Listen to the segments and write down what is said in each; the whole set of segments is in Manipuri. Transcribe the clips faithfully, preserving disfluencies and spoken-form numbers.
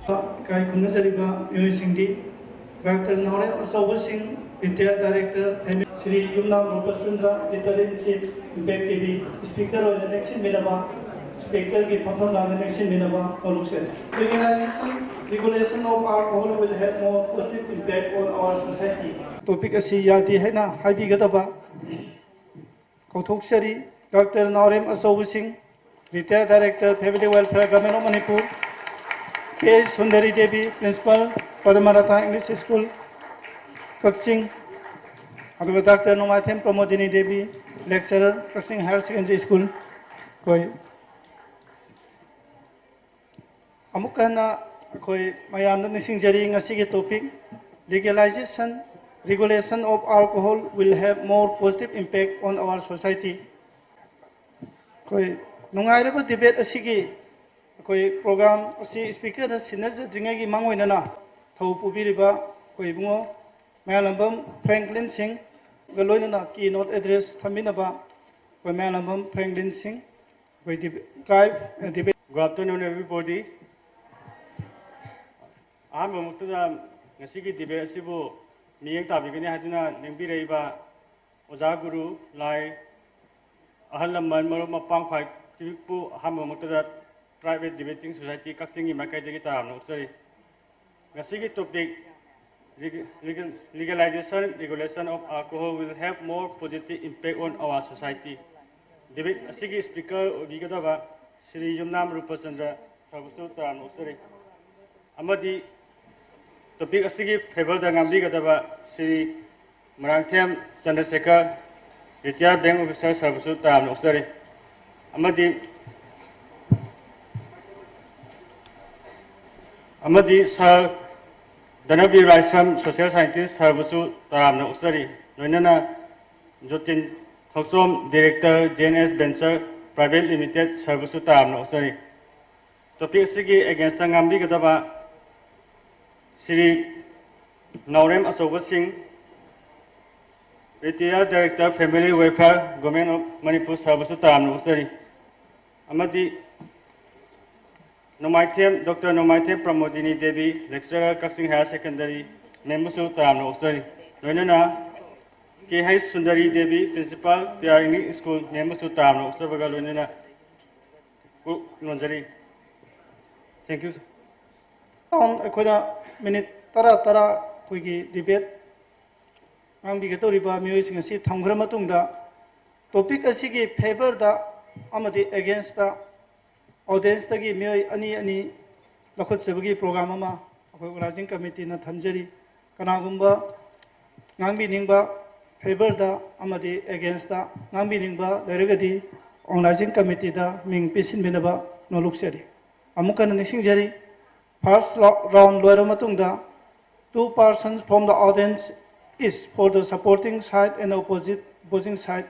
ꯏꯀꯥꯏ ꯈꯨꯝꯅꯖꯔꯤꯕ ꯃꯤꯑꯣꯏꯁꯤꯡꯗꯤ, ꯗꯥꯛꯇꯔ ꯅꯥꯎꯔꯦꯝ ꯑꯆꯧꯕꯁꯤꯡ, retired director family, Shri Yumnam Roopchandra, interim chief impact T V, speaker ꯑꯣꯏꯅ ꯂꯦꯡꯁꯤꯟꯕꯤꯅꯕ, ꯏꯁꯄꯤꯀꯔꯒꯤ ꯐꯝꯐꯝ ꯂꯥꯡꯗ ꯂꯦꯡꯁꯤꯟꯕꯤꯅꯕ ꯍꯧꯔꯛꯆꯔꯤ꯫ Legalization, regulation of alcohol will have more positive impact on our society. Topic ꯑꯁꯤ ꯌꯥꯗꯦ ꯍꯥꯏꯅ ꯍꯥꯏꯕꯤꯒꯗꯕ ꯀꯧꯊꯣꯛꯆꯔꯤ꯫ ꯗꯥꯛꯇꯔ ꯅꯥꯎꯔꯦꯝ ꯑꯆꯧꯕꯁꯤꯡ, Retired Director, Family Welfare, Government of Manipur, K Sundari Devi, Principal, Padmarta English School, Kakching, ꯑꯗꯨꯒ doctor Nongmaithem Pramodini Devi, Lecturer, Kakching Higher Secondary School꯫ ꯑꯩꯈꯣꯏ ꯑꯃꯨꯛ ꯍꯟꯅ ꯑꯩꯈꯣꯏ ꯃꯌꯥꯝꯗ ꯅꯤꯡꯁꯤꯡꯖꯔꯤ, ꯉꯁꯤꯒꯤ topic, Legalization, regulation of alcohol will have more positive impact on our society. ꯑꯩꯈꯣꯏ ꯅꯨꯡꯉꯥꯏꯔꯕ debate ꯑꯁꯤꯒꯤ ꯑꯩꯈꯣꯏ program ꯑꯁꯤ ꯏꯁꯄꯤꯀꯔꯗ ꯁꯤꯟꯅꯖꯗ꯭ꯔꯤꯉꯩꯒꯤ ꯃꯥꯡꯑꯣꯏꯅꯅ ꯊꯧ ꯄꯨꯕꯤꯔꯤꯕ ꯑꯩꯈꯣꯏ ꯏꯕꯨꯡꯉꯣ ꯃꯌꯥꯝꯂꯝꯕꯝ ꯐ꯭ꯔꯦꯡꯀ꯭ꯂꯤꯟ ꯁꯤꯡꯒ ꯂꯣꯏꯅꯅ keynote address ꯊꯝꯕꯤꯅꯕ ꯑꯩꯈꯣꯏ ꯃꯌꯥꯝꯂꯝꯕꯝ ꯐ꯭ꯔꯦꯡꯀ꯭ꯂꯤꯟ ꯁꯤꯡ, ꯑꯩꯈꯣꯏ ꯗꯤꯕꯦ-, ꯇ꯭ꯔꯥꯏꯕ, ꯑ, ꯗꯤꯕꯦꯠ꯫ Good afternoon, everybody. ꯑꯍꯥꯟꯕꯃꯛꯇꯗ ꯉꯁꯤꯒꯤ debate ꯑꯁꯤꯕꯨ ꯃꯤꯠꯌꯦꯡ ꯇꯥꯕꯤꯒꯅꯤ ꯍꯥꯏꯗꯨꯅ ꯂꯦꯡꯕꯤꯔꯛꯏꯕ ꯑꯣꯖꯥ ꯒꯨꯔꯨ, ꯂꯥꯏ, ꯑꯍꯜ ꯂꯃꯟ, ꯃꯔꯨꯞ ꯃꯄꯥꯡ ꯈ꯭ꯋꯥꯏꯗꯒꯤꯕꯨ ꯑꯍꯥꯟꯕꯃꯛꯇꯗ Tribal Debating Society ꯀꯛꯆꯤꯡꯒꯤ ꯃꯥꯏꯀꯩꯗꯒꯤ ꯇꯔꯥꯝꯅ ꯑꯣꯛꯆꯔꯤ꯫ ꯉꯁꯤꯒꯤ topic, Reg-, Reg-, Legalization, Regulation of Alcohol will have more positive impact on our society. Debate ꯑꯁꯤꯒꯤ speaker ꯑꯣꯏꯕꯤꯒꯗꯕ ꯁ꯭ꯔꯤ ꯌꯨꯝꯅꯥꯝ ꯔꯨꯄꯆꯟꯗ꯭ꯔ ꯁꯥꯔꯕꯨꯁꯨ ꯇꯔꯥꯝꯅ ꯑꯣꯛꯆꯔꯤ꯫ ꯑꯃꯗꯤ topic ꯑꯁꯤꯒꯤ favourꯗ ꯉꯥꯡꯕꯤꯒꯗꯕ Shri ꯃꯔꯥꯡꯊꯦꯝ Chandrashekar, Retired Bank Officer ꯁꯥꯔꯕꯨꯁꯨ ꯇꯔꯥꯝꯅ ꯑꯣꯛꯆꯔꯤ꯫ ꯑꯃꯗꯤ, ꯑꯃꯗꯤ Sir ꯙꯅꯕꯤꯔ ꯔꯥꯏꯁ꯭ꯔꯝ, Social Scientist ꯁꯥꯔꯕꯨꯁꯨ ꯇꯔꯥꯝꯅ ꯑꯣꯛꯆꯔꯤ꯫ ꯂꯣꯏꯅꯅ ꯖꯣꯇꯤꯟ Thouchom, Director, J N S Venture Private Limited ꯁꯥꯔꯕꯨꯁꯨ ꯇꯔꯥꯝꯅ ꯑꯣꯛꯆꯔꯤ꯫ Topic ꯑꯁꯤꯒꯤ againstꯇ ꯉꯥꯡꯕꯤꯒꯗꯕ ꯁ꯭ꯔꯤ ꯅꯥꯎꯔꯦꯝ ꯑꯆꯧꯕꯁꯤꯡ, Retired Director, Family Welfare, Government of Manipur ꯁꯥꯔꯕꯨꯁꯨ ꯇꯔꯥꯝꯅ ꯑꯣꯛꯆꯔꯤ꯫ ꯑꯃꯗꯤ Nongmaithem, doctor Nongmaithem Pramodini Devi, lecturer, Kakching Higher Secondary, ꯃꯦꯝꯕꯨꯁꯨ ꯇꯔꯥꯝꯅ ꯑꯣꯛꯆꯔꯤ꯫ ꯂꯣꯏꯅꯅ K H Sundari Devi, Principal, P R English school, ꯃꯦꯝꯕꯨꯁꯨ ꯇꯔꯥꯝꯅ ꯑꯣꯛꯆꯕꯒ ꯂꯣꯏꯅꯅ ꯂꯣꯟꯖꯔꯤ꯫ Thank you, sir. ꯑꯩꯈꯣꯏꯅ ꯃꯤꯅꯤꯠ ꯇꯔꯥ ꯇꯔꯥ ꯑꯩꯈꯣꯏꯒꯤ debate ꯉꯥꯡꯕꯤꯒꯗꯧꯔꯤꯕ ꯃꯤꯑꯣꯏꯁꯤꯡ ꯑꯁꯤ ꯊꯝꯈ꯭ꯔ ꯃꯇꯨꯡꯗ, topic ꯑꯁꯤꯒꯤ favourꯗ ꯑꯃꯗꯤ againstꯇ audienceꯇꯒꯤ ꯃꯤꯑꯣꯏ ꯑꯅꯤ ꯑꯅꯤ ꯂꯧꯈꯠꯆꯕꯒꯤ program ꯑꯃ ꯑꯩꯈꯣꯏ organizing committeeꯅ ꯊꯝꯖꯔꯤ꯫ ꯀꯅꯥꯒꯨꯝꯕ ꯉꯥꯡꯕꯤꯅꯤꯡꯕ, favourꯗ ꯑꯃꯗꯤ againstꯇ ꯉꯥꯡꯕꯤꯅꯤꯡꯕ ꯂꯩꯔꯒꯗꯤ, organizing committeeꯗ ꯃꯤꯡ ꯄꯤꯁꯤꯟꯕꯤꯅꯕ ꯅꯣꯂꯨꯛꯆꯔꯤ꯫ ꯑꯃꯨꯛ ꯍꯟꯅ ꯅꯤꯡꯁꯤꯡꯖꯔꯤ, first round ꯂꯣꯏꯔꯕ ꯃꯇꯨꯡꯗ, two persons from the audience, each for the supporting side and opposite, opposing side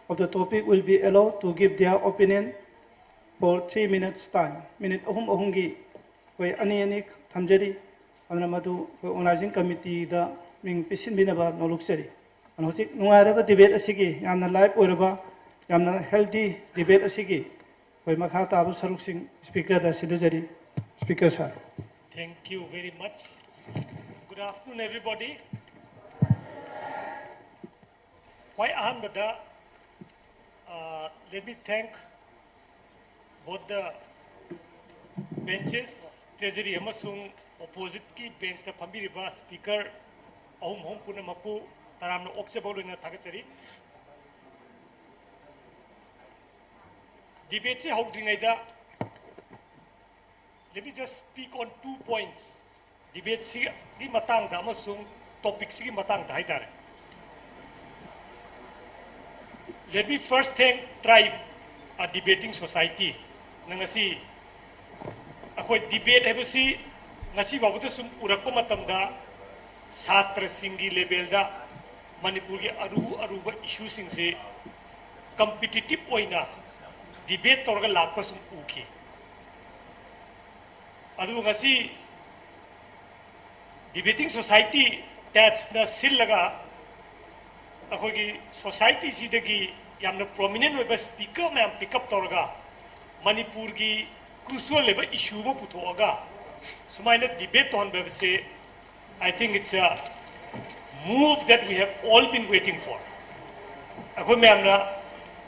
of the topic, will be allowed to give their opinion for three minutes time. Minute ꯑꯍꯨꯝ ꯑꯍꯨꯝꯒꯤ ꯑꯩꯈꯣꯏ ꯑꯅꯤ ꯑꯅꯤ ꯊꯝꯖꯔꯤ꯫ ꯑꯗꯨꯅ ꯃꯗꯨ ꯑꯩꯈꯣꯏ organizing committeeꯗ ꯃꯤꯡ ꯄꯤꯁꯤꯟꯕꯤꯅꯕ ꯅꯣꯂꯨꯛꯆꯔꯤ꯫ ꯑꯗꯨꯅ ꯍꯧꯖꯤꯛ ꯅꯨꯡꯉꯥꯏꯔꯕ debate ꯑꯁꯤꯒꯤ, ꯌꯥꯝꯅ live ꯑꯣꯏꯔꯕ, ꯌꯥꯝꯅ healthy debate ꯑꯁꯤꯒꯤ ꯑꯩꯈꯣꯏ ꯃꯈꯥ ꯇꯥꯕ ꯁꯔꯨꯛꯁꯤꯡ speakerꯗ ꯁꯤꯟꯅꯖꯔꯤ꯫ Speaker sir. Thank you very much. Good afternoon, everybody. ꯈ꯭ꯋꯥꯏ ꯑꯍꯥꯟꯕꯗ, uh, let me thank both the benches, treasury ꯑꯃꯁꯨꯡ oppositeꯀꯤ benchꯇ ꯐꯝꯕꯤꯔꯤꯕ speaker ꯑꯍꯨꯝ ꯑꯍꯨꯝ ꯄꯨꯝꯅꯃꯛꯄꯨ ꯇꯔꯥꯝꯅ ꯑꯣꯛꯆꯕ ꯂꯣꯏꯅ ꯊꯥꯒꯠꯆꯔꯤ꯫ Debateꯁꯤ ꯍꯧꯗ꯭ꯔꯤꯉꯩꯗ, let me just speak on two points. Debateꯁꯤꯒꯤ ꯃꯇꯥꯡꯗ ꯑꯃꯁꯨꯡ topicꯁꯤꯒꯤ ꯃꯇꯥꯡꯗ ꯍꯥꯏꯇꯥꯔꯦ꯫ Let me first thank Tribe, a debating society꯫ ꯅ ꯉꯁꯤ ꯑꯩꯈꯣꯏ debate ꯍꯥꯏꯕꯁꯤ ꯉꯁꯤ ꯐꯥꯎꯕꯗ ꯁꯨꯝ ꯎꯔꯛꯄ ꯃꯇꯝꯗ ꯁꯥꯇ꯭ꯔꯁꯤꯡꯒꯤ levelꯗ ꯃꯅꯤꯄꯨꯔꯒꯤ ꯑꯔꯨ ꯑꯔꯨꯕ issueꯁꯤꯡꯁꯤ competitive ꯑꯣꯏꯅ debate ꯇꯧꯔꯒ ꯂꯥꯛꯄ ꯁꯨꯝ ꯎꯈꯤ꯫ ꯑꯗꯨꯕꯨ ꯉꯁꯤ debating society ꯇꯦꯠꯁꯅ ꯁꯤꯜꯂꯒ ꯑꯩꯈꯣꯏꯒꯤ societyꯁꯤꯗꯒꯤ ꯌꯥꯝꯅ prominent ꯑꯣꯏꯕ speaker ꯃꯌꯥꯝ pick up ꯇꯧꯔꯒ ꯃꯅꯤꯄꯨꯔꯒꯤ ꯀ꯭ꯔꯨꯁꯨꯋꯦꯜ ꯑꯣꯏꯕ ꯏꯁꯨ ꯑꯃ ꯄꯨꯊꯣꯛꯑꯒ ꯁꯨꯃꯥꯏꯅ ꯗꯤꯕꯦꯠ ꯇꯧꯍꯟꯕ ꯍꯥꯏꯕꯁꯤ, I think it's a move that we have all been waiting for. ꯑꯩꯈꯣꯏ ꯃꯌꯥꯝꯅ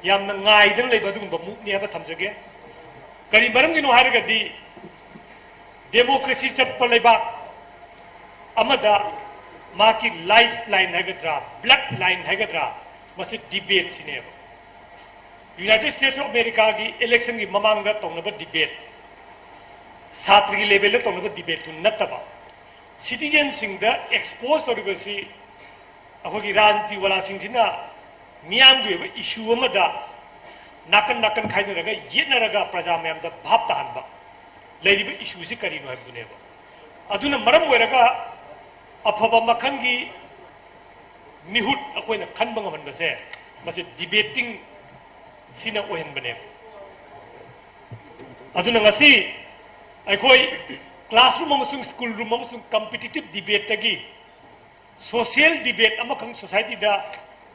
ꯌꯥꯝꯅ ꯉꯥꯏꯗꯅ ꯂꯩꯕ ꯑꯗꯨꯒꯨꯝꯕ ꯃꯨꯚꯅꯤ ꯍꯥꯏꯕ ꯊꯝꯖꯒꯦ꯫ ꯀꯔꯤ ꯃꯔꯝꯒꯤꯅꯣ ꯍꯥꯏꯔꯒꯗꯤ, ꯗꯦꯃꯣꯀ꯭ꯔꯦꯁꯤ ꯆꯠꯄ ꯂꯩꯕꯥꯛ ꯑꯃꯗ ꯃꯍꯥꯛꯀꯤ ꯂꯥꯏꯐ ꯂꯥꯏꯟ ꯍꯥꯏꯒꯗ꯭ꯔꯥ, ꯕ꯭ꯂꯗ ꯂꯥꯏꯟ ꯍꯥꯏꯒꯗ꯭ꯔꯥ, ꯃꯁꯤ ꯗꯤꯕꯦꯠꯁꯤꯅꯦꯕ꯫ ꯌꯨꯅꯥꯏꯇꯦꯗ ꯁ꯭ꯇꯦꯠꯁ ꯑꯣꯐ ꯑꯃꯦꯔꯤꯀꯥꯒꯤ ꯏꯂꯦꯛꯁꯟꯒꯤ ꯃꯃꯥꯡꯗ ꯇꯧꯅꯕ ꯗꯤꯕꯦꯠ, ꯁꯥꯇ꯭ꯔꯒꯤ ꯂꯦꯚꯦꯜꯗ ꯇꯧꯅꯕ ꯗꯤꯕꯦꯠꯇꯨ ꯅꯠꯇꯕ, ꯁꯤꯇꯤꯖꯟꯁꯤꯡꯗ ꯑꯦꯛꯁꯄꯣꯖ ꯇꯧꯔꯤꯕꯁꯤ ꯑꯩꯈꯣꯏꯒꯤ ꯔꯥꯖꯅꯤꯇꯤ ꯋꯥꯂꯥꯁꯤꯡꯁꯤꯅ ꯃꯤꯌꯥꯝꯒꯤ ꯑꯣꯏꯕ ꯏꯁꯨ ꯑꯃꯗ ꯅꯥꯀꯟ ꯅꯥꯀꯟ ꯈꯥꯏꯅꯔꯒ ꯌꯦꯠꯅꯔꯒ ꯄ꯭ꯔꯖꯥ ꯃꯌꯥꯝꯗ ꯚꯥꯞ ꯇꯥꯍꯟꯕ, ꯂꯩꯔꯤꯕ ꯏꯁꯨꯁꯤ ꯀꯔꯤꯅꯣ ꯍꯥꯏꯕꯗꯨꯅꯦꯕ꯫ ꯑꯗꯨꯅ ꯃꯔꯝ ꯑꯣꯏꯔꯒ ꯑꯐꯕ ꯃꯈꯜꯒꯤ ꯃꯤꯍꯨꯠ ꯑꯩꯈꯣꯏꯅ ꯈꯟꯕ ꯉꯝꯍꯟꯕꯁꯦ, ꯃꯁꯤ ꯗꯤꯕꯦꯇꯤꯡ ꯁꯤꯅ ꯑꯣꯏꯍꯟꯕꯅꯦꯕ꯫ ꯑꯗꯨꯅ ꯉꯁꯤ ꯑꯩꯈꯣꯏ ꯀ꯭ꯂꯥꯁꯔꯨꯝ ꯑꯃꯁꯨꯡ ꯁ꯭ꯀꯨꯜ ꯔꯨꯝ ꯑꯃꯁꯨꯡ ꯀꯝꯄꯤꯇꯤꯇꯤꯞ ꯗꯤꯕꯦꯠꯇꯒꯤ ꯁꯣꯁꯤꯌꯦꯜ ꯗꯤꯕꯦꯠ ꯑꯃꯈꯛ ꯁꯣꯁꯥꯏꯇꯤꯗ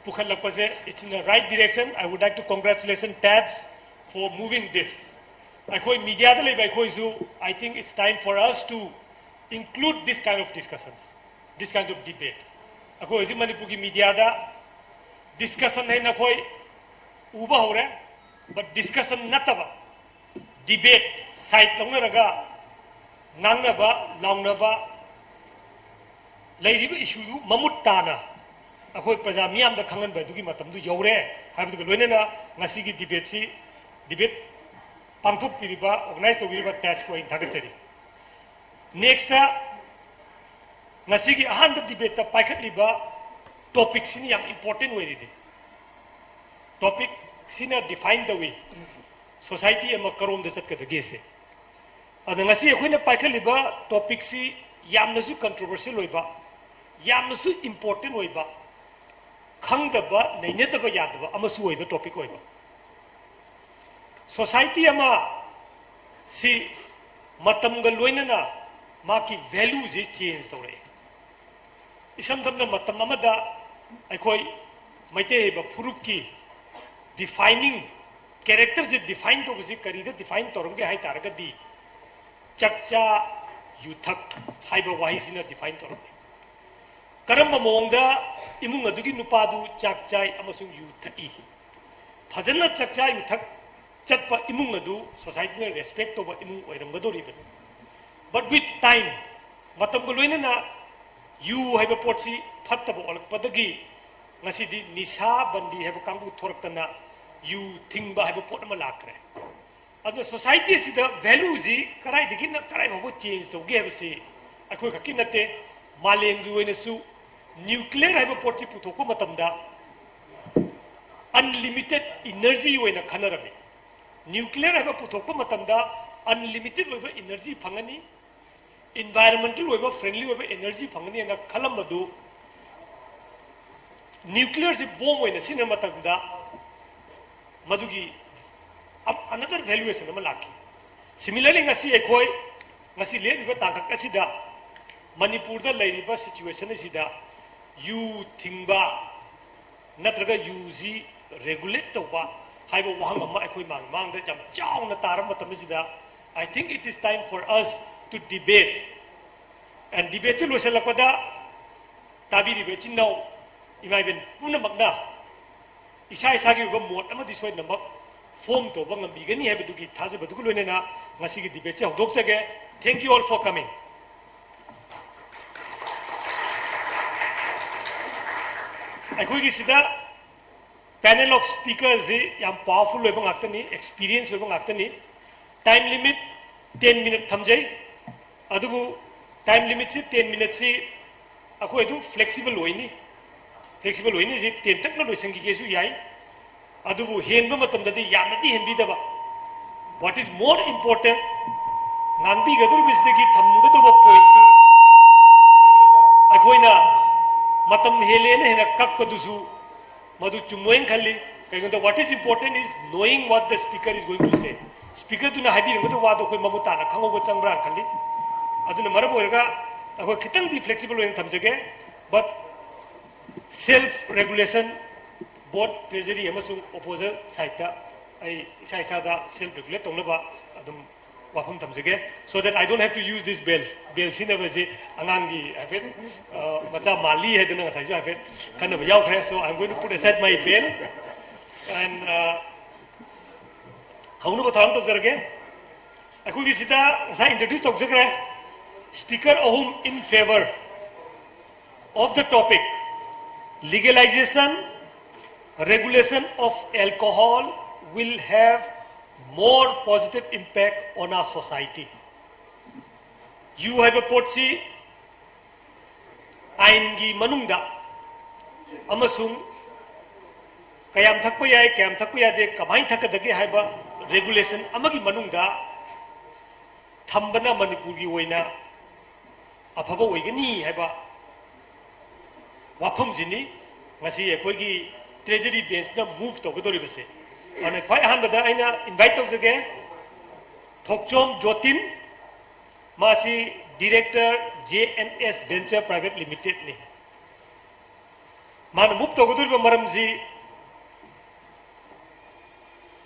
ꯄꯨꯈꯠꯂꯛꯄꯁꯦ, it's in the right direction. I would like to congratulate TADS for moving this. ꯑꯩꯈꯣꯏ ꯃꯤꯗꯤꯌꯥꯗ ꯂꯩꯕ ꯑꯩꯈꯣꯏꯁꯨ, I think it's time for us to include this kind of discussions, this kind of debate. ꯑꯩꯈꯣꯏ ꯍꯧꯖꯤꯛ ꯃꯅꯤꯄꯨꯔꯒꯤ ꯃꯤꯗꯤꯌꯥꯗ ꯗꯤꯁꯀꯁꯟ ꯍꯥꯏꯅ ꯑꯩꯈꯣꯏ ꯎꯕ ꯍꯧꯔꯦ, but ꯗꯤꯁꯀꯁꯟ ꯅꯠꯇꯕ ꯗꯤꯕꯦꯠ, ꯁꯥꯏꯠ ꯂꯧꯅꯔꯒ ꯉꯥꯡꯅꯕ, ꯂꯥꯎꯅꯕ, ꯂꯩꯔꯤꯕ ꯏꯁꯨꯗꯨ ꯃꯃꯨꯠ ꯇꯥꯅ ꯑꯩꯈꯣꯏ ꯄ꯭ꯔꯖꯥ ꯃꯤꯌꯥꯝꯗ ꯈꯪꯍꯟꯕ ꯑꯗꯨꯒꯤ ꯃꯇꯝꯗꯨ ꯌꯧꯔꯦ ꯍꯥꯏꯕꯗꯨꯒ ꯂꯣꯏꯅꯅ ꯉꯁꯤꯒꯤ ꯗꯤꯕꯦꯠꯁꯤ, ꯗꯤꯕꯦꯠ ꯄꯥꯡꯊꯣꯛꯄꯤꯔꯤꯕ, ꯑꯣꯔꯒꯅꯥꯏꯖ ꯇꯧꯕꯤꯔꯤꯕ ꯇꯦꯠꯁꯄꯨ ꯑꯩꯅ ꯊꯥꯒꯠꯆꯔꯤ꯫ ꯅꯦꯛꯁꯇ, ꯉꯁꯤꯒꯤ ꯑꯍꯥꯟꯕ ꯗꯤꯕꯦꯠꯇ ꯄꯥꯏꯈꯠꯂꯤꯕ ꯇꯣꯄꯤꯛꯁꯤꯅ ꯌꯥꯝ ꯏꯝꯄꯣꯔꯇꯦꯟ ꯑꯣꯏꯔꯤꯗꯤ꯫ ꯇꯣꯄꯤꯛꯁꯤꯅ ꯗꯤꯐꯥꯏꯟ ꯇꯧꯏ ꯁꯣꯁꯥꯏꯇꯤ ꯑꯃ ꯀꯔꯣꯝꯗ ꯆꯠꯀꯗꯒꯦꯁꯦ꯫ ꯑꯗ ꯉꯁꯤ ꯑꯩꯈꯣꯏꯅ ꯄꯥꯏꯈꯠꯂꯤꯕ ꯇꯣꯄꯤꯛꯁꯤ ꯌꯥꯝꯅꯁꯨ ꯀꯟꯇ꯭ꯔꯣꯚꯔꯁꯤꯌꯦꯜ ꯑꯣꯏꯕ, ꯌꯥꯝꯅꯁꯨ ꯏꯝꯄꯣꯔꯇꯦꯟ ꯑꯣꯏꯕ, ꯈꯪꯗꯕ, ꯅꯩꯅꯗꯕ ꯌꯥꯗꯕ ꯑꯃꯁꯨ ꯑꯣꯏꯕ ꯇꯣꯄꯤꯛ ꯑꯣꯏꯕ꯫ ꯁꯣꯁꯥꯏꯇꯤ ꯑꯃ ꯁꯤ ꯃꯇꯝꯒ ꯂꯣꯏꯅꯅ ꯃꯥꯒꯤ ꯚꯦꯂꯨꯁꯦ ꯆꯦꯟꯖ ꯇꯧꯔꯛꯑꯦ꯫ ꯏꯁꯝ ꯁꯝꯅ ꯃꯇꯝ ꯑꯃꯗ ꯑꯩꯈꯣꯏ ꯃꯩꯇꯩ ꯍꯥꯏꯕ ꯐꯨꯔꯨꯞꯀꯤ ꯗꯤꯐꯥꯏꯅꯤꯡ ꯀꯦꯔꯦꯛꯇꯔꯁꯦ ꯗꯤꯐꯥꯏꯟ ꯇꯧꯕꯁꯤ ꯀꯔꯤꯗ ꯗꯤꯐꯥꯏꯟ ꯇꯧꯔꯝꯒꯦ ꯍꯥꯏ ꯇꯥꯔꯒꯗꯤ, ꯆꯥꯛꯆꯥ ꯌꯨꯊꯛ ꯍꯥꯏꯕ ꯋꯥꯍꯩꯁꯤꯅ ꯗꯤꯐꯥꯏꯟ ꯇꯧꯔꯝꯃꯤ꯫ ꯀꯔꯝꯕ ꯃꯑꯣꯡꯗ ꯏꯃꯨꯡ ꯑꯗꯨꯒꯤ ꯅꯨꯄꯥꯗꯨ ꯆꯥꯛ ꯆꯥꯏ ꯑꯃꯁꯨꯡ ꯌꯨ ꯊꯛꯏ? ꯐꯖꯅ ꯆꯥꯛꯆꯥ ꯌꯨꯊꯛ ꯆꯠꯄ ꯏꯃꯨꯡ ꯑꯗꯨ ꯁꯣꯁꯥꯏꯇꯤꯅ ꯔꯦꯁꯄꯦꯛ ꯇꯧꯕ ꯏꯃꯨꯡ ꯑꯣꯏꯔꯝꯒꯗꯧꯔꯤꯕꯅꯤ꯫ But with time, ꯃꯇꯝꯒ ꯂꯣꯏꯅꯅ ꯌꯨ ꯍꯥꯏꯕ ꯄꯣꯠꯁꯤ ꯐꯠꯇꯕ ꯑꯣꯜꯂꯛꯄꯗꯒꯤ ꯉꯁꯤꯗꯤ ꯅꯤꯁꯥ ꯕꯟꯗꯤ ꯍꯥꯏꯕ ꯀꯥꯡꯕꯨ ꯊꯣꯔꯛꯇꯅ ꯌꯨ ꯊꯤꯡꯕ ꯍꯥꯏꯕ ꯄꯣꯠ ꯑꯃ ꯂꯥꯛꯈ꯭ꯔꯦ꯫ ꯑꯗꯨꯅ ꯁꯣꯁꯥꯏꯇꯤ ꯑꯁꯤꯗ ꯚꯦꯂꯨꯁꯤ ꯀꯗꯥꯏꯗꯒꯤꯅ ꯀꯗꯥꯏ ꯐꯥꯎꯕ ꯆꯦꯟꯖ ꯇꯧꯒꯦ ꯍꯥꯏꯕꯁꯤ ꯑꯩꯈꯣꯏ ꯈꯛꯀꯤ ꯅꯠꯇꯦ, ꯃꯥꯂꯦꯝꯒꯤ ꯑꯣꯏꯅꯁꯨ ꯅ꯭ꯌꯨꯀ꯭ꯂꯤꯌꯔ ꯍꯥꯏꯕ ꯄꯣꯠꯁꯤ ꯄꯨꯊꯣꯛꯄ ꯃꯇꯝꯗ ꯑꯟꯂꯤꯃꯤꯇꯦꯠ ꯏꯅꯔꯖꯤ ꯑꯣꯏꯅ ꯈꯟꯅꯔꯝꯃꯤ꯫ ꯅ꯭ꯌꯨꯀ꯭ꯂꯤꯌꯔ ꯍꯥꯏꯕ ꯄꯨꯊꯣꯛꯄ ꯃꯇꯝꯗ ꯑꯟꯂꯤꯃꯤꯇꯦꯠ ꯑꯣꯏꯕ ꯏꯅꯔꯖꯤ ꯐꯪꯒꯅꯤ, ꯏꯟꯚꯥꯏꯔꯣꯟꯃꯦꯟꯇꯦꯜ ꯑꯣꯏꯕ, ꯐ꯭ꯔꯦꯟꯂꯤ ꯑꯣꯏꯕ ꯏꯅꯔꯖꯤ ꯐꯪꯒꯅꯤ ꯍꯥꯏꯅ ꯈꯜꯂꯝꯕꯗꯨ ꯅ꯭ꯌꯨꯀ꯭ꯂꯤꯌꯔꯁꯤ ꯕꯣꯝ ꯑꯣꯏꯅ ꯁꯤꯖꯤꯟꯅꯕ ꯃꯇꯝꯗ ꯃꯗꯨꯒꯤ ꯑꯅꯗꯔ ꯚꯦꯂꯨꯑꯦꯁꯟ ꯑꯃ ꯂꯥꯛꯈꯤ꯫ ꯁꯤꯃꯤꯂꯔꯂꯤ ꯉꯁꯤ ꯑꯩꯈꯣꯏ ꯉꯁꯤ ꯂꯦꯞꯂꯤꯕ ꯇꯥꯡꯀꯛ ꯑꯁꯤꯗ ꯃꯅꯤꯄꯨꯔꯗ ꯂꯩꯔꯤꯕ ꯁꯤꯆꯨꯋꯦꯁꯟ ꯑꯁꯤꯗ ꯌꯨ ꯊꯤꯡꯕ ꯅꯠꯇ꯭ꯔꯒ ꯌꯨꯁꯤ ꯔꯦꯒꯨꯂꯦꯠ ꯇꯧꯕ ꯍꯥꯏꯕ ꯋꯥꯍꯪ ꯑꯃ ꯑꯩꯈꯣꯏ ꯃꯥꯡ ꯃꯥꯡꯗ ꯌꯥꯝ ꯆꯥꯎꯅ ꯇꯥꯔꯕ ꯃꯇꯝ ꯑꯁꯤꯗ, I think it is time for us to debate꯫ And ꯗꯤꯕꯦꯠꯁꯤ ꯂꯣꯏꯁꯤꯜꯂꯛꯄꯗ ꯇꯥꯕꯤꯔꯤꯕ ꯏꯆꯤꯟ ꯏꯅꯥꯎ ꯏꯃꯥ ꯏꯕꯦꯟ ꯄꯨꯝꯅꯃꯛꯅ ꯏꯁꯥ ꯏꯁꯥꯒꯤ ꯑꯣꯏꯕ ꯃꯣꯠ ꯑꯃꯗꯤ ꯁꯣꯏꯗꯅꯃꯛ ꯐꯣꯝ ꯇꯧꯕ ꯉꯝꯕꯤꯒꯅꯤ ꯍꯥꯏꯕꯗꯨꯒꯤ ꯊꯥꯖꯕꯗꯨꯒ ꯂꯣꯏꯅꯅ ꯉꯁꯤꯒꯤ ꯗꯤꯕꯦꯠꯁꯦ ꯍꯧꯗꯣꯛꯆꯒꯦ꯫ Thank you all for coming꯫ ꯑꯩꯈꯣꯏꯒꯤ ꯁꯤꯗ ꯄꯦꯅꯦꯜ ꯑꯣꯐ ꯁ꯭ꯄꯤꯀꯔꯁꯤ ꯌꯥꯝ ꯄꯥꯋꯔꯐꯨꯜ ꯑꯣꯏꯕ ꯉꯥꯛꯇꯅꯤ, ꯑꯦꯛꯁꯄꯤꯔꯤꯌꯦꯟꯁ ꯑꯣꯏꯕ ꯉꯥꯛꯇꯅꯤ꯫ ꯇꯥꯏꯝ ꯂꯤꯃꯤꯠ ꯇꯦꯟ ꯃꯤꯅꯠ ꯊꯝꯖꯩ꯫ ꯑꯗꯨꯕꯨ ꯇꯥꯏꯝ ꯂꯤꯃꯤꯠꯁꯤ, ꯇꯦꯟ ꯃꯤꯅꯠꯁꯤ ꯑꯩꯈꯣꯏ ꯑꯗꯨꯝ ꯐ꯭ꯂꯦꯛꯁꯤꯕꯜ ꯑꯣꯏꯅꯤ꯫ ꯐ꯭ꯂꯦꯛꯁꯤꯕꯜ ꯑꯣꯏꯅꯤ ꯁꯤ ꯇꯦꯟꯇꯛꯅ ꯂꯣꯏꯁꯤꯟꯈꯤꯒꯦꯁꯨ ꯌꯥꯏ꯫ ꯑꯗꯨꯕꯨ ꯍꯦꯟꯕ ꯃꯇꯝꯗꯗꯤ ꯌꯥꯝꯅꯗꯤ ꯍꯦꯟꯕꯤꯗꯕ꯫ What is more important, ꯉꯥꯡꯕꯤꯒꯗꯧꯔꯤꯕꯁꯤꯗꯒꯤ ꯊꯝꯒꯗꯧꯕ ꯄꯣꯏꯟꯠꯇꯨ ꯑꯩꯈꯣꯏꯅ ꯃꯇꯝ ꯍꯦꯜꯂꯦꯅ ꯍꯦꯟꯅ ꯀꯛꯄꯗꯨꯁꯨ ꯃꯗꯨ ꯆꯨꯝꯃꯣꯏꯅ ꯈꯜꯂꯤ꯫ ꯀꯩꯒꯤꯅꯣꯗ, what is important is knowing what the speaker is going to say꯫ ꯁ꯭ꯄꯤꯀꯔꯗꯨꯅ ꯍꯥꯏꯕꯤꯔꯝꯒꯗꯕ ꯋꯥꯗꯣ ꯑꯩꯈꯣꯏ ꯃꯃꯨꯠ ꯇꯥꯅ ꯈꯪꯍꯧꯕ ꯆꯪꯕ꯭ꯔꯥꯅ ꯈꯜꯂꯤ꯫ ꯑꯗꯨꯅ ꯃꯔꯝ ꯑꯣꯏꯔꯒ ꯑꯩꯈꯣꯏ ꯈꯤꯇꯪꯗꯤ ꯐ꯭ꯂꯦꯛꯁꯤꯕꯜ ꯑꯣꯏꯅ ꯊꯝꯖꯒꯦ꯫ But self regulation, both treasury ꯑꯃꯁꯨꯡ opposite sideꯇ ꯑꯩ ꯏꯁꯥ ꯏꯁꯥꯗ self regulate ꯇꯧꯅꯕ ꯑꯗꯨꯝ ꯋꯥꯐꯝ ꯊꯝꯖꯒꯦ, so that I don't have to use this bell. Bell ꯁꯤꯖꯤꯟꯅꯕꯁꯤ ꯑꯉꯥꯡꯒꯤ ꯍꯥꯏꯐꯦꯠ, ꯑ, ꯃꯆꯥ ꯃꯥꯜꯂꯤ ꯍꯥꯏꯗꯅ ꯉꯁꯥꯏꯁꯨ ꯍꯥꯏꯐꯦꯠ ꯈꯟꯅꯕ ꯌꯥꯎꯈ꯭ꯔꯦ. So I'm going to put aside my bell and, uh, ꯍꯧꯅꯕ ꯊꯧꯔꯥꯡ ꯇꯧꯖꯔꯒꯦ꯫ ꯑꯩꯈꯣꯏꯒꯤ ꯁꯤꯗ ꯉꯁꯥꯏ introduce ꯇꯧꯖꯈ꯭ꯔꯦ꯫ Speaker ꯑꯍꯨꯝ in favour of the topic, legalization, regulation of alcohol will have more positive impact on our society. ꯌꯨ ꯍꯥꯏꯕ ꯄꯣꯠꯁꯤ ꯑꯥꯏꯟꯒꯤ ꯃꯅꯨꯡꯗ ꯑꯃꯁꯨꯡ ꯀꯌꯥꯝ ꯊꯛꯄ ꯌꯥꯏ, ꯀꯌꯥꯝ ꯊꯛꯄ ꯌꯥꯗꯦ, ꯀꯃꯥꯏꯅ ꯊꯛꯀꯗꯒꯦ ꯍꯥꯏꯕ regulation ꯑꯃꯒꯤ ꯃꯅꯨꯡꯗ ꯊꯝꯕꯅ ꯃꯅꯤꯄꯨꯔꯒꯤ ꯑꯣꯏꯅ ꯑꯐꯕ ꯑꯣꯏꯒꯅꯤ ꯍꯥꯏꯕ ꯋꯥꯐꯝꯁꯤꯅꯤ ꯉꯁꯤ ꯑꯩꯈꯣꯏꯒꯤ Treasury Benchꯅ move ꯇꯧꯒꯗꯧꯔꯤꯕꯁꯦ꯫ ꯑꯗꯨꯅ ꯈ꯭ꯋꯥꯏ ꯑꯍꯥꯟꯕꯗ ꯑꯩꯅ invite ꯇꯧꯖꯒꯦ ꯊꯣꯛꯆꯣꯝ ꯖꯣꯇꯤꯟ, ꯃꯥꯁꯤ Director J N S Venture Private Limitedꯅꯤ꯫ ꯃꯥꯅ move ꯇꯧꯒꯗꯧꯔꯤꯕ ꯃꯔꯝꯁꯤ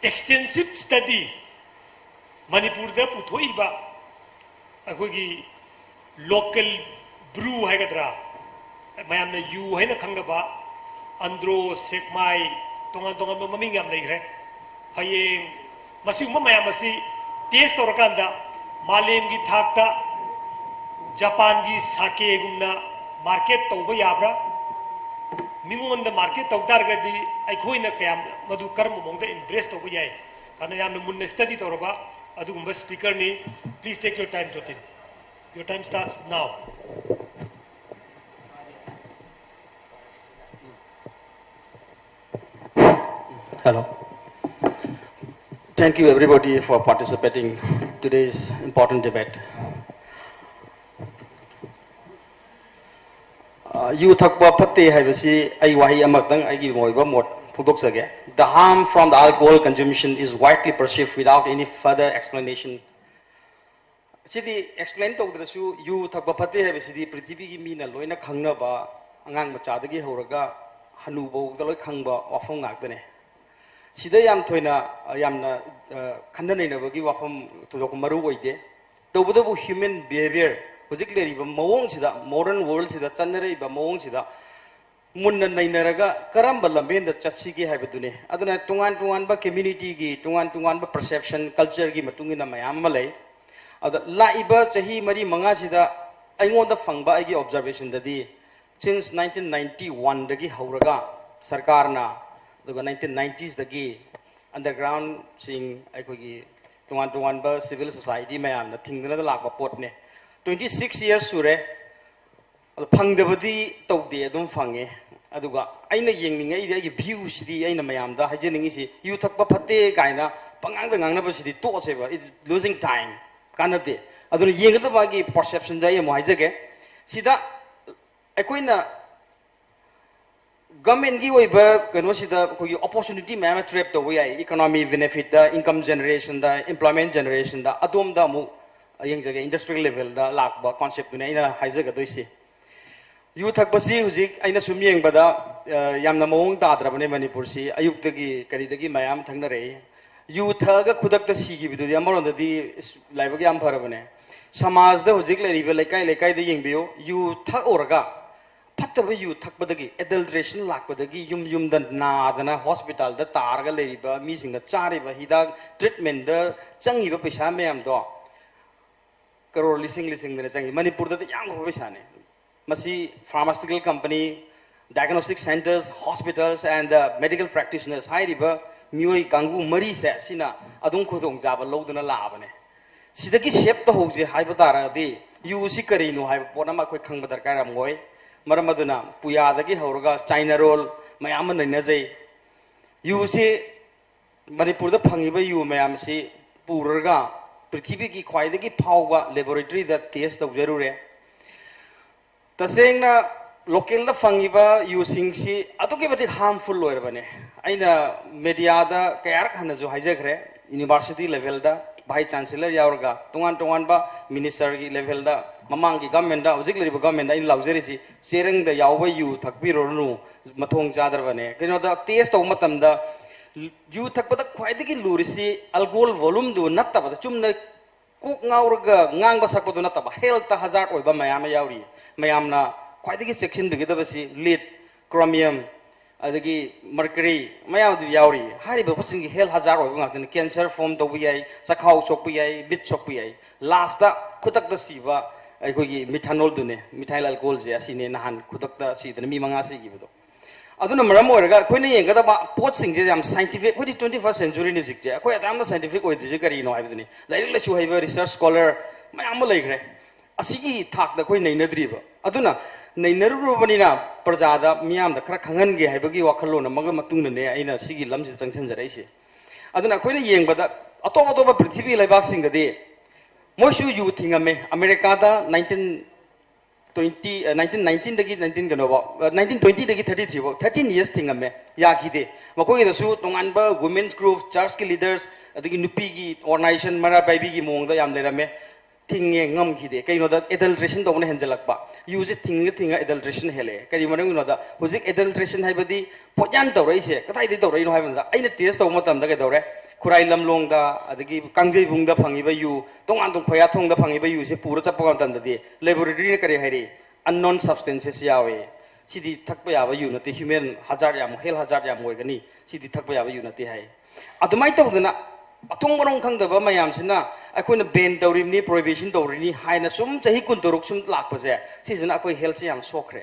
extensive study, ꯃꯅꯤꯄꯨꯔꯗ ꯄꯨꯊꯣꯛꯏꯕ ꯑꯩꯈꯣꯏꯒꯤ local brew ꯍꯥꯏꯒꯗ꯭ꯔꯥ, ꯃꯌꯥꯝꯅ ꯌꯨ ꯍꯥꯏꯅ ꯈꯪꯅꯕ ꯑꯟꯗ꯭ꯔꯣ, ꯁꯦꯛꯃꯥꯏ, ꯇꯣꯉꯥꯟ ꯇꯣꯉꯥꯟꯕ ꯃꯃꯤꯡ ꯌꯥꯝ ꯂꯩꯈ꯭ꯔꯦ꯫ ꯐꯌꯦꯡ, ꯃꯁꯤꯒꯨꯝꯕ ꯃꯌꯥꯝ ꯑꯁꯤ test ꯇꯧꯔꯀꯥꯟꯗ ꯃꯥꯂꯦꯝꯒꯤ ꯊꯥꯛꯇ ꯖꯄꯥꯟꯒꯤ ꯁꯥꯀꯦꯒꯨꯝꯅ market ꯇꯧꯕ ꯌꯥꯕ꯭ꯔꯥ? ꯃꯤꯉꯣꯟꯗ market ꯇꯧ ꯇꯥꯔꯒꯗꯤ ꯑꯩꯈꯣꯏꯅ ꯀꯌꯥꯝ, ꯃꯗꯨ ꯀꯔꯝꯕ ꯃꯑꯣꯡꯗ embrace ꯇꯧꯕ ꯌꯥꯏ? ꯀꯥꯟꯅ ꯌꯥꯝꯅ ꯃꯨꯟꯅ study ꯇꯧꯔꯕ ꯑꯗꯨꯒꯨꯝꯕ speakerꯅꯤ꯫ Please take your time, Jotin. Your time starts now. Hello. Thank you everybody for participating today's important debate. ꯑ, ꯌꯨ ꯊꯛꯄ ꯐꯠꯇꯦ ꯍꯥꯏꯕꯁꯤ ꯑꯩ ꯋꯥꯍꯩ ꯑꯃꯈꯛꯇꯪ ꯑꯩꯒꯤ ꯑꯣꯏꯕ ꯃꯣꯠ ꯐꯣꯡꯗꯣꯛꯆꯒꯦ꯫ The harm from the alcohol consumption is widely perceived without any further explanation. CD explain ꯇꯧꯗ꯭ꯔꯁꯨ ꯌꯨ ꯊꯛꯄ ꯐꯠꯇꯦ ꯍꯥꯏꯕꯁꯤꯗꯤ ꯄ꯭ꯔꯤꯊꯤꯕꯤꯒꯤ ꯃꯤꯅ ꯂꯣꯏꯅ ꯈꯪꯅꯕ, ꯑꯉꯥꯡ ꯃꯆꯥꯗꯒꯤ ꯍꯧꯔꯒ ꯍꯅꯨꯕꯧꯗ ꯂꯣꯏ ꯈꯪꯕ ꯋꯥꯐꯝ ꯉꯥꯛꯇꯅꯦ꯫ ꯁꯤꯗ ꯌꯥꯝ ꯊꯣꯏꯅ, ꯑ, ꯌꯥꯝꯅ, ꯑ, ꯈꯟꯅ ꯅꯩꯅꯕꯒꯤ ꯋꯥꯐꯝ ꯊꯣꯏꯗꯣꯛꯄ ꯃꯔꯨ ꯑꯣꯏꯗꯦ꯫ ꯇꯧꯕꯇꯕꯨ human behaviour, ꯍꯧꯖꯤꯛ ꯂꯩꯔꯤꯕ ꯃꯑꯣꯡꯁꯤꯗ, modern world ꯁꯤꯗ ꯆꯠꯅꯔꯛꯏꯕ ꯃꯑꯣꯡꯁꯤꯗ ꯃꯨꯟꯅ ꯅꯩꯅꯔꯒ ꯀꯔꯝꯕ ꯂꯝꯕꯦꯟꯗ ꯆꯠꯁꯤꯒꯦ ꯍꯥꯏꯕꯗꯨꯅꯤ꯫ ꯑꯗꯨꯅ ꯇꯣꯉꯥꯟ ꯇꯣꯉꯥꯟꯕ community ꯒꯤ ꯇꯣꯉꯥꯟ ꯇꯣꯉꯥꯟꯕ perception, culture ꯒꯤ ꯃꯇꯨꯡ ꯏꯟꯅ ꯃꯌꯥꯝ ꯑꯃ ꯂꯩ꯫ ꯑꯗ ꯂꯥꯛꯏꯕ ꯆꯍꯤ ꯃꯔꯤ ꯃꯉꯥꯁꯤꯗ ꯑꯩꯉꯣꯟꯗ ꯐꯪꯕ ꯑꯩꯒꯤ observation ꯗꯗꯤ, since nineteen ninety one ꯗꯒꯤ ꯍꯧꯔꯒ ꯁꯔꯀꯥꯔꯅ, ꯑꯗꯨꯒ nineteen nineties ꯗꯒꯤ underground ꯁꯤꯡ, ꯑꯩꯈꯣꯏꯒꯤ ꯇꯣꯉꯥꯟ ꯇꯣꯉꯥꯟꯕ civil society ꯃꯌꯥꯝꯅ ꯊꯤꯡꯗꯅ ꯂꯥꯛꯄ ꯄꯣꯠꯅꯦ꯫ Twenty six years ꯁꯨꯔꯦ꯫ ꯑꯗꯣ ꯐꯪꯗꯕꯗꯤ ꯇꯧꯗꯦ, ꯑꯗꯨꯝ ꯐꯪꯉꯦ꯫ ꯑꯗꯨꯒ ꯑꯩꯅ ꯌꯦꯡꯅꯤꯡꯉꯛꯏꯗꯤ, ꯑꯩꯒꯤ view ꯁꯤꯗꯤ, ꯑꯩꯅ ꯃꯌꯥꯝꯗ ꯍꯥꯏꯖꯅꯤꯡꯉꯤꯁꯤ, ꯌꯨ ꯊꯛꯄ ꯐꯠꯇꯦ ꯀꯥꯏꯅ ꯄꯉꯥꯡꯗ ꯉꯥꯡꯅꯕꯁꯤꯗꯤ ꯇꯣꯛꯑꯁꯦꯕ, it losing time, ꯀꯥꯟꯅꯗꯦ꯫ ꯑꯗꯨꯅ ꯌꯦꯡꯒꯗꯕ ꯑꯩꯒꯤ perception ꯗ ꯑꯩ ꯑꯃꯨꯛ ꯍꯥꯏꯖꯒꯦ꯫ ꯁꯤꯗ ꯑꯩꯈꯣꯏꯅ government ꯀꯤ ꯑꯣꯏꯕ ꯀꯩꯅꯣꯁꯤꯗ ꯑꯩꯈꯣꯏꯒꯤ opportunity ꯃꯌꯥꯝ ꯑꯃ trap ꯇꯧꯕ ꯌꯥꯏ, economy benefit ꯇ, income generation ꯗ, employment generation ꯗ꯫ ꯑꯗꯣꯝꯗ ꯑꯃꯨꯛ ꯌꯦꯡꯖꯒꯦ, industrial level ꯗ ꯂꯥꯛꯄ concept ꯇꯨꯅꯤ ꯑꯩꯅ ꯍꯥꯏꯖꯒꯗꯣꯏꯁꯤ꯫ ꯌꯨ ꯊꯛꯄꯁꯤ ꯍꯧꯖꯤꯛ ꯑꯩꯅ ꯁꯨꯝ ꯌꯦꯡꯕꯗ, ꯑ, ꯌꯥꯝꯅ ꯃꯑꯣꯡ ꯇꯥꯗ꯭ꯔꯕꯅꯦ ꯃꯅꯤꯄꯨꯔꯁꯤ꯫ ꯑꯌꯨꯛꯇꯒꯤ ꯀꯔꯤꯗꯒꯤ ꯃꯌꯥꯝ ꯊꯛꯅꯔꯛꯏ꯫ ꯌꯨ ꯊꯛꯑꯒ ꯈꯨꯗꯛꯇ ꯁꯤꯈꯤꯕꯗꯨꯗꯤ ꯑꯃꯔꯣꯝꯗꯗꯤ ꯏꯁ, ꯂꯥꯏꯕꯛ ꯌꯥꯝ ꯐꯔꯕꯅꯦ꯫ ꯁꯃꯥꯖꯗ ꯍꯧꯖꯤꯛ ꯂꯩꯔꯤꯕ ꯂꯩꯀꯥꯏ ꯂꯩꯀꯥꯏꯗ ꯌꯦꯡꯕꯤꯌꯨ, ꯌꯨ ꯊꯛꯎꯔꯒ ꯐꯠꯇꯕ ꯌꯨ ꯊꯛꯄꯗꯒꯤ, adulteration ꯂꯥꯛꯄꯗꯒꯤ ꯌꯨꯝ ꯌꯨꯝꯗ ꯅꯥꯗꯅ hospital ꯗ ꯇꯥꯔꯒ ꯂꯩꯔꯤꯕ ꯃꯤꯁꯤꯡꯅ ꯆꯥꯔꯤꯕ ꯍꯤꯗꯥꯛ treatment ꯇ ꯆꯪꯉꯤꯕ ꯄꯩꯁꯥ ꯃꯌꯥꯝꯗꯣ ꯀꯔꯣꯔ ꯂꯤꯁꯤꯡ ꯂꯤꯁꯤꯡꯗꯅ ꯆꯪꯉꯤ꯫ ꯃꯅꯤꯄꯨꯔꯗꯗꯤ ꯌꯥꯝꯈ꯭ꯔꯕ ꯄꯩꯁꯥꯅꯦ꯫ ꯃꯁꯤ pharmaceutical company, diagnostic centres, hospitals and medical practitioners ꯍꯥꯏꯔꯤꯕ ꯃꯤꯑꯣꯏ ꯀꯥꯡꯕꯨ ꯃꯔꯤꯁꯦ ꯁꯤꯅ ꯑꯗꯨꯝ ꯈꯨꯗꯣꯡꯆꯥꯕ ꯂꯧꯗꯨꯅ ꯂꯥꯛꯑꯕꯅꯦ꯫ ꯁꯤꯗꯒꯤ save ꯇꯧꯍꯧꯁꯦ ꯍꯥꯏꯕ ꯇꯥꯔꯒꯗꯤ ꯌꯨꯁꯤ ꯀꯔꯤꯅꯣ ꯍꯥꯏꯕ ꯄꯣꯠ ꯑꯃ ꯑꯩꯈꯣꯏ ꯈꯪꯕ ꯗꯔꯀꯥꯔ ꯌꯥꯝ ꯑꯣꯏ꯫ ꯃꯔꯝ ꯑꯗꯨꯅ ꯄꯨꯌꯥꯗꯒꯤ ꯍꯧꯔꯒ ꯆꯥꯏꯅꯥꯔꯣꯜ ꯃꯌꯥꯝ ꯑꯃ ꯅꯩꯅꯖꯩ꯫ ꯌꯨꯁꯤ, ꯃꯅꯤꯄꯨꯔꯗ ꯐꯪꯉꯤꯕ ꯌꯨ ꯃꯌꯥꯝꯁꯤ ꯄꯨꯔꯒ ꯄ꯭ꯔꯤꯊꯤꯕꯤꯒꯤ ꯈ꯭ꯋꯥꯏꯗꯒꯤ ꯐꯥꯎꯕ laboratory ꯗ test ꯇꯧꯖꯔꯨꯔꯦ꯫ ꯇꯁꯦꯡꯅ local ꯗ ꯐꯪꯉꯤꯕ ꯌꯨꯁꯤꯡꯁꯤ ꯑꯗꯨꯛꯀꯤ ꯃꯇꯤꯛ harmful ꯑꯣꯏꯔꯕꯅꯦ꯫ ꯑꯩꯅ media ꯗ ꯀꯌꯥꯔꯛ ꯍꯟꯅꯁꯨ ꯍꯥꯏꯖꯈ꯭ꯔꯦ, university level ꯗ vice chancellor ꯌꯥꯎꯔꯒ ꯇꯣꯉꯥꯟ ꯇꯣꯉꯥꯟꯕ minister ꯒꯤ level ꯗ, ꯃꯃꯥꯡꯒꯤ government ꯇ, ꯍꯧꯖꯤꯛ ꯂꯩꯔꯤꯕ government ꯇ ꯑꯩꯅ ꯂꯥꯎꯖꯔꯤꯁꯤ, ꯆꯦꯔꯪꯗ ꯌꯥꯎꯕ ꯌꯨ ꯊꯛꯄꯤꯔꯨꯔꯅꯨ, ꯃꯊꯣꯡ ꯆꯥꯗ꯭ꯔꯕꯅꯦ꯫ ꯀꯩꯅꯣꯗ test ꯇꯧꯕ ꯃꯇꯝꯗ ꯌꯨ ꯊꯛꯄꯗ ꯈ꯭ꯋꯥꯏꯗꯒꯤ ꯂꯨꯔꯤꯁꯤ alcohol volume ꯗꯨ ꯅꯠꯇꯕꯗ, ꯆꯨꯝꯅ ꯀꯣꯛ ꯉꯥꯎꯔꯒ ꯉꯥꯡꯕ ꯁꯛꯄꯗꯨ ꯅꯠꯇꯕ, health ꯇ hazard ꯑꯣꯏꯕ ꯃꯌꯥꯝ ꯑꯃ ꯌꯥꯎꯔꯤ꯫ ꯃꯌꯥꯝꯅ ꯈ꯭ꯋꯥꯏꯗꯒꯤ ꯆꯦꯛꯁꯤꯟꯕꯤꯒꯗꯕꯁꯤ lead, chromium, ꯑꯗꯒꯤ mercury ꯃꯌꯥꯝ ꯑꯗꯨ ꯌꯥꯎꯔꯤ꯫ ꯍꯥꯏꯔꯤꯕ ꯄꯣꯠꯁꯤꯡꯒꯤ health hazard ꯑꯣꯏꯕ ꯉꯥꯛꯇꯅꯤ꯫ Cancer form ꯇꯧꯕ ꯌꯥꯏ, ꯆꯈꯥꯎ ꯁꯣꯛꯄ ꯌꯥꯏ, ꯃꯤꯠ ꯁꯣꯛꯄ ꯌꯥꯏ꯫ Last ꯇ ꯈꯨꯗꯛꯇ ꯁꯤꯕ ꯑꯩꯈꯣꯏꯒꯤ methanol ꯗꯨꯅꯦ, methyl alcohol ꯁꯦ ꯑꯁꯤꯅꯦ ꯅꯍꯥꯟ ꯈꯨꯗꯛꯇ ꯁꯤꯗꯅ ꯃꯤ ꯃꯉꯥ ꯁꯤꯈꯤꯕꯗꯣ꯫ ꯑꯗꯨꯅ ꯃꯔꯝ ꯑꯣꯏꯔꯒ ꯑꯩꯈꯣꯏꯅ ꯌꯦꯡꯒꯗꯕ ꯄꯣꯠꯁꯤꯡꯁꯦ ꯌꯥꯝ scientific, ꯑꯩꯈꯣꯏꯗꯤ twenty first century ꯅꯤ ꯍꯧꯖꯤꯛꯁꯦ꯫ ꯑꯩꯈꯣꯏ ꯑꯗꯥꯝꯅ scientific ꯑꯣꯏꯗ꯭ꯔꯤꯁꯦ ꯀꯔꯤꯅꯣ ꯍꯥꯏꯕꯗꯨꯅꯤ꯫ ꯂꯥꯏꯔꯤꯛ ꯂꯥꯏꯁꯨ ꯍꯩꯕ research scholar ꯃꯌꯥꯝ ꯑꯃ ꯂꯩꯈ꯭ꯔꯦ꯫ ꯑꯁꯤꯒꯤ ꯊꯥꯛꯇ ꯑꯩꯈꯣꯏ ꯅꯩꯅꯗ꯭ꯔꯤꯕ꯫ ꯑꯗꯨꯅ ꯅꯩꯅꯔꯨꯔꯕꯅꯤꯅ ꯄ꯭ꯔꯖꯥꯗ, ꯃꯤꯌꯥꯝꯗ ꯈꯔ ꯈꯪꯍꯟꯒꯦ ꯍꯥꯏꯕꯒꯤ ꯋꯥꯈꯜꯂꯣꯟ ꯑꯃꯒ ꯃꯇꯨꯡꯗꯅꯦ ꯑꯩꯅ ꯁꯤꯒꯤ ꯂꯝꯁꯤꯗ ꯆꯪꯁꯤꯟꯖꯔꯛꯏꯁꯦ꯫ ꯑꯗꯨꯅ ꯑꯩꯈꯣꯏꯅ ꯌꯦꯡꯕꯗ ꯑꯇꯣꯞ ꯑꯇꯣꯞꯄ ꯄ꯭ꯔꯤꯊꯤꯕꯤ ꯂꯩꯕꯥꯛꯁꯤꯡꯗꯗꯤ ꯃꯣꯏꯁꯨ ꯌꯨ ꯊꯤꯡꯉꯝꯃꯦ꯫ ꯑꯃꯦꯔꯤꯀꯥꯗ nineteen twenty, nineteen nineteen ꯗꯒꯤ nineteen ꯀꯩꯅꯣꯐꯥꯎ, nineteen twenty ꯗꯒꯤ thirty three ꯐꯥꯎ thirteen years ꯊꯤꯡꯉꯝꯃꯦ, ꯌꯥꯈꯤꯗꯦ꯫ ꯃꯈꯣꯏꯒꯤꯗꯁꯨ ꯇꯣꯉꯥꯟꯕ women's group, church ꯀꯤ leaders, ꯑꯗꯒꯤ ꯅꯨꯄꯤꯒꯤ organization, ꯃꯩꯔꯥ ꯄꯥꯏꯕꯤꯒꯤ ꯃꯑꯣꯡꯗ ꯌꯥꯝ ꯂꯩꯔꯝꯃꯦ꯫ ꯊꯤꯡꯉꯦ, ꯉꯝꯈꯤꯗꯦ꯫ ꯀꯩꯅꯣꯗ adulteration ꯇꯧꯕꯅ ꯍꯦꯟꯖꯜꯂꯛꯄ꯫ ꯌꯨꯁꯦ ꯊꯤꯡꯉ ꯊꯤꯡꯉ adulteration ꯍꯦꯜꯂꯛꯑꯦ꯫ ꯀꯔꯤ ꯃꯔꯝꯒꯤꯅꯣꯗ, ꯍꯧꯖꯤꯛ adulteration ꯍꯥꯏꯕꯗꯤ ꯄꯣꯠꯌꯥꯟ ꯇꯧꯔꯛꯏꯁꯦ ꯀꯗꯥꯏꯗꯒꯤ ꯇꯧꯔꯛꯏꯅꯣ ꯍꯥꯏꯕ ꯃꯇꯝꯗ, ꯑꯩꯅ test ꯇꯧꯕ ꯃꯇꯝꯗ ꯀꯩꯗꯧꯔꯦ? ꯈꯨꯔꯥꯏ ꯂꯝꯂꯣꯡꯗ, ꯑꯗꯒꯤ ꯀꯥꯡꯖꯩꯕꯨꯡꯗ ꯐꯪꯉꯤꯕ ꯌꯨ, ꯇꯣꯉꯥꯟ ꯇꯣꯉꯥꯟ ꯈꯣꯌꯥꯊꯣꯡꯗ ꯐꯪꯉꯤꯕ ꯌꯨꯁꯦ ꯄꯨꯔ ꯆꯠꯄ ꯃꯇꯝꯗꯗꯤ laboratory ꯅ ꯀꯔꯤ ꯍꯥꯏꯔꯤ? Unknown substances ꯌꯥꯎꯋꯦ꯫ ꯁꯤꯗꯤ ꯊꯛꯄ ꯌꯥꯕ ꯌꯨ ꯅꯠꯇꯦ, human hazard ꯌꯥꯝ, health hazard ꯌꯥꯝ ꯑꯣꯏꯒꯅꯤ, ꯁꯤꯗꯤ ꯊꯛꯄ ꯌꯥꯕ ꯌꯨ ꯅꯠꯇꯦ ꯍꯥꯏ꯫ ꯑꯗꯨꯃꯥꯏꯅ ꯇꯧꯗꯅ ꯑꯊꯣꯡ ꯃꯔꯣꯡ ꯈꯪꯗꯕ ꯃꯌꯥꯝꯁꯤꯅ ꯑꯩꯈꯣꯏꯅ ban ꯇꯧꯔꯤꯕꯅꯤ, prohibition ꯇꯧꯔꯤꯅꯤ ꯍꯥꯏꯅ ꯁꯨꯝ ꯆꯍꯤ ꯀꯨꯟꯇꯔꯨꯛ ꯁꯨꯝ ꯂꯥꯛꯄꯁꯦ, ꯁꯤꯁꯤꯅ ꯑꯩꯈꯣꯏ health ꯁꯦ ꯌꯥꯝ ꯁꯣꯛꯈ꯭ꯔꯦ꯫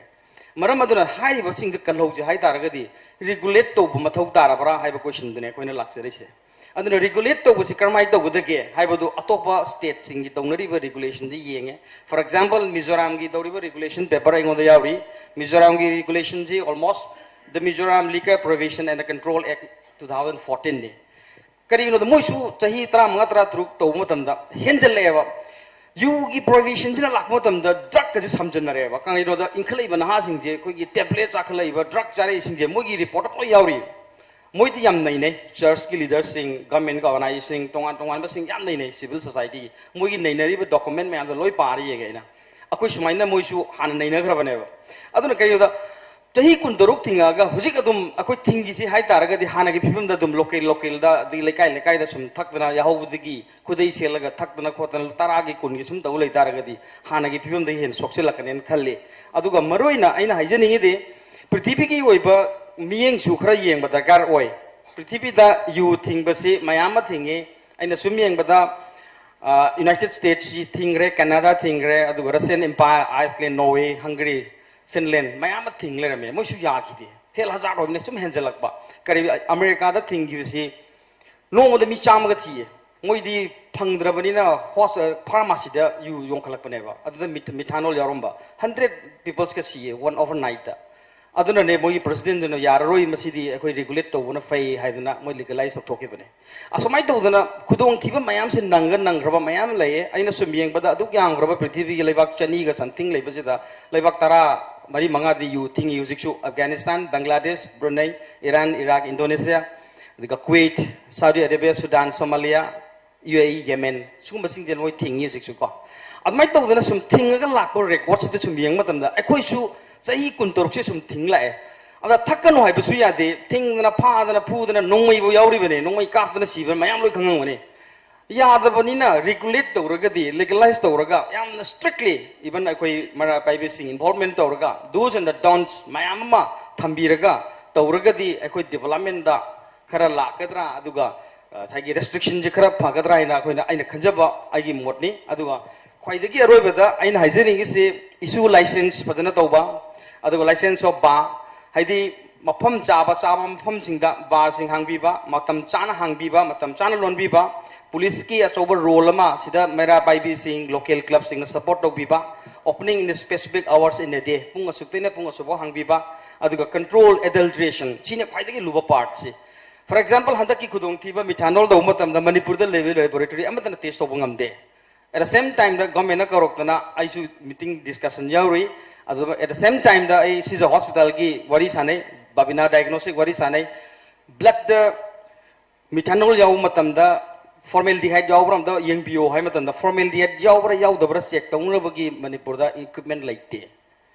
ꯃꯔꯝ ꯑꯗꯨꯅ ꯍꯥꯏꯔꯤꯕꯁꯤꯡꯁꯦ ꯀꯜꯍꯧꯁꯦ ꯍꯥꯏ ꯇꯥꯔꯒꯗꯤ regulate ꯇꯧꯕ ꯃꯊꯧ ꯇꯥꯔꯕ꯭ꯔꯥ ꯍꯥꯏꯕ question ꯗꯨꯅꯦ ꯑꯩꯈꯣꯏꯅ ꯂꯥꯛꯆꯔꯤꯁꯦ꯫ ꯑꯗꯨꯅ regulate ꯇꯧꯕꯁꯤ ꯀꯔꯝꯍꯥꯏꯅ ꯇꯧꯒꯗꯒꯦ ꯍꯥꯏꯕꯗꯨ ꯑꯇꯣꯞꯄ state ꯁꯤꯡꯒꯤ ꯇꯧꯅꯔꯤꯕ regulation ꯁꯤ ꯌꯦꯡꯉꯦ꯫ For example, ꯃꯤꯖꯣꯔꯥꯝꯒꯤ ꯇꯧꯔꯤꯕ regulation paper ꯑꯩꯉꯣꯟꯗ ꯌꯥꯎꯔꯤ꯫ ꯃꯤꯖꯣꯔꯥꯝꯒꯤ regulation ꯁꯤ almost the Mizoram Liquor Prohibition and Control Act two thousand fourteen ꯅꯤ꯫ ꯀꯔꯤꯒꯤꯅꯣꯗ ꯃꯣꯏꯁꯨ ꯆꯍꯤ ꯇꯔꯥꯃꯉꯥ, ꯇꯔꯥꯇꯔꯨꯛ ꯇꯧꯕ ꯃꯇꯝꯗ ꯍꯦꯟꯖꯜꯂꯛꯑꯦꯕ꯫ ꯌꯨꯒꯤ prohibition ꯁꯤꯅ ꯂꯥꯛꯄ ꯃꯇꯝꯗ drug ꯀꯁꯦ ꯁꯝꯖꯟꯅꯔꯦꯕ꯫ ꯀꯩꯒꯤꯅꯣꯗ ꯏꯟꯈꯠꯂꯛꯏꯕ ꯅꯍꯥꯁꯤꯡꯁꯦ ꯑꯩꯈꯣꯏꯒꯤ tablet ꯆꯥꯈꯠꯂꯛꯏꯕ, drug ꯆꯥꯔꯛꯏꯁꯤꯡꯁꯦ ꯃꯣꯏꯒꯤ report ꯇ ꯂꯣꯏ ꯌꯥꯎꯔꯤ꯫ ꯃꯣꯏꯗꯤ ꯌꯥꯝ ꯅꯩꯅꯩ, church ꯀꯤ leader ꯁꯤꯡ, government ꯀꯤ organization ꯁꯤꯡ, ꯇꯣꯉꯥꯟ ꯇꯣꯉꯥꯟꯕꯁꯤꯡ ꯌꯥꯝ ꯅꯩꯅꯩ, civil society ꯒꯤ꯫ ꯃꯣꯏꯒꯤ ꯅꯩꯅꯔꯤꯕ document ꯃꯌꯥꯝꯗꯣ ꯂꯣꯏ ꯄꯥꯔ ꯌꯦꯡꯉꯦ ꯑꯩꯅ꯫ ꯑꯩꯈꯣꯏ ꯁꯨꯃꯥꯏꯅ ꯃꯣꯏꯁꯨ ꯍꯥꯟꯅ ꯅꯩꯅꯈ꯭ꯔꯕꯅꯦꯕ꯫ ꯑꯗꯨꯅ ꯀꯩꯒꯤꯅꯣꯗ ꯆꯍꯤ ꯀꯨꯟꯇꯔꯨꯛ ꯊꯤꯡꯉꯛꯑꯒ ꯍꯧꯖꯤꯛ ꯑꯗꯨꯝ ꯑꯩꯈꯣꯏ ꯊꯤꯡꯒꯤꯁꯤ ꯍꯥꯏ ꯇꯥꯔꯒꯗꯤ ꯍꯥꯟꯅꯒꯤ ꯐꯤꯕꯝꯗ ꯑꯗꯨꯝ local localꯗ ꯑꯗꯒꯤ ꯂꯩꯀꯥꯏ ꯂꯩꯀꯥꯏꯗ ꯁꯨꯝ ꯊꯛꯇꯅ ꯌꯥꯍꯧꯕꯗꯒꯤ ꯈꯨꯗꯩ ꯁꯦꯠꯂꯒ ꯊꯛꯇꯅ ꯈꯣꯠꯇꯅ ꯇꯔꯥꯒꯤ ꯀꯨꯟꯒꯤ ꯁꯨꯝ ꯇꯧ ꯂꯩ ꯇꯥꯔꯒꯗꯤ ꯍꯥꯟꯅꯒꯤ ꯐꯤꯕꯝꯗꯒꯤ ꯍꯦꯟꯅ ꯁꯣꯛꯆꯤꯜꯂꯛꯀꯅꯦꯅ ꯈꯜꯂꯤ꯫ ꯑꯗꯨꯒ ꯃꯔꯨꯑꯣꯏꯅ ꯑꯩꯅ ꯍꯥꯏꯖꯅꯤꯡꯉꯤꯗꯤ ꯄ꯭ꯔꯤꯊꯤꯕꯤꯒꯤ ꯑꯣꯏꯕ ꯃꯤꯠꯌꯦꯡꯁꯨ ꯈꯔ ꯌꯦꯡꯕ ꯗꯔꯀꯥꯔ ꯑꯣꯏ꯫ ꯄ꯭ꯔꯤꯊꯤꯕꯤꯗ ꯌꯨ ꯊꯤꯡꯕꯁꯤ ꯃꯌꯥꯝ ꯑꯃ ꯊꯤꯡꯉꯤ꯫ ꯑꯩꯅ ꯁꯨꯝ ꯌꯦꯡꯕꯗ, ꯑ, United States ꯊꯤꯡꯈ꯭ꯔꯦ, Canada ꯊꯤꯡꯈ꯭ꯔꯦ, ꯑꯗꯨꯒ Russian Empire, Iceland, Norway, Hungary, Finland ꯃꯌꯥꯝ ꯑꯃ ꯊꯤꯡ ꯂꯩꯔꯝꯃꯦ꯫ ꯃꯣꯏꯁꯨ ꯌꯥꯈꯤꯗꯦ꯫ Health hazard ꯑꯣꯏꯕꯅ ꯁꯨꯝ ꯍꯦꯟꯖꯜꯂꯛꯄ꯫ ꯀꯔꯤ, ꯑꯃꯦꯔꯤꯀꯥꯗ ꯊꯤꯡꯈꯤꯕꯁꯤ ꯅꯣꯡꯃꯗ ꯃꯤ ꯆꯥꯝꯃꯒ ꯊꯤꯌꯦ꯫ ꯃꯣꯏꯗꯤ ꯐꯪꯗ꯭ꯔꯕꯅꯤꯅ ꯍꯣꯁ-, ꯑ, ꯐꯥꯔꯃꯥꯁꯤꯗ ꯌꯨ ꯌꯣꯟꯈꯠꯂꯛꯄꯅꯦꯕ꯫ ꯑꯗꯨꯗ ꯃꯤꯊ-, methanol ꯌꯥꯎꯔꯝꯕ꯫ Hundred peopleꯁꯀ ꯁꯤꯌꯦ, one overnightꯇ꯫ ꯑꯗꯨꯅꯅꯦ ꯃꯣꯏꯒꯤ presidentꯗꯨꯅ ꯌꯥꯔꯔꯣꯏ, ꯃꯁꯤꯗꯤ ꯑꯩꯈꯣꯏ regulate ꯇꯧꯕꯅ ꯐꯩ ꯍꯥꯏꯗꯅ ꯃꯣꯏ legalize ꯇꯧꯊꯣꯛꯈꯤꯕꯅꯦ꯫ ꯑꯁꯨꯃꯥꯏꯅ ꯇꯧꯗꯅ ꯈꯨꯗꯣꯡꯊꯤꯕ ꯃꯌꯥꯝꯁꯦ ꯅꯪꯒ ꯅꯪꯈ꯭ꯔꯕ ꯃꯌꯥꯝ ꯂꯩꯌꯦ꯫ ꯑꯩꯅ ꯁꯨꯝ ꯌꯦꯡꯕꯗ ꯑꯗꯨꯛ ꯌꯥꯝꯈ꯭ꯔꯕ ꯄ꯭ꯔꯤꯊꯤꯕꯤꯒꯤ ꯂꯩꯕꯥꯛ ꯆꯅꯤꯒ something ꯂꯩꯕꯁꯤꯗ ꯂꯩꯕꯥꯛ ꯇꯔꯥ ꯃꯔꯤ ꯃꯉꯥꯗꯤ ꯌꯨ ꯊꯤꯡꯉꯤ ꯍꯧꯖꯤꯛꯁꯨ꯫ Afghanistan, Bangladesh, Brunei, Iran, Iraq, Indonesia, ꯑꯗꯨꯒ Kuwait, Saudi Arabia, Sudan, Somalia, U A E, Yemen, ꯁꯤꯒꯨꯝꯕꯁꯤꯡꯁꯦ ꯂꯣꯏ ꯊꯤꯡꯉꯤ ꯍꯧꯖꯤꯛꯁꯨ ꯀꯣ꯫ ꯑꯗꯨꯃꯥꯏꯅ ꯇꯧꯗꯅ ꯁꯨꯝ ꯊꯤꯡꯉꯒ ꯂꯥꯛꯄ recordꯁꯤꯗ ꯁꯨꯝ ꯌꯦꯡꯕ ꯃꯇꯝꯗ ꯑꯩꯈꯣꯏꯁꯨ ꯆꯍꯤ ꯀꯨꯟꯇꯔꯨꯛꯁꯦ ꯁꯨꯝ ꯊꯤꯡ ꯂꯥꯛꯑꯦ꯫ ꯑꯗ ꯊꯛꯀꯅꯨ ꯍꯥꯏꯕꯁꯨ ꯌꯥꯗꯦ, ꯊꯤꯡꯗꯅ ꯐꯥꯗꯅ ꯐꯨꯗꯅ ꯅꯣꯡꯃꯩꯕꯨ ꯌꯥꯎꯔꯤꯕꯅꯦ, ꯅꯣꯡꯃꯩ ꯀꯥꯞꯇꯅ ꯁꯤꯕ ꯃꯌꯥꯝ ꯂꯣꯏ ꯈꯪꯉꯝꯒꯅꯤ꯫ ꯌꯥꯗꯕꯅꯤꯅ regulate ꯇꯧꯔꯒꯗꯤ, legalize ꯇꯧꯔꯒ ꯌꯥꯝꯅ strictly, even ꯑꯩꯈꯣꯏ ꯃꯩꯔꯥ ꯄꯥꯏꯕꯤꯁꯤꯡ involvement ꯇꯧꯔꯒ, do's and the don'ts ꯃꯌꯥꯝ ꯑꯃ ꯊꯝꯕꯤꯔꯒ ꯇꯧꯔꯒꯗꯤ ꯑꯩꯈꯣꯏ developmentꯗ ꯈꯔ ꯂꯥꯛꯀꯗ꯭ꯔꯥ, ꯑꯗꯨꯒ, ꯑ, ꯉꯁꯥꯏꯒꯤ restrictionꯁꯦ ꯈꯔ ꯐꯒꯗ꯭ꯔꯥ ꯍꯥꯏꯅ ꯑꯩꯈꯣꯏꯅ, ꯑꯩꯅ ꯈꯟꯖꯕ ꯑꯩꯒꯤ ꯃꯣꯠꯅꯤ꯫ ꯑꯗꯨꯒ ꯈ꯭ꯋꯥꯏꯗꯒꯤ ꯑꯔꯣꯏꯕꯗ ꯑꯩꯅ ꯍꯥꯏꯖꯅꯤꯡꯉꯤꯁꯤ issue license ꯐꯖꯅ ꯇꯧꯕ, ꯑꯗꯨꯒ license of bar, ꯍꯥꯏꯗꯤ ꯃꯐꯝ ꯆꯥꯕ ꯆꯥꯕ ꯃꯐꯝꯁꯤꯡꯗ barꯁꯤꯡ ꯍꯥꯡꯕꯤꯕ, ꯃꯇꯝ ꯆꯥꯅ ꯍꯥꯡꯕꯤꯕ, ꯃꯇꯝ ꯆꯥꯅ ꯂꯣꯟꯕꯤꯕ, policeꯀꯤ ꯑꯆꯧꯕ role ꯑꯃ ꯁꯤꯗ ꯃꯩꯔꯥ ꯄꯥꯏꯕꯤꯁꯤꯡ, local clubꯁꯤꯡꯅ support ꯇꯧꯕꯤꯕ, opening in the specific hours in the day, ꯄꯨꯡ ꯑꯁꯨꯛꯇꯩꯅ ꯄꯨꯡ ꯑꯁꯨꯛꯐꯥꯎ ꯍꯥꯡꯕꯤꯕ, ꯑꯗꯨꯒ control adulteration, ꯁꯤꯅ ꯈ꯭ꯋꯥꯏꯗꯒꯤ ꯂꯨꯕ partꯁꯤ꯫ For example, ꯍꯟꯗꯛꯀꯤ ꯈꯨꯗꯣꯡꯊꯤꯕ methanol ꯇꯧꯕ ꯃꯇꯝꯗ ꯃꯅꯤꯄꯨꯔꯗ ꯂꯩꯕ laboratory ꯑꯃꯠꯇꯅ test ꯇꯧꯕ ꯉꯝꯗꯦ꯫ At the same timeꯗ governmentꯅ ꯀꯧꯔꯛꯇꯅ ꯑꯩꯁꯨ meeting discussion ꯌꯥꯎꯔꯨꯏ꯫ ꯑꯗꯨꯒ at the same timeꯗ ꯑꯩ ꯁꯤꯖ hospitalꯒꯤ ꯋꯥꯔꯤ ꯁꯥꯟꯅꯩ, ꯕꯥꯕꯤꯅꯥ diagnostic ꯋꯥꯔꯤ ꯁꯥꯟꯅꯩ꯫ Bloodꯇ methanol ꯌꯥꯎꯕ ꯃꯇꯝꯗ formaldehyde ꯌꯥꯎꯕ꯭ꯔꯥ ꯑꯝꯇ ꯌꯦꯡꯕꯤꯌꯣ ꯍꯥꯏ ꯃꯇꯝꯗ formaldehyde ꯌꯥꯎꯕ꯭ꯔꯥ ꯌꯥꯎꯗꯕ꯭ꯔꯥ check ꯇꯧꯅꯕꯒꯤ ꯃꯅꯤꯄꯨꯔꯗ equipment ꯂꯩꯇꯦ꯫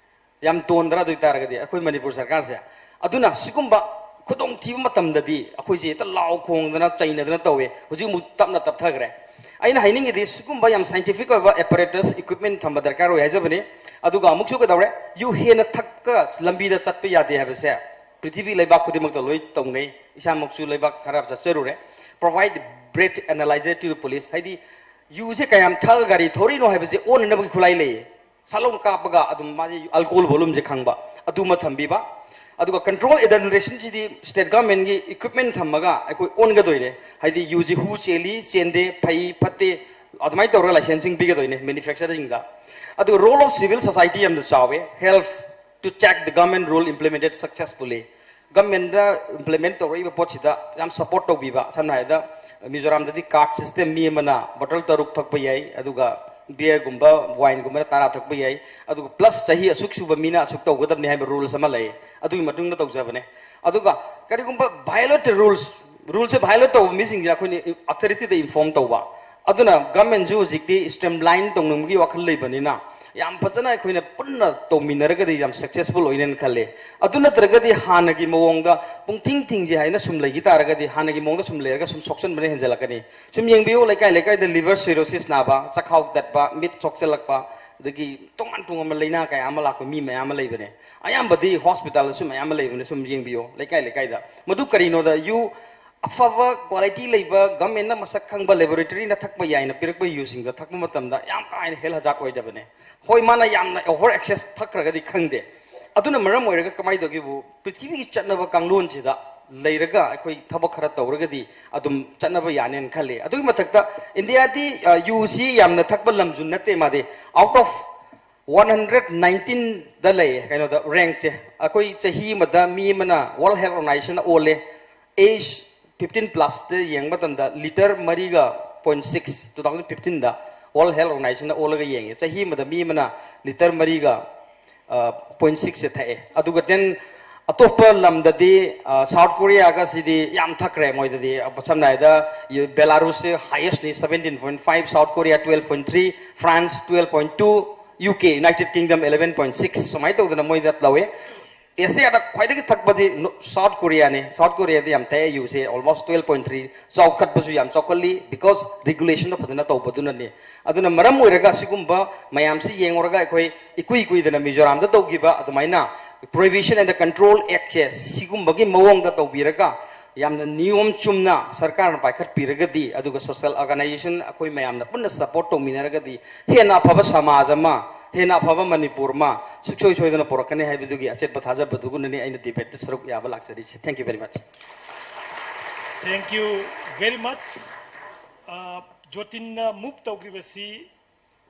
ꯌꯥꯝ ꯇꯣꯟꯗ꯭ꯔꯥ? ꯑꯗꯨ ꯑꯣꯏꯇꯥꯔꯒꯗꯤ ꯑꯩꯈꯣꯏ ꯃꯅꯤꯄꯨꯔ ꯁꯔꯀꯥꯔꯁꯦ, ꯑꯗꯨꯅ ꯁꯤꯒꯨꯝꯕ ꯈꯨꯗꯣꯡꯊꯤꯕ ꯃꯇꯝꯗꯗꯤ ꯑꯩꯈꯣꯏꯁꯦ ꯍꯦꯛꯇ ꯂꯥꯎ ꯈꯣꯡꯗꯅ ꯆꯩꯅꯗꯅ ꯇꯧꯋꯦ꯫ ꯍꯧꯖꯤꯛ ꯑꯃꯨꯛ ꯇꯞꯅ ꯇꯞꯊꯈ꯭ꯔꯦ꯫ ꯑꯩꯅ ꯍꯥꯏꯅꯤꯡꯉꯤꯗꯤ ꯁꯤꯒꯨꯝꯕ ꯌꯥꯝ scientific ꯑꯣꯏꯕ apparatus, equipment ꯊꯝꯕ ꯗꯔꯀꯥꯔ ꯑꯣꯏ ꯍꯥꯏꯖꯕꯅꯤ꯫ ꯑꯗꯨꯒ ꯑꯃꯨꯛꯁꯨ ꯀꯩꯗꯧꯔꯦ, ꯌꯨ ꯍꯦꯟꯅ ꯊꯛꯀ ꯂꯝꯕꯤꯗ ꯆꯠꯄ ꯌꯥꯗꯦ ꯍꯥꯏꯕꯁꯦ ꯄ꯭ꯔꯤꯊꯤꯕꯤ ꯂꯩꯕꯥꯛ ꯈꯨꯗꯤꯡꯃꯛꯇ ꯂꯣꯏ ꯇꯧꯅꯩ, ꯏꯁꯥꯃꯛꯁꯨ ꯂꯩꯕꯥꯛ ꯈꯔ ꯆꯠꯆꯔꯨꯔꯦ꯫ Provide breath analyzer to the police, ꯍꯥꯏꯗꯤ ꯌꯨꯁꯦ ꯀꯌꯥꯝ ꯊꯛꯑꯒ ꯒꯥꯔꯤ ꯊꯧꯔꯤꯅꯣ ꯍꯥꯏꯕꯁꯦ ꯑꯣꯟꯅꯅꯕꯒꯤ ꯈꯨꯠꯂꯥꯏ ꯂꯩꯌꯦ꯫ ꯁꯠ ꯂꯥꯎꯅ ꯀꯥꯞꯄꯒ ꯑꯗꯨꯝ ꯃꯥꯁꯦ alcohol volumeꯁꯦ ꯈꯪꯕ, ꯑꯗꯨꯃ ꯊꯝꯕꯤꯕ꯫ ꯑꯗꯨꯒ control adulteration ꯁꯤꯗꯤ state government ꯀꯤ equipment ꯊꯝꯃꯒ ꯑꯩꯈꯣꯏ ꯑꯣꯟꯒꯗꯣꯏꯅꯦ꯫ ꯍꯥꯏꯗꯤ ꯌꯨꯁꯤ ꯍꯨ ꯆꯦꯜꯂꯤ, ꯆꯦꯟꯗꯦ, ꯐꯩ ꯐꯠꯇꯦ, ꯑꯗꯨꯃꯥꯏꯅ ꯇꯧꯔꯒ licenseꯁꯤꯡ ꯄꯤꯒꯗꯣꯏꯅꯦ manufacturerꯁꯤꯡꯗ꯫ ꯑꯗꯨꯒ role of civil society ꯌꯥꯝꯅ ꯆꯥꯎꯋꯦ, help to check the government rule implemented successfully꯫ Governmentꯅ implement ꯇꯧꯔꯛꯏꯕ ꯄꯣꯠꯁꯤꯗ ꯌꯥꯝ support ꯇꯧꯕꯤꯕ꯫ ꯁꯝꯅ ꯍꯥꯏꯔꯕꯗ ꯃꯤꯖꯣꯔꯥꯝꯗꯗꯤ card system, ꯃꯤ ꯑꯃꯅ bottle ꯇꯔꯨꯛ ꯊꯛꯄ ꯌꯥꯏ, ꯑꯗꯨꯒ beerꯒꯨꯝꯕ wineꯒꯨꯝꯕꯅ ꯇꯔꯥ ꯊꯛꯄ ꯌꯥꯏ, ꯑꯗꯨꯒ plus ꯆꯍꯤ ꯑꯁꯨꯛ ꯁꯨꯕ ꯃꯤꯅ ꯑꯁꯨꯛ ꯇꯧꯒꯗꯕꯅꯤ ꯍꯥꯏꯕ rules ꯑꯃ ꯂꯩ꯫ ꯑꯗꯨꯒꯤ ꯃꯇꯨꯡꯗ ꯇꯧꯖꯕꯅꯦ꯫ ꯑꯗꯨꯒ ꯀꯔꯤꯒꯨꯝꯕ violate rules, ruleꯁꯦ violate ꯇꯧꯕ ꯃꯤꯁꯤꯡꯁꯦ ꯑꯩꯈꯣꯏꯅ authorityꯗ inform ꯇꯧꯕ꯫ ꯑꯗꯨꯅ governmentꯁꯨ ꯍꯧꯖꯤꯛꯇꯤ streamline ꯇꯧꯅꯤꯡꯕꯒꯤ ꯋꯥꯈꯜ ꯂꯩꯕꯅꯤꯅ ꯌꯥꯝ ꯐꯖꯅ ꯑꯩꯈꯣꯏꯅ ꯄꯨꯟꯅ ꯇꯧꯃꯤꯟꯅꯔꯒꯗꯤ ꯌꯥꯝ successful ꯑꯣꯏꯅꯦꯅ ꯈꯜꯂꯦ꯫ ꯑꯗꯨ ꯅꯠꯇ꯭ꯔꯒꯗꯤ ꯍꯥꯟꯅꯒꯤ ꯃꯑꯣꯡꯗ ꯄꯨꯡꯊꯤꯡ ꯊꯤꯡꯁꯦ ꯍꯥꯏꯅ ꯁꯨꯝ ꯂꯩꯈꯤ ꯇꯥꯔꯒꯗꯤ ꯍꯥꯟꯅꯒꯤ ꯃꯑꯣꯡꯗ ꯁꯨꯝ ꯂꯩꯔꯒ ꯁꯨꯝ ꯁꯣꯛꯆꯟꯕꯅ ꯍꯦꯟꯖꯜꯂꯛꯀꯅꯤ꯫ ꯁꯨꯝ ꯌꯦꯡꯕꯤꯌꯨ, ꯂꯩꯀꯥꯏ ꯂꯩꯀꯥꯏꯗ liver cirrhosis ꯅꯥꯕ, ꯆꯈꯥꯎ ꯇꯠꯄ, ꯃꯤꯠ ꯁꯣꯛꯆꯜꯂꯛꯄ, ꯑꯗꯒꯤ ꯇꯣꯉꯥꯟ ꯇꯣꯉꯥꯟꯕ ꯂꯥꯏꯅꯥ ꯀꯌꯥ ꯑꯃ ꯂꯥꯛꯄ ꯃꯤ ꯃꯌꯥꯝ ꯑꯃ ꯂꯩꯕꯅꯦ꯫ ꯑꯌꯥꯝꯕꯗꯤ hospitalꯗꯁꯨ ꯃꯌꯥꯝ ꯑꯃ ꯂꯩꯕꯅꯦ, ꯁꯨꯝ ꯌꯦꯡꯕꯤꯌꯨ ꯂꯩꯀꯥꯏ ꯂꯩꯀꯥꯏꯗ꯫ ꯃꯗꯨ ꯀꯔꯤꯅꯣꯗ, ꯌꯨ ꯑꯐꯕ quality ꯂꯩꯕ governmentꯅ ꯃꯁꯛ ꯈꯪꯕ laboratoryꯅ ꯊꯛꯄ ꯌꯥꯏꯅ ꯄꯤꯔꯛꯄ ꯌꯨꯁꯤꯡꯗꯣ ꯊꯛꯄ ꯃꯇꯝꯗ ꯌꯥꯝ ꯀꯥ ꯍꯦꯟꯅ health hazard ꯑꯣꯏꯗꯕꯅꯦ꯫ ꯍꯣꯏ, ꯃꯥꯅ ꯌꯥꯝꯅ over excess ꯊꯛꯈ꯭ꯔꯒꯗꯤ ꯈꯪꯗꯦ꯫ ꯑꯗꯨꯅ ꯃꯔꯝ ꯑꯣꯏꯔꯒ ꯀꯃꯥꯏꯅ ꯇꯧꯒꯦꯕꯨ, ꯄ꯭ꯔꯤꯊꯤꯕꯤꯒꯤ ꯆꯠꯅꯕ ꯀꯥꯡꯂꯣꯟꯁꯤꯗ ꯂꯩꯔꯒ ꯑꯩꯈꯣꯏ ꯊꯕꯛ ꯈꯔ ꯇꯧꯔꯒꯗꯤ ꯑꯗꯨꯝ ꯆꯠꯅꯕ ꯌꯥꯅꯦꯅ ꯈꯜꯂꯤ꯫ ꯑꯗꯨꯒꯤ ꯃꯊꯛꯇ ꯏꯟꯗꯤꯌꯥꯗꯤ, ꯑ, ꯌꯨꯁꯤ ꯌꯥꯝꯅ ꯊꯛꯄ ꯂꯝꯁꯨ ꯅꯠꯇꯦ꯫ ꯃꯥꯗꯤ out of one hundred nineteenꯗ ꯂꯩꯌꯦ, ꯀꯩꯅꯣꯗ, rankꯁꯦ꯫ ꯑꯩꯈꯣꯏ ꯆꯍꯤ ꯑꯃꯗ ꯃꯤ ꯑꯃꯅ World Health Organizationꯅ ꯑꯣꯜꯂꯦ, age fifteen plusꯇ ꯌꯦꯡꯕ ꯃꯇꯝꯗ litre ꯃꯔꯤꯒ point six, two thousand fifteenꯗ World Health Organizationꯅ ꯑꯣꯜꯂꯒ ꯌꯦꯡꯉꯦ꯫ ꯆꯍꯤ ꯑꯃꯗ ꯃꯤ ꯑꯃꯅ litre ꯃꯔꯤꯒ, ꯑ, point sixꯁꯦ ꯊꯛꯑꯦ꯫ ꯑꯗꯨꯒ then ꯑꯇꯣꯞꯄ ꯂꯝꯗꯗꯤ, ꯑ, South Koreaꯒ ꯁꯤꯗꯤ ꯌꯥꯝ ꯊꯛꯈ꯭ꯔꯦ꯫ ꯃꯣꯏꯗꯗꯤ, ꯑ, ꯁꯝꯅ ꯍꯥꯏꯔꯕꯗ, U-, Belarusꯁꯦ highestꯅꯤ, seventeen point five, South Korea twelve point three, France twelve point two, U K, United Kingdom, eleven point six, ꯁꯨꯃꯥꯏꯅ ꯇꯧꯗꯅ ꯃꯣꯏꯗ ꯂꯧꯋꯦ꯫ ꯑꯦꯁꯤꯌꯥꯗ ꯈ꯭ꯋꯥꯏꯗꯒꯤ ꯊꯛꯄꯁꯤ ꯅꯣ-, ꯁꯥꯎꯠ ꯀꯣꯔꯤꯌꯥꯅꯤ꯫ ꯁꯥꯎꯠ ꯀꯣꯔꯤꯌꯥꯗ ꯌꯥꯝ ꯊꯛꯑꯦ ꯌꯨꯁꯦ, almost twelve point three, ꯆꯥꯎꯈꯠꯄꯁꯨ ꯌꯥꯝ ꯆꯥꯎꯈꯠꯂꯤ, because ꯔꯤꯒꯨꯂꯦꯁꯟꯗꯣ ꯐꯖꯅ ꯇꯧꯕꯗꯨꯅꯅꯤ꯫ ꯑꯗꯨꯅ ꯃꯔꯝ ꯑꯣꯏꯔꯒ ꯁꯤꯒꯨꯝꯕ ꯃꯌꯥꯝꯁꯤ ꯌꯦꯡꯉꯨꯔꯒ ꯑꯩꯈꯣꯏ ꯏꯀꯨꯏ ꯀꯨꯏꯗꯅ ꯃꯤꯖꯣꯔꯥꯝꯗ ꯇꯧꯈꯤꯕ ꯑꯗꯨꯃꯥꯏꯅ Prohibition and the Control Actꯁꯦ ꯁꯤꯒꯨꯝꯕꯒꯤ ꯃꯑꯣꯡꯗ ꯇꯧꯕꯤꯔꯒ, ꯌꯥꯝꯅ ꯅꯤꯌꯣꯝ ꯆꯨꯝꯅ ꯁꯔꯀꯥꯔꯅ ꯄꯥꯏꯈꯠꯄꯤꯔꯒꯗꯤ, ꯑꯗꯨꯒ social organization ꯑꯩꯈꯣꯏ ꯃꯌꯥꯝꯅ ꯄꯨꯟꯅ support ꯇꯧꯃꯤꯟꯅꯔꯒꯗꯤ, ꯍꯦꯟꯅ ꯑꯐꯕ ꯁꯃꯥꯖ ꯑꯃ, ꯍꯦꯟꯅ ꯑꯐꯕ ꯃꯅꯤꯄꯨꯔ ꯑꯃ ꯁꯨꯡꯁꯣꯏ ꯁꯣꯏꯗꯅ ꯄꯨꯔꯛꯀꯅꯤ ꯍꯥꯏꯕꯗꯨꯒꯤ ꯑꯆꯦꯠꯄ ꯊꯥꯖꯕꯗꯨꯒꯅꯅꯤ ꯑꯩꯅ debateꯇ ꯁꯔꯨꯛ ꯌꯥꯕ ꯂꯥꯛꯆꯔꯤꯁꯦ꯫ Thank you very much. Thank you very much. Uh, ꯖꯣꯇꯤꯟꯅ move ꯇꯧꯈ꯭ꯔꯤꯕꯁꯤ,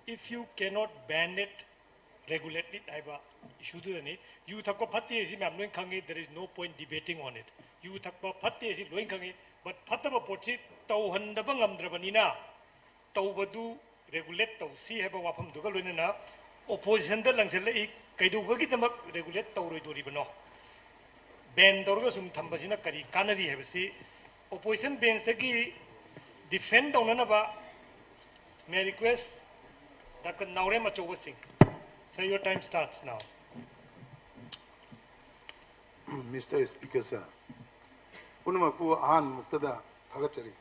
if you cannot ban it, regulate it ꯍꯥꯏꯕ ꯏꯁꯨꯗꯨꯗꯅꯤ꯫ ꯌꯨ ꯊꯛꯄ ꯐꯠꯇꯦ ꯁꯤ ꯃꯌꯥꯝ ꯂꯣꯏ ꯈꯪꯉꯤ, there is no point debating on it. ꯌꯨ ꯊꯛꯄ ꯐꯠꯇꯦ ꯁꯤ ꯂꯣꯏ ꯈꯪꯉꯤ, but ꯐꯠꯇꯕ ꯄꯣꯠꯁꯤ ꯇꯧꯍꯟꯗꯕ ꯉꯝꯗ꯭ꯔꯕꯅꯤꯅ ꯇꯧꯕꯗꯨ regulate ꯇꯧꯁꯤ ꯍꯥꯏꯕ ꯋꯥꯐꯝꯗꯨꯒ ꯂꯣꯏꯅꯅ oppositionꯗ ꯂꯪꯁꯤꯜꯂꯛꯏ꯫ ꯀꯩꯗꯧꯕꯒꯤꯗꯃꯛ regulate ꯇꯧꯔꯣꯏꯗꯣꯔꯤꯕꯅꯣ? Ban ꯇꯧꯔꯒ ꯁꯨꯝ ꯊꯝꯕꯁꯤꯅ ꯀꯔꯤ ꯀꯥꯟꯅꯔꯤ ꯍꯥꯏꯕꯁꯤ opposition benchꯇꯒꯤ defend ꯇꯧꯅꯅꯕ may I request Doctor ꯅꯥꯎꯔꯦꯝ ꯑꯆꯧꯕ ꯁꯤꯡ, sir, your time starts now. Mr. Speaker, sir, ꯄꯨꯝꯅꯃꯛꯄꯨ ꯑꯍꯥꯟꯕꯃꯛꯇꯗ ꯊꯥꯒꯠꯆꯔꯤ,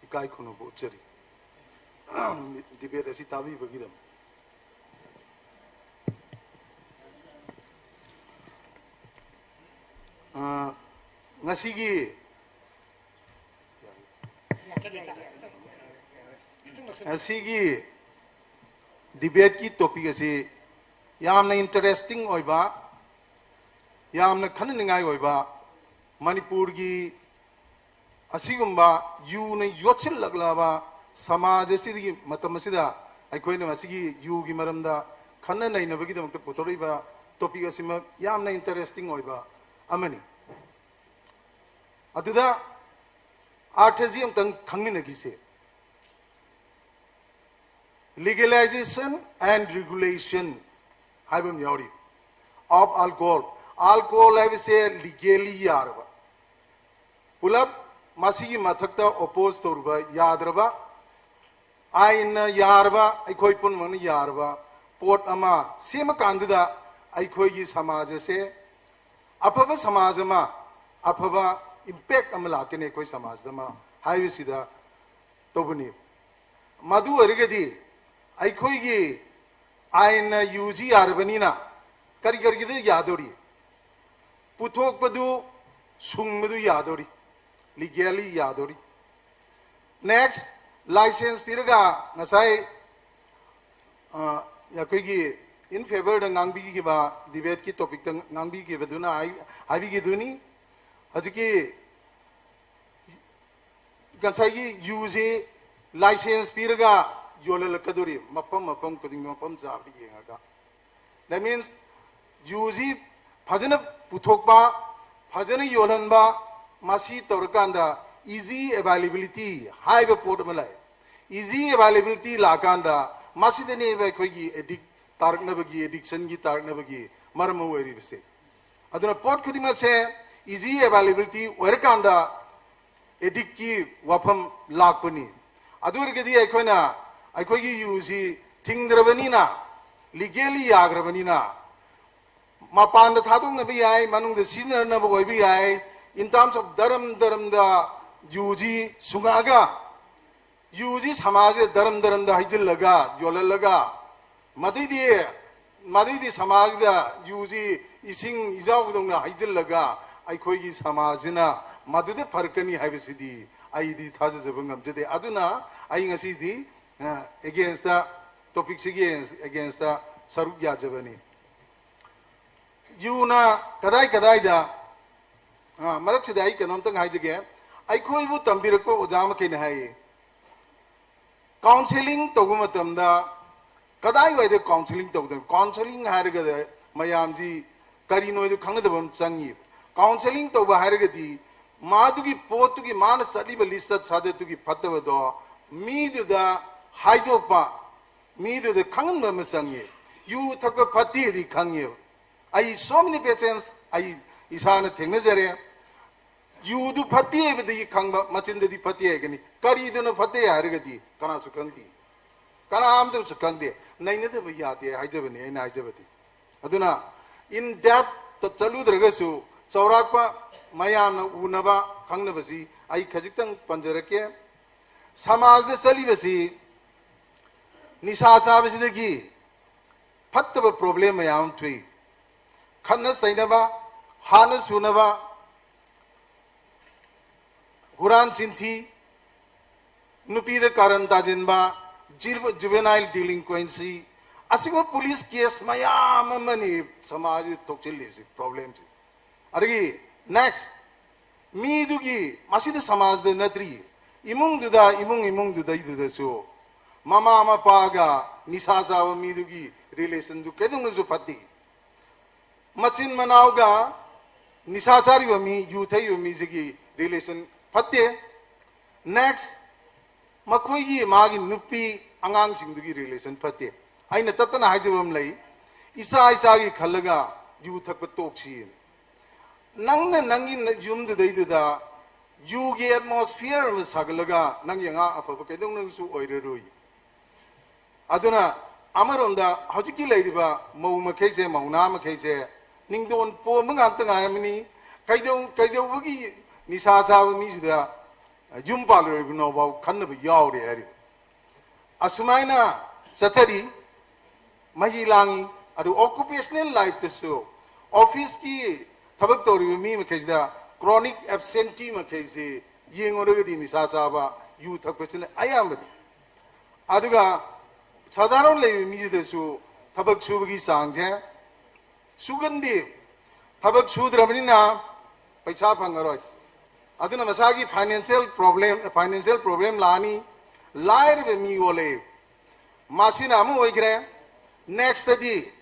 ꯏꯀꯥꯏ ꯈꯨꯝꯅꯕ ꯎꯠꯆꯔꯤ꯫ Debate ꯑꯁꯤ ꯇꯥꯕꯤꯕꯒꯤꯗꯃꯛ꯫ ꯑ, ꯉꯁꯤꯒꯤ ꯉꯁꯤꯒꯤ debateꯀꯤ topic ꯑꯁꯤ ꯌꯥꯝꯅ interesting ꯑꯣꯏꯕ, ꯌꯥꯝꯅ ꯈꯟꯅꯅꯤꯡꯉꯥꯏ ꯑꯣꯏꯕ, ꯃꯅꯤꯄꯨꯔꯒꯤ ꯑꯁꯤꯒꯨꯝꯕ ꯌꯨꯅ ꯌꯣꯠꯁꯤꯜꯂꯛꯂꯕ ꯁꯃꯥꯖ ꯑꯁꯤꯒꯤ ꯃꯇꯝ ꯑꯁꯤꯗ ꯑꯩꯈꯣꯏꯅ ꯃꯁꯤꯒꯤ ꯌꯨꯒꯤ ꯃꯔꯝꯗ ꯈꯟꯅ ꯅꯩꯅꯕꯒꯤꯗꯃꯛꯇ ꯄꯨꯊꯣꯔꯛꯏꯕ topic ꯑꯁꯤꯃꯛ ꯌꯥꯝꯅ interesting ꯑꯣꯏꯕ ꯑꯃꯅꯤ꯫ ꯑꯗꯨꯗ ꯑꯥꯔꯊꯁꯤ ꯑꯃꯨꯛꯇꯪ ꯈꯪꯃꯤꯟꯅꯈꯤꯁꯦ꯫ Legalization and regulation ꯍꯥꯏꯕ ꯑꯃ ꯌꯥꯎꯔꯤ꯫ Of alcohol, alcohol ꯍꯥꯏꯕꯁꯦ legally ꯌꯥꯔꯕ, ꯄꯨꯂꯞ ꯃꯁꯤꯒꯤ ꯃꯊꯛꯇ oppose ꯇꯧꯔꯨꯕ ꯌꯥꯗ꯭ꯔꯕ, ꯑꯥꯏꯟꯅ ꯌꯥꯔꯕ, ꯑꯩꯈꯣꯏ ꯄꯨꯝꯅꯃꯛꯅ ꯌꯥꯔꯕ ꯄꯣꯠ ꯑꯃ ꯁꯦꯝꯃꯀꯥꯟꯗꯨꯗ ꯑꯩꯈꯣꯏꯒꯤ ꯁꯃꯥꯖ ꯑꯁꯦ ꯑꯐꯕ ꯁꯃꯥꯖ ꯑꯃ, ꯑꯐꯕ ꯏꯝꯄꯦꯛ ꯑꯃ ꯂꯥꯛꯀꯅꯤ ꯑꯩꯈꯣꯏ ꯁꯃꯥꯖꯗ ꯑꯃ ꯍꯥꯏꯕꯁꯤꯗ ꯇꯧꯕꯅꯤ꯫ ꯃꯗꯨ ꯑꯣꯏꯔꯒꯗꯤ ꯑꯩꯈꯣꯏꯒꯤ ꯑꯥꯏꯟꯅ ꯌꯨ ꯖꯤ ꯌꯥꯔꯕꯅꯤꯅ ꯀꯔꯤ ꯀꯔꯤꯒꯤꯗ ꯌꯥꯗꯣꯔꯤ? ꯄꯨꯊꯣꯛꯄꯗꯨ, ꯁꯨꯡꯕꯗꯨ ꯌꯥꯗꯣꯔꯤ, ꯂꯤꯒꯦꯂꯤ ꯌꯥꯗꯣꯔꯤ꯫ ꯅꯦꯛꯁ, ꯂꯥꯏꯁꯦꯟꯁ ꯄꯤꯔꯒ ꯉꯁꯥꯏ ꯑ, ꯑꯩꯈꯣꯏꯒꯤ ꯏꯟ ꯐꯦꯚꯔꯗ ꯉꯥꯡꯕꯤꯈꯤꯕ, ꯗꯤꯕꯦꯠꯀꯤ ꯇꯣꯄꯤꯛꯇ ꯉꯥꯡꯕꯤꯈꯤꯕꯗꯨꯅ ꯍꯥꯏ-, ꯍꯥꯏꯕꯤꯈꯤꯗꯨꯅꯤ꯫ ꯍꯧꯖꯤꯛꯀꯤ ꯉꯁꯥꯏꯒꯤ ꯌꯨꯁꯤ ꯂꯥꯏꯁꯦꯟꯁ ꯄꯤꯔꯒ ꯌꯣꯜꯍꯜꯂꯛꯀꯗꯣꯔꯤ, ꯃꯐꯝ ꯃꯐꯝ ꯈꯨꯗꯤꯡ, ꯃꯐꯝ ꯆꯥꯕꯗ ꯌꯦꯡꯉꯒ꯫ That means ꯌꯨꯁꯤ ꯐꯖꯅ ꯄꯨꯊꯣꯛꯄ, ꯐꯖꯅ ꯌꯣꯜꯍꯟꯕ, ꯃꯁꯤ ꯇꯧꯔꯀꯥꯟꯗ ꯏꯖꯤ ꯑꯦꯚꯥꯏꯂꯦꯕꯤꯂꯤꯇꯤ ꯍꯥꯏꯕ ꯄꯣꯠ ꯑꯃ ꯂꯩ꯫ ꯏꯖꯤ ꯑꯦꯚꯥꯏꯂꯦꯕꯤꯂꯤꯇꯤ ꯂꯥꯛꯀꯥꯟꯗ ꯃꯁꯤꯗꯅꯦꯕ ꯑꯩꯈꯣꯏꯒꯤ ꯑꯦꯗꯤꯛ ꯇꯥꯔꯛꯅꯕꯒꯤ, ꯑꯦꯗꯤꯛꯁꯟꯒꯤ ꯇꯥꯔꯛꯅꯕꯒꯤ ꯃꯔꯝ ꯑꯃ ꯑꯣꯏꯔꯤꯕꯁꯦ꯫ ꯑꯗꯨꯅ ꯄꯣꯠ ꯈꯨꯗꯤꯡꯃꯛꯁꯦ ꯏꯖꯤ ꯑꯦꯚꯥꯏꯂꯦꯕꯤꯂꯤꯇꯤ ꯑꯣꯏꯔꯀꯥꯟꯗ ꯑꯦꯗꯤꯛꯀꯤ ꯋꯥꯐꯝ ꯂꯥꯛꯄꯅꯤ꯫ ꯑꯗꯨ ꯑꯣꯏꯔꯒꯗꯤ ꯑꯩꯈꯣꯏꯅ ꯑꯩꯈꯣꯏꯒꯤ ꯌꯨꯁꯤ ꯊꯤꯡꯗ꯭ꯔꯕꯅꯤꯅ, ꯂꯤꯒꯦꯂꯤ ꯌꯥꯈ꯭ꯔꯕꯅꯤꯅ, ꯃꯄꯥꯟꯗ ꯊꯥꯗꯣꯛꯅꯕ ꯌꯥꯏ, ꯃꯅꯨꯡꯗ ꯁꯤꯖꯤꯟꯅꯅꯕ ꯑꯣꯏꯕ ꯌꯥꯏ꯫ In terms of ꯙꯔꯝ, ꯙꯔꯝꯗ ꯌꯨꯁꯤ ꯁꯨꯡꯉꯛꯑꯒ, ꯌꯨꯁꯤ ꯁꯃꯥꯖꯁꯤꯗ ꯙꯔꯝ, ꯙꯔꯝꯗ ꯍꯩꯖꯤꯜꯂꯒ, ꯌꯣꯜꯍꯜꯂꯒ, ꯃꯗꯩꯗꯤ, ꯃꯗꯩꯗꯤ ꯁꯃꯥꯖꯁꯤꯗ ꯌꯨꯁꯤ ꯏꯁꯤꯡ ꯏꯖꯥꯎꯗꯧꯅ ꯍꯩꯖꯤꯜꯂꯒ ꯑꯩꯈꯣꯏꯒꯤ ꯁꯃꯥꯖꯁꯤꯅ ꯃꯗꯨꯗ ꯐꯔꯛꯀꯅꯤ ꯍꯥꯏꯕꯁꯤꯗꯤ ꯑꯩꯗꯤ ꯊꯥꯖꯖꯕ ꯉꯝꯖꯗꯦ꯫ ꯑꯗꯨꯅ ꯑꯩ ꯉꯁꯤꯗꯤ, ꯑ, against ꯇ, ꯇꯣꯄꯤꯛꯁꯤꯒꯤ against ꯇ ꯁꯔꯨꯛ ꯌꯥꯖꯕꯅꯤ꯫ ꯌꯨꯅ ꯀꯗꯥꯏ ꯀꯗꯥꯏꯗ, ꯑ, ꯃꯔꯛꯁꯤꯗ ꯑꯩ ꯀꯩꯅꯣꯝꯇꯪ ꯍꯥꯏꯖꯒꯦ꯫ ꯑꯩꯈꯣꯏꯕꯨ ꯇꯝꯕꯤꯔꯛꯄ ꯑꯣꯖꯥ ꯃꯈꯩꯅ ꯍꯥꯏꯌꯦ, ꯀꯥꯎꯟꯁꯦꯂꯤꯡ ꯇꯧꯕ ꯃꯇꯝꯗ ꯀꯗꯥꯏꯋꯥꯏꯗ ꯀꯥꯎꯟꯁꯦꯂꯤꯡ ꯇꯧꯗꯣꯏꯅꯣ? ꯀꯥꯎꯟꯁꯦꯂꯤꯡ ꯍꯥꯏꯔꯒ ꯃꯌꯥꯝꯁꯤ ꯀꯔꯤꯅꯣ ꯍꯥꯏꯗꯣ ꯈꯪꯒꯗꯕ ꯑꯃ ꯆꯪꯉꯤ꯫ ꯀꯥꯎꯟꯁꯦꯂꯤꯡ ꯇꯧꯕ ꯍꯥꯏꯔꯒꯗꯤ ꯃꯥꯗꯨꯒꯤ ꯄꯣꯠꯇꯨꯒꯤ, ꯃꯥꯅ ꯆꯠꯂꯤꯕ ꯂꯤꯆꯠ ꯁꯥꯖꯠꯇꯨꯒꯤ ꯐꯠꯇꯕꯗꯣ ꯃꯤꯗꯨꯗ ꯍꯥꯏꯗꯣꯛꯄ, ꯃꯤꯗꯨꯗ ꯈꯪꯍꯟꯕ ꯑꯃ ꯆꯪꯉꯤ꯫ ꯌꯨ ꯊꯛꯄ ꯐꯠꯇꯦꯗꯤ ꯈꯪꯉꯦꯕ꯫ ꯑꯩ so many patients ꯑꯩ ꯏꯁꯥꯅ ꯊꯦꯡꯅꯖꯔꯦ꯫ ꯌꯨꯗꯨ ꯐꯠꯇꯦ ꯍꯥꯏꯕꯗꯒꯤ ꯈꯪꯕ, ꯃꯆꯤꯟꯗꯗꯤ ꯐꯠꯇꯦ ꯍꯥꯏꯒꯅꯤ꯫ ꯀꯔꯤꯗꯨꯅ ꯐꯠꯇꯦ ꯍꯥꯏꯔꯒꯗꯤ ꯀꯅꯥꯁꯨ ꯈꯪꯗꯦ꯫ ꯀꯅꯥꯝꯇꯁꯨ ꯈꯪꯗꯦ꯫ ꯅꯩꯅꯗꯕ ꯌꯥꯗꯦ ꯍꯥꯏꯖꯕꯅꯤ ꯑꯩꯅ ꯍꯥꯏꯖꯕꯗꯤ꯫ ꯑꯗꯨꯅ in depth ꯆꯠꯂꯨꯗ꯭ꯔꯒꯁꯨ ꯆꯥꯎꯔꯥꯛꯄ ꯃꯌꯥꯝꯅ ꯎꯅꯕ ꯈꯪꯅꯕꯁꯤ ꯑꯩ ꯈꯖꯤꯛꯇꯪ ꯄꯟꯖꯔꯛꯀꯦ꯫ ꯁꯃꯥꯖꯗ ꯆꯠꯂꯤꯕꯁꯤ ꯅꯤꯁꯥ ꯆꯥꯕꯁꯤꯗꯒꯤ ꯐꯠꯇꯕ problem ꯃꯌꯥꯝ ꯑꯃ ꯊꯣꯛꯏ꯫ ꯈꯠꯅ ꯆꯩꯅꯕ, ꯍꯥꯠꯅ ꯁꯨꯅꯕ, ꯍꯨꯔꯥꯟ ꯆꯤꯟꯊꯤ, ꯅꯨꯄꯤꯗ ꯀꯥꯔꯟ ꯇꯥꯁꯤꯟꯕ, juvenile delinquency, ꯑꯁꯤꯒꯨꯝꯕ police case ꯃꯌꯥꯝ ꯑꯃꯅꯤ ꯁꯃꯥꯖꯁꯤꯗ ꯊꯣꯛꯆꯤꯜꯂꯤꯕꯁꯤ, problemꯁꯤ꯫ ꯑꯗꯒꯤ next, ꯃꯤꯗꯨꯒꯤ, ꯃꯁꯤꯗ ꯁꯃꯥꯖꯗ ꯅꯠꯇ꯭ꯔꯤ, ꯏꯃꯨꯡꯗꯨꯗ, ꯏꯃꯨꯡ ꯏꯃꯨꯡꯗꯨꯗꯩꯗꯨꯗꯁꯨ ꯃꯃꯥ ꯃꯄꯥꯒ ꯅꯤꯁꯥ ꯆꯥꯕ ꯃꯤꯗꯨꯒꯤ relationꯗꯨ ꯀꯩꯗꯧꯅꯁꯨ ꯐꯠꯇꯦ꯫ ꯃꯆꯤꯟ ꯃꯅꯥꯎꯒ ꯅꯤꯁꯥ ꯆꯥꯔꯤꯕ ꯃꯤ, ꯌꯨ ꯊꯛꯏꯕ ꯃꯤꯁꯤꯒꯤ relation ꯐꯠꯇꯦ꯫ Next, ꯃꯈꯣꯏꯒꯤ, ꯃꯥꯒꯤ ꯅꯨꯄꯤ ꯑꯉꯥꯡꯁꯤꯡꯗꯨꯒꯤ relation ꯐꯠꯇꯦ꯫ ꯑꯩꯅ ꯇꯠꯇꯅ ꯍꯥꯏꯖꯕ ꯑꯃ ꯂꯩ, ꯏꯆꯥ ꯏꯆꯥꯒꯤ ꯈꯜꯂꯒ ꯌꯨ ꯊꯛꯄ ꯇꯣꯛꯁꯤ꯫ ꯅꯪꯅ ꯅꯪꯒꯤ ꯌꯨꯝꯗꯨꯗꯩꯗꯨꯗ ꯌꯨꯒꯤ atmosphere ꯑꯃ ꯁꯥꯒꯠꯂꯒ ꯅꯪꯒꯤ ꯑꯉꯥꯡ ꯑꯐꯕ ꯀꯩꯗꯧꯅꯨꯡꯁꯨ ꯑꯣꯏꯔꯔꯣꯏ꯫ ꯑꯗꯨꯅ ꯑꯃꯔꯣꯝꯗ ꯍꯧꯖꯤꯛꯀꯤ ꯂꯩꯔꯤꯕ ꯃꯧ ꯃꯈꯩꯁꯦ, ꯃꯧ ꯅꯍꯥ ꯃꯈꯩꯁꯦ ꯅꯤꯡꯗꯣꯟ ꯄꯣꯝꯕ ꯉꯥꯛꯇ ꯉꯥꯏꯔꯝꯃꯅꯤ꯫ ꯀꯩꯗꯧ-, ꯀꯩꯗꯧꯕꯒꯤ ꯅꯤꯁꯥ ꯆꯥꯕ ꯃꯤꯁꯤꯗ ꯌꯨꯝ ꯄꯥꯜꯂꯣꯏꯕꯅꯣ ꯐꯥꯎ ꯈꯟꯅꯕ ꯌꯥꯎꯔꯦ ꯍꯥꯏꯔꯤꯕ꯫ ꯑꯁꯨꯃꯥꯏꯅ ꯆꯠꯊꯔꯤ, ꯃꯍꯤ ꯂꯥꯡꯉꯤ꯫ ꯑꯗꯨ occupational lifeꯇꯁꯨ, officeꯀꯤ ꯊꯕꯛ ꯇꯧꯔꯤꯕ ꯃꯤ ꯃꯈꯩꯁꯤꯗ chronic absentee ꯃꯈꯩꯁꯤ ꯌꯦꯡꯉꯨꯔꯒꯗꯤ ꯅꯤꯁꯥ ꯆꯥꯕ, ꯌꯨ ꯊꯛꯄꯁꯤꯅ ꯑꯌꯥꯝꯕꯅꯤ꯫ ꯑꯗꯨꯒ ꯁꯥꯙꯥꯔꯟ ꯂꯩꯕ ꯃꯤꯁꯤꯗꯁꯨ ꯊꯕꯛ ꯁꯨꯕꯒꯤ ꯆꯥꯡꯁꯦ ꯁꯨꯒꯟꯗꯦ꯫ ꯊꯕꯛ ꯁꯨꯗ꯭ꯔꯕꯅꯤꯅ ꯄꯩꯁꯥ ꯐꯪꯉꯔꯣꯏ꯫ ꯑꯗꯨꯅ ꯃꯁꯥꯒꯤ financial problem, financial problem ꯂꯥꯛꯑꯅꯤ꯫ ꯂꯥꯏꯔꯕ ꯃꯤ ꯑꯣꯜꯂꯛꯑꯦ꯫ ꯃꯁꯤꯅ ꯑꯃ ꯑꯣꯏꯈ꯭ꯔꯦ꯫ Nextꯇꯗꯤ,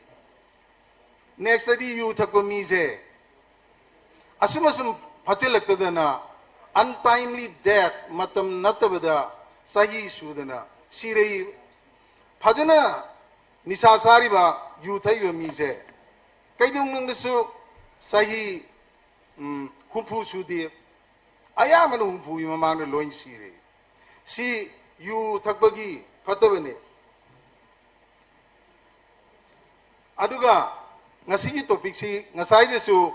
nextꯇꯗꯤ ꯌꯨ ꯊꯛꯄ ꯃꯤꯁꯦ ꯑꯁꯨꯝ ꯑꯁꯨꯝ ꯐꯠꯆꯤꯜꯂꯛꯇꯗꯅ untimely death, ꯃꯇꯝ ꯅꯠꯇꯕꯗ ꯆꯍꯤ ꯁꯨꯗꯅ ꯁꯤꯔꯛꯏ꯫ ꯐꯖꯅ ꯅꯤꯁꯥ ꯆꯥꯔꯤꯕ, ꯌꯨ ꯊꯛꯏꯕ ꯃꯤꯁꯦ ꯀꯩꯗꯧꯅꯨꯡꯗꯁꯨ ꯆꯍꯤ, ꯎꯝ, ꯍꯨꯝꯐꯨ ꯁꯨꯗꯦ꯫ ꯑꯌꯥꯝꯕꯅ ꯍꯨꯝꯐꯨꯒꯤ ꯃꯃꯥꯡꯗ ꯂꯣꯏ ꯁꯤꯔꯦ꯫ ꯁꯤ ꯌꯨ ꯊꯛꯄꯒꯤ ꯐꯠꯇꯕꯅꯤ꯫ ꯑꯗꯨꯒ ꯉꯁꯤꯒꯤ ꯇꯣꯄꯤꯛꯁꯤ ꯉꯁꯥꯏꯗꯁꯨ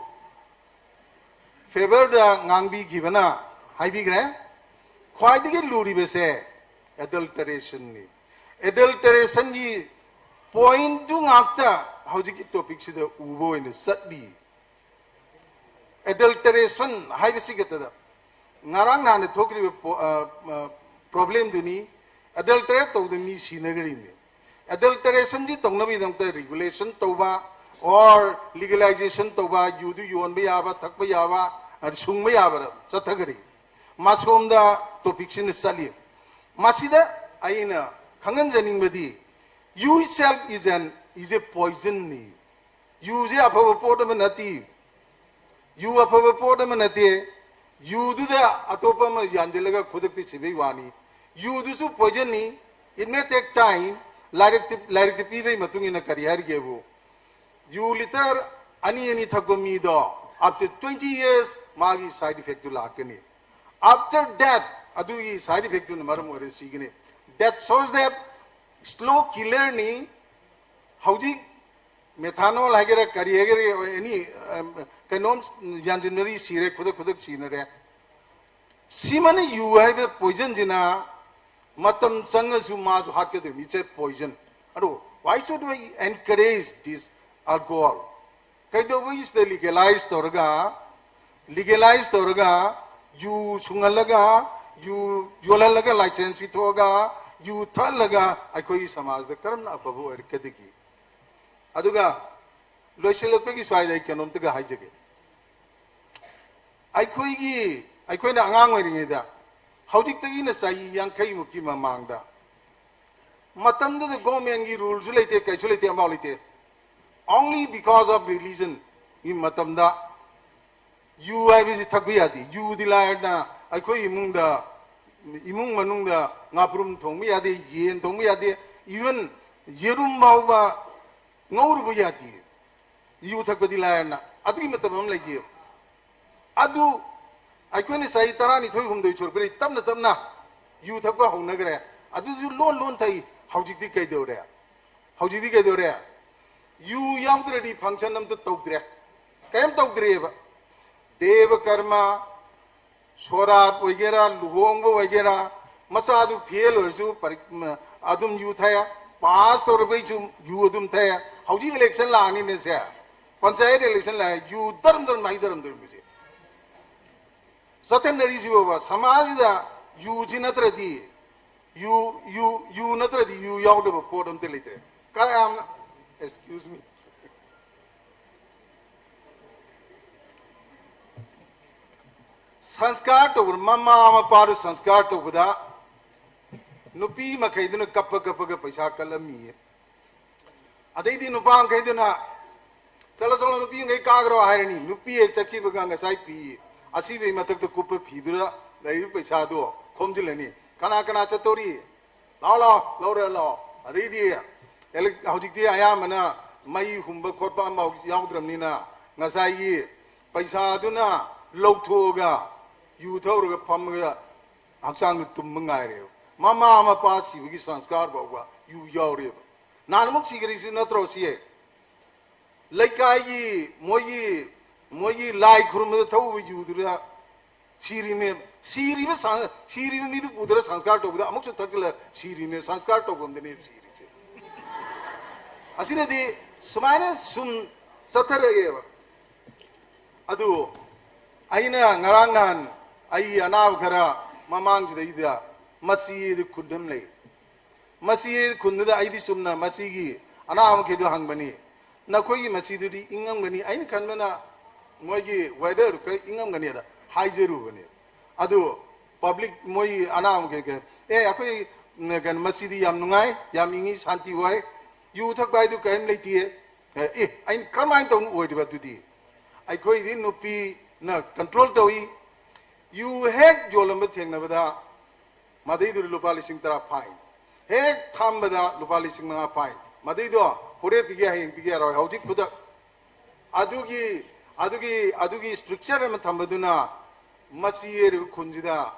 ꯐꯦꯕꯔꯗ ꯉꯥꯡꯕꯤꯈꯤꯕꯅ ꯍꯥꯏꯕꯤꯈ꯭ꯔꯦ꯫ ꯈ꯭ꯋꯥꯏꯗꯒꯤ ꯂꯨꯔꯤꯕꯁꯦ ꯑꯦꯗꯜꯇꯔꯦꯁꯟꯅꯤ꯫ ꯑꯦꯗꯜꯇꯔꯦꯁꯟꯒꯤ ꯄꯣꯏꯟꯠꯇꯨ ꯉꯥꯛꯇ ꯍꯧꯖꯤꯛꯀꯤ ꯇꯣꯄꯤꯛꯁꯤꯗ ꯎꯕ ꯑꯣꯏꯅ ꯆꯠꯂꯤ꯫ ꯑꯦꯗꯜꯇꯔꯦꯁꯟ ꯍꯥꯏꯕꯁꯤ ꯈꯛꯇꯗ ꯉꯔꯥꯡ ꯅꯍꯥꯟꯗ ꯊꯣꯛꯈ꯭ꯔꯤꯕ ꯄ꯭ꯔꯣꯕ꯭ꯂꯦꯝꯗꯨꯅꯤ꯫ ꯑꯦꯗꯜꯇꯔꯦꯠ ꯇꯧꯗꯅ ꯃꯤ ꯁꯤꯅꯈ꯭ꯔꯤꯕꯅꯤ꯫ ꯑꯦꯗꯜꯇꯔꯦꯁꯟꯁꯤ ꯇꯧꯅꯕꯒꯤꯗꯃꯛꯇ ꯔꯤꯒꯨꯂꯦꯁꯟ ꯇꯧꯕ ꯑꯣꯔ ꯂꯤꯒꯦꯂꯥꯏꯖꯦꯁꯟ ꯇꯧꯕ, ꯌꯨꯗꯨ ꯌꯣꯟꯕ ꯌꯥꯕ, ꯊꯛꯄ ꯌꯥꯕ, ꯑꯗꯨ ꯁꯨꯡꯕ ꯌꯥꯕꯗ ꯆꯠꯊꯈꯔꯤ꯫ ꯃꯁꯣꯝꯗ ꯇꯣꯄꯤꯛꯁꯤꯅ ꯆꯠꯂꯤ꯫ ꯃꯁꯤꯗ ꯑꯩꯅ ꯈꯪꯍꯟꯖꯅꯤꯡꯕꯗꯤ, you itself is an is a poisonꯅꯤ꯫ ꯌꯨꯁꯦ ꯑꯐꯕ ꯄꯣꯠ ꯑꯃ ꯅꯠꯇꯦ꯫ ꯌꯨ ꯑꯐꯕ ꯄꯣꯠ ꯑꯃ ꯅꯠꯇꯦ꯫ ꯌꯨꯗꯨꯗ ꯑꯇꯣꯞꯄ ꯑꯃ ꯌꯥꯟꯁꯤꯜꯂꯒ ꯈꯨꯗꯛꯇ ꯁꯤꯕꯩ ꯋꯥꯅꯤ꯫ ꯌꯨꯗꯨꯁꯨ ꯄꯣꯏꯖꯟꯅꯤ꯫ It may take time. ꯂꯥꯏꯔꯤꯛꯇ ꯂꯥꯏꯔꯤꯛꯇ ꯄꯤꯕꯒꯤ ꯃꯇꯨꯡ ꯏꯟꯅ ꯀꯔꯤ ꯍꯥꯏꯔꯤꯒꯦꯕꯨ, ꯌꯨ ꯂꯤꯇꯔ ꯑꯅꯤ ꯑꯅꯤ ꯊꯛꯄ ꯃꯤꯗꯣ after twenty years ꯃꯥꯒꯤ ꯁꯥꯏꯗ ꯏꯐꯦꯛꯇꯨ ꯂꯥꯛꯀꯅꯤ꯫ After that ꯑꯗꯨꯒꯤ ꯁꯥꯏꯗ ꯏꯐꯦꯛꯇꯨꯅ ꯃꯔꯝ ꯑꯣꯏꯔꯒ ꯁꯤꯒꯅꯤ꯫ That shows that slow killerꯅꯤ꯫ ꯍꯧꯖꯤꯛ ꯃꯦꯊꯥꯅꯣꯜ ꯍꯥꯏꯒꯦꯔꯥ ꯀꯔꯤ ꯍꯥꯏꯒꯦꯔꯥ, ꯑꯦꯅꯤ ꯀꯩꯅꯣꯝ ꯌꯥꯟꯁꯤꯟꯕꯗꯤ ꯁꯤꯔꯦ, ꯈꯨꯗꯛ ꯈꯨꯗꯛ ꯁꯤꯅꯔꯦ꯫ ꯁꯤꯃꯅ ꯌꯨ ꯍꯥꯏꯕ ꯄꯣꯏꯖꯟꯁꯤꯅ ꯃꯇꯝ ꯆꯪꯉꯁꯨ ꯃꯥꯁꯨ ꯍꯥꯠꯀꯗꯣꯏꯅꯤ꯫ It's a poison. ꯑꯗꯣ why should we encourage this alcohol? ꯀꯩꯗꯧꯕꯒꯤ ꯁꯤꯗ ꯂꯤꯒꯦꯂꯥꯏꯁ ꯇꯧꯔꯒ, ꯂꯤꯒꯦꯂꯥꯏꯁ ꯇꯧꯔꯒ ꯌꯨ ꯁꯨꯡꯍꯜꯂꯒ, ꯌꯨ ꯌꯣꯜꯍꯜꯂꯒ, ꯂꯥꯏꯁꯦꯟꯁ ꯄꯤꯊꯣꯛꯑꯒ, ꯌꯨ ꯊꯛꯍꯜꯂꯒ ꯑꯩꯈꯣꯏꯒꯤ ꯁꯃꯥꯖꯗ ꯀꯔꯝꯅ ꯑꯐꯕ ꯑꯣꯏꯔꯛꯀꯗꯒꯦ? ꯑꯗꯨꯒ ꯂꯣꯏꯁꯤꯜꯂꯛꯄꯒꯤ ꯁ꯭ꯋꯥꯏꯗ ꯑꯩ ꯀꯩꯅꯣꯝꯇꯒ ꯍꯥꯏꯖꯒꯦ꯫ ꯑꯩꯈꯣꯏꯒꯤ ꯑꯩꯈꯣꯏꯅ ꯑꯉꯥꯡ ꯑꯣꯏꯔꯤꯉꯩꯗ, ꯍꯧꯖꯤꯛꯇꯒꯤꯅ ꯆꯍꯤ ꯌꯥꯡꯈꯩꯃꯨꯛꯀꯤ ꯃꯃꯥꯡꯗ, ꯃꯇꯝꯗꯨꯗ ꯒꯣꯔꯃꯦꯟꯒꯤ ꯔꯨꯜꯁꯨ ꯂꯩꯇꯦ, ꯀꯩꯁꯨ ꯂꯩꯇꯦ, ꯑꯃꯐꯥꯎ ꯂꯩꯇꯦ꯫ Only because of religion ꯒꯤ ꯃꯇꯝꯗ ꯌꯨ ꯍꯥꯏꯕꯁꯤ ꯊꯛꯄ ꯌꯥꯗꯦ꯫ ꯌꯨꯗꯤ ꯂꯥꯏꯔꯅ ꯑꯩꯈꯣꯏ ꯏꯃꯨꯡꯗ, ꯏꯃꯨꯡ ꯃꯅꯨꯡꯗ ꯉꯥꯄ꯭ꯔꯨꯝ ꯊꯣꯡꯕ ꯌꯥꯗꯦ, ꯌꯦꯟ ꯊꯣꯡꯕ ꯌꯥꯗꯦ, even ꯌꯦꯔꯨꯝ ꯐꯥꯎꯕ ꯉꯧꯔꯨꯕ ꯌꯥꯗꯦ꯫ ꯌꯨ ꯊꯛꯄꯗꯤ ꯂꯥꯏꯔꯅ꯫ ꯑꯗꯨꯒꯤ ꯃꯇꯝ ꯑꯃ ꯂꯩꯈꯤ꯫ ꯑꯗꯨ ꯑꯩꯈꯣꯏꯅ ꯆꯍꯤ ꯇꯔꯥꯅꯤꯊꯣꯏ ꯍꯨꯝꯗꯣꯏ ꯁꯨꯔꯛꯄꯗꯒꯤ ꯇꯞꯅ ꯇꯞꯅ ꯌꯨ ꯊꯛꯄ ꯍꯧꯅꯈ꯭ꯔꯦ꯫ ꯑꯗꯨꯁꯨ ꯂꯣꯟ ꯂꯣꯟ ꯊꯛꯏ꯫ ꯍꯧꯖꯤꯛꯇꯤ ꯀꯩꯗꯧꯔꯦ? ꯍꯧꯖꯤꯛꯇꯤ ꯀꯩꯗꯧꯔꯦ? ꯌꯨ ꯌꯥꯎꯗ꯭ꯔꯗꯤ function ꯑꯝꯇ ꯇꯧꯗ꯭ꯔꯦ, ꯀꯔꯤꯝ ꯇꯧꯗ꯭ꯔꯦꯕ꯫ ꯗꯦꯕ ꯀꯔꯃ, ꯁꯣꯔꯥꯠ ꯑꯣꯏꯒꯦꯔꯥ, ꯂꯨꯍꯣꯡꯕ ꯑꯣꯏꯒꯦꯔꯥ, ꯃꯆꯥꯗꯨ ꯐꯦꯜ ꯑꯣꯏꯔꯁꯨ ꯄꯔꯤ-, ꯃ-, ꯑꯗꯨꯝ ꯌꯨ ꯊꯛꯑꯦ, ꯄꯥꯁ ꯇꯧꯔꯕꯩꯁꯨ ꯌꯨ ꯑꯗꯨꯝ ꯊꯛꯑꯦ꯫ ꯍꯧꯖꯤꯛ ꯏꯂꯦꯛꯁꯟ ꯂꯥꯛꯑꯅꯤꯅꯦ ꯁꯦ, ꯄꯟꯆꯥꯌꯠ ꯏꯂꯦꯛꯁꯟ ꯂꯥꯛꯑꯦ, ꯌꯨ ꯗꯔꯝ ꯗꯔꯝ ꯍꯩꯗꯔꯝꯗꯣꯔꯤꯕꯁꯦ꯫ ꯆꯠꯊꯅꯔꯤꯁꯤꯕꯣꯕ ꯁꯃꯥꯖꯁꯤꯗ ꯌꯨꯁꯤ ꯅꯠꯇ꯭ꯔꯗꯤ, ꯌꯨ, ꯌꯨ, ꯌꯨ ꯅꯠꯇ꯭ꯔꯗꯤ ꯌꯨ ꯌꯥꯎꯗꯕ ꯄꯣꯠ ꯑꯝꯇ ꯂꯩꯇ꯭ꯔꯦ꯫ ꯀꯌꯥꯝ, excuse me, ꯁꯪꯁꯀꯥꯔ ꯇꯧꯕꯗ, ꯃꯃꯥ ꯃꯄꯥꯗꯨ ꯁꯪꯁꯀꯥꯔ ꯇꯧꯕꯗ ꯅꯨꯄꯤ ꯃꯈꯩꯗꯨꯅ ꯀꯞꯄ ꯀꯞꯄꯒ ꯄꯩꯁꯥ ꯀꯜꯂꯝꯃꯤꯌꯦ꯫ ꯑꯗꯩꯗꯤ ꯅꯨꯄꯥ ꯃꯈꯩꯗꯨꯅ, "ꯆꯠꯂꯣ, ꯆꯠꯂꯣ, ꯅꯨꯄꯤ ꯃꯈꯩ ꯀꯥꯈ꯭ꯔꯣ" ꯍꯥꯏꯔꯅꯤ꯫ ꯅꯨꯄꯤ ꯍꯦꯛ ꯆꯠꯈꯤꯕꯒ ꯉꯁꯥꯏ ꯐꯤ ꯑꯁꯤꯕꯒꯤ ꯃꯊꯛꯇ ꯀꯨꯞꯄ ꯐꯤꯗꯨꯗ ꯂꯩꯔꯤꯕ ꯄꯩꯁꯥꯗꯣ ꯈꯣꯝꯖꯤꯜꯂꯅꯤ꯫ "ꯀꯅꯥ ꯀꯅꯥ ꯆꯠꯇꯧꯔꯤ? ꯂꯥꯛꯑꯣ, ꯂꯥꯛꯑꯣ, ꯂꯧꯔꯦ, ꯂꯥꯛꯑꯣ"꯫ ꯑꯗꯩꯗꯤ ꯏꯂꯦꯛ-, ꯍꯧꯖꯤꯛꯇꯤ ꯑꯌꯥꯝꯕꯅ ꯃꯩ ꯍꯨꯝꯕ ꯈꯣꯠꯄ ꯑꯃꯐꯥꯎ ꯌꯥꯎꯗ꯭ꯔꯕꯅꯤꯅ ꯉꯁꯥꯏꯒꯤ ꯄꯩꯁꯥꯗꯨꯅ ꯂꯧꯊꯣꯛꯑꯒ ꯌꯨ ꯊꯛꯎꯔꯒ ꯐꯝꯃꯒ ꯍꯛꯆꯥꯡꯗ ꯇꯨꯝꯕ ꯉꯥꯏꯔꯦꯕ꯫ ꯃꯃꯥ ꯃꯄꯥ ꯁꯤꯕꯒꯤ ꯁꯪꯁꯀꯥꯔ ꯐꯥꯎꯕ ꯌꯨ ꯌꯥꯎꯔꯦꯕ꯫ ꯅꯍꯥꯟ ꯑꯃꯨꯛ ꯁꯤꯈ꯭ꯔꯤꯁꯤ ꯅꯠꯇ꯭ꯔꯣ ꯁꯤ? ꯂꯩꯀꯥꯏꯒꯤ ꯃꯣꯏꯒꯤ, ꯃꯣꯏꯒꯤ ꯂꯥꯏ ꯈꯨꯔꯨꯝꯕꯗ ꯊꯛꯎꯕ ꯌꯨꯗꯨꯗ ꯁꯤꯔꯤꯅꯦ꯫ ꯁꯤꯔꯤꯕ ꯁꯪ-, ꯁꯤꯔꯤꯕ ꯃꯤꯗꯨ ꯄꯨꯗꯔ ꯁꯪꯁꯀꯥꯔ ꯇꯧꯕꯗ ꯑꯃꯨꯛꯁꯨ ꯊꯛꯆꯤꯜꯂ ꯁꯤꯔꯤꯅꯦ꯫ ꯁꯪꯁꯀꯥꯔ ꯇꯧꯐꯝꯗꯅꯦꯕ ꯁꯤꯔꯤꯁꯦ꯫ ꯑꯁꯤꯅꯗꯤ ꯁꯨꯃꯥꯏꯅ ꯁꯨꯝ ꯆꯠꯊꯔꯛꯑꯦꯕ꯫ ꯑꯗꯨ ꯑꯩꯅ ꯉꯔꯥꯡ ꯅꯍꯥꯟ ꯑꯩ ꯑꯅꯥꯕ ꯈꯔ ꯃꯃꯥꯡꯁꯤꯗꯩꯗ ꯃꯆꯤ ꯈꯨꯟ ꯑꯃ ꯂꯩ꯫ ꯃꯆꯤ ꯈꯨꯟꯗꯨꯗ ꯑꯩꯗꯤ ꯆꯨꯝꯅ ꯃꯆꯤꯒꯤ ꯑꯅꯥꯕ ꯃꯈꯩꯗꯨ ꯍꯪꯕꯅꯤ꯫ "ꯅꯈꯣꯏꯒꯤ ꯃꯆꯤꯗꯨꯗꯤ ꯏꯪꯉꯝꯒꯅꯤ", ꯑꯩꯅ ꯈꯟꯕꯅ ꯃꯣꯏꯒꯤ weather ꯈꯔ ꯏꯪꯉꯝꯒꯅꯤꯗ ꯍꯥꯏꯖꯔꯨꯕꯅꯦ꯫ ꯑꯗꯨ public ꯃꯣꯏ ꯑꯅꯥꯕ ꯃꯈꯩ ꯀꯩ, "ꯑꯦ, ꯑꯩꯈꯣꯏ, ꯎꯝ, ꯀꯩꯅꯣ, ꯃꯆꯤꯗꯤ ꯌꯥꯝ ꯅꯨꯡꯉꯥꯏ, ꯌꯥꯝ ꯏꯪꯉꯤ, ꯁꯥꯟꯇꯤ ꯑꯣꯏ, ꯌꯨ ꯊꯛꯄ ꯍꯥꯏꯗꯨ ꯀꯔꯤꯝ ꯂꯩꯇꯦ"꯫ ꯑꯦ, ꯑꯦ, ꯑꯩꯅ ꯀꯔꯝꯍꯥꯏꯅ ꯇꯧꯅ ꯑꯣꯏꯔꯤꯕ ꯑꯗꯨꯗꯤ? ꯑꯩꯈꯣꯏꯗꯤ ꯅꯨꯄꯤꯅ control ꯇꯧꯏ꯫ ꯌꯨ ꯍꯦꯛ ꯌꯣꯜꯂꯝꯕ ꯊꯦꯡꯅꯕꯗ ꯃꯗꯩꯗꯨꯗ ꯂꯨꯄꯥ ꯂꯤꯁꯤꯡ ꯇꯔꯥ fine꯫ ꯍꯦꯛ ꯊꯝꯕꯗ ꯂꯨꯄꯥ ꯂꯤꯁꯤꯡ ꯃꯉꯥ fine꯫ ꯃꯗꯩꯗꯣ ꯍꯣꯔꯦꯟ ꯄꯤꯒꯦ, ꯍꯌꯦꯡ ꯄꯤꯒꯦ ꯌꯥꯔꯣꯏ, ꯍꯧꯖꯤꯛ ꯈꯨꯗꯛ꯫ ꯑꯗꯨꯒꯤ, ꯑꯗꯨꯒꯤ, ꯑꯗꯨꯒꯤ structure ꯑꯃ ꯊꯝꯕꯗꯨꯅ ꯃꯆꯤ ꯑꯣꯏꯔꯤꯕ ꯈꯨꯟꯁꯤꯗ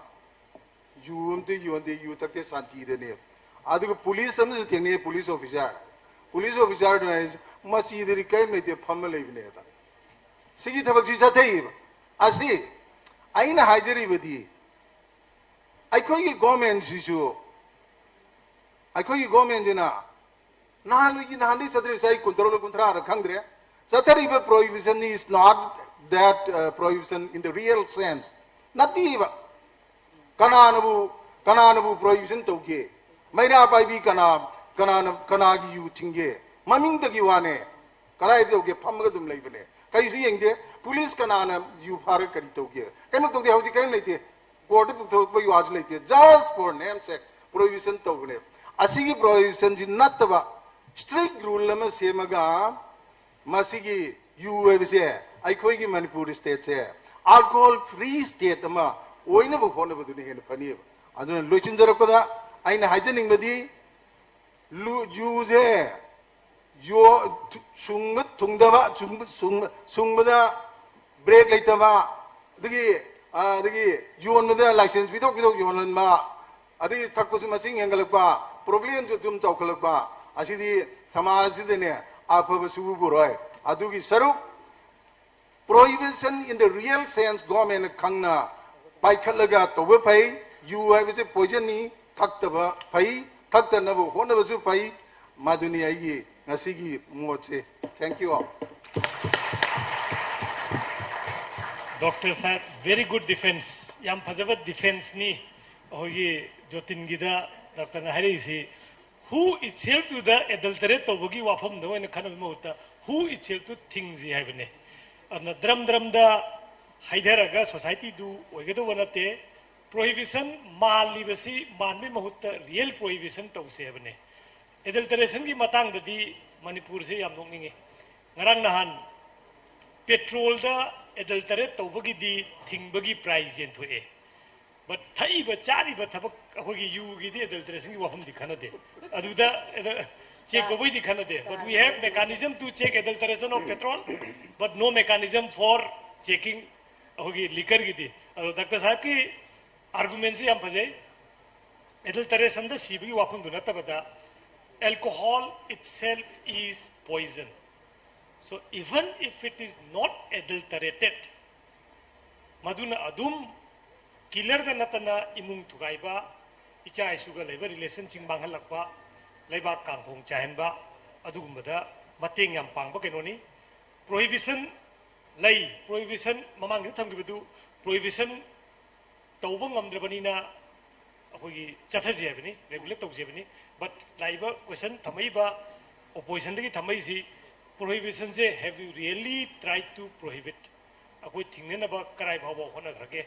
ꯌꯨ ꯑꯝꯇ ꯌꯣꯟꯗꯦ, ꯌꯨ ꯊꯛꯇꯦ, ꯁꯥꯟꯇꯤꯗꯅꯦ꯫ ꯑꯗꯨꯒ police ꯑꯃꯁꯨ ꯊꯦꯡꯅꯩ, police officer꯫ Police officerꯗꯨꯅ ꯍꯥꯏꯁꯦ, "ꯃꯁꯤꯗꯗꯤ ꯀꯔꯤꯝ ꯂꯩꯇꯦ, ꯐꯝꯃ ꯂꯩꯕꯅꯦ"꯫ ꯑꯗ ꯁꯤꯒꯤ ꯊꯕꯛꯁꯤ ꯆꯠꯊꯩꯕ꯫ ꯑꯁꯤ ꯑꯩꯅ ꯍꯥꯏꯖꯔꯤꯕꯗꯤ, ꯑꯩꯈꯣꯏꯒꯤ governmentꯁꯤꯁꯨ, ꯑꯩꯈꯣꯏꯒꯤ governmentꯁꯤꯅ ꯅꯍꯥꯟꯋꯥꯏꯒꯤ, ꯅꯍꯥꯟꯗꯒꯤ ꯆꯠꯊꯔꯤꯁꯦ ꯑꯩ ꯀꯨꯟꯇꯔꯨꯛꯂ ꯀꯨꯟꯊ꯭ꯔꯥꯔ ꯈꯪꯗ꯭ꯔꯦ, ꯆꯠꯊꯔꯤꯕ prohibition is not that, uh, prohibition in the real sense. ꯅꯠꯇꯦꯕ꯫ ꯀꯅꯥꯅꯕꯨ, ꯀꯅꯥꯅꯕꯨ prohibition ꯇꯧꯒꯦ? ꯃꯩꯔꯥ ꯄꯥꯏꯕꯤ ꯀꯅꯥ, ꯀꯅꯥꯅ, ꯀꯅꯥꯒꯤ ꯌꯨ ꯊꯤꯡꯒꯦ? ꯃꯃꯤꯡꯗꯒꯤ ꯋꯥꯅꯦ꯫ ꯀꯗꯥꯏꯗ ꯇꯧꯒꯦ? ꯐꯝꯃꯒ ꯑꯗꯨꯝ ꯂꯩꯕꯅꯦ꯫ ꯀꯔꯤꯁꯨ ꯌꯦꯡꯗꯦ꯫ Police ꯀꯅꯥꯅ ꯌꯨ ꯐꯥꯔꯒ ꯀꯔꯤ ꯇꯧꯒꯦ? ꯀꯩꯝꯇ ꯇꯧꯗꯦ꯫ ꯍꯧꯖꯤꯛ ꯀꯔꯤꯝ ꯂꯩꯇꯦ꯫ Courtꯇ ꯄꯨꯊꯣꯛꯄꯒꯤ ꯋꯥꯁꯨ ꯂꯩꯇꯦ꯫ Just for name sake prohibition ꯇꯧꯕꯅꯦ꯫ ꯑꯁꯤꯒꯤ prohibitionꯁꯤ ꯅꯠꯇꯕ strict rule ꯑꯃ ꯁꯦꯝꯃꯒ, ꯃꯁꯤꯒꯤ ꯌꯨ ꯍꯥꯏꯕꯁꯦ ꯑꯩꯈꯣꯏꯒꯤ ꯃꯅꯤꯄꯨꯔ stateꯁꯦ alcohol free state ꯑꯃ ꯑꯣꯏꯅꯕ ꯍꯣꯠꯅꯕꯗꯨꯅ ꯍꯦꯟꯅ ꯐꯅꯤꯕ꯫ ꯑꯗꯨꯅ ꯂꯣꯏꯁꯤꯟꯖꯔꯛꯄꯗ ꯑꯩꯅ ꯍꯥꯏꯖꯅꯤꯡꯕꯗꯤ, ꯂꯨ-, ꯌꯨꯁꯦ ꯌꯣ-, ꯊꯨ-, ꯁꯨꯡꯕ ꯊꯨꯡꯗꯕ, ꯁꯨꯡꯕ, ꯁꯨꯡꯕ, ꯁꯨꯡꯕꯗ brake ꯂꯩꯇꯕ, ꯑꯗꯒꯤ, ꯑ, ꯑꯗꯒꯤ ꯌꯣꯟꯕꯗ license ꯄꯤꯊꯣꯛ ꯄꯤꯊꯣꯛ ꯌꯣꯟꯍꯟꯕ, ꯑꯗꯒꯤ ꯊꯛꯄꯁꯨ ꯃꯁꯤꯡ ꯍꯦꯟꯒꯠꯂꯛꯄ, problemꯁꯨ ꯑꯗꯨꯝ ꯆꯥꯎꯈꯠꯂꯛꯄ, ꯑꯁꯤꯗꯤ ꯁꯃꯥꯖꯁꯤꯗꯅꯦ ꯑꯐꯕ ꯁꯨꯕ ꯄꯨꯔꯣꯏ꯫ ꯑꯗꯨꯒꯤ ꯁꯔꯨꯛ prohibition in the real sense governmentꯅ ꯈꯪꯅ ꯄꯥꯏꯈꯠꯂꯒ ꯇꯧꯕ ꯐꯩ꯫ ꯌꯨ ꯍꯥꯏꯕꯁꯦ poisonꯅꯤ, ꯊꯛꯇꯕ ꯐꯩ, ꯊꯛꯇꯅꯕ ꯍꯣꯠꯅꯕꯁꯨ ꯐꯩ꯫ ꯃꯗꯨꯅꯤ ꯑꯩꯒꯤ ꯉꯁꯤꯒꯤ ꯃꯣꯠꯁꯦ꯫ Thank you all. Doctor Sahib, very good defense, ꯌꯥꯝ ꯐꯖꯕ defenseꯅꯤ꯫ ꯑꯩꯈꯣꯏꯒꯤ ꯖꯣꯇꯤꯟꯒꯤꯗ doctorꯅ ꯍꯥꯏꯔꯛꯏꯁꯤ, who itself to the adulterate ꯇꯧꯕꯒꯤ ꯋꯥꯐꯝꯗ ꯑꯣꯏꯅ ꯈꯟꯅꯕꯒꯤ ꯃꯍꯨꯠꯇ who itself to ꯊꯤꯡꯁꯤ ꯍꯥꯏꯕꯅꯦ꯫ ꯑꯗꯨꯅ ꯗ꯭ꯔꯝ ꯗ꯭ꯔꯝꯗ ꯍꯩꯊꯔꯒ societyꯗꯨ ꯑꯣꯏꯒꯗꯧꯕ ꯅꯠꯇꯦ꯫ Prohibition ꯃꯥꯜꯂꯤꯕꯁꯤ ꯃꯥꯟꯕꯒꯤ ꯃꯍꯨꯠꯇ real prohibition ꯇꯧꯁꯦ ꯍꯥꯏꯕꯅꯦ꯫ Adulterationꯒꯤ ꯃꯇꯥꯡꯗꯗꯤ ꯃꯅꯤꯄꯨꯔꯁꯦ ꯌꯥꯝ ꯅꯣꯛꯅꯤꯡꯉꯤ꯫ ꯉꯔꯥꯡ ꯅꯍꯥꯟ petrolꯗ adulterate ꯇꯧꯕꯒꯤꯗꯤ ꯊꯤꯡꯕꯒꯤ prize ꯌꯦꯟꯊꯣꯛꯑꯦ꯫ But ꯊꯛꯏꯕ ꯆꯥꯔꯤꯕ ꯊꯕꯛ ꯑꯩꯈꯣꯏꯒꯤ ꯌꯨꯒꯤꯗꯤ adulterationꯒꯤ ꯋꯥꯐꯝꯗꯤ ꯈꯟꯅꯗꯦ꯫ ꯑꯗꯨꯗ check ꯇꯧꯕꯒꯤꯗꯤ ꯈꯟꯅꯗꯦ꯫ But we have mechanism to check adulteration of petrol, but no mechanism for checking ꯑꯩꯈꯣꯏꯒꯤ liquorꯒꯤꯗꯤ꯫ ꯑꯗꯣ doctor ꯁꯥꯍꯦꯕꯀꯤ argumentꯁꯤ ꯌꯥꯝ ꯐꯖꯩ꯫ Adulterationꯗ ꯁꯤꯕꯒꯤ ꯋꯥꯐꯝꯗꯨ ꯅꯠꯇꯕꯗ Alcohol itself is poison. So even if it is not adulterated, ꯃꯗꯨꯅ ꯑꯗꯨꯝ ꯀꯤꯂꯔꯗ ꯅꯠꯇꯅ ꯏꯃꯨꯡ ꯊꯨꯒꯥꯏꯕ, ꯏꯆꯥ ꯏꯁꯨꯒ ꯂꯩꯕ ꯔꯤꯂꯦꯁꯟꯁꯤꯡ ꯃꯥꯡꯍꯜꯂꯛꯄ, ꯂꯩꯕꯥꯛ ꯀꯥꯡꯈꯣꯡ ꯆꯥꯏꯍꯟꯕ, ꯑꯗꯨꯒꯨꯝꯕꯗ ꯃꯇꯦꯡ ꯌꯥꯝ ꯄꯥꯡꯕ ꯀꯩꯅꯣꯅꯤ꯫ ꯄ꯭ꯔꯣꯍꯤꯕꯤꯁꯟ ꯂꯩ, ꯄ꯭ꯔꯣꯍꯤꯕꯤꯁꯟ ꯃꯃꯥꯡꯗ ꯊꯝꯈꯤꯕꯗꯨ ꯄ꯭ꯔꯣꯍꯤꯕꯤꯁꯟ ꯇꯧꯕ ꯉꯝꯗ꯭ꯔꯕꯅꯤꯅ ꯑꯩꯈꯣꯏꯒꯤ ꯆꯠꯊꯁꯤ ꯍꯥꯏꯕꯅꯤ, ꯔꯦꯒꯨꯂꯦꯠ ꯇꯧꯁꯤ ꯍꯥꯏꯕꯅꯤ꯫ ꯕꯠ ꯂꯥꯛꯏꯕ ꯀꯣꯏꯁꯟ ꯊꯝꯃꯛꯏꯕ ꯑꯣꯄꯣꯖꯤꯁꯟꯗꯒꯤ ꯊꯝꯃꯛꯏꯁꯤ, ꯄ꯭ꯔꯣꯍꯤꯕꯤꯁꯟꯁꯦ have you really tried to prohibit? ꯑꯩꯈꯣꯏ ꯊꯤꯡꯅꯅꯕ ꯀꯔꯥꯏ ꯐꯥꯎꯕ ꯍꯣꯠꯅꯈ꯭ꯔꯒꯦ?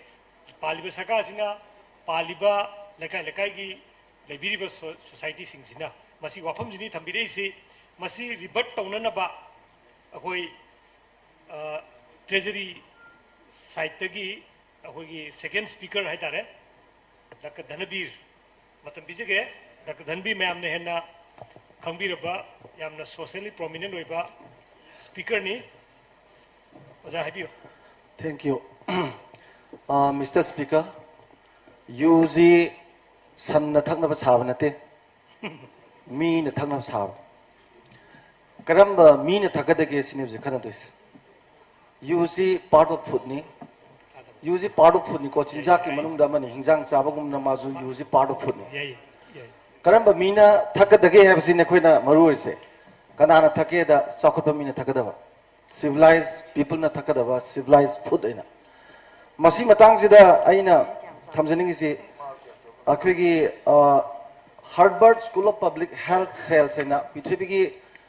ꯄꯥꯜꯂꯤꯕ ꯁꯔꯀꯥꯔꯁꯤꯅ, ꯄꯥꯜꯂꯤꯕ ꯂꯩꯀꯥꯏ ꯂꯩꯀꯥꯏꯒꯤ ꯂꯩꯕꯤꯔꯤꯕ ꯁꯣ-, ꯁꯣꯁꯥꯏꯇꯤꯁꯤꯡꯁꯤꯅ ꯃꯁꯤ ꯋꯥꯐꯝꯁꯤꯅꯤ ꯊꯝꯕꯤꯔꯛꯏꯁꯤ꯫ ꯃꯁꯤ ꯔꯤꯕꯠ ꯇꯧꯅꯅꯕ ꯑꯩꯈꯣꯏ ꯇ꯭ꯔꯦꯖꯔꯤ ꯁꯥꯏꯠꯇꯒꯤ ꯑꯩꯈꯣꯏꯒꯤ ꯁꯦꯀꯦꯟ ꯁ꯭ꯄꯤꯀꯔ ꯍꯥꯏꯇꯥꯔꯦ, ꯗꯥꯛꯇꯔ ꯙꯅꯕꯤꯔ, ꯃꯇꯝ ꯄꯤꯖꯒꯦ꯫ ꯗꯥꯛꯇꯔ ꯙꯅꯕꯤꯔ ꯃꯌꯥꯝꯅ ꯍꯦꯟꯅ ꯈꯪꯕꯤꯔꯕ, ꯌꯥꯝꯅ ꯁꯣꯁꯦꯜꯂꯤ ꯄ꯭ꯔꯣꯃꯤꯅꯦꯟ ꯑꯣꯏꯕ ꯁ꯭ꯄꯤꯀꯔꯅꯤ꯫ ꯑꯣꯖꯥ ꯍꯥꯏꯕꯤꯌꯨ꯫ Thank you. Uh, Mister Speaker, ꯌꯨꯁꯤ ꯁꯟꯅ ꯊꯛꯅꯕ ꯁꯥꯕ ꯅꯠꯇꯦ, ꯃꯤꯅ ꯊꯛꯅꯕ ꯁꯥꯕ꯫ ꯀꯔꯝꯕ ꯃꯤꯅ ꯊꯛꯀꯗꯒꯦ ꯁꯤꯅꯤ ꯍꯧꯖꯤꯛ ꯈꯟꯅꯗꯣꯏꯁꯦ꯫ ꯌꯨꯁꯤ part of foodꯅꯤ꯫ ꯌꯨꯁꯤ part of foodꯅꯤꯀꯣ, ꯆꯤꯟꯖꯥꯛꯀꯤ ꯃꯅꯨꯡꯗ ꯑꯃꯅꯤ, ꯍꯤꯟꯖꯥꯡ ꯆꯥꯕꯒꯨꯝꯅ ꯃꯥꯁꯨ ꯌꯨꯁꯤ part of foodꯅꯤ꯫ ꯌꯥꯏ, ꯌꯥꯏ꯫ ꯀꯔꯝꯕ ꯃꯤꯅ ꯊꯛꯀꯗꯒꯦ ꯍꯥꯏꯕꯁꯤꯅꯤ ꯑꯩꯈꯣꯏꯅ ꯃꯔꯨ ꯑꯣꯏꯔꯤꯁꯦ꯫ ꯀꯅꯥꯅ ꯊꯛꯀꯦꯗ ꯆꯥꯎꯈꯠꯄ ꯃꯤꯅ ꯊꯛꯀꯗꯕ, ꯁꯤꯚꯤꯂꯥꯏꯖ ꯄꯤꯄꯜꯅ ꯊꯛꯀꯗꯕ ꯁꯤꯚꯤꯂꯥꯏꯖ ꯐꯨꯗ ꯑꯣꯏꯅ꯫ ꯃꯁꯤ ꯃꯇꯥꯡꯁꯤꯗ ꯑꯩꯅ ꯊꯝꯖꯅꯤꯡꯉꯤꯁꯤ, ꯑꯩꯈꯣꯏꯒꯤ Harvard school of public health ꯁꯦꯜꯁ ꯍꯥꯏꯅ ꯄ꯭ꯔꯤꯊꯤꯕꯤꯒꯤ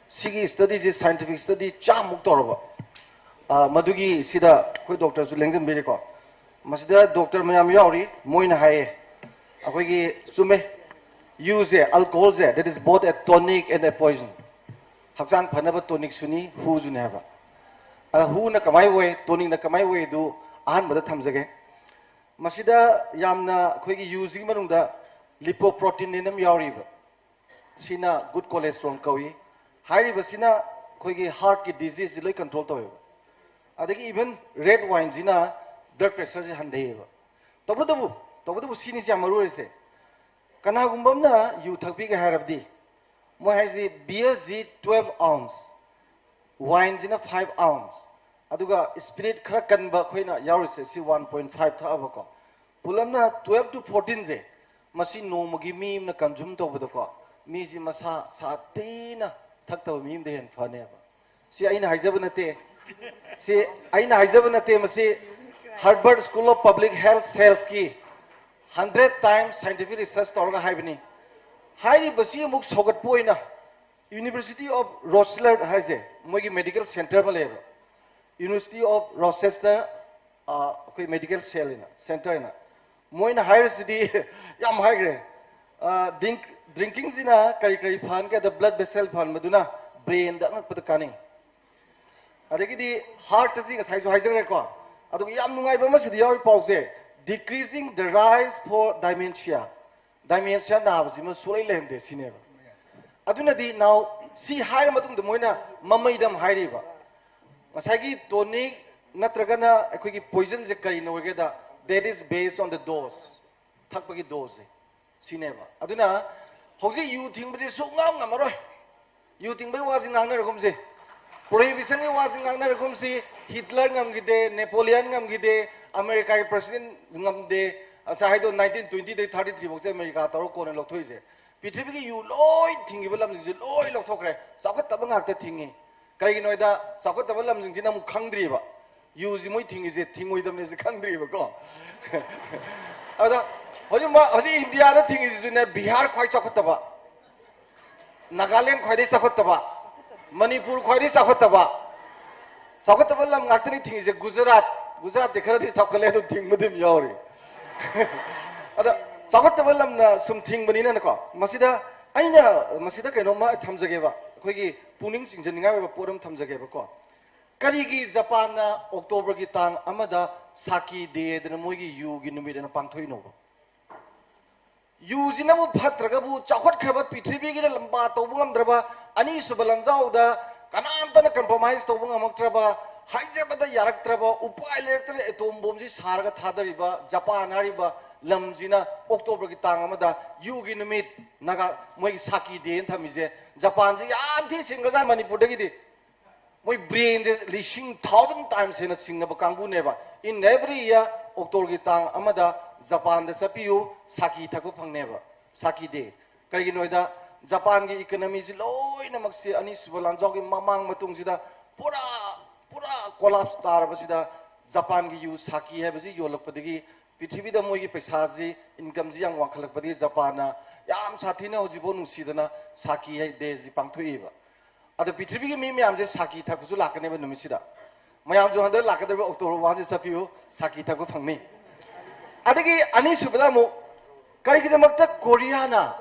ꯁꯤꯒꯤ ꯁ꯭ꯇꯗꯤꯁꯤ ꯁꯥꯏꯟꯇꯤꯐꯤꯛ ꯁ꯭ꯇꯗꯤ ꯆꯥꯝꯃꯨꯛ ꯇꯧꯔꯕ, ꯑ, ꯃꯗꯨꯒꯤ ꯁꯤꯗ ꯑꯩꯈꯣꯏ ꯗꯣꯛꯇꯔꯁꯨ ꯂꯦꯡꯁꯤꯟꯕꯤꯔꯤꯀꯣ꯫ ꯃꯁꯤꯗ ꯗꯣꯛꯇꯔ ꯃꯌꯥꯝ ꯌꯥꯎꯔꯤ, ꯃꯣꯏꯅ ꯍꯥꯏꯌꯦ, ꯑꯩꯈꯣꯏꯒꯤ ꯆꯨꯝꯃꯦ, ꯌꯨꯁꯦ, ꯑꯜꯀꯣꯍꯣꯜꯁꯦ, that is both a tonic and a poison. ꯍꯛꯆꯥꯡ ꯐꯅꯕ ꯇꯣꯅꯤꯛꯁꯨꯅꯤ, ꯍꯨꯁꯨꯅꯤ ꯍꯥꯏꯕ꯫ ꯑꯗ ꯍꯨꯅ ꯀꯃꯥꯏ ꯑꯣꯏ, ꯇꯣꯅꯤꯛꯅ ꯀꯃꯥꯏ ꯑꯣꯏ ꯑꯗꯨ ꯑꯍꯥꯟꯕꯗ ꯊꯝꯖꯒꯦ꯫ ꯃꯁꯤꯗ ꯌꯥꯝꯅ ꯑꯩꯈꯣꯏꯒꯤ ꯌꯨꯁꯤꯒꯤ ꯃꯅꯨꯡꯗ ꯂꯤꯄꯣꯄ꯭ꯔꯣꯇꯤꯟ ꯑꯃ ꯌꯥꯎꯔꯤꯕ, ꯁꯤꯅ ꯒꯨꯗ ꯀꯣꯂꯦꯁꯇ꯭ꯔꯣꯜ ꯀꯧꯏ꯫ ꯍꯥꯏꯔꯤꯕꯁꯤꯅ ꯑꯩꯈꯣꯏꯒꯤ ꯍꯥꯔꯠꯀꯤ ꯗꯤꯖꯤꯖꯁꯤ ꯂꯣꯏ ꯀꯟꯇ꯭ꯔꯣꯜ ꯇꯧꯋꯦꯕ꯫ ꯑꯗꯒꯤ ꯏꯚꯟ ꯔꯦꯗ ꯋꯥꯏꯟꯁꯤꯅ ꯕ꯭ꯂꯗ ꯄ꯭ꯔꯦꯁꯔꯁꯦ ꯍꯟꯊꯩꯌꯦꯕ꯫ ꯇꯧꯕꯇꯕꯨ, ꯇꯧꯕꯇꯕꯨ ꯁꯤꯅꯤꯁꯦ ꯌꯥꯝ ꯃꯔꯨ ꯑꯣꯏꯔꯤꯁꯦ꯫ ꯀꯅꯥꯒꯨꯝꯕ ꯑꯃꯅ ꯌꯨ ꯊꯛꯄꯤꯒꯦ ꯍꯥꯏꯔꯕꯗꯤ, ꯃꯣꯏ ꯍꯥꯏꯁꯤ ꯕꯤꯌꯔꯁꯤ twelve ounce, ꯋꯥꯏꯟꯁꯤꯅ five ounce, ꯑꯗꯨꯒ ꯁ꯭ꯄꯤꯔꯤꯠ ꯈꯔ ꯀꯟꯕ ꯑꯩꯈꯣꯏꯅ ꯌꯥꯎꯔꯤꯁꯦ ꯁꯤ one point five ꯊꯛꯑꯕꯀꯣ꯫ ꯄꯨꯂꯞꯅ twelve to fourteenꯁꯦ, ꯃꯁꯤ ꯅꯣꯡꯃꯒꯤ ꯃꯤ ꯑꯃꯅ ꯀꯟꯖꯨꯝ ꯇꯧꯕꯗꯀꯣ, ꯃꯤꯁꯤ ꯃꯁꯥ ꯁꯥꯊꯤꯅ ꯊꯛꯇꯕ ꯃꯤ ꯑꯃꯗ ꯍꯦꯟꯅ ꯐꯅꯦꯕ꯫ ꯁꯤ ꯑꯩꯅ ꯍꯥꯏꯖꯕ ꯅꯠꯇꯦ꯫ ꯁꯤ ꯑꯩꯅ ꯍꯥꯏꯖꯕ ꯅꯠꯇꯦ, ꯃꯁꯤ Harvard School of Public Health Scienceꯀꯤ hundred times scientific research ꯇꯧꯔꯒ ꯍꯥꯏꯕꯅꯤ꯫ ꯍꯥꯏꯔꯤꯕꯁꯤ ꯑꯃꯨꯛ ꯁꯧꯒꯠꯄ ꯑꯣꯏꯅ University of Rochester ꯍꯥꯏꯁꯦ, ꯃꯣꯏꯒꯤ ꯃꯦꯗꯤꯀꯦꯜ ꯁꯦꯟꯇꯔ ꯑꯃ ꯂꯩꯌꯦꯕ, University of Rochester, ꯑꯩꯈꯣꯏ ꯃꯦꯗꯤꯀꯦꯜ ꯁꯦꯜ ꯍꯥꯏꯅ, ꯁꯦꯟꯇꯔ ꯍꯥꯏꯅ, ꯃꯣꯏꯅ ꯍꯥꯏꯔꯤꯁꯤꯗꯤ ꯌꯥꯝ ꯍꯥꯏꯈ꯭ꯔꯦ꯫ ꯗ꯭ꯔꯤꯡꯀꯤꯡꯁꯤꯅ ꯀꯔꯤ ꯀꯔꯤ ꯐꯍꯟꯒꯦꯗ, ꯕ꯭ꯂꯗ ꯚꯦꯁꯦꯜ ꯐꯍꯟꯕꯗꯨꯅ ꯕ꯭ꯔꯦꯟꯗ ꯑꯉꯛꯄꯗ ꯀꯥꯟꯅꯩ꯫ ꯑꯗꯒꯤꯗꯤ ꯍꯥꯔꯠꯇꯁꯤ ꯉꯁꯥꯏꯁꯨ ꯍꯥꯏꯖꯈ꯭ꯔꯦꯀꯣ꯫ ꯑꯗꯨꯒ ꯌꯥꯝ ꯅꯨꯡꯉꯥꯏꯕ ꯑꯃꯁꯤꯗ ꯌꯥꯎꯔꯤ ꯄꯥꯎꯁꯦ, decreasing the risk for dementia, ꯗꯥꯏꯃꯦꯟꯁꯤꯌꯥ, ꯗꯥꯏꯃꯦꯟꯁꯤꯌꯥ ꯅꯥꯕꯁꯤꯃ ꯁꯨꯡꯂꯩ ꯂꯩꯍꯟꯗꯦ ꯁꯤꯅꯦꯕ꯫ ꯑꯗꯨꯅꯗꯤ ꯅꯥꯎ, ꯁꯤ ꯍꯥꯏꯔ ꯃꯇꯨꯡꯗ ꯃꯣꯏꯅ ꯃꯃꯩꯗ ꯑꯃ ꯍꯥꯏꯔꯤꯕ, ꯉꯁꯥꯏꯒꯤ ꯇꯣꯅꯤꯛ ꯅꯠꯇ꯭ꯔꯒꯅ ꯑꯩꯈꯣꯏꯒꯤ ꯄꯣꯏꯖꯟꯁꯦ ꯀꯔꯤꯅꯣ ꯑꯣꯏꯒꯦꯗ, that is based on the dose, ꯊꯛꯄꯒꯤ ꯗꯣꯁꯁꯦ ꯁꯤꯅꯦꯕ꯫ ꯑꯗꯨꯅ ꯍꯧꯖꯤꯛ ꯌꯨ ꯊꯤꯡꯕꯁꯦ ꯁꯨꯡꯉꯝ ꯉꯝꯃꯔꯣꯏ꯫ ꯌꯨ ꯊꯤꯡꯕꯒꯤ ꯋꯥꯁꯤ ꯉꯥꯡꯅꯔꯒꯨꯝꯁꯤ, ꯄ꯭ꯔꯣꯍꯤꯕꯤꯁꯟꯒꯤ ꯋꯥꯁꯤ ꯉꯥꯡꯅꯔꯒꯨꯝꯁꯤ꯫ ꯍꯤꯠꯂꯔ ꯉꯝꯈꯤꯗꯦ, ꯅꯦꯄꯣꯂꯤꯌꯟ ꯉꯝꯈꯤꯗꯦ, ꯑꯃꯦꯔꯤꯀꯥꯒꯤ ꯄ꯭ꯔꯁꯤꯗꯦꯟ ꯉꯝꯗꯦ꯫ ꯉꯁꯥꯏ ꯍꯥꯏꯗꯣ nineteen twenty ꯗꯩ thirty three ꯐꯥꯎꯁꯦ ꯑꯃꯦꯔꯤꯀꯥ ꯇꯧꯔ ꯀꯣꯟꯅ ꯂꯧꯊꯣꯛꯏꯁꯦ꯫ ꯄ꯭ꯔꯤꯊꯤꯕꯤꯒꯤ ꯌꯨ ꯂꯣꯏ ꯊꯤꯡꯈꯤꯕ ꯂꯝꯁꯤꯡꯁꯦ ꯂꯣꯏ ꯂꯧꯊꯣꯛꯈ꯭ꯔꯦ꯫ ꯆꯥꯎꯈꯠꯇꯕ ꯉꯥꯛꯇ ꯊꯤꯡꯉꯤ꯫ ꯀꯩꯒꯤꯅꯣ ꯍꯥꯏꯗ ꯆꯥꯎꯈꯠꯇꯕ ꯂꯝꯁꯤꯡꯁꯤꯅ ꯑꯃꯨꯛ ꯈꯪꯗ꯭ꯔꯤꯕ, ꯌꯨꯁꯤ ꯃꯣꯏ ꯊꯤꯡꯉꯤꯁꯦ ꯊꯤꯡꯉꯣꯏꯗꯕꯅꯦꯁꯦ ꯈꯪꯗ꯭ꯔꯤꯕꯀꯣ꯫ ꯑꯗ ꯍꯧꯖꯤꯛ ꯃꯥ-, ꯍꯧꯖꯤꯛ ꯏꯟꯗꯤꯌꯥꯗ ꯊꯤꯡꯉꯤꯁꯤꯁꯨꯅꯦ, ꯕꯤꯍꯥꯔ ꯈ꯭ꯋꯥꯏ ꯆꯥꯎꯈꯠꯇꯕ, ꯅꯥꯒꯥꯂꯦꯟ ꯈ꯭ꯋꯥꯏꯗꯒꯤ ꯆꯥꯎꯈꯠꯇꯕ, ꯃꯅꯤꯄꯨꯔ ꯈ꯭ꯋꯥꯏꯗꯒꯤ ꯆꯥꯎꯈꯠꯇꯕ, ꯆꯥꯎꯈꯠꯇꯕ ꯂꯝ ꯉꯥꯛꯇꯅꯤ ꯊꯤꯡꯉꯤꯁꯦ꯫ ꯒꯨꯖꯔꯥꯠ, ꯒꯨꯖꯔꯥꯠꯇꯤ ꯈꯔꯗꯤ ꯆꯥꯎꯈꯠꯂꯦ, ꯑꯗꯨ ꯊꯤꯡꯕꯗꯤ ꯑꯗꯨꯝ ꯌꯥꯎꯔꯤ꯫ ꯑꯗ ꯆꯥꯎꯈꯠꯇꯕ ꯂꯝꯅ ꯁꯨꯝ ꯊꯤꯡꯕꯅꯤꯅꯀꯣ, ꯃꯁꯤꯗ ꯑꯩꯅ ꯃꯁꯤꯗ ꯀꯩꯅꯣꯝꯃ ꯊꯝꯖꯒꯦꯕ, ꯑꯩꯈꯣꯏꯒꯤ ꯄꯨꯛꯅꯤꯡ ꯆꯤꯡꯁꯤꯟꯅꯤꯡꯉꯥꯏ ꯑꯣꯏꯕ ꯄꯣꯠ ꯑꯃ ꯊꯝꯖꯒꯦꯕꯀꯣ꯫ ꯀꯔꯤꯒꯤ ꯖꯄꯥꯟꯅ ꯑꯣꯛꯇꯣꯕꯔꯒꯤ ꯇꯥꯡ ꯑꯃꯗ ꯁꯥꯀꯤ ꯗꯦꯗꯅ ꯃꯣꯏꯒꯤ ꯌꯨꯒꯤ ꯅꯨꯃꯤꯠ ꯑꯅ ꯄꯥꯡꯊꯣꯛꯏꯅꯣꯕ? ꯌꯨꯁꯤꯅꯕꯨ ꯐꯠꯇ꯭ꯔꯒꯕꯨ, ꯆꯥꯎꯈꯠꯈ꯭ꯔꯕ ꯄ꯭ꯔꯤꯊꯤꯕꯤꯒꯤꯗ ꯂꯝꯕꯥ ꯇꯧꯕ ꯉꯝꯗ꯭ꯔꯕ, ꯑꯅꯤꯁꯨꯕ ꯂꯥꯟꯖꯥꯎꯗ ꯀꯅꯥꯝꯇꯅ ꯀꯝꯄ꯭ꯔꯣꯃꯥꯏꯁ ꯇꯧꯕ ꯉꯝꯃꯛꯇ꯭ꯔꯕ, ꯍꯥꯏꯖꯕꯗ ꯌꯥꯔꯛꯇ꯭ꯔꯕ, ꯎꯄꯥꯏ ꯂꯩꯔꯛꯇ꯭ꯔꯕ ꯑꯦꯇꯣꯝ ꯕꯣꯝꯁꯤ ꯁꯥꯔꯒ ꯊꯥꯗꯔꯤꯕ ꯖꯄꯥꯟ ꯍꯥꯏꯔꯤꯕ ꯂꯝꯁꯤꯅ ꯑꯣꯛꯇꯣꯕꯔꯒꯤ ꯇꯥꯡ ꯑꯃꯗ ꯌꯨꯒꯤ ꯅꯨꯃꯤꯠ ꯅꯥꯒꯥ ꯃꯣꯏꯒꯤ ꯁꯥꯀꯤ ꯗꯦꯅ ꯊꯝꯃꯤꯁꯦ, ꯖꯄꯥꯟꯁꯦ ꯌꯥꯝ ꯊꯤ ꯁꯤꯡꯈ꯭ꯔꯖꯥꯠ ꯃꯅꯤꯄꯨꯔꯗꯒꯤꯗꯤ꯫ ꯃꯣꯏ ꯕ꯭ꯔꯦꯟꯁꯦ ꯂꯤꯁꯤꯡ ꯊꯥꯎꯖꯟ ꯇꯥꯏꯝꯁ ꯍꯦꯟꯅ ꯁꯤꯡꯅꯕ ꯀꯥꯡꯕꯨꯅꯦꯕ꯫ ꯏꯟ ꯑꯦꯚ꯭ꯔꯤ ꯏꯌꯔ ꯑꯣꯛꯇꯣꯕꯔꯒꯤ ꯇꯥꯡ ꯑꯃꯗ ꯖꯄꯥꯟꯗ ꯆꯠꯄꯤꯌꯨ, ꯁꯥꯀꯤ ꯊꯛꯄ ꯐꯪꯅꯦꯕ, ꯁꯥꯀꯤ ꯗꯦ꯫ ꯀꯩꯒꯤꯅꯣ ꯍꯥꯏꯗ, ꯖꯄꯥꯟꯒꯤ ꯏꯀꯅꯃꯤꯁꯤ ꯂꯣꯏꯅꯃꯛꯁꯤ ꯑꯅꯤꯁꯨꯕ ꯂꯥꯟꯖꯥꯎꯒꯤ ꯃꯃꯥꯡ ꯃꯇꯨꯡꯁꯤꯗ ꯄꯨꯔꯥ, ꯄꯨꯔꯥ ꯀꯣꯂꯥꯞꯁ ꯇꯥꯔꯕꯁꯤꯗ, ꯖꯄꯥꯟꯒꯤ ꯌꯨ ꯁꯥꯀꯤ ꯍꯥꯏꯕꯁꯤ ꯌꯣꯜꯂꯛꯄꯗꯒꯤ ꯄ꯭ꯔꯤꯊꯤꯕꯤꯗ ꯃꯣꯏꯒꯤ ꯄꯩꯁꯥꯁꯤ, ꯏꯟꯀꯝꯁꯤ ꯌꯥꯝ ꯋꯥꯡꯈꯠꯂꯛꯄꯗꯒꯤ ꯖꯄꯥꯟꯅ ꯌꯥꯝ ꯁꯥꯊꯤꯅ ꯍꯧꯖꯤꯛꯐꯥꯎ ꯅꯨꯡꯁꯤꯗꯅ ꯁꯥꯀꯤ ꯗꯦꯁꯤ ꯄꯥꯡꯊꯣꯛꯏꯕ꯫ ꯑꯗꯣ ꯄ꯭ꯔꯤꯊꯤꯕꯤꯒꯤ ꯃꯤ ꯃꯌꯥꯝꯁꯦ ꯁꯥꯀꯤ ꯊꯛꯄꯁꯨ ꯂꯥꯛꯀꯅꯦꯕ ꯅꯨꯃꯤꯠꯁꯤꯗ꯫ ꯃꯌꯥꯝꯁꯨ ꯍꯟꯗꯛ ꯂꯥꯛꯀꯗꯧꯔꯤꯕ ꯑꯣꯛꯇꯣꯕꯔ ꯋꯥꯟꯁꯤ ꯆꯠꯄꯤꯌꯨ, ꯁꯥꯀꯤ ꯊꯛꯄ ꯐꯪꯅꯤ꯫ ꯑꯗꯒꯤ ꯑꯅꯤꯁꯨꯕꯗ ꯑꯃꯨꯛ, ꯀꯔꯤꯒꯤꯗꯃꯛꯇ ꯀꯣꯔꯤꯌꯥꯅ,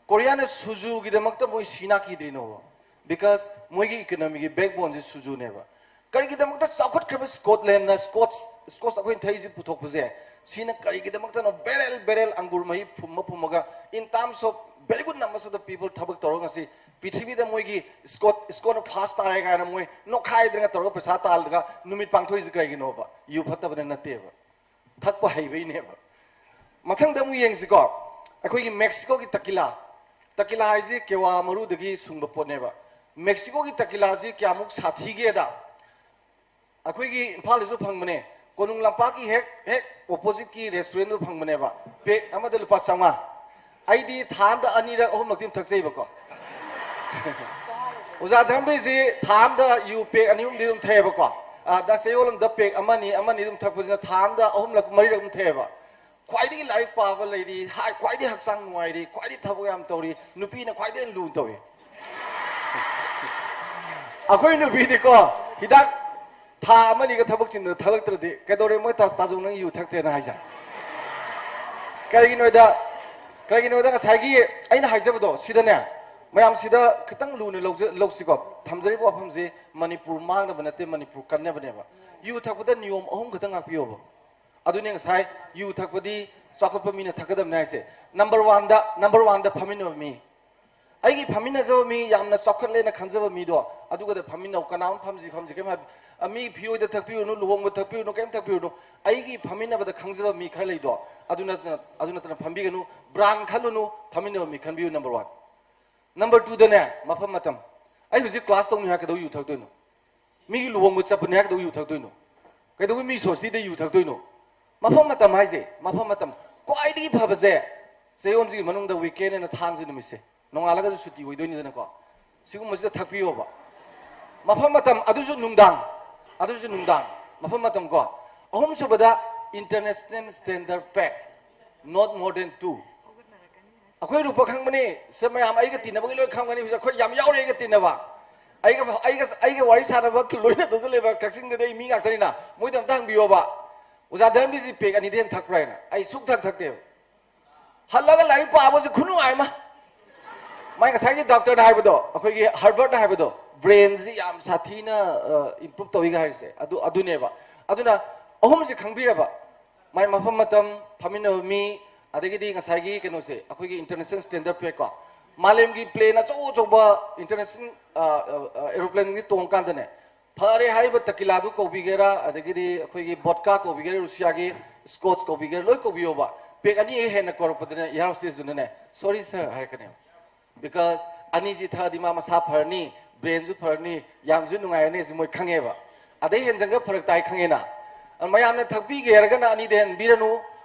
ꯀꯣꯔꯤꯌꯥꯅ ꯁꯨꯖꯨꯒꯤꯗꯃꯛꯇ ꯃꯣꯏ ꯁꯤ ꯅꯥꯈꯤꯗ꯭ꯔꯤꯅꯣꯕ? Because ꯃꯣꯏꯒꯤ ꯏꯀꯅꯃꯤꯒꯤ ꯕꯦꯛꯕꯣꯟꯁꯦ ꯁꯨꯖꯨꯅꯦꯕ꯫ ꯀꯔꯤꯒꯤꯗꯃꯛꯇ ꯆꯥꯎꯈꯠꯈ꯭ꯔꯕ ꯁ꯭ꯀꯣꯠꯂꯦꯟꯅ ꯁ꯭ꯀꯣꯠꯁ, ꯁ꯭ꯀꯣꯠꯁ ꯑꯩꯈꯣꯏꯅ ꯊꯛꯏꯁꯦ ꯄꯨꯊꯣꯛꯄꯁꯦ, ꯁꯤꯅ ꯀꯔꯤꯒꯤꯗꯃꯛꯇꯅꯣ ꯕꯦꯔꯦꯜ ꯕꯦꯔꯦꯜ ꯑꯪꯒꯨꯔ ꯃꯍꯤ ꯐꯨꯝꯃ ꯐꯨꯝꯃꯒ, in terms of very good numbers of the people ꯊꯕꯛ ꯇꯧꯔꯒ ꯉꯁꯤ ꯄ꯭ꯔꯤꯊꯤꯕꯤꯗ ꯃꯣꯏꯒꯤ ꯁ꯭ꯀꯣꯠ, ꯁ꯭ꯀꯣꯠꯅ ꯐꯥꯔꯁ ꯇꯥꯔꯦ ꯀꯥꯏꯅ ꯃꯣꯏ ꯅꯣꯛꯈꯥꯏꯗꯅ ꯇꯧꯔꯒ ꯄꯩꯁꯥ ꯇꯥꯜꯂꯒ ꯅꯨꯃꯤꯠ ꯄꯥꯡꯊꯣꯛꯏꯁꯦ ꯀꯔꯤꯒꯤꯅꯣꯕ? ꯌꯨ ꯐꯠꯇꯕꯅ ꯅꯠꯇꯦꯕ, ꯊꯛꯄ ꯍꯩꯕꯩꯅꯦꯕ꯫ ꯃꯊꯪꯗ ꯑꯃꯨꯛ ꯌꯦꯡꯁꯤꯀꯣ, ꯑꯩꯈꯣꯏꯒꯤ ꯃꯦꯛꯁꯤꯀꯣꯒꯤ ꯇꯀꯤꯂꯥ꯫ ꯇꯀꯤꯂꯥ ꯍꯥꯏꯁꯤ ꯀꯦꯋꯥ ꯃꯔꯨꯗꯒꯤ ꯁꯨꯡꯕ ꯄꯣꯠꯅꯦꯕ꯫ ꯃꯦꯛꯁꯤꯀꯣꯒꯤ ꯇꯀꯤꯂꯥꯁꯤ ꯀꯌꯥꯃꯨꯛ ꯁꯥꯊꯤꯒꯦꯗ, ꯑꯩꯈꯣꯏꯒꯤ ꯏꯝꯐꯥꯜꯗꯁꯨ ꯐꯪꯕꯅꯦ, ꯀꯣꯅꯨꯡ ꯂꯝꯄꯥꯛꯀꯤ ꯍꯦꯛ, ꯍꯦꯛ ꯑꯣꯄꯣꯖꯤꯠꯀꯤ ꯔꯦꯁꯇꯨꯔꯦꯟꯗꯨ ꯐꯪꯕꯅꯦꯕ, ꯄꯦꯛ ꯑꯃꯗ ꯂꯨꯄꯥ ꯆꯥꯝꯃꯉꯥ꯫ ꯑꯩꯗꯤ ꯊꯥ ꯑꯃꯗ ꯑꯅꯤꯔꯛ ꯑꯍꯨꯝꯂꯛꯇꯤ ꯑꯗꯨꯝ ꯊꯛꯆꯩꯕꯀꯣ꯫ ꯑꯣꯖꯥ ꯙꯔꯃꯕꯤꯔꯁꯤ ꯊꯥ ꯑꯃꯗ ꯌꯨ ꯄꯦꯛ ꯑꯅꯤ ꯑꯍꯨꯝꯗꯤ ꯑꯗꯨꯝ ꯊꯛꯑꯦꯕꯀꯣ꯫ ꯑꯗ ꯆꯌꯣꯜ ꯑꯃꯗ ꯄꯦꯛ ꯑꯃꯅꯤ, ꯑꯃꯅꯤ ꯑꯗꯨꯝ ꯊꯛꯄꯁꯤꯅ ꯊꯥ ꯑꯃꯗ ꯑꯍꯨꯝꯂꯛ ꯃꯔꯤꯔꯛ ꯑꯗꯨꯝ ꯊꯛꯑꯦꯕ꯫ ꯈ꯭ꯋꯥꯏꯗꯒꯤ ꯂꯥꯏꯔꯤꯛ ꯄꯥꯕ ꯂꯩꯔꯤ, ꯍꯥꯏ, ꯈ꯭ꯋꯥꯏꯗꯒꯤ ꯍꯛꯆꯥꯡ ꯅꯨꯡꯉꯥꯏꯔꯤ, ꯈ꯭ꯋꯥꯏꯗꯒꯤ ꯊꯕꯛ ꯌꯥꯝ ꯇꯧꯔꯤ, ꯅꯨꯄꯤꯅ ꯈ꯭ꯋꯥꯏꯗꯒꯤ ꯂꯨꯅ ꯇꯧꯏ꯫ ꯑꯩꯈꯣꯏ ꯅꯨꯄꯤꯗꯤꯀꯣ, ꯍꯤꯗꯥꯛ ꯊꯥ ꯑꯃꯅꯤꯒ ꯊꯕꯛ ꯆꯤꯟꯗꯅ ꯊꯛꯂꯛꯇ꯭ꯔꯗꯤ, "ꯀꯩꯗꯧꯔꯦ ꯃꯣꯏ ꯇꯥ-, ꯇꯥꯖꯧ ꯅꯪ ꯌꯨ ꯊꯛꯇ꯭ꯔꯦꯅ" ꯍꯥꯏꯁꯦ? ꯀꯔꯤꯒꯤꯅꯣꯗ, ꯀꯔꯤꯒꯤꯅꯣꯗ ꯉꯁꯥꯏꯒꯤ ꯑꯩꯅ ꯍꯥꯏꯖꯕꯗꯣ, ꯁꯤꯗꯅꯦ, ꯃꯌꯥꯝ ꯁꯤꯗ ꯈꯤꯇꯪ ꯂꯨꯅ ꯂꯧꯖ-, ꯂꯧꯁꯤꯀꯣ꯫ ꯊꯝꯖꯔꯤꯕ ꯋꯥꯐꯝꯁꯤ ꯃꯅꯤꯄꯨꯔ ꯃꯥꯡꯅꯕ ꯅꯠꯇꯦ, ꯃꯅꯤꯄꯨꯔ ꯀꯟꯅꯕꯅꯦꯕ꯫ ꯌꯨ ꯊꯛꯄꯗ ꯅꯤꯌꯣꯝ ꯑꯍꯨꯝ ꯈꯛꯇꯪ ꯉꯥꯛꯄꯤꯌꯣꯕ꯫ ꯑꯗꯨꯅꯤ ꯉꯁꯥꯏ ꯌꯨ ꯊꯛꯄꯗꯤ ꯆꯥꯎꯈꯠꯄ ꯃꯤꯅ ꯊꯛꯀꯗꯕꯅꯤ ꯍꯥꯏꯁꯦ꯫ ꯅꯝꯕꯔ ꯋꯥꯟꯗ, ꯅꯝꯕꯔ ꯋꯥꯟꯗ ꯐꯝꯃꯤꯟꯅꯕ ꯃꯤ꯫ ꯑꯩꯒꯤ ꯐꯝꯃꯤꯟꯅꯖꯕ ꯃꯤ, ꯌꯥꯝꯅ ꯆꯥꯎꯈꯠꯂꯦꯅ ꯈꯟꯖꯕ ꯃꯤꯗꯣ, ꯑꯗꯨꯒꯗ ꯐꯝꯃꯤꯟꯅꯧ꯫ ꯀꯅꯥꯝ ꯐꯝꯁꯤ ꯐꯝꯁꯤ ꯀꯩꯝ ꯍꯥꯏ-, ꯑ, ꯃꯤ ꯐꯤꯔꯣꯏꯗ ꯊꯛꯄꯤꯔꯨꯅꯨ, ꯂꯨꯍꯣꯡꯕ ꯊꯛꯄꯤꯔꯨꯅꯨ, ꯀꯩꯝ ꯊꯛꯄꯤꯔꯨꯅꯨ꯫ ꯑꯩꯒꯤ ꯐꯝꯃꯤꯟꯅꯕꯗ ꯈꯪꯖꯕ ꯃꯤ ꯈꯔ ꯂꯩꯗꯣ, ꯑꯗꯨ ꯅꯠꯇꯅ, ꯑꯗꯨ ꯅꯠꯇꯅ ꯐꯝꯕꯤꯒꯅꯨ꯫ ꯕ꯭ꯔꯥꯟ ꯈꯜꯂꯨꯅꯨ, ꯐꯝꯃꯤꯟꯅꯕ ꯃꯤ ꯈꯟꯕꯤꯌꯨ꯫ Number one. ꯅꯝꯕꯔ ꯇꯨꯗꯅꯦ, ꯃꯐꯝ ꯃꯇꯝ꯫ ꯑꯩ ꯍꯧꯖꯤꯛ ꯀ꯭ꯂꯥꯁ ꯇꯧꯅꯤ ꯍꯥꯏ ꯀꯩꯗꯧ ꯌꯨ ꯊꯛꯇꯣꯏꯅꯣ? ꯃꯤꯒꯤ ꯂꯨꯍꯣꯡꯕ ꯆꯠꯄꯅꯤ ꯍꯥꯏ ꯀꯩꯗꯧ ꯌꯨ ꯊꯛꯇꯣꯏꯅꯣ? ꯀꯩꯗꯧꯕꯩ ꯃꯤ ꯁꯣꯁꯇꯤꯗ ꯌꯨ ꯊꯛꯇꯣꯏꯅꯣ? ꯃꯐꯝ ꯃꯇꯝ ꯍꯥꯏꯁꯦ, ꯃꯐꯝ ꯃꯇꯝ꯫ ꯈ꯭ꯋꯥꯏꯗꯒꯤ ꯐꯕꯁꯦ, ꯆꯌꯣꯜꯁꯤꯒꯤ ꯃꯅꯨꯡꯗ ꯋꯤꯀꯦꯟ ꯑꯅ ꯊꯥꯡꯖ ꯅꯨꯃꯤꯠꯁꯦ, ꯅꯣꯡꯉꯥꯜꯂꯒꯁꯨ ꯁꯨꯇꯤ ꯑꯣꯏꯗꯣꯏꯅꯤꯗꯅꯀꯣ, ꯁꯤꯒꯨꯝꯕꯁꯤꯗ ꯊꯛꯄꯤꯌꯣꯕ꯫ ꯃꯐꯝ ꯃꯇꯝ, ꯑꯗꯨꯁꯨ ꯅꯨꯡꯗꯥꯡ, ꯑꯗꯨꯁꯨ ꯅꯨꯡꯗꯥꯡ, ꯃꯐꯝ ꯃꯇꯝ ꯀꯣ꯫ ꯑꯍꯨꯝꯁꯨꯕꯗ, International Standard Pack, not more than two꯫ ꯑꯩꯈꯣꯏ ꯔꯨꯄ ꯈꯪꯕꯅꯤ, ꯁꯦ ꯃꯌꯥꯝ ꯑꯩꯒ ꯇꯤꯟꯅꯕꯒꯤ ꯂꯣꯏ ꯈꯪꯒꯅꯤ꯫ ꯍꯧꯖꯤꯛ ꯑꯩꯈꯣꯏ ꯌꯥꯝ ꯌꯥꯎꯔꯤ ꯑꯩꯒ ꯇꯤꯟꯅꯕ, ꯑꯩꯒ, ꯑꯩꯒ, ꯑꯩꯒ ꯋꯥꯔꯤ ꯁꯥꯟꯅꯕ ꯂꯣꯏꯅꯗꯅ ꯂꯩꯕ ꯀꯛꯆꯤꯡꯗꯗꯤ ꯑꯩ ꯃꯤ ꯉꯥꯛꯇꯅꯤꯅ, ꯃꯣꯏꯗ ꯑꯝꯇ ꯍꯪꯕꯤꯌꯣꯕ, "ꯑꯣꯖꯥ ꯙꯔꯃꯕꯤꯔꯁꯤ ꯄꯦꯛ ꯑꯅꯤꯗꯤ ꯍꯦꯟꯅ ꯊꯛꯄ꯭ꯔꯥ?" ꯍꯥꯏꯅ꯫ ꯑꯩ ꯁꯨꯛ ꯊꯛ ꯊꯛꯇꯦꯕ꯫ ꯍꯜꯂꯒ ꯂꯥꯏꯔꯤꯛ ꯄꯥꯕꯁꯤ ꯈꯨꯅꯨꯡꯉꯥꯏ ꯑꯃ꯫ ꯃꯥꯏ ꯉꯁꯥꯏꯒꯤ ꯗꯣꯛꯇꯔꯅ ꯍꯥꯏꯕꯗꯣ, ꯑꯩꯈꯣꯏꯒꯤ ꯍꯔꯕꯔꯠꯅ ꯍꯥꯏꯕꯗꯣ, ꯕ꯭ꯔꯦꯟꯁꯤ ꯌꯥꯝ ꯁꯥꯊꯤꯅ, ꯑ, ꯏꯝꯄ꯭ꯔꯨꯞ ꯇꯧꯏꯒ ꯍꯥꯏꯔꯤꯁꯦ, ꯑꯗꯨ, ꯑꯗꯨꯅꯦꯕ꯫ ꯑꯗꯨꯅ ꯑꯍꯨꯝꯁꯤ ꯈꯪꯕꯤꯔꯕ, ꯃꯥꯏ ꯃꯐꯝ ꯃꯇꯝ, ꯐꯝꯃꯤꯟꯅꯕ ꯃꯤ, ꯑꯗꯒꯤꯗꯤ ꯉꯁꯥꯏꯒꯤ ꯀꯩꯅꯣꯁꯦ, ꯑꯩꯈꯣꯏꯒꯤ International Standard Pack ꯀꯣ, ꯃꯥꯂꯦꯝꯒꯤ ꯄ꯭ꯂꯦꯟ ꯑꯆꯧ ꯑꯆꯧꯕ international, ꯑ, ꯑ, ꯑ, aeroplane ꯒꯤ ꯇꯣꯡ ꯀꯥꯟꯗꯅꯦ, ꯐꯔꯦ ꯍꯥꯏꯔꯤꯕ ꯇꯀꯤꯂꯥꯗꯨ ꯀꯧꯕꯤꯒꯦꯔꯥ, ꯑꯗꯒꯤꯗꯤ ꯑꯩꯈꯣꯏꯒꯤ ꯕꯣꯗꯀꯥ ꯀꯧꯕꯤꯒꯦꯔꯥ, ꯔꯨꯁꯤꯌꯥꯒꯤ ꯁ꯭ꯀꯣꯠꯁ ꯀꯧꯕꯤꯒꯦꯔꯥ, ꯂꯣꯏ ꯀꯧꯕꯤꯌꯣꯕ꯫ ꯄꯦꯛ ꯑꯅꯤ ꯍꯦꯛ ꯍꯦꯟꯅ ꯀꯧꯔꯛꯄꯗꯅꯦ, ꯏꯌꯥꯔ ꯍꯣꯁꯇꯦꯁꯇꯨꯅꯅꯦ, "Sorry sir" ꯍꯥꯏꯔꯛꯀꯅꯦꯕ꯫ Because ꯑꯅꯤꯁꯤ ꯊꯛꯑꯗꯤ ꯃꯥ ꯃꯁꯥ ꯐꯔꯅꯤ, ꯕ꯭ꯔꯦꯟꯁꯨ ꯐꯔꯅꯤ, ꯌꯥꯝꯁꯨ ꯅꯨꯡꯉꯥꯏꯔꯅꯤ ꯁꯤ ꯃꯣꯏ ꯈꯪꯉꯦꯕ꯫ ꯑꯗꯩ ꯍꯦꯟꯖꯟꯈ꯭ꯔ ꯐꯔꯛ ꯇꯥꯏ ꯈꯪꯉꯦꯅ꯫ ꯑꯗꯨ ꯃꯌꯥꯝꯅ ꯊꯛꯄꯤꯒꯦ ꯍꯥꯏꯔꯒꯅ ꯑꯅꯤꯗ ꯍꯦꯟꯕꯤꯔꯅꯨ,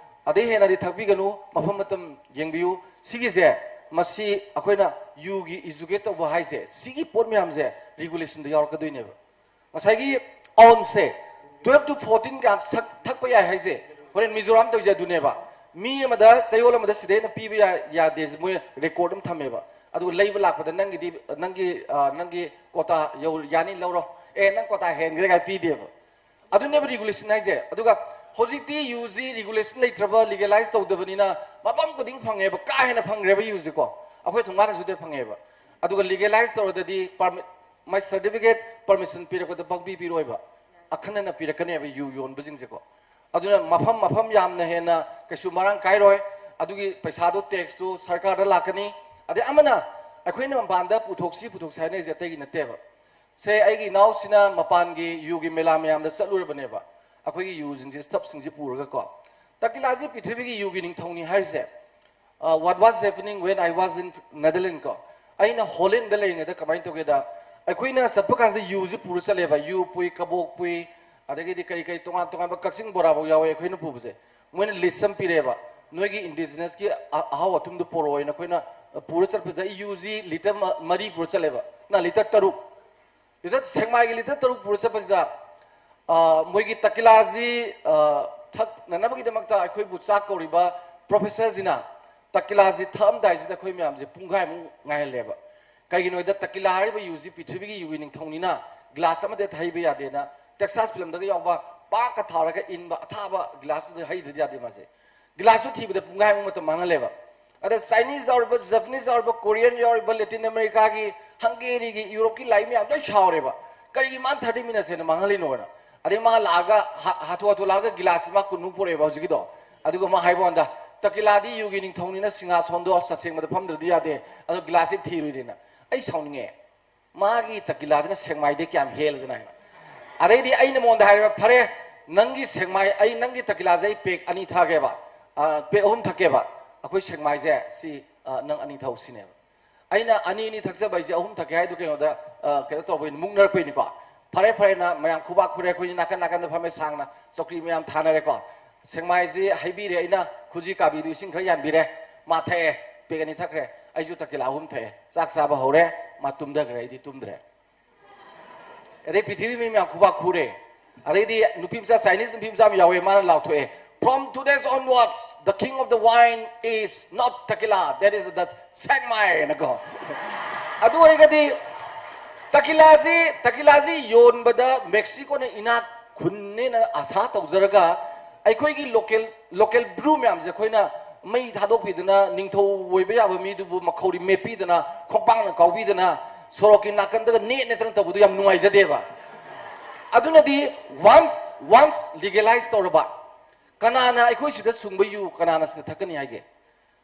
ꯑꯗꯩ ꯍꯦꯟꯅꯗꯤ ꯊꯛꯄꯤꯒꯅꯨ, ꯃꯐꯝ ꯃꯇꯝ ꯌꯦꯡꯕꯤꯌꯨ꯫ ꯁꯤꯒꯤꯁꯦ, ꯃꯁꯤ ꯑꯩꯈꯣꯏꯅ ꯌꯨꯒꯤ educate ꯇꯧꯕ ꯍꯥꯏꯁꯦ, ꯁꯤꯒꯤ ꯄꯣꯠ ꯃꯌꯥꯝꯁꯦ regulationꯗ ꯌꯥꯎꯔꯛꯀꯗꯣꯏꯅꯦꯕ꯫ ꯉꯁꯥꯏꯒꯤ ounce say, twelve to fourteen gram ꯁꯛ-, ꯊꯛꯄ ꯌꯥꯏ ꯍꯥꯏꯁꯦ, ꯍꯣꯔꯦꯟ ꯃꯤꯖꯣꯔꯥꯝ ꯇꯧꯔꯤꯁꯦ ꯑꯗꯨꯅꯦꯕ꯫ ꯃꯤ ꯑꯃꯗ, ꯆꯌꯣꯜ ꯑꯃꯗ ꯁꯤꯗꯩ ꯍꯦꯟꯅ ꯄꯤꯕ ꯌꯥ-, ꯌꯥꯗꯦꯁꯦ ꯃꯣꯏ record ꯑꯃ ꯊꯝꯃꯦꯕ꯫ ꯑꯗꯨꯒ ꯂꯩꯕ ꯂꯥꯛꯄꯗ ꯅꯪꯒꯤꯗꯤ, ꯅꯪꯒꯤ, ꯑ, ꯅꯪꯒꯤ quota ꯌꯧ-, ꯌꯥꯅꯤ ꯂꯧꯔꯣ, ꯑꯦ, ꯅꯪ quota ꯍꯦꯟꯈ꯭ꯔꯦ ꯀꯥꯏ ꯄꯤꯗꯦꯕ꯫ ꯑꯗꯨꯅꯦꯕ regulation ꯍꯥꯏꯁꯦ꯫ ꯑꯗꯨꯒ ꯍꯧꯖꯤꯛꯇꯤ ꯌꯨꯁꯤ regulation ꯂꯩꯇ꯭ꯔꯕ, legalize ꯇꯧꯗꯕꯅꯤꯅ ꯃꯐꯝ ꯈꯨꯗꯤꯡ ꯐꯪꯉꯦꯕ, ꯀꯥ ꯍꯦꯟꯅ ꯐꯪꯈ꯭ꯔꯦꯕ ꯌꯨꯁꯤꯀꯣ꯫ ꯑꯩꯈꯣꯏ ꯊꯣꯡꯒꯥꯟꯗꯁꯨ ꯐꯪꯉꯦꯕ꯫ ꯑꯗꯨꯒ legalize ꯇꯧꯔꯗꯗꯤ permit, ꯃꯥꯏ certificate, permission ꯄꯤꯔꯛꯄꯗ ꯄꯪꯄꯤ ꯄꯤꯔꯣꯏꯕ, ꯑꯈꯟꯅꯅ ꯄꯤꯔꯛꯀꯅꯦꯕ ꯌꯨ ꯌꯣꯟꯕꯁꯤꯡꯁꯦꯀꯣ꯫ ꯑꯗꯨꯅ ꯃꯐꯝ, ꯃꯐꯝ ꯌꯥꯝꯅ ꯍꯦꯟꯅ ꯀꯩꯁꯨ ꯃꯔꯥꯡ ꯀꯥꯏꯔꯣꯏ꯫ ꯑꯗꯨꯒꯤ ꯄꯩꯁꯥꯗꯣ, taxꯇꯨ ꯁꯔꯀꯥꯔꯗ ꯂꯥꯛꯀꯅꯤ꯫ ꯑꯗꯩ ꯑꯃꯅ ꯑꯩꯈꯣꯏꯅ ꯃꯄꯥꯟꯗ ꯄꯨꯊꯣꯛꯁꯤ ꯄꯨꯊꯣꯛꯁꯤ ꯍꯥꯏꯅꯔꯤꯁꯦ ꯑꯇꯩꯒꯤ ꯅꯠꯇꯦꯕ꯫ ꯁꯦ, ꯑꯩꯒꯤ ꯏꯅꯥꯎꯁꯤꯅ ꯃꯄꯥꯟꯒꯤ ꯌꯨꯒꯤ ꯃꯦꯂꯥ ꯃꯌꯥꯝꯗ ꯆꯠꯂꯨꯔꯕꯅꯦꯕ, ꯑꯩꯈꯣꯏꯒꯤ ꯌꯨꯁꯤꯡꯁꯦ, ꯁ꯭ꯇꯕꯁꯤꯡꯁꯦ ꯄꯨꯔꯒꯀꯣ꯫ ꯇꯀꯤꯂꯥꯁꯤ ꯄ꯭ꯔꯤꯊꯤꯕꯤꯒꯤ ꯌꯨꯒꯤ ꯅꯤꯡꯊꯧꯅꯤ ꯍꯥꯏꯔꯤꯁꯦ꯫ What was happening when I was in Netherlands ꯀꯣ, ꯑꯩꯅ ꯍꯣꯂꯦꯟꯗ ꯂꯩꯔꯤꯉꯩꯗ ꯀꯃꯥꯏꯅ ꯇꯧꯒꯦꯗ, ꯑꯩꯈꯣꯏꯅ ꯆꯠꯄ ꯀꯥꯟꯁꯤꯗ ꯌꯨꯁꯤ ꯄꯨꯔ ꯆꯠꯂꯦꯕ꯫ ꯌꯨ ꯄꯨꯏ, ꯀꯕꯣꯛ ꯄꯨꯏ, ꯑꯗꯒꯤꯗꯤ ꯀꯔꯤ ꯀꯔꯤ ꯇꯣꯉꯥꯟ ꯇꯣꯉꯥꯟꯕ, ꯀꯛꯆꯤꯡ ꯕꯣꯔꯥꯐꯥꯎ ꯌꯥꯎꯋꯦ ꯑꯩꯈꯣꯏꯅ ꯄꯨꯕꯁꯦ꯫ ꯃꯣꯏꯅ ꯂꯤꯁ ꯑꯃ ꯄꯤꯔꯛꯑꯦꯕ, "ꯅꯣꯏꯒꯤ ꯏꯟꯗꯤꯖꯤꯅꯁꯀꯤ ꯑ- ꯑꯍꯥꯎ ꯑꯊꯨꯝꯗꯨ ꯄꯨꯔꯛꯑꯣꯅ" ꯑꯩꯈꯣꯏꯅ ꯄꯨꯔ ꯆꯠꯄꯁꯤꯗ ꯑꯩ ꯌꯨꯁꯤ ꯂꯤꯇꯔ ꯃ- ꯃꯔꯤ ꯄꯨꯔ ꯆꯠꯂꯦꯕ, ꯅ ꯂꯤꯇꯔ ꯇꯔꯨꯛ, ꯂꯤꯇꯔ, ꯁꯦꯛꯃꯥꯏꯒꯤ ꯂꯤꯇꯔ ꯇꯔꯨꯛ ꯄꯨꯔ ꯆꯠꯄꯁꯤꯗ, ꯑ, ꯃꯣꯏꯒꯤ ꯇꯀꯤꯂꯥꯁꯤ, ꯑ, ꯊꯛꯅꯅꯕꯒꯤꯗꯃꯛꯇ ꯑꯩꯈꯣꯏꯕꯨ ꯆꯥꯛ ꯀꯧꯔꯤꯕ ꯄ꯭ꯔꯣꯐꯦꯁꯔꯁꯤꯅ ꯇꯀꯤꯂꯥꯁꯤ ꯊꯛꯑꯝꯗꯥꯏꯁꯤꯗ ꯑꯩꯈꯣꯏ ꯃꯌꯥꯝꯁꯦ ꯄꯨꯡꯈꯥꯏꯃꯨꯛ ꯉꯥꯏꯍꯜꯂꯦꯕ꯫ ꯀꯩꯒꯤꯅꯣ ꯍꯥꯏꯗ, ꯇꯀꯤꯂꯥ ꯍꯥꯏꯔꯤꯕ ꯌꯨꯁꯤ ꯄ꯭ꯔꯤꯊꯤꯕꯤꯒꯤ ꯌꯨꯒꯤ ꯅꯤꯡꯊꯧꯅꯤꯅ ꯒ꯭ꯂꯥꯁ ꯑꯃꯗ ꯍꯩꯕ ꯌꯥꯗꯦꯅ ꯇꯦꯛꯁꯥꯁ ꯐꯤꯂꯝꯗꯒ ꯌꯥꯎꯕ ꯄꯥꯛꯀ ꯊꯥꯔꯒ ꯏꯟꯕ ꯑꯊꯥꯕ ꯒ꯭ꯂꯥꯁꯇꯨꯗ ꯍꯩꯗ꯭ꯔꯗꯤ ꯌꯥꯗꯦ ꯃꯥꯁꯦ꯫ ꯒ꯭ꯂꯥꯁꯇꯨ ꯊꯤꯕꯗ ꯄꯨꯡꯈꯥꯏꯃꯨꯛ ꯃꯇꯝ ꯃꯥꯡꯍꯜꯂꯦꯕ꯫ ꯑꯗ ꯆꯥꯏꯅꯤꯁ ꯌꯥꯎꯔꯤꯕ, ꯖꯄꯅꯤꯁ ꯌꯥꯎꯔꯤꯕ, ꯀꯣꯔꯤꯌꯟ ꯌꯥꯎꯔꯤꯕ, ꯂꯦꯇꯤꯟ ꯑꯃꯦꯔꯤꯀꯥꯒꯤ, ꯍꯪꯒꯦꯔꯤꯒꯤ, ꯌꯨꯔꯣꯞꯀꯤ ꯂꯥꯏꯔꯤꯛ ꯃꯌꯥꯝ ꯂꯣꯏ ꯁꯥꯎꯔꯦꯕ꯫ "ꯀꯔꯤꯒꯤ ꯃꯥꯅ ꯊꯥꯔꯇꯤ ꯃꯤꯅꯠꯁ ꯍꯦꯟꯅ ꯃꯥꯡꯍꯜꯂꯤꯅꯣꯅ?" ꯑꯗꯩ ꯃꯥ ꯂꯥꯛꯑꯒ ꯍꯥ- ꯍꯥꯊꯨ ꯍꯥꯊꯨ ꯂꯥꯛꯑꯒ ꯒꯤꯂꯥꯁꯁꯤ ꯃꯥ ꯀꯨꯟꯃꯨꯛ ꯄꯨꯔꯛꯑꯦꯕ ꯍꯧꯖꯤꯛꯀꯤꯗꯣ꯫ ꯑꯗꯨꯒ ꯃꯥ ꯍꯥꯏꯕ ꯀꯥꯟꯗ, "ꯇꯀꯤꯂꯥꯗꯤ ꯌꯨꯒꯤ ꯅꯤꯡꯊꯧꯅꯤꯅ ꯁꯤꯡꯍꯥꯁꯣꯟꯗꯣ ꯁꯠꯁꯦꯡꯕꯗ ꯐꯝꯗ꯭ꯔꯗꯤ ꯌꯥꯗꯦ, ꯑꯗꯣ ꯒꯤꯂꯥꯁꯁꯤ ꯊꯤꯔꯨꯏꯅꯦꯅ"꯫ ꯑꯩ ꯁꯥꯎꯅꯤꯡꯉꯦ꯫ ꯃꯥꯒꯤ ꯇꯀꯤꯂꯥꯁꯤꯅ ꯁꯦꯛꯃꯥꯏꯗꯩ ꯀꯌꯥꯝ ꯍꯦꯜꯂꯗꯅ ꯍꯥꯏꯅ꯫ ꯑꯗꯩꯗꯤ ꯑꯩꯅ ꯃꯉꯣꯟꯗ ꯍꯥꯏꯔꯦꯕ, "ꯐꯔꯦ, ꯅꯪꯒꯤ ꯁꯦꯛꯃꯥꯏ, ꯑꯩ ꯅꯪꯒꯤ ꯇꯀꯤꯂꯥꯁꯦ ꯑꯩ ꯄꯦꯛ ꯑꯅꯤ ꯊꯛꯑꯒꯦꯕ, ꯑ, ꯄꯦꯛ ꯑꯍꯨꯝ ꯊꯛꯀꯦꯕ, ꯑꯩꯈꯣꯏ ꯁꯦꯛꯃꯥꯏꯁꯦ ꯁꯤ, ꯑ, ꯅꯪ ꯑꯅꯤ ꯊꯛꯎ ꯁꯤꯅꯦꯕ"꯫ ꯑꯩꯅ ꯑꯅꯤ ꯑꯅꯤ ꯊꯛꯆꯕ ꯍꯥꯏꯁꯦ ꯑꯍꯨꯝ ꯊꯛꯀꯦ ꯍꯥꯏꯗꯣ ꯀꯩꯅꯣꯗ, ꯑ, ꯀꯩꯅꯣ ꯇꯧꯕꯩꯅꯤ, ꯃꯨꯛꯅꯔꯛꯄꯩꯅꯤꯀꯣ꯫ ꯐꯔꯦ ꯐꯔꯦꯅ ꯃꯌꯥꯝ ꯈꯨꯕꯥꯛ ꯈꯨꯔꯦ, ꯑꯩꯈꯣꯏꯅꯤ ꯅꯥꯀꯟ ꯅꯥꯀꯟꯗ ꯐꯝꯃꯦ, ꯁꯥꯡꯅ ꯆꯧꯀ꯭ꯔꯤ ꯃꯌꯥꯝ ꯊꯥꯅꯔꯦꯀꯣ꯫ ꯁꯦꯛꯃꯥꯏꯁꯤ ꯍꯩꯕꯤꯔꯦ, ꯑꯩꯅ ꯈꯨꯖꯤ ꯀꯥꯕꯤꯗꯨ ꯏꯁꯤꯡ ꯈꯔ ꯌꯥꯟꯕꯤꯔꯦ, ꯃꯥ ꯊꯛꯑꯦ, ꯄꯦꯛ ꯑꯅꯤ ꯊꯛꯈ꯭ꯔꯦ, ꯑꯩꯁꯨ ꯇꯀꯤꯂꯥ ꯑꯍꯨꯝ ꯊꯛꯑꯦ꯫ ꯆꯥꯛ ꯆꯥꯕ ꯍꯧꯔꯦ, ꯃꯥ ꯇꯨꯝꯊꯈ꯭ꯔꯦ, ꯑꯩꯗꯤ ꯇꯨꯝꯗ꯭ꯔꯦ꯫ ꯑꯗꯩ ꯄ꯭ꯔꯤꯊꯤꯕꯤ ꯃꯤ ꯃꯌꯥꯝ ꯈꯨꯕꯥꯛ ꯈꯨꯔꯦ꯫ ꯑꯗꯩꯗꯤ ꯅꯨꯄꯤ ꯃꯆꯥ, ꯆꯥꯏꯅꯤꯁ ꯅꯨꯄꯤ ꯃꯆꯥ ꯑꯃ ꯌꯥꯎꯋꯦ, ꯃꯥꯅ ꯂꯥꯎꯊꯣꯛꯑꯦ, "From today's onwards, the king of the wine is not Takila, that is the Sengmai" ꯍꯥꯏꯅꯀꯣ꯫ ꯑꯗꯨ ꯑꯣꯏꯔꯒꯗꯤ ꯇꯀꯤꯂꯥꯁꯤ, ꯇꯀꯤꯂꯥꯁꯤ ꯌꯣꯟꯕꯗ ꯃꯦꯛꯁꯤꯀꯣꯅ ꯏꯅꯥꯛ ꯈꯨꯟꯅꯦꯅ ꯑꯁꯥ ꯇꯧꯖꯔꯒ, ꯑꯩꯈꯣꯏꯒꯤ ꯂꯣꯀꯦꯜ, ꯂꯣꯀꯦꯜ ꯕ꯭ꯔꯨ ꯃꯌꯥꯝꯁꯦ ꯑꯩꯈꯣꯏꯅ ꯃꯩ ꯊꯥꯗꯣꯛꯄꯤꯗꯅ, ꯅꯤꯡꯊꯧ ꯑꯣꯏꯕ ꯌꯥꯕ ꯃꯤꯗꯨꯕꯨ ꯃꯈꯧꯔꯤ ꯃꯦꯠꯄꯤꯗꯅ, ꯈꯣꯡꯄꯥꯛꯅ ꯀꯥꯎꯕꯤꯗꯅ, ꯁꯣꯔꯣꯛꯀꯤ ꯅꯥꯀꯟꯗꯒ ꯅꯦꯠ ꯅꯦꯠꯇꯅ ꯇꯧꯕꯗꯨ ꯌꯥꯝ ꯅꯨꯡꯉꯥꯏꯖꯗꯦꯕ꯫ ꯑꯗꯨꯅꯗꯤ once, once legalize ꯇꯧꯔꯕ, ꯀꯅꯥꯅ ꯑꯩꯈꯣꯏ ꯁꯤꯗ ꯁꯨꯡꯕ ꯌꯨ ꯀꯅꯥꯅ ꯁꯤꯗ ꯊꯛꯀꯅꯤ ꯍꯥꯏꯒꯦ?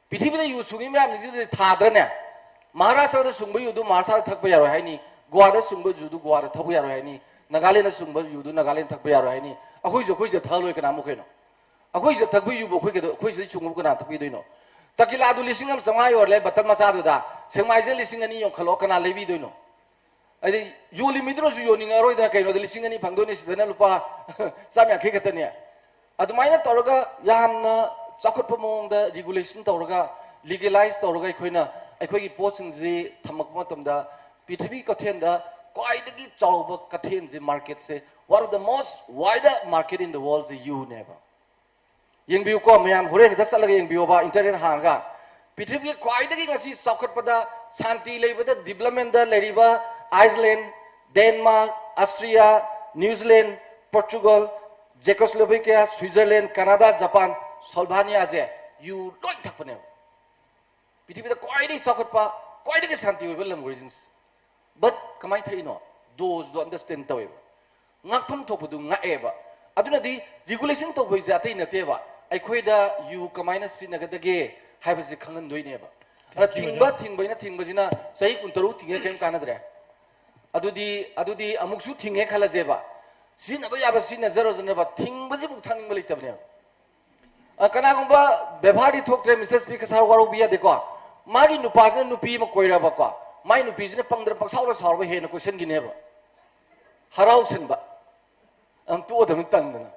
ꯄ꯭ꯔꯤꯊꯤꯕꯤꯗ ꯌꯨ ꯁꯨꯡꯉꯤ ꯃꯌꯥꯝꯁꯤꯡꯁꯤꯗꯤ ꯊꯥꯗ꯭ꯔꯅꯦ? ꯃꯍꯥꯔꯥꯁꯇ꯭ꯔꯗ ꯁꯨꯡꯕ ꯌꯨꯗꯨ ꯃꯍꯥꯔꯥꯁꯇ꯭ꯔꯗ ꯊꯛꯄ ꯌꯥꯔꯣꯏ ꯍꯥꯏꯅꯤ, ꯒꯣꯋꯥꯗ ꯁꯨꯡꯕ ꯌꯨꯗꯨ ꯒꯣꯋꯥꯗ ꯊꯛꯄ ꯌꯥꯔꯣꯏ ꯍꯥꯏꯅꯤ, ꯅꯥꯒꯥꯂꯦꯟꯗ ꯁꯨꯡꯕ ꯌꯨꯗꯨ ꯅꯥꯒꯥꯂꯦꯟꯗ ꯊꯛꯄ ꯌꯥꯔꯣꯏ ꯍꯥꯏꯅꯤ꯫ ꯑꯩꯈꯣꯏꯁꯨ ꯑꯩꯈꯣꯏꯁꯤꯗ ꯊꯛꯍꯜꯂꯣꯏ ꯀꯅꯥꯃꯨꯛ ꯀꯩꯅꯣ? ꯑꯩꯈꯣꯏꯁꯤꯗ ꯊꯛꯄ ꯌꯨꯕꯨ ꯑꯩꯈꯣꯏ ꯀꯩꯗꯧ-, ꯑꯩꯈꯣꯏꯁꯤꯗ ꯁꯨꯡꯕ ꯀꯅꯥ ꯊꯛꯄꯤꯗꯣꯏꯅꯣ? ꯇꯀꯤꯂꯥꯗꯨ ꯂꯤꯁꯤꯡ ꯑꯃ ꯆꯥꯝꯃꯉꯥ ꯌꯣꯜꯂꯦ ꯕꯇꯜ ꯃꯆꯥꯗꯨꯗ, ꯁꯦꯛꯃꯥꯏꯁꯤꯗ ꯂꯤꯁꯤꯡ ꯑꯅꯤ ꯌꯣꯟꯈꯠꯂꯣ, ꯀꯅꯥ ꯂꯩꯕꯤꯗꯣꯏꯅꯣ? ꯍꯥꯏꯗꯤ ꯌꯣꯜꯂꯤ ꯃꯤꯗꯨꯅꯁꯨ ꯌꯣꯟꯅꯤꯡꯉꯛꯑꯔꯣꯏꯗꯅ, ꯀꯩꯅꯣꯗ ꯂꯤꯁꯤꯡ ꯑꯅꯤ ꯐꯪꯗꯣꯏꯅꯤ, ꯁꯤꯗꯅ ꯂꯨꯄꯥ ꯆꯥꯝ ꯌꯥꯡꯈꯩ ꯈꯛꯇꯅꯦ꯫ ꯑꯗꯨꯃꯥꯏꯅ ꯇꯧꯔꯒ ꯌꯥꯝꯅ ꯆꯥꯎꯈꯠꯄ ꯃꯑꯣꯡꯗ regulation ꯇꯧꯔꯒ, legalize ꯇꯧꯔꯒ ꯑꯩꯈꯣꯏꯅ ꯑꯩꯈꯣꯏꯒꯤ ꯄꯣꯠꯁꯤꯡꯁꯤ ꯊꯝꯃꯛꯄ ꯃꯇꯝꯗ, ꯄ꯭ꯔꯤꯊꯤꯕꯤ ꯀꯩꯊꯦꯜꯗ ꯈ꯭ꯋꯥꯏꯗꯒꯤ ꯆꯥꯎꯕ ꯀꯩꯊꯦꯜꯁꯦ, market say, one of the most wider market in the world ꯁꯦ ꯌꯨꯅꯦꯕ꯫ ꯌꯦꯡꯕꯤꯌꯨꯀꯣ ꯃꯌꯥꯝ, ꯍꯣꯔꯦꯟ ꯍꯦꯛꯇ ꯆꯠꯂꯒ ꯌꯦꯡꯕꯤꯌꯣꯕ, internet ꯍꯥꯡꯉꯒ꯫ ꯄ꯭ꯔꯤꯊꯤꯕꯤꯒꯤ ꯈ꯭ꯋꯥꯏꯗꯒꯤ ꯉꯁꯤ ꯆꯥꯎꯈꯠꯄꯗ, ꯁꯥꯟꯇꯤ ꯂꯩꯕꯗ, development ꯗ ꯂꯩꯔꯤꯕ Iceland, Denmark, Austria, New Zealand, Portugal, Czechoslovakia, Switzerland, Canada, Japan, Slovenia ꯁꯦ ꯌꯨ ꯂꯣꯏ ꯊꯛꯄꯅꯦꯕ꯫ ꯄ꯭ꯔꯤꯊꯤꯕꯤꯗ ꯈ꯭ꯋꯥꯏꯗꯒꯤ ꯆꯥꯎꯈꯠꯄ, ꯈ꯭ꯋꯥꯏꯗꯒꯤ ꯁꯥꯟꯇꯤ ꯑꯣꯏꯕ ꯂꯝ ꯑꯣꯏꯔꯤꯁꯤꯡꯁꯦ꯫ But ꯀꯃꯥꯏꯅ ꯊꯛꯏꯅꯣ? Dose ꯗꯣ understand ꯇꯧꯋꯦꯕ꯫ ꯉꯥꯛꯐꯝ ꯊꯣꯛꯄꯗꯨ ꯉꯥꯛꯑꯦꯕ꯫ ꯑꯗꯨꯅꯗꯤ regulation ꯇꯧꯕꯩꯁꯦ ꯑꯇꯩ ꯅꯠꯇꯦꯕ, ꯑꯩꯈꯣꯏꯗ ꯌꯨ ꯀꯃꯥꯏꯅ ꯁꯤꯖꯤꯟꯅꯒꯗꯒꯦ ꯍꯥꯏꯕꯁꯦ ꯈꯪꯍꯟꯗꯣꯏꯅꯦꯕ꯫ ꯑꯗ ꯊꯤꯡꯕ, ꯊꯤꯡꯕꯩꯅ ꯊꯤꯡꯕꯁꯤꯅ ꯆꯍꯤ ꯀꯨꯟꯇꯔꯨꯛ ꯊꯤꯡꯉꯦ, ꯀꯔꯤꯝ ꯀꯥꯟꯅꯗ꯭ꯔꯦ꯫ ꯑꯗꯨꯗꯤ, ꯑꯗꯨꯗꯤ ꯑꯃꯨꯛꯁꯨ ꯊꯤꯡꯉꯦ ꯈꯜꯂꯁꯦꯕ, ꯁꯤꯖꯤꯟꯅꯕ ꯌꯥꯕ ꯁꯤꯖꯤꯟꯅꯖꯔꯁꯅꯨꯕ, ꯊꯤꯡꯕꯁꯤꯕꯨ ꯊꯛꯅꯤꯡꯕ ꯂꯩꯇꯕꯅꯦꯕ꯫ ꯑ, ꯀꯅꯥꯒꯨꯝꯕ ꯕꯦꯕꯥꯔꯗꯤ ꯊꯣꯛꯇ꯭ꯔꯦ, ꯃꯤꯁꯦꯁ ꯄꯤ ꯀꯁꯥꯔ, ꯋꯥꯔꯧꯕ ꯌꯥꯗꯦꯀꯣ꯫ ꯃꯥꯒꯤ ꯅꯨꯄꯥꯁꯤꯅ ꯅꯨꯄꯤ ꯑꯃ ꯀꯣꯏꯔꯕꯀꯣ, ꯃꯥꯏ ꯅꯨꯄꯤꯁꯤꯅ ꯄꯪꯗ꯭ꯔ ꯄꯪꯁꯥꯎꯗ ꯁꯥꯎꯔꯕ ꯍꯦꯟꯅ ꯀꯣꯏꯁꯟꯈꯤꯅꯦꯕ꯫ ꯍꯔꯥꯎꯁꯟꯕ꯫ ꯑꯝ, ꯇꯣꯛꯑꯗꯕꯅꯤ ꯇꯟꯗꯅ꯫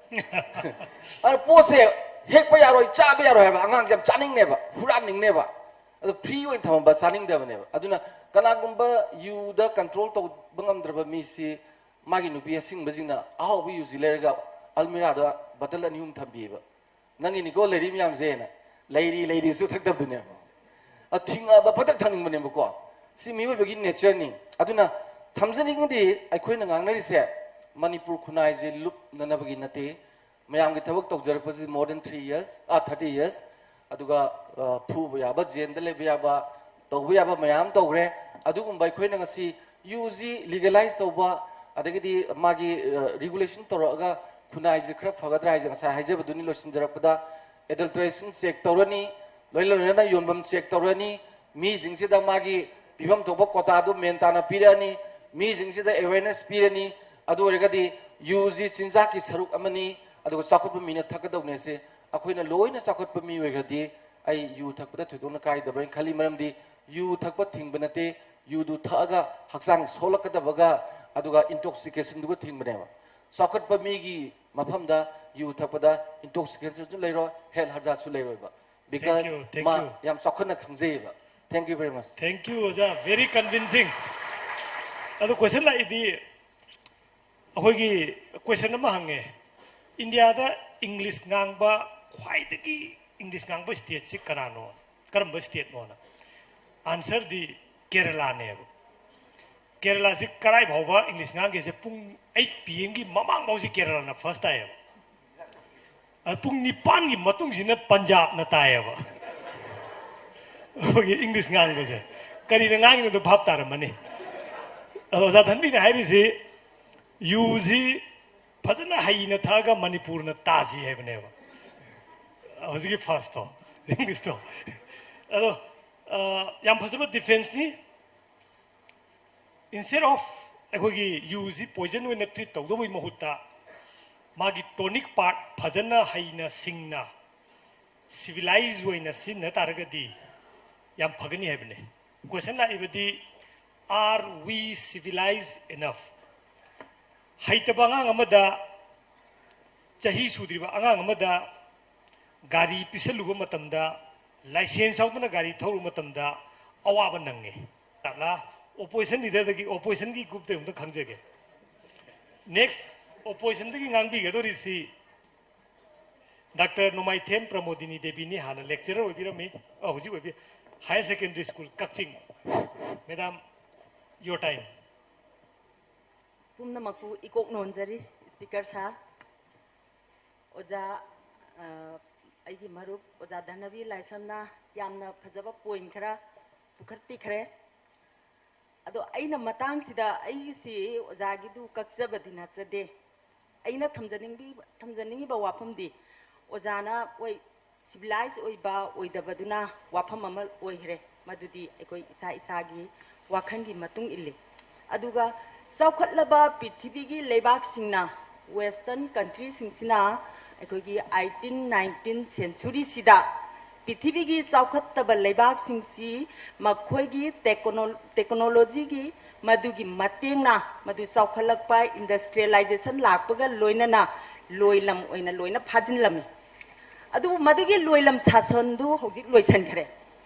ꯑꯗ ꯄꯣꯠꯁꯦ ꯍꯦꯛꯄ ꯌꯥꯔꯣꯏ, ꯆꯥꯕ ꯌꯥꯔꯣꯏ ꯍꯥꯏꯕ, ꯑꯉꯥꯡꯁꯦ ꯌꯥꯝ ꯆꯥꯅꯤꯡꯅꯦꯕ, ꯍꯨꯔꯥꯟꯅꯤꯡꯅꯦꯕ꯫ ꯑꯗꯣ free ꯑꯣꯏꯅ ꯊꯝꯃꯝꯕ ꯆꯥꯅꯤꯡꯗꯕꯅꯦꯕ꯫ ꯑꯗꯨꯅ ꯀꯅꯥꯒꯨꯝꯕ ꯌꯨꯗ control ꯇꯧꯕ ꯉꯝꯗ꯭ꯔꯕ ꯃꯤꯁꯤ ꯃꯥꯒꯤ ꯅꯨꯄꯤ ꯑꯁꯤꯡꯕꯁꯤꯡꯅ ꯑꯍꯥꯎꯕ ꯌꯨꯁꯤ ꯂꯩꯔꯒ ꯑꯜꯃꯤꯔꯥꯗ ꯕꯇꯜ ꯑꯅꯤ ꯑꯍꯨꯝ ꯊꯝꯕꯤꯕ꯫ "ꯅꯪꯒꯤꯅꯤꯀꯣ ꯂꯩꯔꯤ ꯃꯌꯥꯝꯁꯦꯅ"꯫ ꯂꯩꯔꯤ, ꯂꯩꯔꯤꯁꯨ ꯊꯛꯇꯕꯗꯨꯅꯦꯕ꯫ ꯑ, ꯊꯤꯡꯉꯛꯑꯕ ꯐꯠꯇꯛ ꯊꯛꯅꯤꯡꯕꯅꯦꯕꯀꯣ꯫ ꯁꯤ ꯃꯤꯑꯣꯏꯕꯒꯤ nature ꯅꯤ꯫ ꯑꯗꯨꯅ ꯊꯝꯖꯅꯤꯡꯉꯗꯤ ꯑꯩꯈꯣꯏꯅ ꯉꯥꯡꯅꯔꯤꯁꯦ ꯃꯅꯤꯄꯨꯔ ꯈꯨꯟꯅꯥꯏꯁꯦ ꯂꯨꯞꯅꯅꯕꯒꯤ ꯅꯠꯇꯦ꯫ ꯃꯌꯥꯝꯒꯤ ꯊꯕꯛ ꯇꯧꯖꯔꯛꯄꯁꯤ more than three years, ꯑ, thirty years꯫ ꯑꯗꯨꯒ, ꯑ, ꯐꯨꯕ ꯌꯥꯕ, ꯖꯦꯜꯗ ꯂꯩꯕ ꯌꯥꯕ, ꯇꯧꯕ ꯌꯥꯕ ꯃꯌꯥꯝ ꯇꯧꯈ꯭ꯔꯦ꯫ ꯑꯗꯨꯒꯨꯝꯕ ꯑꯩꯈꯣꯏꯅ ꯉꯁꯤ ꯌꯨꯁꯤ legalize ꯇꯧꯕ, ꯑꯗꯒꯤꯗꯤ ꯃꯥꯒꯤ, ꯑ, regulation ꯇꯧꯔꯛꯑꯒ ꯈꯨꯟꯅꯥꯏꯁꯦ ꯈꯔ ꯐꯒꯗ꯭ꯔꯥ ꯍꯥꯏꯁꯦ ꯉꯁꯥꯏ ꯍꯥꯏꯖꯕꯗꯨꯅꯤ꯫ ꯂꯣꯏꯁꯤꯟꯖꯔꯛꯄꯗ adulteration check ꯇꯧꯔꯅꯤ, ꯂꯣꯏ ꯂꯣꯏꯅꯅ ꯌꯣꯟꯐꯝ check ꯇꯧꯔꯅꯤ, ꯃꯤꯁꯤꯡꯁꯤꯗ ꯃꯥꯒꯤ ꯄꯤꯐꯝ ꯊꯣꯛꯄ ꯀꯣꯇꯥꯗꯨ ꯃꯦꯟ ꯇꯥꯅ ꯄꯤꯔꯛꯑꯅꯤ, ꯃꯤꯁꯤꯡꯁꯤꯗ ꯑꯦꯋꯦꯔꯅꯦꯁ ꯄꯤꯔꯅꯤ꯫ ꯑꯗꯨ ꯑꯣꯏꯔꯒꯗꯤ ꯌꯨꯁꯤ ꯆꯤꯟꯖꯥꯛꯀꯤ ꯁꯔꯨꯛ ꯑꯃꯅꯤ, ꯑꯗꯨꯒ ꯆꯥꯎꯈꯠꯄ ꯃꯤꯅ ꯊꯛꯀꯗꯧꯅꯦꯁꯦ ꯑꯩꯈꯣꯏꯅ ꯂꯣꯏꯅ ꯆꯥꯎꯈꯠꯄ ꯃꯤ ꯑꯣꯏꯈ꯭ꯔꯗꯤ ꯑꯩ ꯌꯨ ꯊꯛꯄꯗ ꯊꯣꯏꯗꯣꯛꯅ ꯀꯥꯏꯗꯕ꯭ꯔꯅ ꯈꯜꯂꯤ꯫ ꯃꯔꯝꯗꯤ ꯌꯨ ꯊꯛꯄ ꯊꯤꯡꯕ ꯅꯠꯇꯦ, ꯌꯨꯗꯨ ꯊꯛꯑꯒ ꯍꯛꯆꯥꯡ ꯁꯣꯛꯂꯛꯀꯗꯕꯒ ꯑꯗꯨꯒ ꯏꯟꯇꯣꯛꯁꯤꯀꯦꯁꯟꯗꯨꯒ ꯊꯤꯡꯕꯅꯦꯕ꯫ ꯆꯥꯎꯈꯠꯄ ꯃꯤꯒꯤ ꯃꯐꯝꯗ ꯌꯨ ꯊꯛꯄꯗ ꯏꯟꯇꯣꯛꯁꯤꯀꯦꯁꯟꯁꯨ ꯂꯩꯔꯣꯏ, ꯍꯦꯜꯊ ꯍꯖꯥꯔꯠꯁꯨ ꯂꯩꯔꯣꯏꯕ꯫ Because you, thank ꯃꯥ you. ꯌꯥꯝ ꯆꯥꯎꯈꯠꯅ ꯈꯪꯖꯩꯌꯦꯕ꯫ Thank you very much. Thank you, ꯑꯣꯖꯥ, very convincing. ꯑꯗꯣ ꯀꯣꯏꯁꯟ ꯂꯥꯛꯏꯗꯤ, ꯑꯩꯈꯣꯏꯒꯤ ꯀꯣꯏꯁꯟ ꯑꯃ ꯍꯪꯉꯦ, ꯏꯟꯗꯤꯌꯥꯗ ꯏꯪꯂꯤꯁ ꯉꯥꯡꯕ, ꯈ꯭ꯋꯥꯏꯗꯒꯤ ꯏꯪꯂꯤꯁ ꯉꯥꯡꯕ ꯁ꯭ꯇꯦꯠꯁꯤ ꯀꯅꯥꯅꯣ, ꯀꯔꯝꯕ ꯁ꯭ꯇꯦꯠꯅꯣꯅ? ꯑꯟꯁꯔꯗꯤ ꯀꯦꯔꯂꯥꯅꯦꯕ꯫ ꯀꯦꯔꯂꯥꯁꯤ ꯀꯔꯥꯏ ꯐꯥꯎꯕ ꯏꯪꯂꯤꯁ ꯉꯥꯡꯒꯦꯁꯦ ꯄꯨꯡ ꯑꯩꯠ ꯄꯤ ꯑꯦꯝꯒꯤ ꯃꯃꯥꯡ ꯐꯥꯎꯁꯤ ꯀꯦꯔꯂꯥꯅ ꯐꯥꯔꯁ ꯇꯥꯏꯌꯦꯕ꯫ ꯑꯗ ꯄꯨꯡ ꯅꯤꯄꯥꯟꯒꯤ ꯃꯇꯨꯡꯁꯤꯅ ꯄꯟꯖꯥꯕꯅ ꯇꯥꯏꯌꯦꯕ꯫ ꯑꯩꯈꯣꯏꯒꯤ ꯏꯪꯂꯤꯁ ꯉꯥꯡꯕꯁꯦ ꯀꯔꯤꯅ ꯉꯥꯡꯉꯤꯅꯣꯗꯣ ꯚꯥꯞ ꯇꯥꯔꯝꯃꯅꯤ꯫ ꯑꯗꯣ ꯑꯣꯖꯥ ꯙꯟꯕꯤꯅ ꯍꯥꯏꯔꯤꯁꯤ ꯌꯨꯁꯤ ꯐꯖꯅ ꯍꯩꯅ ꯊꯛꯑꯒ ꯃꯅꯤꯄꯨꯔꯅ ꯇꯥꯁꯤ ꯍꯥꯏꯕꯅꯦꯕ꯫ ꯍꯧꯖꯤꯛꯀꯤ ꯐꯥꯔꯁꯇꯣ, ꯏꯪꯂꯤꯁꯇꯣ꯫ ꯑꯗꯣ ꯑ, ꯌꯥꯝ ꯐꯖꯕ ꯗꯤꯐꯦꯟꯁꯅꯤ꯫ Instead of ꯑꯩꯈꯣꯏꯒꯤ ꯌꯨꯁꯤ ꯄꯣꯏꯖꯟ ꯑꯣꯏꯅ ꯇ꯭ꯔꯤꯠ ꯇꯧꯗꯧꯕꯒꯤ ꯃꯍꯨꯠꯇ ꯃꯥꯒꯤ ꯇꯣꯅꯤꯛ ꯄꯥꯔꯠ ꯐꯖꯅ ꯍꯩꯅ ꯁꯤꯡꯅ ꯁꯤꯚꯤꯂꯥꯏꯖ ꯑꯣꯏꯅ ꯁꯤꯖꯤꯟꯅ ꯇꯥꯔꯒꯗꯤ ꯌꯥꯝ ꯐꯒꯅꯤ ꯍꯥꯏꯕꯅꯤ꯫ ꯀꯣꯏꯁꯟ ꯂꯥꯛꯏꯕꯗꯤ, are we civilized enough? ꯍꯩꯇꯕ ꯑꯉꯥꯡ ꯑꯃꯗ, ꯆꯍꯤ ꯁꯨꯗ꯭ꯔꯤꯕ ꯑꯉꯥꯡ ꯑꯃꯗ ꯒꯥꯔꯤ ꯄꯤꯁꯜꯂꯨꯕ ꯃꯇꯝꯗ, ꯂꯥꯏꯁꯦꯟꯁ ꯌꯥꯎꯗꯅ ꯒꯥꯔꯤ ꯊꯧꯔꯨꯕ ꯃꯇꯝꯗ ꯑꯋꯥꯕ ꯅꯪꯉꯦ꯫ ꯑꯣꯄꯣꯖꯤꯁꯟ ꯂꯤꯗꯔꯗꯒꯤ, ꯑꯣꯄꯣꯖꯤꯁꯟꯒꯤ ꯒ꯭ꯔꯨꯞꯇ ꯑꯝꯇ ꯈꯪꯖꯒꯦ꯫ ꯅꯦꯛꯁ ꯑꯣꯄꯣꯖꯤꯁꯟꯗꯒꯤ ꯉꯥꯡꯕꯤꯒꯗꯧꯔꯤꯁꯤ ꯗꯥꯛꯇꯔ ꯅꯣꯡꯃꯥꯏꯊꯦꯝ ꯄ꯭ꯔꯃꯣꯗꯤꯅꯤ ꯗꯦꯕꯤꯅꯤ, ꯍꯥꯟꯅ ꯂꯦꯛꯆꯔꯔ ꯑꯣꯏꯕꯤꯔꯝꯃꯤ, ꯑ, ꯍꯧꯖꯤꯛ ꯑꯣꯏꯕꯤ, higher secondary school, Kakching. Madam, your time. ꯄꯨꯝꯅꯃꯛꯄꯨ ꯏꯀꯣꯛ ꯅꯣꯟꯖꯔꯤ, ꯁ꯭ꯄꯤꯀꯔ ꯁꯥꯔ, ꯑꯣꯖꯥ, ꯑ, ꯑꯩꯒꯤ ꯃꯔꯨꯞ ꯑꯣꯖꯥ ꯙꯅꯕꯤꯔ ꯂꯥꯏꯁ꯭ꯔꯝꯅ ꯌꯥꯝꯅ ꯐꯖꯕ ꯄꯣꯏꯟ ꯈꯔ ꯄꯨꯈꯠꯄꯤꯈ꯭ꯔꯦ꯫ ꯑꯗꯣ ꯑꯩꯅ ꯃꯇꯥꯡꯁꯤꯗ ꯑꯩꯒꯤꯁꯤ ꯑꯣꯖꯥꯒꯤꯗꯨ ꯀꯛꯆꯕꯗꯤ ꯅꯠꯆꯗꯦ꯫ ꯑꯩꯅ ꯊꯝꯖꯅꯤꯡꯕꯤ-, ꯊꯝꯖꯅꯤꯡꯉꯤꯕ ꯋꯥꯐꯝꯗꯤ ꯑꯣꯖꯥꯅ ꯑꯣꯏ, ꯁꯤꯚꯤꯂꯥꯏꯖ ꯑꯣꯏꯕ ꯑꯣꯏꯗꯕꯗꯨꯅ ꯋꯥꯐꯝ ꯑꯃ ꯑꯣꯏꯈ꯭ꯔꯦ꯫ ꯃꯗꯨꯗꯤ ꯑꯩꯈꯣꯏ ꯏꯁꯥ ꯏꯁꯥꯒꯤ ꯋꯥꯈꯜꯒꯤ ꯃꯇꯨꯡ ꯏꯜꯂꯤ꯫ ꯑꯗꯨꯒ ꯆꯥꯎꯈꯠꯂꯕ ꯄ꯭ꯔꯤꯊꯤꯕꯤꯒꯤ ꯂꯩꯕꯥꯛꯁꯤꯡꯅ, ꯋꯦꯁꯇꯔꯟ ꯀꯟꯇ꯭ꯔꯤꯁꯤꯡꯁꯤꯅ ꯑꯩꯈꯣꯏꯒꯤ ꯑꯩꯠꯇꯤꯟ ꯅꯥꯏꯟꯇꯤꯟ ꯁꯦꯟꯆꯨꯔꯤꯁꯤꯗ ꯄ꯭ꯔꯤꯊꯤꯕꯤꯒꯤ ꯆꯥꯎꯈꯠꯇꯕ ꯂꯩꯕꯥꯛꯁꯤꯡꯁꯤ ꯃꯈꯣꯏꯒꯤ ꯇꯦꯛꯅꯣ-, ꯇꯦꯛꯅꯣꯂꯣꯖꯤꯒꯤ ꯃꯗꯨꯒꯤ ꯃꯇꯦꯡꯅ ꯃꯗꯨ ꯆꯥꯎꯈꯠꯂꯛꯄ, ꯏꯟꯗꯁꯇ꯭ꯔꯤꯌꯦꯂꯥꯏꯖꯦꯁꯟ ꯂꯥꯛꯄꯒ ꯂꯣꯏꯅꯅ ꯂꯣꯏꯂꯝ ꯑꯣꯏꯅ ꯂꯣꯏꯅ ꯐꯥꯖꯤꯜꯂꯝꯃꯤ꯫ ꯑꯗꯨꯕꯨ ꯃꯗꯨꯒꯤ ꯂꯣꯏꯂꯝ ꯁꯥꯁꯟꯗꯨ ꯍꯧꯖꯤꯛ ꯂꯣꯏꯁꯤꯟꯈ꯭ꯔꯦ꯫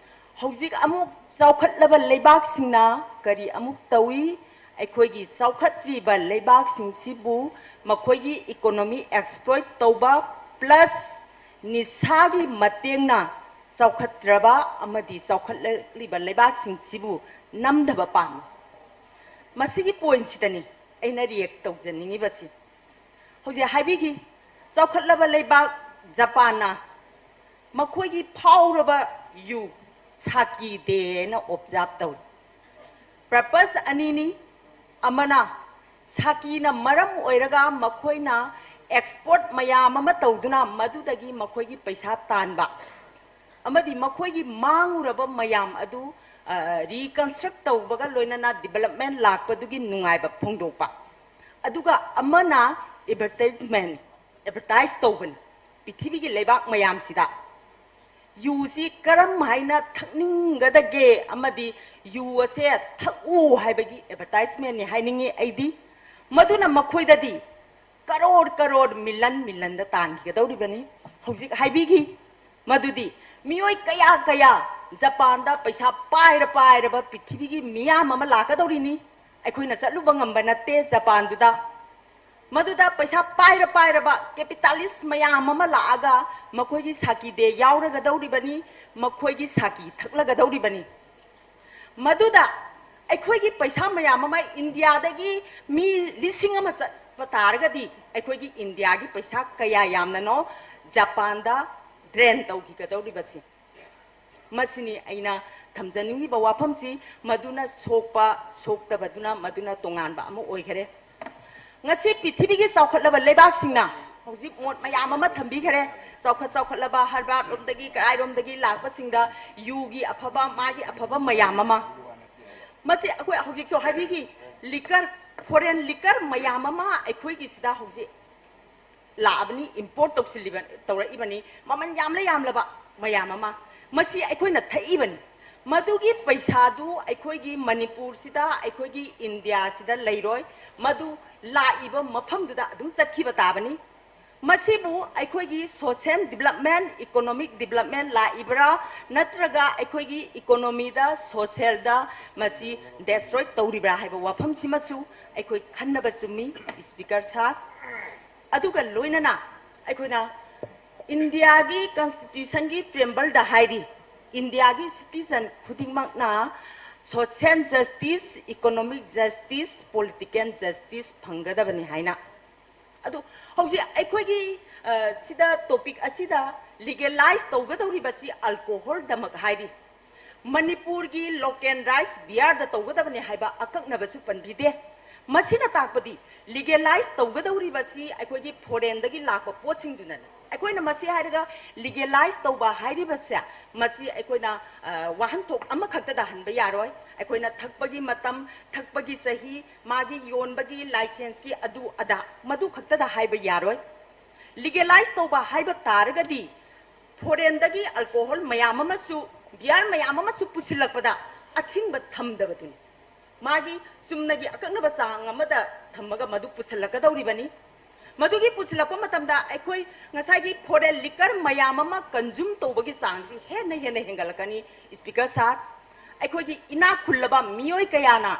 ꯍꯧꯖꯤꯛ ꯑꯃꯨꯛ ꯆꯥꯎꯈꯠꯂꯕ ꯂꯩꯕꯥꯛꯁꯤꯡꯅ ꯀꯔꯤ ꯑꯃꯨꯛ ꯇꯧꯏ? ꯑꯩꯈꯣꯏꯒꯤ ꯆꯥꯎꯈꯠꯇ꯭ꯔꯤꯕ ꯂꯩꯕꯥꯛꯁꯤꯡꯁꯤꯕꯨ ꯃꯈꯣꯏꯒꯤ ꯏꯀꯣꯅꯣꯃꯤ ꯑꯦꯛꯁꯄ꯭ꯂꯣꯏꯠ ꯇꯧꯕ, ꯄ꯭ꯂꯁ ꯅꯤꯁꯥꯒꯤ ꯃꯇꯦꯡꯅ ꯆꯥꯎꯈꯠꯇ꯭ꯔꯕ ꯑꯃꯗꯤ ꯆꯥꯎꯈꯠꯂꯛꯂꯤꯕ ꯂꯩꯕꯥꯛꯁꯤꯡꯁꯤꯕꯨ ꯅꯝꯊꯕ ꯄꯥꯝꯃꯤ꯫ ꯃꯁꯤꯒꯤ ꯄꯣꯏꯟꯠꯁꯤꯗꯅꯤ ꯑꯩꯅ ꯔꯤꯌꯦꯛ ꯇꯧꯖꯅꯤꯡꯉꯤꯕꯁꯤ꯫ ꯍꯧꯖꯤꯛ ꯍꯥꯏꯕꯤꯈꯤ, ꯆꯥꯎꯈꯠꯂꯕ ꯂꯩꯕꯥꯛ ꯖꯄꯥꯟꯅ ꯃꯈꯣꯏꯒꯤ ꯐꯥꯎꯔꯕ ꯌꯨ ꯁꯥꯀꯤ ꯗꯦ ꯍꯥꯏꯅ ꯑꯣꯕꯖꯥꯔꯕ ꯇꯧꯏ꯫ ꯄꯔꯄꯁ ꯑꯅꯤꯅꯤ꯫ ꯑꯃꯅ, ꯁꯥꯀꯤꯅ ꯃꯔꯝ ꯑꯣꯏꯔꯒ ꯃꯈꯣꯏꯅ ꯑꯦꯛꯁꯄꯣꯔꯠ ꯃꯌꯥꯝ ꯑꯃ ꯇꯧꯗꯨꯅ ꯃꯗꯨꯗꯒꯤ ꯃꯈꯣꯏꯒꯤ ꯄꯩꯁꯥ ꯇꯥꯟꯕ ꯑꯃꯗꯤ ꯃꯈꯣꯏꯒꯤ ꯃꯥꯡꯉꯨꯔꯕ ꯃꯌꯥꯝ ꯑꯗꯨ, ꯑ, ꯔꯤꯀꯟꯁꯇ꯭ꯔꯛ ꯇꯧꯕꯒ ꯂꯣꯏꯅꯅ ꯗꯤꯕꯂꯞꯃꯦꯟ ꯂꯥꯛꯄꯗꯨꯒꯤ ꯅꯨꯡꯉꯥꯏꯕ ꯐꯣꯡꯗꯣꯛꯄ꯫ ꯑꯗꯨꯒ ꯑꯃꯅ ꯑꯦꯗꯚꯔꯇꯥꯏꯖꯃꯦꯟ, ꯑꯦꯗꯚꯔꯇꯥꯏꯖ ꯇꯧꯕꯅꯤ ꯄ꯭ꯔꯤꯊꯤꯕꯤꯒꯤ ꯂꯩꯕꯥꯛ ꯃꯌꯥꯝꯁꯤꯗ꯫ ꯌꯨꯁꯤ ꯀꯔꯝ ꯍꯥꯏꯅ ꯊꯛꯅꯤꯡꯒꯗꯒꯦ ꯑꯃꯗꯤ ꯌꯨ ꯑꯁꯦ ꯊꯛꯎ ꯍꯥꯏꯕꯒꯤ ꯑꯦꯗꯚꯔꯇꯥꯏꯖꯃꯦꯟꯅꯤ ꯍꯥꯏꯅꯤꯡꯉꯤ ꯑꯩꯗꯤ꯫ ꯃꯗꯨꯅ ꯃꯈꯣꯏꯗꯗꯤ ꯀꯔꯣꯔ ꯀꯔꯣꯔ, ꯃꯤꯂꯟ ꯃꯤꯂꯟꯗ ꯇꯥꯟꯈꯤꯒꯗꯧꯔꯤꯕꯅꯤ꯫ ꯍꯧꯖꯤꯛ ꯍꯥꯏꯕꯤꯈꯤ ꯃꯗꯨꯗꯤ ꯃꯤꯑꯣꯏ ꯀꯌꯥ ꯀꯌꯥ ꯖꯄꯥꯟꯗ ꯄꯩꯁꯥ ꯄꯥꯏꯔ ꯄꯥꯏꯔꯕ ꯄ꯭ꯔꯤꯊꯤꯕꯤꯒꯤ ꯃꯤꯌꯥꯝ ꯑꯃ ꯂꯥꯛꯀꯗꯧꯔꯤꯅꯤ꯫ ꯑꯩꯈꯣꯏꯅ ꯆꯠꯂꯨꯕ ꯉꯝꯕ ꯅꯠꯇꯦ ꯖꯄꯥꯟꯗꯨꯗ꯫ ꯃꯗꯨꯗ ꯄꯩꯁꯥ ꯄꯥꯏꯔ ꯄꯥꯏꯔꯕ ꯀꯦꯄꯤꯇꯥꯂꯤꯁ ꯃꯌꯥꯝ ꯑꯃ ꯂꯥꯛꯑꯒ ꯃꯈꯣꯏꯒꯤ ꯁꯥꯀꯤ ꯗꯦ ꯌꯥꯎꯔꯒꯗꯧꯔꯤꯕꯅꯤ, ꯃꯈꯣꯏꯒꯤ ꯁꯥꯀꯤ ꯊꯛꯂꯒꯗꯧꯔꯤꯕꯅꯤ꯫ ꯃꯗꯨꯗ ꯑꯩꯈꯣꯏꯒꯤ ꯄꯩꯁꯥ ꯃꯌꯥꯝ ꯑꯃ ꯏꯟꯗꯤꯌꯥꯗꯒꯤ ꯃꯤ ꯂꯤꯁꯤꯡ ꯑꯃ ꯆꯠꯄ ꯇꯥꯔꯒꯗꯤ ꯑꯩꯈꯣꯏꯒꯤ ꯏꯟꯗꯤꯌꯥꯒꯤ ꯄꯩꯁꯥ ꯀꯌꯥ ꯌꯥꯝꯅꯅꯣ ꯖꯄꯥꯟꯗ ꯗ꯭ꯔꯦꯟ ꯇꯧꯈꯤꯒꯗꯧꯔꯤꯕꯁꯤ꯫ ꯃꯁꯤꯅꯤ ꯑꯩꯅ ꯊꯝꯖꯅꯤꯡꯉꯤꯕ ꯋꯥꯐꯝꯁꯤ꯫ ꯃꯗꯨꯅ ꯁꯣꯛꯄ ꯁꯣꯛꯇꯕꯗꯨꯅ ꯃꯗꯨꯅ ꯇꯣꯉꯥꯟꯕ ꯑꯃ ꯑꯣꯏꯈꯔꯦ꯫ ꯉꯁꯤ ꯄ꯭ꯔꯤꯊꯤꯕꯤꯒꯤ ꯆꯥꯎꯈꯠꯂꯕ ꯂꯩꯕꯥꯛꯁꯤꯡꯅ ꯍꯧꯖꯤꯛ ꯃꯣꯠ ꯃꯌꯥꯝ ꯑꯃ ꯊꯝꯕꯤꯈꯔꯦ꯫ ꯆꯥꯎꯈꯠ ꯆꯥꯎꯈꯠꯂꯕ ꯍꯔꯕꯥꯔꯠ ꯂꯣꯝꯗꯒꯤ ꯀꯔꯥꯏꯔꯣꯝꯗꯒꯤ ꯂꯥꯛꯄꯁꯤꯡꯗ ꯌꯨꯒꯤ ꯑꯐꯕ, ꯃꯥꯒꯤ ꯑꯐꯕ ꯃꯌꯥꯝ ꯑꯃ꯫ ꯃꯁꯤ ꯑꯩꯈꯣꯏ ꯍꯧꯖꯤꯛꯁꯨ ꯍꯥꯏꯕꯤꯈꯤ, liquor, foreign liquor ꯃꯌꯥꯝ ꯑꯃ ꯑꯩꯈꯣꯏꯒꯤꯁꯤꯗ ꯍꯧꯖꯤꯛ ꯂꯥꯛꯑꯕꯅꯤ, import ꯇꯧꯁꯤꯜꯂꯤꯕ, ꯇꯧꯔꯛꯏꯕꯅꯤ, ꯃꯃꯜ ꯌꯥꯝꯂ ꯌꯥꯝꯂꯕ ꯃꯌꯥꯝ ꯑꯃ꯫ ꯃꯁꯤ ꯑꯩꯈꯣꯏꯅ ꯊꯛꯏꯕꯅꯤ꯫ ꯃꯗꯨꯒꯤ ꯄꯩꯁꯥꯗꯨ ꯑꯩꯈꯣꯏꯒꯤ ꯃꯅꯤꯄꯨꯔꯁꯤꯗ, ꯑꯩꯈꯣꯏꯒꯤ ꯏꯟꯗꯤꯌꯥꯁꯤꯗ ꯂꯩꯔꯣꯏ, ꯃꯗꯨ ꯂꯥꯛꯏꯕ ꯃꯐꯝꯗꯨꯗ ꯑꯗꯨꯝ ꯆꯠꯈꯤꯕ ꯇꯥꯕꯅꯤ꯫ ꯃꯁꯤꯕꯨ ꯑꯩꯈꯣꯏꯒꯤ social development, economic development ꯂꯥꯛꯏꯕ꯭ꯔꯥ, ꯅꯠꯇ꯭ꯔꯒ ꯑꯩꯈꯣꯏꯒꯤ economyꯗ, socialꯗ ꯃꯁꯤ destroy ꯇꯧꯔꯤꯕ꯭ꯔꯥ ꯍꯥꯏꯕ ꯋꯥꯐꯝꯁꯤꯃꯁꯨ ꯑꯩꯈꯣꯏ ꯈꯟꯅꯕ ꯆꯨꯝꯃꯤ, Speaker sir꯫ ꯑꯗꯨꯒ ꯂꯣꯏꯅꯅ ꯑꯩꯈꯣꯏꯅ ꯏꯟꯗꯤꯌꯥꯒꯤ constitutionꯒꯤ preambleꯗ ꯍꯥꯏꯔꯤ, ꯏꯟꯗꯤꯌꯥꯒꯤ citizen ꯈꯨꯗꯤꯡꯃꯛꯅ social justice, economic justice, political justice ꯐꯪꯒꯗꯕꯅꯤ ꯍꯥꯏꯅ꯫ ꯑꯗꯨ ꯍꯧꯖꯤꯛ ꯑꯩꯈꯣꯏꯒꯤ, ꯑ, ꯁꯤꯗ topic ꯑꯁꯤꯗ legalize ꯇꯧꯒꯗꯧꯔꯤꯕꯁꯤ alcoholꯗꯃꯛ ꯍꯥꯏꯔꯤ꯫ ꯃꯅꯤꯄꯨꯔꯒꯤ local rice beerꯗ ꯇꯧꯒꯗꯕꯅꯤ ꯍꯥꯏꯕ ꯑꯀꯛꯅꯕꯁꯨ ꯄꯟꯕꯤꯗꯦ꯫ ꯃꯁꯤꯅ ꯇꯥꯛꯄꯗꯤ legalize ꯇꯧꯒꯗꯧꯔꯤꯕꯁꯤ ꯑꯩꯈꯣꯏꯒꯤ foreignꯗꯒꯤ ꯂꯥꯛꯄ ꯄꯣꯠꯁꯤꯡꯗꯨꯅꯅꯤ꯫ ꯑꯩꯈꯣꯏꯅ ꯃꯁꯤ ꯍꯥꯏꯔꯒ legalize ꯇꯧꯕ ꯍꯥꯏꯔꯤꯕꯁꯦ, ꯃꯁꯤ ꯑꯩꯈꯣꯏꯅ, ꯑ, ꯋꯥꯍꯟꯊꯣꯛ ꯑꯃꯈꯛꯇꯗ ꯍꯟꯕ ꯌꯥꯔꯣꯏ꯫ ꯑꯩꯈꯣꯏꯅ ꯊꯛꯄꯒꯤ ꯃꯇꯝ, ꯊꯛꯄꯒꯤ ꯆꯍꯤ, ꯃꯥꯒꯤ ꯌꯣꯟꯕꯒꯤ licenseꯀꯤ ꯑꯗꯨ ꯑꯗꯥ, ꯃꯗꯨ ꯈꯛꯇꯗ ꯍꯥꯏꯕ ꯌꯥꯔꯣꯏ꯫ Legalize ꯇꯧꯕ ꯍꯥꯏꯕ ꯇꯥꯔꯒꯗꯤ foreignꯗꯒꯤ alcohol ꯃꯌꯥꯝ ꯑꯃꯁꯨ, beer ꯃꯌꯥꯝ ꯑꯃꯁꯨ ꯄꯨꯁꯤꯜꯂꯛꯄꯗ ꯑꯊꯤꯡꯕ ꯊꯝꯗꯕꯗꯨꯅꯤ꯫ ꯃꯥꯒꯤ ꯆꯨꯝꯅꯒꯤ ꯑꯀꯛꯅꯕ ꯆꯥꯡ ꯑꯃꯗ ꯊꯝꯃꯒ ꯃꯗꯨ ꯄꯨꯁꯤꯜꯂꯛꯀꯗꯧꯔꯤꯕꯅꯤ꯫ ꯃꯗꯨꯒꯤ ꯄꯨꯁꯤꯜꯂꯛꯄ ꯃꯇꯝꯗ ꯑꯩꯈꯣꯏ ꯉꯁꯥꯏꯒꯤ foreign liquor ꯃꯌꯥꯝ ꯑꯃ consume ꯇꯧꯕꯒꯤ ꯆꯥꯡꯁꯤ ꯍꯦꯟꯅ ꯍꯦꯟꯅ ꯍꯦꯟꯒꯠꯂꯛꯀꯅꯤ, Speaker sir꯫ ꯑꯩꯈꯣꯏꯒꯤ ꯏꯅꯥꯛ ꯈꯨꯜꯂꯕ ꯃꯤꯑꯣꯏ ꯀꯌꯥꯅ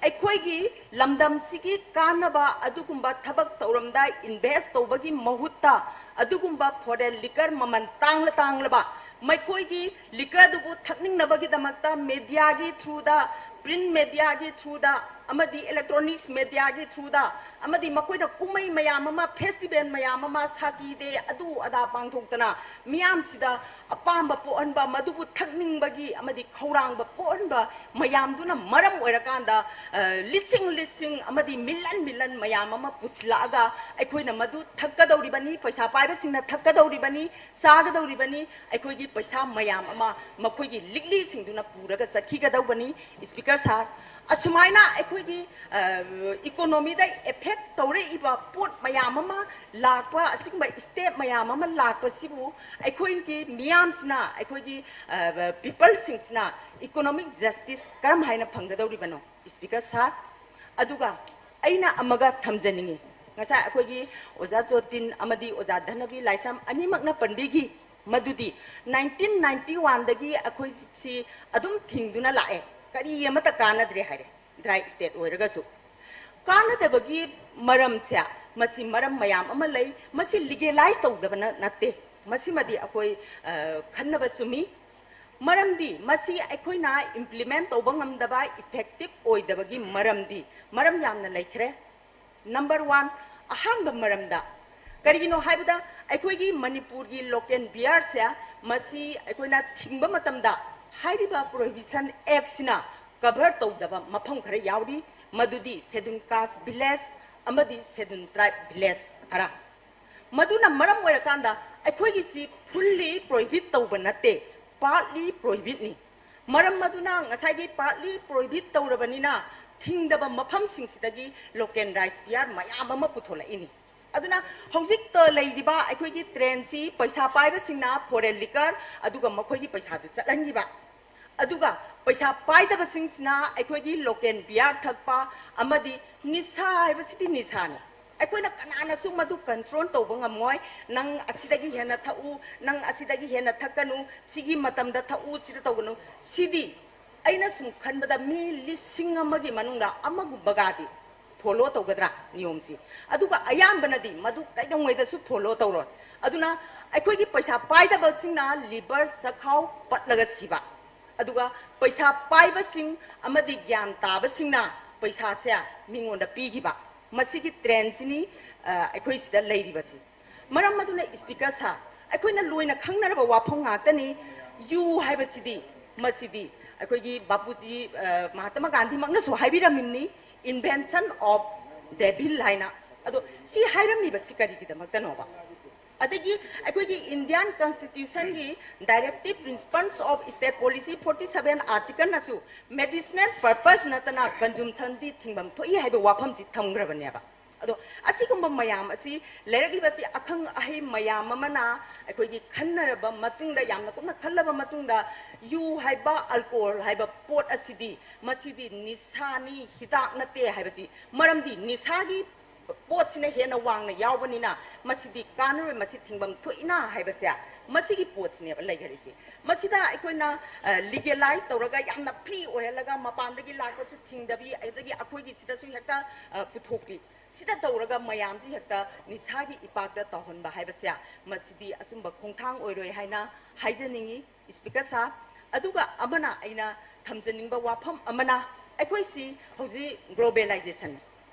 ꯑꯩꯈꯣꯏꯒꯤ ꯂꯝꯗꯝꯁꯤꯒꯤ ꯀꯥꯟꯅꯕ ꯑꯗꯨꯒꯨꯝꯕ ꯊꯕꯛ ꯊꯧꯔꯝꯗ invest ꯇꯧꯕꯒꯤ ꯃꯍꯨꯠꯇ ꯑꯗꯨꯒꯨꯝꯕ foreign liquor ꯃꯃꯜ ꯇꯥꯡꯂ ꯇꯥꯡꯂꯕ ꯃꯈꯣꯏꯒꯤ liquor ꯑꯗꯨꯕꯨ ꯊꯛꯅꯤꯡꯅꯕꯒꯤꯗꯃꯛꯇ mediaꯒꯤ throughꯗ, print mediaꯒꯤ throughꯗ ꯑꯃꯗꯤ electronics mediaꯒꯤ throughꯗ, ꯑꯃꯗꯤ ꯃꯈꯣꯏꯅ ꯀꯨꯝꯍꯩ ꯃꯌꯥꯝ ꯑꯃ, festival ꯃꯌꯥꯝ ꯑꯃ, ꯁꯥꯀꯤ ꯗꯦ, ꯑꯗꯨ ꯑꯗꯥ ꯄꯥꯡꯊꯣꯛꯇꯅ ꯃꯤꯌꯥꯝꯁꯤꯗ ꯑꯄꯥꯝꯕ ꯄꯣꯛꯍꯟꯕ, ꯃꯗꯨꯕꯨ ꯊꯛꯅꯤꯡꯕꯒꯤ ꯑꯃꯗꯤ ꯈꯧꯔꯥꯡꯕ ꯄꯣꯛꯍꯟꯕ ꯃꯌꯥꯝꯗꯨꯅ ꯃꯔꯝ ꯑꯣꯏꯔꯀꯥꯟꯗ, ꯑ, ꯂꯤꯁꯤꯡ ꯂꯤꯁꯤꯡ ꯑꯃꯗꯤ million million ꯃꯌꯥꯝ ꯑꯃ ꯄꯨꯁꯤꯜꯂꯛꯑꯒ ꯑꯩꯈꯣꯏꯅ ꯃꯗꯨ ꯊꯛꯀꯗꯧꯔꯤꯕꯅꯤ, ꯄꯩꯁꯥ ꯄꯥꯏꯕꯁꯤꯡꯅ ꯊꯛꯀꯗꯧꯔꯤꯕꯅꯤ, ꯆꯥꯒꯗꯧꯔꯤꯕꯅꯤ, ꯑꯩꯈꯣꯏꯒꯤ ꯄꯩꯁꯥ ꯃꯌꯥꯝ ꯑꯃ ꯃꯈꯣꯏꯒꯤ ꯂꯤꯛꯂꯤꯁꯤꯡꯗꯨꯅ ꯄꯨꯔꯒ ꯆꯠꯈꯤꯒꯗꯧꯕꯅꯤ꯫ Speaker Sir, ꯑꯁꯨꯃꯥꯏꯅ ꯑꯩꯈꯣꯏꯒꯤ, ꯑ, economyꯗ effect ꯇꯧꯔꯛꯏꯕ ꯄꯣꯠ ꯃꯌꯥꯝ ꯑꯃ ꯂꯥꯛꯄ, ꯑꯁꯤꯒꯨꯝꯕ step ꯃꯌꯥꯝ ꯑꯃ ꯂꯥꯛꯄꯁꯤꯕꯨ ꯑꯩꯈꯣꯏꯒꯤ ꯃꯤꯌꯥꯝꯁꯤꯅ, ꯑꯩꯈꯣꯏꯒꯤ, ꯑ, peopleꯁꯤꯡꯁꯤꯅ economic justice ꯀꯔꯝ ꯍꯥꯏꯅ ꯐꯪꯒꯗꯧꯔꯤꯕꯅꯣ, Speaker Sir? ꯑꯗꯨꯒ ꯑꯩꯅ ꯑꯃꯒ ꯊꯝꯖꯅꯤꯡꯉꯤ, ꯉꯁꯥꯏ ꯑꯩꯈꯣꯏꯒꯤ ꯑꯣꯖꯥ ꯖꯣꯇꯤꯟ ꯑꯃꯗꯤ ꯑꯣꯖꯥ ꯙꯅꯕꯤ ꯂꯥꯏꯁ꯭ꯔꯝ ꯑꯅꯤꯃꯛꯅ ꯄꯟꯕꯤꯈꯤ, ꯃꯗꯨꯗꯤ nineteen ninety oneꯗꯒꯤ ꯑꯩꯈꯣꯏꯁꯤ ꯑꯗꯨꯝ ꯊꯤꯡꯗꯨꯅ ꯂꯥꯛꯑꯦ, ꯀꯔꯤ ꯑꯃꯠꯇ ꯀꯥꯟꯅꯗ꯭ꯔꯦ ꯍꯥꯏꯔꯦ, dry state ꯑꯣꯏꯔꯒꯁꯨ꯫ ꯀꯥꯟꯅꯗꯕꯒꯤ ꯃꯔꯝꯁꯦ, ꯃꯁꯤ ꯃꯔꯝ ꯃꯌꯥꯝ ꯑꯃ ꯂꯩ, ꯃꯁꯤ legalize ꯇꯧꯗꯕꯅ ꯅꯠꯇꯦ, ꯃꯁꯤꯃꯗꯤ ꯑꯩꯈꯣꯏ, ꯑ, ꯈꯟꯅꯕ ꯆꯨꯝꯃꯤ꯫ ꯃꯔꯝꯗꯤ ꯃꯁꯤ ꯑꯩꯈꯣꯏꯅ implement ꯇꯧꯕ ꯉꯝꯗꯕ, effective ꯑꯣꯏꯗꯕꯒꯤ ꯃꯔꯝꯗꯤ ꯃꯔꯝ ꯌꯥꯝꯅ ꯂꯩꯈ꯭ꯔꯦ꯫ Number one, ꯑꯍꯥꯟꯕ ꯃꯔꯝꯗ, ꯀꯔꯤꯒꯤꯅꯣ ꯍꯥꯏꯕꯗ ꯑꯩꯈꯣꯏꯒꯤ ꯃꯅꯤꯄꯨꯔꯒꯤ local beerꯁꯦ, ꯃꯁꯤ ꯑꯩꯈꯣꯏꯅ ꯊꯤꯡꯕ ꯃꯇꯝꯗ ꯍꯥꯏꯔꯤꯕ Prohibition Actꯁꯤꯅ cover ꯇꯧꯗꯕ ꯃꯐꯝ ꯈꯔ ꯌꯥꯎꯔꯤ, ꯃꯗꯨꯗꯤ Scheduled Caste village ꯑꯃꯗꯤ Scheduled Tribe village ꯈꯔ꯫ ꯃꯗꯨꯅ ꯃꯔꯝ ꯑꯣꯏꯔꯀꯥꯟꯗ ꯑꯩꯈꯣꯏꯒꯤꯁꯤ fully prohibit ꯇꯧꯕ ꯅꯠꯇꯦ, partly prohibitꯅꯤ꯫ ꯃꯔꯝ ꯑꯗꯨꯅ ꯉꯁꯥꯏꯒꯤ partly prohibit ꯇꯧꯔꯕꯅꯤꯅ ꯊꯤꯡꯗꯕ ꯃꯐꯝꯁꯤꯡꯁꯤꯗꯒꯤ local rice beer ꯃꯌꯥꯝ ꯑꯃ ꯄꯨꯊꯣꯂꯛꯏꯅꯤ꯫ ꯑꯗꯨꯅ ꯍꯧꯖꯤꯛꯇ ꯂꯩꯔꯤꯕ ꯑꯩꯈꯣꯏꯒꯤ trendꯁꯤ ꯄꯩꯁꯥ ꯄꯥꯏꯕꯁꯤꯡꯅ foreign liquor, ꯑꯗꯨꯒ ꯃꯈꯣꯏꯒꯤ ꯄꯩꯁꯥꯗꯨ ꯆꯠꯍꯟꯈꯤꯕ, ꯑꯗꯨꯒ ꯄꯩꯁꯥ ꯄꯥꯏꯗꯕꯁꯤꯡꯁꯤꯅ ꯑꯩꯈꯣꯏꯒꯤ local beer ꯊꯛꯄ, ꯑꯃꯗꯤ ꯅꯤꯁꯥ ꯍꯥꯏꯕꯁꯤꯗꯤ ꯅꯤꯁꯥꯅꯤ꯫ ꯑꯩꯈꯣꯏꯅ ꯀꯅꯥꯅꯁꯨ ꯃꯗꯨ control ꯇꯧꯕ ꯉꯝꯃꯣꯏ꯫ ꯅꯪ ꯑꯁꯤꯗꯒꯤ ꯍꯦꯟꯅ ꯊꯛꯎ, ꯅꯪ ꯑꯁꯤꯗꯒꯤ ꯍꯦꯟꯅ ꯊꯛꯀꯅꯨ, ꯁꯤꯒꯤ ꯃꯇꯝꯗ ꯊꯛꯎ, ꯁꯤꯗ ꯇꯧꯒꯅꯨ꯫ ꯁꯤꯗꯤ ꯑꯩꯅ ꯁꯨꯝ ꯈꯟꯕꯗ ꯃꯤ ꯂꯤꯁꯤꯡ ꯑꯃꯒꯤ ꯃꯅꯨꯡꯗ ꯑꯃꯒꯨꯝꯕꯒꯗꯤ follow ꯇꯧꯒꯗ꯭ꯔꯥ ꯅꯤꯌꯣꯝꯁꯤ? ꯑꯗꯨꯒ ꯑꯌꯥꯝꯕꯅꯗꯤ ꯃꯗꯨ ꯀꯩꯗꯧꯉꯩꯗꯁꯨ follow ꯇꯧꯔꯣꯏ꯫ ꯑꯗꯨꯅ ꯑꯩꯈꯣꯏꯒꯤ ꯄꯩꯁꯥ ꯄꯥꯏꯗꯕꯁꯤꯡꯅ liver, ꯆꯈꯥꯎ ꯄꯠꯂꯒ ꯁꯤꯕ, ꯑꯗꯨꯒ ꯄꯩꯁꯥ ꯄꯥꯏꯕꯁꯤꯡ ꯑꯃꯗꯤ ꯒ꯭ꯌꯥꯟ ꯇꯥꯕꯁꯤꯡꯅ ꯄꯩꯁꯥꯁꯦ ꯃꯤꯉꯣꯟꯗ ꯄꯤꯈꯤꯕ, ꯃꯁꯤꯒꯤ ꯇ꯭ꯔꯦꯟꯁꯤꯅꯤ, ꯑ, ꯑꯩꯈꯣꯏ ꯁꯤꯗ ꯂꯩꯔꯤꯕꯁꯤ꯫ ꯃꯔꯝ ꯑꯗꯨꯅ, ꯏꯁꯄꯤꯀꯔ ꯁꯥꯔ, ꯑꯩꯈꯣꯏꯅ ꯂꯣꯏꯅ ꯈꯪꯅꯔꯕ ꯋꯥꯐꯝ ꯉꯥꯛꯇꯅꯤ꯫ ꯌꯨ ꯍꯥꯏꯕꯁꯤꯗꯤ, ꯃꯁꯤꯗꯤ ꯑꯩꯈꯣꯏꯒꯤ ꯕꯥꯄꯨꯖꯤ, ꯑ, ꯃꯍꯥꯇꯃꯥ ꯒꯥꯟꯙꯤꯃꯛꯅꯁꯨ ꯍꯥꯏꯕꯤꯔꯝꯃꯤꯕꯅꯤ, "Invention of devil" ꯍꯥꯏꯅ꯫ ꯑꯗꯣ ꯁꯤ ꯍꯥꯏꯔꯝꯃꯤꯕꯁꯤ ꯀꯔꯤꯒꯤꯗꯃꯛꯇꯅꯣꯕ? ꯑꯗꯒꯤ ꯑꯩꯈꯣꯏꯒꯤ Indian Constitution ꯒꯤ Directive Principles of State Policy forty seven article ꯅꯁꯨ medicinal purpose ꯅꯠꯇꯅ consumption ꯗꯤ ꯊꯤꯡꯐꯝ ꯊꯣꯛꯏ ꯍꯥꯏꯕ ꯋꯥꯐꯝꯁꯤ ꯊꯝꯈ꯭ꯔꯕꯅꯦꯕ꯫ ꯑꯗꯣ ꯑꯁꯤꯒꯨꯝꯕ ꯃꯌꯥꯝ ꯑꯁꯤ ꯂꯩꯔꯛꯂꯤꯕꯁꯤ ꯑꯈꯪ ꯑꯍꯩ ꯃꯌꯥꯝ ꯑꯃꯅ ꯑꯩꯈꯣꯏꯒꯤ ꯈꯟꯅꯔꯕ ꯃꯇꯨꯡꯗ, ꯌꯥꯝꯅ ꯀꯨꯞꯅ ꯈꯜꯂꯕ ꯃꯇꯨꯡꯗ, ꯌꯨ ꯍꯥꯏꯕ, ꯑꯜꯀꯣꯍꯣꯜ ꯍꯥꯏꯕ ꯄꯣꯠ ꯑꯁꯤꯗꯤ, ꯃꯁꯤꯗꯤ ꯅꯤꯁꯥꯅꯤ, ꯍꯤꯗꯥꯛ ꯅꯠꯇꯦ ꯍꯥꯏꯕꯁꯤ, ꯃꯔꯝꯗꯤ ꯅꯤꯁꯥꯒꯤ ꯄꯣꯠꯁꯤꯅ ꯍꯦꯟꯅ ꯋꯥꯡꯅ ꯌꯥꯎꯕꯅꯤꯅ ꯃꯁꯤꯗꯤ ꯀꯥꯟꯅꯔꯣꯏ, ꯃꯁꯤ ꯊꯤꯡꯐꯝ ꯊꯣꯛꯏꯅ ꯍꯥꯏꯕꯁꯦ, ꯃꯁꯤꯒꯤ ꯄꯣꯠꯁꯤꯅꯦꯕ ꯂꯩꯈꯔꯤꯁꯤ꯫ ꯃꯁꯤꯗ ꯑꯩꯈꯣꯏꯅ, ꯑ, legalize ꯇꯧꯔꯒ ꯌꯥꯝꯅ free ꯑꯣꯏꯍꯜꯂꯒ, ꯃꯄꯥꯟꯗꯒꯤ ꯂꯥꯛꯄꯁꯨ ꯊꯤꯡꯗꯕꯤ, ꯑꯗꯒꯤ ꯑꯩꯈꯣꯏꯒꯤ ꯁꯤꯗꯁꯨ ꯍꯦꯛꯇ, ꯑ, ꯄꯨꯊꯣꯛꯄꯤ, ꯁꯤꯗ ꯇꯧꯔꯒ ꯃꯌꯥꯝꯁꯤ ꯍꯦꯛꯇ ꯅꯤꯁꯥꯒꯤ ꯏꯄꯥꯛꯇ ꯇꯧꯍꯟꯕ ꯍꯥꯏꯕꯁꯦ, ꯃꯁꯤꯗꯤ ꯑꯆꯨꯝꯕ ꯈꯣꯡꯊꯥꯡ ꯑꯣꯏꯔꯣꯏ ꯍꯥꯏꯅ ꯍꯥꯏꯖꯅꯤꯡꯏ꯫ ꯏꯁꯄꯤꯀꯔ ꯁꯥꯍꯕ, ꯑꯗꯨꯒ ꯑꯃꯅ, ꯑꯩꯅ ꯊꯝꯖꯅꯤꯡꯕ ꯋꯥꯐꯝ ꯑꯃꯅ, ꯑꯩꯈꯣꯏꯁꯤ ꯍꯧꯖꯤꯛ globalization,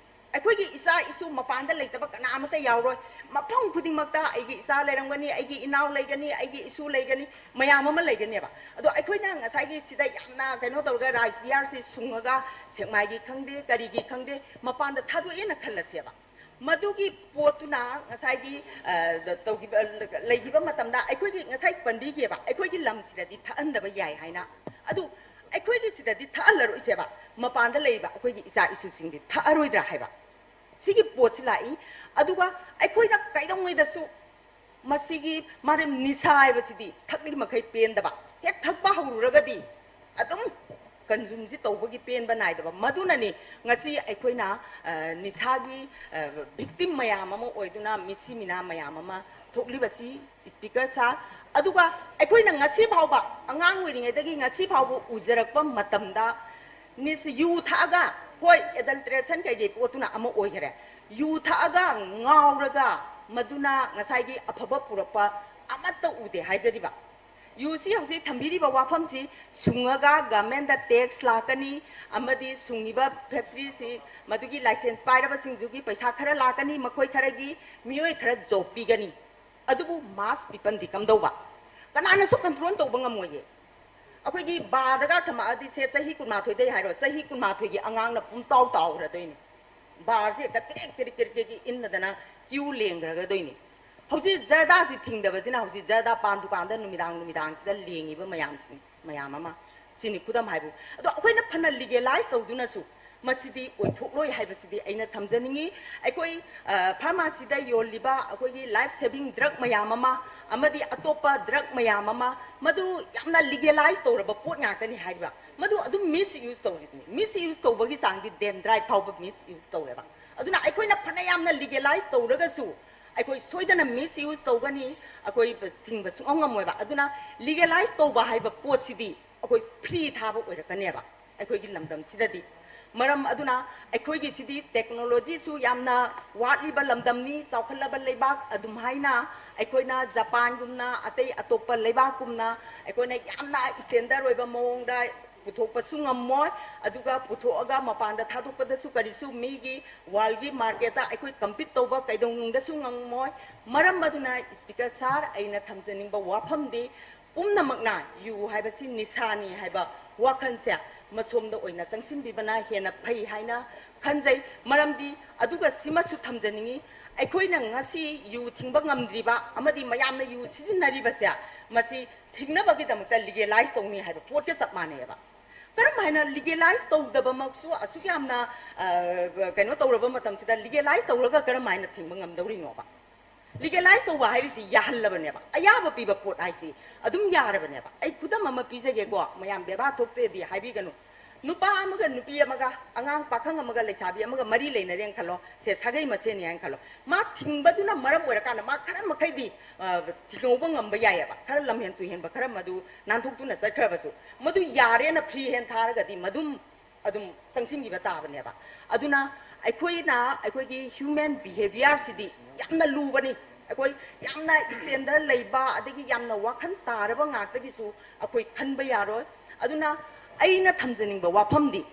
ꯑꯩꯈꯣꯏꯒꯤ ꯏꯆꯥ ꯏꯁꯨ ꯃꯄꯥꯟꯗ ꯂꯩꯇꯕ ꯀꯅꯥ ꯑꯃꯠꯇ ꯌꯥꯎꯔꯣꯏ꯫ ꯃꯐꯝ ꯈꯨꯗꯤꯡꯃꯛꯇ ꯑꯩꯒꯤ ꯏꯆꯥ ꯂꯩꯔꯝꯒꯅꯤ, ꯑꯩꯒꯤ ꯏꯅꯥꯎ ꯂꯩꯒꯅꯤ, ꯑꯩꯒꯤ ꯏꯁꯨ ꯂꯩꯒꯅꯤ, ꯃꯌꯥꯝ ꯑꯃ ꯂꯩꯒꯅꯦꯕ꯫ ꯑꯗꯣ ꯑꯩꯈꯣꯏꯅ ꯉꯁꯥꯏꯒꯤ ꯁꯤꯗ ꯌꯥꯝꯅ ꯀꯩꯅꯣ ꯇꯧꯔꯒ ꯔꯥꯖ ꯕꯤꯍꯥꯔꯁꯤ ꯁꯨꯡꯉꯒ, ꯁꯦꯛꯃꯥꯏꯒꯤ ꯈꯪꯗꯦ, ꯀꯔꯤꯒꯤ ꯈꯪꯗꯦ, ꯃꯄꯥꯟꯗ ꯊꯥꯗꯣꯛꯑꯦꯅ ꯈꯜꯂꯁꯦꯕ꯫ ꯃꯗꯨꯒꯤ ꯄꯣꯠꯇꯨꯅ ꯉꯁꯥꯏꯒꯤ, ꯑ, ꯇꯧꯈꯤꯕ, ꯂꯩꯈꯤꯕ ꯃꯇꯝꯗ ꯑꯩꯈꯣꯏꯒꯤ ꯉꯁꯥꯏ ꯄꯟꯕꯤꯈꯤꯕ, ꯑꯩꯈꯣꯏꯒꯤ ꯂꯝꯁꯤꯗꯗꯤ ꯊꯛꯍꯟꯗꯕ ꯌꯥꯏ ꯍꯥꯏꯅ꯫ ꯑꯗꯨ ꯑꯩꯈꯣꯏꯒꯤ ꯁꯤꯗꯗꯤ ꯊꯛꯍꯜꯂꯔꯣꯏꯁꯦꯕ, ꯃꯄꯥꯟꯗ ꯂꯩꯔꯤꯕ ꯑꯩꯈꯣꯏꯒꯤ ꯏꯆꯥ ꯏꯁꯨꯁꯤꯡꯗꯤ ꯊꯛꯑꯔꯣꯏꯗ꯭ꯔꯥ ꯍꯥꯏꯕ꯫ ꯁꯤꯒꯤ ꯄꯣꯠꯁꯤ ꯂꯥꯛꯏ꯫ ꯑꯗꯨꯒ ꯑꯩꯈꯣꯏꯅ ꯀꯩꯗꯧꯉꯩꯗꯁꯨ ꯃꯁꯤꯒꯤ ꯃꯔꯝ, ꯅꯤꯁꯥ ꯍꯥꯏꯕꯁꯤꯗꯤ ꯊꯛꯂꯤ ꯃꯈꯩ ꯄꯦꯟꯗꯕ, ꯍꯦꯛ ꯊꯛꯄ ꯍꯧꯔꯨꯔꯒꯗꯤ ꯑꯗꯨꯝ consume ꯁꯤ ꯇꯧꯕꯒꯤ ꯄꯦꯟꯕ ꯅꯥꯏꯗꯕ꯫ ꯃꯗꯨꯅꯅꯤ ꯉꯁꯤ ꯑꯩꯈꯣꯏꯅ, ꯑ, ꯅꯤꯁꯥꯒꯤ, ꯑ, victim ꯃꯌꯥꯝ ꯑꯃ ꯑꯣꯏꯗꯨꯅ ꯃꯤꯁꯤ ꯃꯤꯅꯥ ꯃꯌꯥꯝ ꯑꯃ ꯊꯣꯛꯂꯤꯕꯁꯤ, ꯏꯁꯄꯤꯀꯔ ꯁꯥꯔ꯫ ꯑꯗꯨꯒ ꯑꯩꯈꯣꯏꯅ ꯉꯁꯤ ꯐꯥꯎꯕ, ꯑꯉꯥꯡ ꯑꯣꯏꯔꯤꯉꯩꯗꯒꯤ ꯉꯁꯤ ꯐꯥꯎꯕ ꯎꯖꯔꯛꯄ ꯃꯇꯝꯗ, ꯅꯤꯁ-, ꯌꯨ ꯊꯛꯑꯒ, ꯍꯣꯏ, adulteration ꯀꯩꯀꯩ ꯄꯣꯠꯇꯨꯅ ꯑꯃ ꯑꯣꯏꯈꯔꯦ, ꯌꯨ ꯊꯛꯑꯒ ꯉꯥꯎꯔꯒ ꯃꯗꯨꯅ ꯉꯁꯥꯏꯒꯤ ꯑꯐꯕ ꯄꯨꯔꯛꯄ ꯑꯃꯠꯇ ꯎꯗꯦ ꯍꯥꯏꯖꯔꯤꯕ꯫ ꯌꯨꯁꯤ ꯍꯧꯖꯤꯛ ꯊꯝꯕꯤꯔꯤꯕ ꯋꯥꯐꯝꯁꯤ ꯁꯨꯡꯉꯒ ꯒꯃꯦꯟꯗ ꯇꯦꯛꯁ ꯂꯥꯛꯀꯅꯤ, ꯑꯃꯗꯤ ꯁꯨꯡꯉꯤꯕ ꯐꯦꯛꯇ꯭ꯔꯤꯁꯤ ꯃꯗꯨꯒꯤ ꯂꯥꯏꯁꯦꯟꯁ ꯄꯥꯏꯔꯕꯁꯤꯡꯗꯨꯒꯤ ꯄꯩꯁꯥ ꯈꯔ ꯂꯥꯛꯀꯅꯤ, ꯃꯈꯣꯏ ꯈꯔꯒꯤ ꯃꯤꯑꯣꯏ ꯈꯔ ꯖꯣꯕ ꯄꯤꯒꯅꯤ꯫ ꯑꯗꯨꯕꯨ ꯃꯥꯁ ꯄꯤꯄꯜꯗꯤ ꯀꯝꯗꯧꯕ? ꯀꯅꯥꯅꯁꯨ ꯀꯟꯇ꯭ꯔꯣꯜ ꯇꯧꯕ ꯉꯝꯃꯣꯏꯌꯦ꯫ ꯑꯩꯈꯣꯏꯒꯤ ꯕꯥꯔꯗꯒ ꯊꯝꯃꯛꯑꯗꯤ, ꯁꯦ, ꯆꯍꯤ ꯀꯨꯟꯃꯥꯊꯣꯏꯗꯩ ꯍꯥꯏꯔꯣ, ꯆꯍꯤ ꯀꯨꯟꯃꯥꯊꯣꯏꯒꯤ ꯑꯉꯥꯡꯅ ꯄꯨꯡꯇꯥꯎ ꯇꯥꯎꯈ꯭ꯔꯗꯣꯏꯅꯤ꯫ ꯕꯥꯔꯁꯦ ꯍꯦꯛꯇ ꯀ꯭ꯔꯦꯛ ꯀ꯭ꯔꯦꯛ ꯀ꯭ꯔꯦꯛ ꯀ꯭ꯔꯦꯛ ꯏꯟꯅꯗꯅ ꯀ꯭ꯌꯨ ꯂꯦꯡꯈ꯭ꯔꯒꯗꯣꯏꯅꯤ꯫ ꯍꯧꯖꯤꯛ ꯖꯔꯗꯥꯁꯤ ꯊꯤꯡꯗꯕꯁꯤꯅ ꯍꯧꯖꯤꯛ ꯖꯔꯗꯥ ꯄꯥꯟ ꯗꯨꯀꯥꯟꯗ ꯅꯨꯃꯤꯗꯥꯡ ꯅꯨꯃꯤꯗꯥꯡꯁꯤꯗ ꯂꯦꯡꯉꯤꯕ ꯃꯌꯥꯝꯁꯤꯅꯤ, ꯃꯌꯥꯝ ꯑꯃ꯫ ꯁꯤꯅꯤ ꯈꯨꯗꯝ ꯍꯥꯏꯕꯨ꯫ ꯑꯗꯣ ꯑꯩꯈꯣꯏꯅ ꯐꯅ ꯂꯤꯒꯦꯂꯥꯏꯁ ꯇꯧꯗꯨꯅꯁꯨ ꯃꯁꯤꯗꯤ ꯑꯣꯏꯊꯣꯛꯂꯣꯏ ꯍꯥꯏꯕꯁꯤꯗꯤ ꯑꯩꯅ ꯊꯝꯖꯅꯤꯡꯉꯤ꯫ ꯑꯩꯈꯣꯏ, ꯑ, ꯐꯥꯔꯃꯥꯁꯤꯗ ꯌꯣꯜꯂꯤꯕ ꯑꯩꯈꯣꯏꯒꯤ ꯂꯥꯏꯐ ꯁꯦꯚꯤꯡ ꯗ꯭ꯔꯒ ꯃꯌꯥꯝ ꯑꯃ ꯑꯃꯗꯤ ꯑꯇꯣꯞꯄ ꯗ꯭ꯔꯒ ꯃꯌꯥꯝ ꯑꯃ, ꯃꯗꯨ ꯌꯥꯝꯅ ꯂꯤꯒꯦꯂꯥꯏꯁ ꯇꯧꯔꯕ ꯄꯣꯠ ꯉꯥꯛꯇꯅꯤ ꯍꯥꯏꯔꯤꯕ꯫ ꯃꯗꯨ ꯑꯗꯨꯝ ꯃꯤꯁ ꯌꯨꯁ ꯇꯧꯔꯤꯕꯅꯤ꯫ ꯃꯤꯁ ꯌꯨꯁ ꯇꯧꯕꯒꯤ ꯆꯥꯡꯗꯤ ꯗꯦꯟꯗ꯭ꯔꯥꯏꯠ ꯐꯥꯎꯕ ꯃꯤꯁ ꯌꯨꯁ ꯇꯧꯋꯦꯕ꯫ ꯑꯗꯨꯅ ꯑꯩꯈꯣꯏꯅ ꯐꯅ ꯌꯥꯝꯅ ꯂꯤꯒꯦꯂꯥꯏꯁ ꯇꯧꯔꯒꯁꯨ ꯑꯩꯈꯣꯏ ꯁꯣꯏꯗꯅ ꯃꯤꯁ ꯌꯨꯁ ꯇꯧꯒꯅꯤ, ꯑꯩꯈꯣꯏ ꯊꯤꯡꯕ ꯁꯨꯡꯉꯝ ꯉꯝꯃꯣꯏꯕ꯫ ꯑꯗꯨꯅ ꯂꯤꯒꯦꯂꯥꯏꯁ ꯇꯧꯕ ꯍꯥꯏꯕ ꯄꯣꯠꯁꯤꯗꯤ ꯑꯩꯈꯣꯏ ꯐ꯭ꯔꯤ ꯊꯥꯕ ꯑꯣꯏꯔꯛꯀꯅꯦꯕ ꯑꯩꯈꯣꯏꯒꯤ ꯂꯝꯗꯝꯁꯤꯗꯗꯤ꯫ ꯃꯔꯝ ꯑꯗꯨꯅ ꯑꯩꯈꯣꯏꯒꯤꯁꯤꯗꯤ ꯇꯦꯛꯅꯣꯂꯣꯖꯤꯁꯨ ꯌꯥꯝꯅ ꯋꯥꯠꯂꯤꯕ ꯂꯝꯗꯝꯅꯤ, ꯆꯥꯎꯈꯠꯂꯕ ꯂꯩꯕꯥꯛ ꯑꯗꯨꯝ ꯍꯥꯏꯅ ꯑꯩꯈꯣꯏꯅ ꯖꯄꯥꯟꯒꯨꯝꯅ, ꯑꯇꯩ ꯑꯇꯣꯞꯄ ꯂꯩꯕꯥꯛꯀꯨꯝꯅ ꯑꯩꯈꯣꯏꯅ ꯌꯥꯝꯅ ꯁ꯭ꯇꯦꯟꯗꯔ ꯑꯣꯏꯕ ꯃꯑꯣꯡꯗ ꯄꯨꯊꯣꯛꯄꯁꯨ ꯉꯝꯃꯣꯏ꯫ ꯑꯗꯨꯒ ꯄꯨꯊꯣꯛꯑꯒ ꯃꯄꯥꯟꯗ ꯊꯥꯗꯣꯛꯄꯗꯁꯨ ꯀꯔꯤꯁꯨ ꯃꯤꯒꯤ ꯋꯥꯔꯜꯒꯤ ꯃꯥꯔꯀꯦꯠꯇ ꯑꯩꯈꯣꯏ ꯀꯝꯄꯤꯠ ꯇꯧꯕ ꯀꯩꯗꯧꯅꯨꯡꯗꯁꯨ ꯉꯝꯃꯣꯏ꯫ ꯃꯔꯝ ꯑꯗꯨꯅ, ꯁ꯭ꯄꯤꯀꯔ ꯁꯥꯔ, ꯑꯩꯅ ꯊꯝꯖꯅꯤꯡꯕ ꯋꯥꯐꯝꯗꯤ ꯄꯨꯝꯅꯃꯛꯅ ꯌꯨ ꯍꯥꯏꯕꯁꯤ ꯅꯤꯁꯥꯅꯤ ꯍꯥꯏꯕ ꯋꯥꯈꯜꯁꯦ ꯃꯁꯣꯝꯗ ꯑꯣꯏꯅ ꯆꯪꯁꯤꯟꯕꯤꯕꯅ ꯍꯦꯟꯅ ꯐꯩ ꯍꯥꯏꯅ ꯈꯟꯖꯩ꯫ ꯃꯔꯝꯗꯤ, ꯑꯗꯨꯒ ꯁꯤꯃꯁꯨ ꯊꯝꯖꯅꯤꯡꯉꯤ, ꯑꯩꯈꯣꯏꯅ ꯉꯁꯤ ꯌꯨ ꯊꯤꯡꯕ ꯉꯝꯗ꯭ꯔꯤꯕ ꯑꯃꯗꯤ ꯃꯌꯥꯝꯅ ꯌꯨ ꯁꯤꯖꯤꯟꯅꯔꯤꯕꯁꯦ, ꯃꯁꯤ ꯊꯤꯡꯅꯕꯒꯤꯗꯃꯛꯇ ꯂꯤꯒꯦꯂꯥꯏꯁ ꯇꯧꯅꯤ ꯍꯥꯏꯕ ꯄꯣꯠꯀ ꯆꯞ ꯃꯥꯟꯅꯩꯑꯕ꯫ ꯀꯔꯝ ꯍꯥꯏꯅ ꯂꯤꯒꯦꯂꯥꯏꯁ ꯇꯧꯗꯕꯃꯛꯁꯨ ꯑꯁꯨꯛ ꯌꯥꯝꯅ, ꯑ, ꯀꯩꯅꯣ ꯇꯧꯔꯕ ꯃꯇꯝꯁꯤꯗ ꯂꯤꯒꯦꯂꯥꯏꯁ ꯇꯧꯔꯒ ꯀꯔꯝ ꯍꯥꯏꯅ ꯊꯤꯡꯕ ꯉꯝꯗꯧꯔꯤꯅꯣꯕ? ꯂꯤꯒꯦꯂꯥꯏꯁ ꯇꯧꯕ ꯍꯥꯏꯔꯤꯁꯤ ꯌꯥꯍꯜꯂꯕꯅꯦꯕ꯫ ꯑꯌꯥꯕ ꯄꯤꯕ ꯄꯣꯠ ꯍꯥꯏꯁꯤ ꯑꯗꯨꯝ ꯌꯥꯔꯕꯅꯦꯕ꯫ ꯑꯩ ꯈꯨꯗꯝ ꯑꯃ ꯄꯤꯖꯒꯦꯀꯣ, ꯃꯌꯥꯝ ꯕꯦꯕꯥ ꯊꯣꯛꯇꯦꯗꯤ ꯍꯥꯏꯕꯤꯒꯅꯨ꯫ ꯅꯨꯄꯥ ꯑꯃꯒ ꯅꯨꯄꯤ ꯑꯃꯒ, ꯑꯉꯥꯡ ꯄꯥꯈꯪ ꯑꯃꯒ ꯂꯩꯁꯥꯕꯤ ꯑꯃꯒ ꯃꯔꯤ ꯂꯩꯅꯔꯦꯅ ꯈꯜꯂꯣ, ꯁꯦ, ꯁꯥꯒꯩ ꯃꯁꯦꯟꯅꯤ ꯍꯥꯏꯅ ꯈꯜꯂꯣ꯫ ꯃꯥ ꯊꯤꯡꯕꯗꯨꯅ ꯃꯔꯝ ꯑꯣꯏꯔꯀꯥꯟꯗ ꯃꯥ ꯈꯔ ꯃꯈꯩꯗꯤ, ꯑ, ꯊꯤꯡꯍꯧꯕ ꯉꯝꯕ ꯌꯥꯏꯑꯕ, ꯈꯔ ꯂꯝꯍꯦꯟ ꯇꯨꯍꯦꯟꯕ ꯈꯔ ꯃꯗꯨ ꯅꯥꯟꯊꯣꯛꯇꯨꯅ ꯆꯠꯈ꯭ꯔꯕꯁꯨ꯫ ꯃꯗꯨ ꯌꯥꯔꯦꯅ ꯐ꯭ꯔꯤ ꯍꯦꯟ ꯊꯥꯔꯒꯗꯤ ꯃꯗꯨꯝ ꯑꯗꯨꯝ ꯆꯪꯁꯤꯟꯈꯤꯕ ꯇꯥꯕꯅꯦꯕ꯫ ꯑꯗꯨꯅ ꯑꯩꯈꯣꯏꯅ ꯑꯩꯈꯣꯏꯒꯤ ꯍ꯭ꯌꯨꯃꯦꯟ ꯕꯤꯍꯦꯕꯤꯌꯔꯁꯤꯗꯤ ꯌꯥꯝꯅ ꯂꯨꯕꯅꯤ꯫ ꯑꯩꯈꯣꯏ ꯌꯥꯝꯅ ꯁ꯭ꯇꯦꯟꯗꯔꯗ ꯂꯩꯕ, ꯑꯗꯒꯤ ꯌꯥꯝꯅ ꯋꯥꯈꯜ ꯇꯥꯔꯕ ꯉꯥꯛꯇꯒꯤꯁꯨ ꯑꯩꯈꯣꯏ ꯈꯟꯕ ꯌꯥꯔꯣꯏ꯫ ꯑꯗꯨꯅ ꯑꯩꯅ ꯊꯝꯖꯅꯤꯡꯕ ꯋꯥꯐꯝꯗꯤ,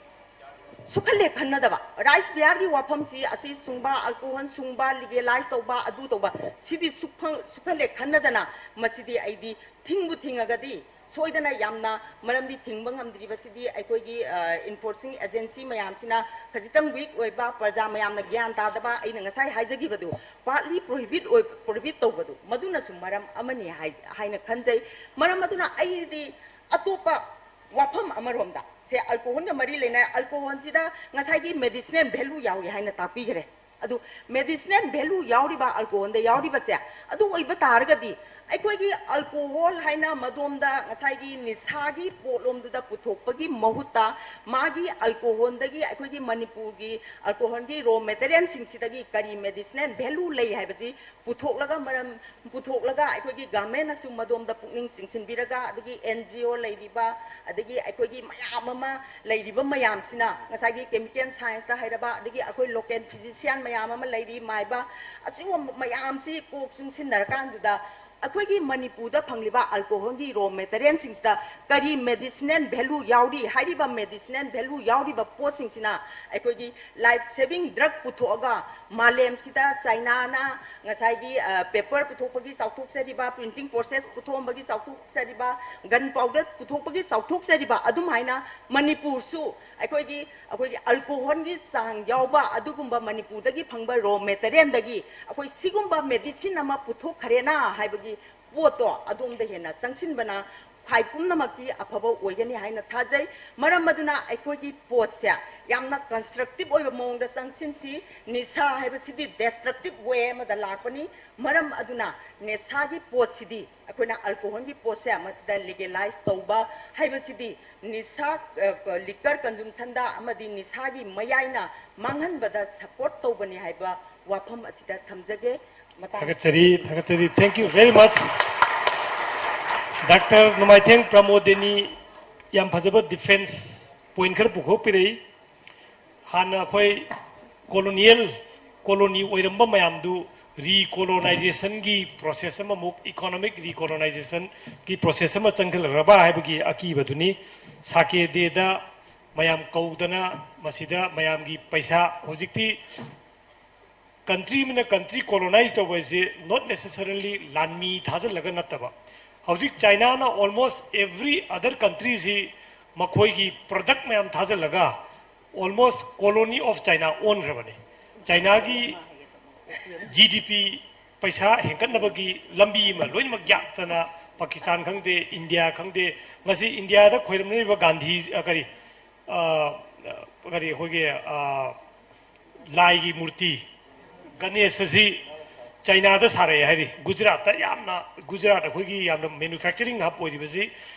ꯁꯨꯛꯈꯜꯂꯦ ꯈꯟꯅꯗꯕ꯫ ꯔꯥꯏꯁ ꯕꯤꯌꯥꯔꯒꯤ ꯋꯥꯐꯝꯁꯤ, ꯑꯁꯤ ꯁꯨꯡꯕ, ꯑꯜꯀꯣꯍꯣꯜ ꯁꯨꯡꯕ, ꯂꯤꯒꯦꯂꯥꯏꯁ ꯇꯧꯕ, ꯑꯗꯨ ꯇꯧꯕ, ꯁꯤꯗꯤ ꯁꯨꯛꯐꯪ-, ꯁꯨꯛꯈꯜꯂꯦ ꯈꯟꯅꯗꯅ, ꯃꯁꯤꯗꯤ ꯑꯩꯗꯤ ꯊꯤꯡꯕꯨ ꯊꯤꯡꯉꯒꯗꯤ ꯁꯣꯏꯗꯅ ꯌꯥꯝꯅ, ꯃꯔꯝꯗꯤ ꯊꯤꯡꯕ ꯉꯝꯗ꯭ꯔꯤꯕꯁꯤꯗꯤ ꯑꯩꯈꯣꯏꯒꯤ, ꯑ, ꯏꯟꯐꯣꯔꯁꯤꯡ ꯑꯦꯖꯦꯟꯁꯤ ꯃꯌꯥꯝꯁꯤꯅ ꯈꯖꯤꯛꯇꯪ ꯋꯤꯛ ꯑꯣꯏꯕ, ꯄ꯭ꯔꯖꯥ ꯃꯌꯥꯝꯅ ꯒ꯭ꯌꯥꯟ ꯇꯥꯗꯕ, ꯑꯩꯅ ꯉꯁꯥꯏ ꯍꯥꯏꯖꯈꯤꯕꯗꯨ, ꯄꯥꯔꯠꯂꯤ ꯄ꯭ꯔꯣꯍꯤꯕꯤꯠ ꯑꯣꯏ-, ꯄ꯭ꯔꯣꯍꯤꯕꯤꯠ ꯇꯧꯕꯗꯨ, ꯃꯗꯨꯅꯁꯨ ꯃꯔꯝ ꯑꯃꯅꯤ ꯍꯥꯏ-, ꯍꯥꯏꯅ ꯈꯟꯖꯩ꯫ ꯃꯔꯝ ꯑꯗꯨꯅ ꯑꯩꯗꯤ ꯑꯇꯣꯞꯄ ꯋꯥꯐꯝ ꯑꯃꯔꯣꯝꯗ, ꯁꯦ, ꯑꯜꯀꯣꯍꯣꯜꯒ ꯃꯔꯤ ꯂꯩꯅꯩ꯫ ꯑꯜꯀꯣꯍꯣꯜꯁꯤꯗ ꯉꯁꯥꯏꯒꯤ ꯃꯦꯗꯤꯁꯤꯅꯦꯜ ꯚꯦꯂꯨ ꯌꯥꯎꯏ ꯍꯥꯏꯅ ꯇꯥꯛꯄꯤꯈ꯭ꯔꯦ꯫ ꯑꯗꯨ ꯃꯦꯗꯤꯁꯤꯅꯦꯜ ꯚꯦꯂꯨ ꯌꯥꯎꯔꯤꯕ, ꯑꯜꯀꯣꯍꯣꯜꯗ ꯌꯥꯎꯔꯤꯕꯁꯦ, ꯑꯗꯨ ꯑꯣꯏꯕ ꯇꯥꯔꯒꯗꯤ ꯑꯩꯈꯣꯏꯒꯤ ꯑꯜꯀꯣꯍꯣꯜ ꯍꯥꯏꯅ ꯃꯗꯣꯝꯗ ꯉꯁꯥꯏꯒꯤ ꯅꯤꯁꯥꯒꯤ ꯄꯣꯠꯂꯣꯝꯗꯨꯗ ꯄꯨꯊꯣꯛꯄꯒꯤ ꯃꯍꯨꯠꯇ, ꯃꯥꯒꯤ ꯑꯜꯀꯣꯍꯣꯜꯗꯒꯤ, ꯑꯩꯈꯣꯏꯒꯤ ꯃꯅꯤꯄꯨꯔꯒꯤ ꯑꯜꯀꯣꯍꯣꯜꯒꯤ ꯔꯣ ꯃꯦꯇꯔꯤꯌꯦꯜꯁꯤꯡꯁꯤꯗꯒꯤ ꯀꯔꯤ ꯃꯦꯗꯤꯁꯤꯅꯦꯜ ꯚꯦꯂꯨ ꯂꯩ ꯍꯥꯏꯕꯁꯤ ꯄꯨꯊꯣꯛꯂꯒ, ꯃꯔꯝ ꯄꯨꯊꯣꯛꯂꯒ, ꯑꯩꯈꯣꯏꯒꯤ ꯒꯚꯔꯟꯃꯦꯟꯅꯁꯨ ꯃꯗꯣꯝꯗ ꯄꯨꯛꯅꯤꯡ ꯆꯤꯡꯁꯤꯟꯕꯤꯔꯒ, ꯑꯗꯒꯤ ꯑꯦꯟ ꯖꯤ ꯑꯣ ꯂꯩꯔꯤꯕ, ꯑꯗꯒꯤ ꯑꯩꯈꯣꯏꯒꯤ ꯃꯌꯥꯝ ꯑꯃ ꯂꯩꯔꯤꯕ ꯃꯌꯥꯝꯁꯤꯅ, ꯉꯁꯥꯏꯒꯤ ꯀꯦꯃꯤꯀꯦꯜ ꯁꯥꯏꯟꯁꯇ ꯍꯩꯔꯕ, ꯑꯗꯒꯤ ꯑꯩꯈꯣꯏ ꯂꯣꯀꯦꯜ ꯐꯤꯖꯤꯁꯤꯌꯥꯟ ꯃꯌꯥꯝ ꯑꯃ ꯂꯩꯔꯤ, ꯃꯥꯏꯕ, ꯑꯁꯤꯒꯨꯝꯕ ꯃꯌꯥꯝꯁꯤ ꯀꯣꯛ ꯆꯨꯡꯁꯤꯟꯅꯔꯀꯥꯟꯗꯨꯗ, ꯑꯩꯈꯣꯏꯒꯤ ꯃꯅꯤꯄꯨꯔꯗ ꯐꯪꯂꯤꯕ ꯑꯜꯀꯣꯍꯣꯜꯒꯤ ꯔꯣ ꯃꯦꯇꯔꯤꯌꯦꯜꯁꯤꯡꯁꯤꯗ ꯀꯔꯤ ꯃꯦꯗꯤꯁꯤꯅꯦꯜ ꯚꯦꯂꯨ ꯌꯥꯎꯔꯤ, ꯍꯥꯏꯔꯤꯕ ꯃꯦꯗꯤꯁꯤꯅꯦꯜ ꯚꯦꯂꯨ ꯌꯥꯎꯔꯤꯕ ꯄꯣꯠꯁꯤꯡꯁꯤꯅ ꯑꯩꯈꯣꯏꯒꯤ ꯂꯥꯏꯐ ꯁꯦꯚꯤꯡ ꯗ꯭ꯔꯒ ꯄꯨꯊꯣꯛꯑꯒ, ꯃꯥꯂꯦꯝꯁꯤꯗ ꯆꯥꯏꯅꯥꯅ ꯉꯁꯥꯏꯒꯤ, ꯑ, ꯄꯦꯄꯔ ꯄꯨꯊꯣꯛꯄꯒꯤ ꯆꯥꯎꯊꯣꯛꯆꯔꯤꯕ, ꯄ꯭ꯔꯤꯟꯇꯤꯡ ꯄ꯭ꯔꯣꯁꯦꯁ ꯄꯨꯊꯣꯛꯑꯝꯕꯒꯤ ꯆꯥꯎꯊꯣꯛꯆꯔꯤꯕ, ꯒꯟ ꯄꯥꯎꯗꯔ ꯄꯨꯊꯣꯛꯄꯒꯤ ꯆꯥꯎꯊꯣꯛꯆꯔꯤꯕ, ꯑꯗꯨꯝꯍꯥꯏꯅ ꯃꯅꯤꯄꯨꯔꯁꯨ ꯑꯩꯈꯣꯏꯒꯤ, ꯑꯩꯈꯣꯏꯒꯤ ꯑꯜꯀꯣꯍꯣꯜꯒꯤ ꯆꯥꯡ ꯌꯥꯎꯕ ꯑꯗꯨꯒꯨꯝꯕ ꯃꯅꯤꯄꯨꯔꯗꯒꯤ ꯐꯪꯕ ꯔꯣ ꯃꯦꯇꯔꯤꯌꯦꯜꯗꯒꯤ ꯑꯩꯈꯣꯏ ꯁꯤꯒꯨꯝꯕ ꯃꯦꯗꯤꯁꯤꯟ ꯑꯃ ꯄꯨꯊꯣꯛꯈ꯭ꯔꯦꯅ ꯍꯥꯏꯕꯒꯤ ꯄꯣꯠꯇꯣ ꯑꯗꯣꯝꯗ ꯍꯦꯟꯅ ꯆꯪꯁꯤꯟꯕꯅ ꯈ꯭ꯋꯥꯏ ꯄꯨꯝꯅꯃꯛꯀꯤ ꯑꯐꯕ ꯑꯣꯏꯒꯅꯤ ꯍꯥꯏꯅ ꯊꯥꯖꯩ꯫ ꯃꯔꯝ ꯑꯗꯨꯅ ꯑꯩꯈꯣꯏꯒꯤ ꯄꯣꯠꯁꯦ ꯌꯥꯝꯅ ꯀꯟꯁꯇ꯭ꯔꯛꯇꯤꯚ ꯑꯣꯏꯕ ꯃꯑꯣꯡꯗ ꯆꯪꯁꯤꯟꯁꯤ꯫ ꯅꯤꯁꯥ ꯍꯥꯏꯕꯁꯤꯗꯤ ꯗꯦꯁꯇ꯭ꯔꯛꯇꯤꯚ ꯋꯦ ꯑꯃꯗ ꯂꯥꯛꯄꯅꯤ꯫ ꯃꯔꯝ ꯑꯗꯨꯅ ꯅꯤꯁꯥꯒꯤ ꯄꯣꯠꯁꯤꯗꯤ, ꯑꯩꯈꯣꯏꯅ ꯑꯜꯀꯣꯍꯣꯜꯒꯤ ꯄꯣꯠꯁꯦ ꯃꯁꯤꯗ ꯂꯤꯒꯦꯂꯥꯏꯁ ꯇꯧꯕ ꯍꯥꯏꯕꯁꯤꯗꯤ ꯅꯤꯁꯥ, ꯑ, ꯂꯤꯀꯔ ꯀꯟꯖꯨꯝꯁꯟꯗ ꯑꯃꯗꯤ ꯅꯤꯁꯥꯒꯤ ꯃꯌꯥꯏꯅ ꯃꯥꯡꯍꯟꯕꯗ ꯁꯄꯣꯔꯠ ꯇꯧꯕꯅꯤ ꯍꯥꯏꯕ ꯋꯥꯐꯝ ꯑꯁꯤꯗ ꯊꯝꯖꯒꯦ꯫ ꯃꯇꯥꯡ ꯊꯥꯒꯠꯆꯔꯤ, ꯊꯥꯒꯠꯆꯔꯤ꯫ Thank you very much꯫ Doctor Nongmaithem Pramodini ꯌꯥꯝ ꯐꯖꯕ ꯗꯤꯐꯦꯟꯁ ꯄꯣꯏꯟ ꯈꯔ ꯄꯨꯊꯣꯛꯄꯤꯔꯛꯏ꯫ ꯍꯥꯟꯅ ꯑꯩꯈꯣꯏ ꯀꯣꯂꯣꯅꯤꯌꯦꯜ, ꯀꯣꯂꯣꯅꯤ ꯑꯣꯏꯔꯝꯕ ꯃꯌꯥꯝꯗꯨ ꯔꯤꯀꯣꯂꯣꯅꯥꯏꯖꯦꯁꯟꯒꯤ ꯄ꯭ꯔꯣꯁꯦꯁ ꯑꯃꯃꯨꯛ, ꯏꯀꯣꯅꯣꯃꯤꯛ ꯔꯤꯀꯣꯂꯣꯅꯥꯏꯖꯦꯁꯟꯒꯤ ꯄ꯭ꯔꯣꯁꯦꯁ ꯑꯃ ꯆꯪꯁꯤꯜꯂꯛꯂꯕ ꯍꯥꯏꯕꯒꯤ ꯑꯀꯤꯕꯗꯨꯅꯤ꯫ ꯁꯥꯀꯦ ꯗꯦꯗ ꯃꯌꯥꯝ ꯀꯧꯗꯅ ꯃꯁꯤꯗ ꯃꯌꯥꯝꯒꯤ ꯄꯩꯁꯥ, ꯍꯧꯖꯤꯛꯇꯤ ꯀꯟꯇ꯭ꯔꯤ ꯑꯃꯅ ꯀꯟꯇ꯭ꯔꯤ ꯀꯣꯂꯣꯅꯥꯏꯖ ꯇꯧꯕ ꯍꯥꯏꯁꯦ not necessarily ꯂꯥꯟꯃꯤ ꯊꯥꯖꯤꯜꯂꯒ ꯅꯠꯇꯕ꯫ ꯍꯧꯖꯤꯛ ꯆꯥꯏꯅꯥꯅ almost every other countryꯁꯤ ꯃꯈꯣꯏꯒꯤ ꯄ꯭ꯔꯗꯛ ꯃꯌꯥꯝ ꯊꯥꯖꯤꯜꯂꯒ almost colony of China ꯑꯣꯟꯈ꯭ꯔꯕꯅꯤ꯫ ꯆꯥꯏꯅꯥꯒꯤ ꯖꯤ ꯗꯤ ꯄꯤ ꯄꯩꯁꯥ ꯍꯦꯟꯒꯠꯅꯕꯒꯤ ꯂꯝꯕꯤ ꯑꯃ ꯂꯣꯏꯅꯃꯛ ꯌꯥꯠꯇꯅ, ꯄꯥꯀꯤꯁꯇꯥꯟ ꯈꯪꯗꯦ, ꯏꯟꯗꯤꯌꯥ ꯈꯪꯗꯦ, ꯉꯁꯤ ꯏꯟꯗꯤꯌꯥꯗ ꯈꯣꯏꯔꯝꯅꯔꯤꯕ ꯒꯥꯟꯙꯤ, ꯑ, ꯀꯔꯤ, ꯑ, ꯀꯔꯤ ꯑꯩꯈꯣꯏꯒꯤ, ꯑ, ꯂꯥꯏꯒꯤ ꯃꯨꯔꯇꯤ ꯒꯅꯦꯁ ꯑꯁꯤ ꯆꯥꯏꯅꯥꯗ ꯁꯥꯔꯛꯑꯦ ꯍꯥꯏꯔꯤ꯫ ꯒꯨꯖꯔꯥꯠꯇ ꯌꯥꯝꯅ, ꯒꯨꯖꯔꯥꯠ ꯑꯩꯈꯣꯏꯒꯤ ꯌꯥꯝꯅ manufacturing hub ꯑꯣꯏꯔꯤꯕꯁꯤ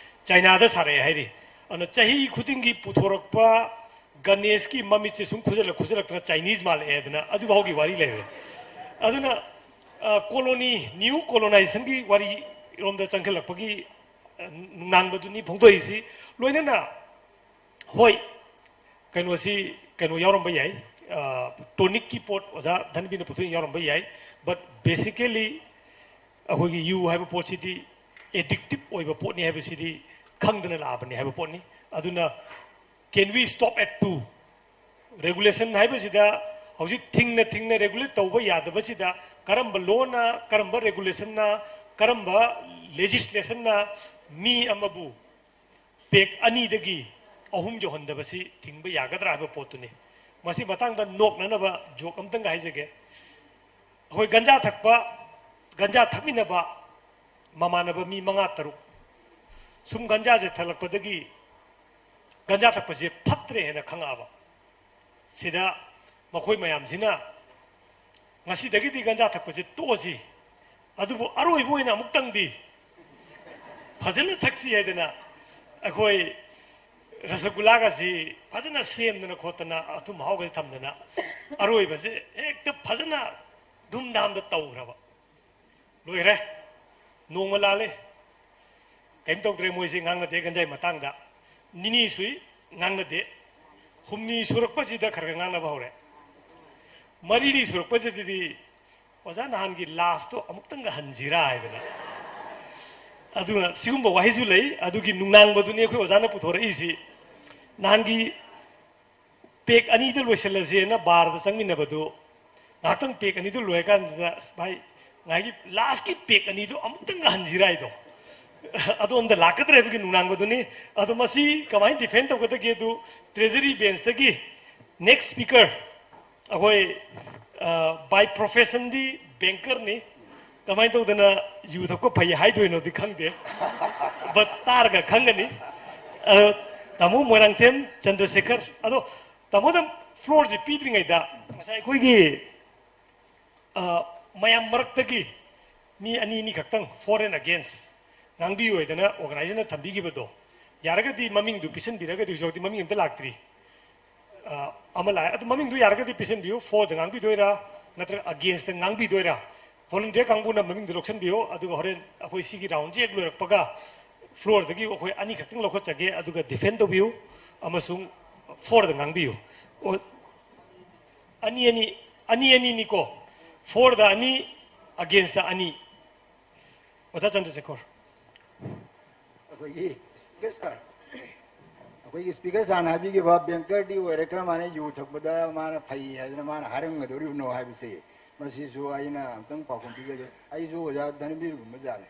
ꯆꯥꯏꯅꯥꯗ ꯁꯥꯔꯛꯑꯦ ꯍꯥꯏꯔꯤ꯫ ꯑꯗꯨꯅ ꯆꯍꯤ ꯈꯨꯗꯤꯡꯒꯤ ꯄꯨꯊꯣꯔꯛꯄ ꯒꯅꯦꯁꯀꯤ ꯃꯃꯤꯠꯁꯦ ꯁꯨꯝ ꯈꯨꯖꯜꯂꯛ ꯈꯨꯖꯜꯂꯛꯇꯅ ꯆꯥꯏꯅꯤꯁ ꯃꯥꯜꯂꯛꯑꯦ ꯑꯗꯨꯅ ꯑꯗꯨꯐꯥꯎꯒꯤ ꯋꯥꯔꯤ ꯂꯩꯔꯦ꯫ ꯑꯗꯨꯅ, ꯑ, ꯀꯣꯂꯣꯅꯤ, ꯅ꯭ꯌꯨ ꯀꯣꯂꯣꯅꯥꯏꯖꯦꯁꯟꯒꯤ ꯋꯥꯔꯤꯔꯣꯝꯗ ꯆꯪꯁꯤꯜꯂꯛꯄꯒꯤ, ꯑ, ꯅꯨꯡꯅꯥꯡꯕꯗꯨꯅꯤ ꯐꯣꯡꯗꯣꯛꯏꯁꯤ꯫ ꯂꯣꯏꯅꯅ, ꯍꯣꯏ, ꯀꯩꯅꯣꯁꯤ, ꯀꯩꯅꯣ ꯌꯥꯎꯔꯝꯕ ꯌꯥꯏ, ꯑ, ꯇꯣꯅꯤꯛꯀꯤ ꯄꯣꯠ ꯑꯣꯖꯥ ꯙꯟꯕꯤꯅ ꯄꯨꯊꯣꯛꯏ ꯌꯥꯎꯔꯝꯕ ꯌꯥꯏ, but basically ꯑꯩꯈꯣꯏꯒꯤ ꯌꯨ ꯍꯥꯏꯕ ꯄꯣꯠꯁꯤꯗꯤ ꯑꯦꯗꯤꯛꯇꯤꯞ ꯑꯣꯏꯕ ꯄꯣꯠꯅꯤ ꯍꯥꯏꯕꯁꯤꯗꯤ ꯈꯪꯗꯅ ꯂꯥꯛꯑꯕꯅꯤ ꯍꯥꯏꯕ ꯄꯣꯠꯅꯤ꯫ ꯑꯗꯨꯅ can we stop at two? Regulation ꯍꯥꯏꯕꯁꯤꯗ ꯍꯧꯖꯤꯛ ꯊꯤꯡꯅ ꯊꯤꯡꯅ regulate ꯇꯧꯕ ꯌꯥꯗꯕꯁꯤꯗ ꯀꯔꯝꯕ ꯂꯣꯅ, ꯀꯔꯝꯕ ꯔꯦꯒꯨꯂꯦꯁꯟꯅ, ꯀꯔꯝꯕ ꯂꯦꯖꯤꯁꯂꯦꯁꯟꯅ ꯃꯤ ꯑꯃꯕꯨ ꯄꯦꯛ ꯑꯅꯤꯗꯒꯤ ꯑꯍꯨꯝ ꯌꯧꯍꯟꯗꯕꯁꯤ ꯊꯤꯡꯕ ꯌꯥꯒꯗ꯭ꯔꯥ ꯍꯥꯏꯕ ꯄꯣꯠꯇꯨꯅꯤ꯫ ꯃꯁꯤ ꯃꯇꯥꯡꯗ ꯅꯣꯛꯅꯅꯕ ꯖꯣꯛ ꯑꯝꯇꯪꯒ ꯍꯥꯏꯖꯒꯦ꯫ ꯑꯩꯈꯣꯏ ꯒꯟꯖꯥ ꯊꯛꯄ, ꯒꯟꯖꯥ ꯊꯛꯃꯤꯟꯅꯕ ꯃꯃꯥꯟꯅꯕ ꯃꯤ ꯃꯉꯥ ꯇꯔꯨꯛ ꯁꯨꯝ ꯒꯟꯖꯥꯁꯦ ꯊꯛꯂꯛꯄꯗꯒꯤ ꯒꯟꯖꯥ ꯊꯛꯄꯁꯦ ꯐꯠꯇ꯭ꯔꯦ ꯍꯥꯏꯅ ꯈꯪꯉꯛꯑꯕ꯫ ꯁꯤꯗ ꯃꯈꯣꯏ ꯃꯌꯥꯝꯁꯤꯅ ꯉꯁꯤꯗꯒꯤꯗꯤ ꯒꯟꯖꯥ ꯊꯛꯄꯁꯦ ꯇꯣꯛꯑꯁꯤ, ꯑꯗꯨꯕꯨ ꯑꯔꯣꯏꯕ ꯑꯣꯏꯅ ꯑꯃꯨꯛꯇꯪꯗꯤ ꯐꯖꯅ ꯊꯛꯁꯤ ꯍꯥꯏꯗꯅ ꯑꯩꯈꯣꯏ ꯔꯁꯒꯨꯂꯥꯒꯁꯤ ꯐꯖꯅ ꯁꯦꯝꯗꯅ ꯈꯣꯠꯇꯅ ꯑꯊꯨꯝ ꯑꯍꯥꯎꯒꯁꯤ ꯊꯝꯗꯅ ꯑꯔꯣꯏꯕꯁꯦ ꯍꯦꯛꯇ ꯐꯖꯅ ꯙꯨꯝꯙꯥꯝꯗ ꯇꯧꯈ꯭ꯔꯕ꯫ ꯂꯣꯏꯔꯦ꯫ ꯅꯣꯡꯃ ꯂꯥꯜꯂꯦ꯫ ꯀꯩꯝ ꯇꯧꯗ꯭ꯔꯦ, ꯃꯣꯏꯁꯦ ꯉꯥꯡꯅꯗꯦ ꯒꯟꯖꯥꯏ ꯃꯇꯥꯡꯗ꯫ ꯅꯤꯅꯤ ꯁꯨꯏ, ꯉꯥꯡꯅꯗꯦ꯫ ꯍꯨꯝꯅꯤ ꯁꯨꯔꯛꯄꯁꯤꯗ ꯈꯔ ꯈꯔ ꯉꯥꯡꯅꯕ ꯍꯧꯔꯦ꯫ ꯃꯔꯤꯅꯤ ꯁꯨꯔꯛꯄꯁꯤꯗꯗꯤ ꯑꯣꯖꯥ, ꯅꯍꯥꯟꯒꯤ ꯂꯥꯁꯇꯣ ꯑꯃꯨꯛꯇꯪꯒ ꯍꯟꯁꯤꯔꯥ ꯍꯥꯏꯗꯅ꯫ ꯑꯗꯨꯅ ꯁꯤꯒꯨꯝꯕ ꯋꯥꯍꯩꯁꯨ ꯂꯩ꯫ ꯑꯗꯨꯒꯤ ꯅꯨꯡꯅꯥꯡꯕꯗꯨꯅꯤ ꯑꯩꯈꯣꯏ ꯑꯣꯖꯥꯅ ꯄꯨꯊꯣꯔꯛꯏꯁꯤ꯫ ꯅꯍꯥꯟꯒꯤ ꯄꯦꯛ ꯑꯅꯤꯗ ꯂꯣꯏꯁꯤꯜꯂꯁꯦꯅ ꯕꯥꯔꯗ ꯆꯪꯃꯤꯟꯅꯕꯗꯨ, ꯉꯥꯏꯍꯥꯛꯇꯪ ꯄꯦꯛ ꯑꯅꯤꯗꯨ ꯂꯣꯏꯔꯀꯥꯟꯁꯤꯗ, "ꯑꯁ ꯚꯥꯏ, ꯉꯥꯏꯒꯤ ꯂꯥꯁꯀꯤ ꯄꯦꯛ ꯑꯅꯤꯗꯨ ꯑꯃꯨꯛꯇꯪꯒ ꯍꯟꯁꯤꯔꯥ" ꯍꯥꯏꯗꯣ꯫ ꯑꯗꯣꯝꯗ ꯂꯥꯛꯀꯗ꯭ꯔꯦ ꯍꯥꯏꯕꯒꯤ ꯅꯨꯡꯅꯥꯡꯕꯗꯨꯅꯤ꯫ ꯑꯗꯣ ꯃꯁꯤ ꯀꯃꯥꯏꯅ ꯗꯤꯐꯦꯟ ꯇꯧꯒꯗꯒꯦ ꯑꯗꯨ, ꯇ꯭ꯔꯦꯖꯔꯤ ꯕꯦꯟꯁꯇꯒꯤ ꯅꯦꯛꯁ ꯁ꯭ꯄꯤꯀꯔ, ꯑꯩꯈꯣꯏ, ꯑ, by professionꯗꯤ ꯕꯦꯡꯀꯔꯅꯤ꯫ ꯀꯃꯥꯏꯅ ꯇꯧꯗꯅ ꯌꯨ ꯊꯛꯄ ꯐꯩ ꯍꯥꯏꯗꯣꯏꯅꯣꯗꯤ ꯈꯪꯗꯦ꯫ But ꯇꯥꯔꯒ ꯈꯪꯒꯅꯤ꯫ ꯑꯗꯣ ꯇꯥꯃꯣ ꯃꯣꯏꯔꯥꯡꯊꯦꯝ ꯆꯟꯗ꯭ꯔꯁꯦꯈꯔ꯫ ꯑꯗꯣ ꯇꯥꯃꯣꯗ ꯐ꯭ꯂꯣꯔꯁꯦ ꯄꯤꯗ꯭ꯔꯤꯉꯩꯗ ꯉꯁꯥꯏ ꯑꯩꯈꯣꯏꯒꯤ, ꯑ, ꯃꯌꯥꯝ ꯃꯔꯛꯇꯒꯤ ꯃꯤ ꯑꯅꯤ ꯑꯅꯤ ꯈꯛꯇꯪ for and against ꯉꯥꯡꯕꯤꯌꯨ ꯍꯥꯏꯗꯅ ꯑꯣꯔꯒꯅꯥꯏꯖꯔꯅ ꯊꯝꯕꯤꯈꯤꯕꯗꯣ, ꯌꯥꯔꯒꯗꯤ ꯃꯃꯤꯡꯗꯨ ꯄꯤꯁꯟꯕꯤꯔꯒꯗꯤ, ꯍꯧꯖꯤꯛ ꯍꯧꯖꯤꯛꯇꯤ ꯃꯃꯤꯡ ꯑꯝꯇ ꯂꯥꯛꯇ꯭ꯔꯤ꯫ ꯑ, ꯑꯃ ꯂꯥꯛꯑꯦ꯫ ꯑꯗꯨ ꯃꯃꯤꯡꯗꯨ ꯌꯥꯔꯒꯗꯤ ꯄꯤꯁꯟꯕꯤꯌꯨ꯫ Forꯗ ꯉꯥꯡꯕꯤꯗꯣꯏꯔꯥ, ꯅꯠꯇ꯭ꯔꯒ againstꯇ ꯉꯥꯡꯕꯤꯗꯣꯏꯔꯥ? Volunteer ꯀꯥꯡꯕꯨꯅ ꯃꯃꯤꯡꯗꯨ ꯂꯧꯁꯟꯕꯤꯌꯨ, ꯑꯗꯨꯒ ꯍꯣꯔꯦꯟ ꯑꯩꯈꯣꯏ ꯁꯤꯒꯤ ꯔꯥꯎꯟꯁꯦ ꯍꯦꯛ ꯂꯣꯏꯔꯛꯄꯒ ꯐ꯭ꯂꯣꯔꯗꯒꯤ ꯑꯩꯈꯣꯏ ꯑꯅꯤꯈꯛꯇꯪ ꯂꯧꯈꯠꯆꯒꯦ, ꯑꯗꯨꯒ ꯗꯤꯐꯦꯟ ꯇꯧꯕꯤꯌꯨ ꯑꯃꯁꯨꯡ ꯐꯣꯔꯗ ꯉꯥꯡꯕꯤꯌꯨ꯫ ꯑꯣ, ꯑꯅꯤ ꯑꯅꯤ, ꯑꯅꯤ ꯑꯅꯤꯅꯤꯀꯣ, ꯐꯣꯔꯗ ꯑꯅꯤ, againstꯇ ꯑꯅꯤ꯫ ꯑꯣꯖꯥ ꯆꯟꯗ꯭ꯔꯁꯦꯈꯣꯔ꯫ ꯑꯩꯈꯣꯏꯒꯤ ꯁ꯭ꯄꯤꯀꯔ ꯁꯥꯔ, ꯑꯩꯈꯣꯏꯒꯤ ꯁ꯭ꯄꯤꯀꯔ ꯁꯥꯔꯅ ꯍꯥꯏꯕꯤꯈꯤꯕ ꯕꯦꯡꯀꯔꯗꯤ ꯑꯣꯏꯔꯦ, ꯀꯔꯝ ꯍꯥꯏꯅ ꯌꯨ ꯊꯛꯄꯗ ꯃꯥꯅ ꯐꯩ ꯍꯥꯏꯗꯅ ꯃꯥꯅ ꯍꯥꯏꯔꯝꯒꯗꯧꯔꯤꯕꯅꯣ ꯍꯥꯏꯕꯁꯦ, ꯃꯁꯤꯁꯨ ꯑꯩꯅ ꯑꯝꯇꯪ ꯄꯥꯎꯈꯨꯝ ꯄꯤꯖꯒꯦ꯫ ꯑꯩꯁꯨ ꯑꯣꯖꯥ ꯙꯅꯕꯤꯔꯒꯨꯝꯕ ꯖꯥꯠꯅꯤ꯫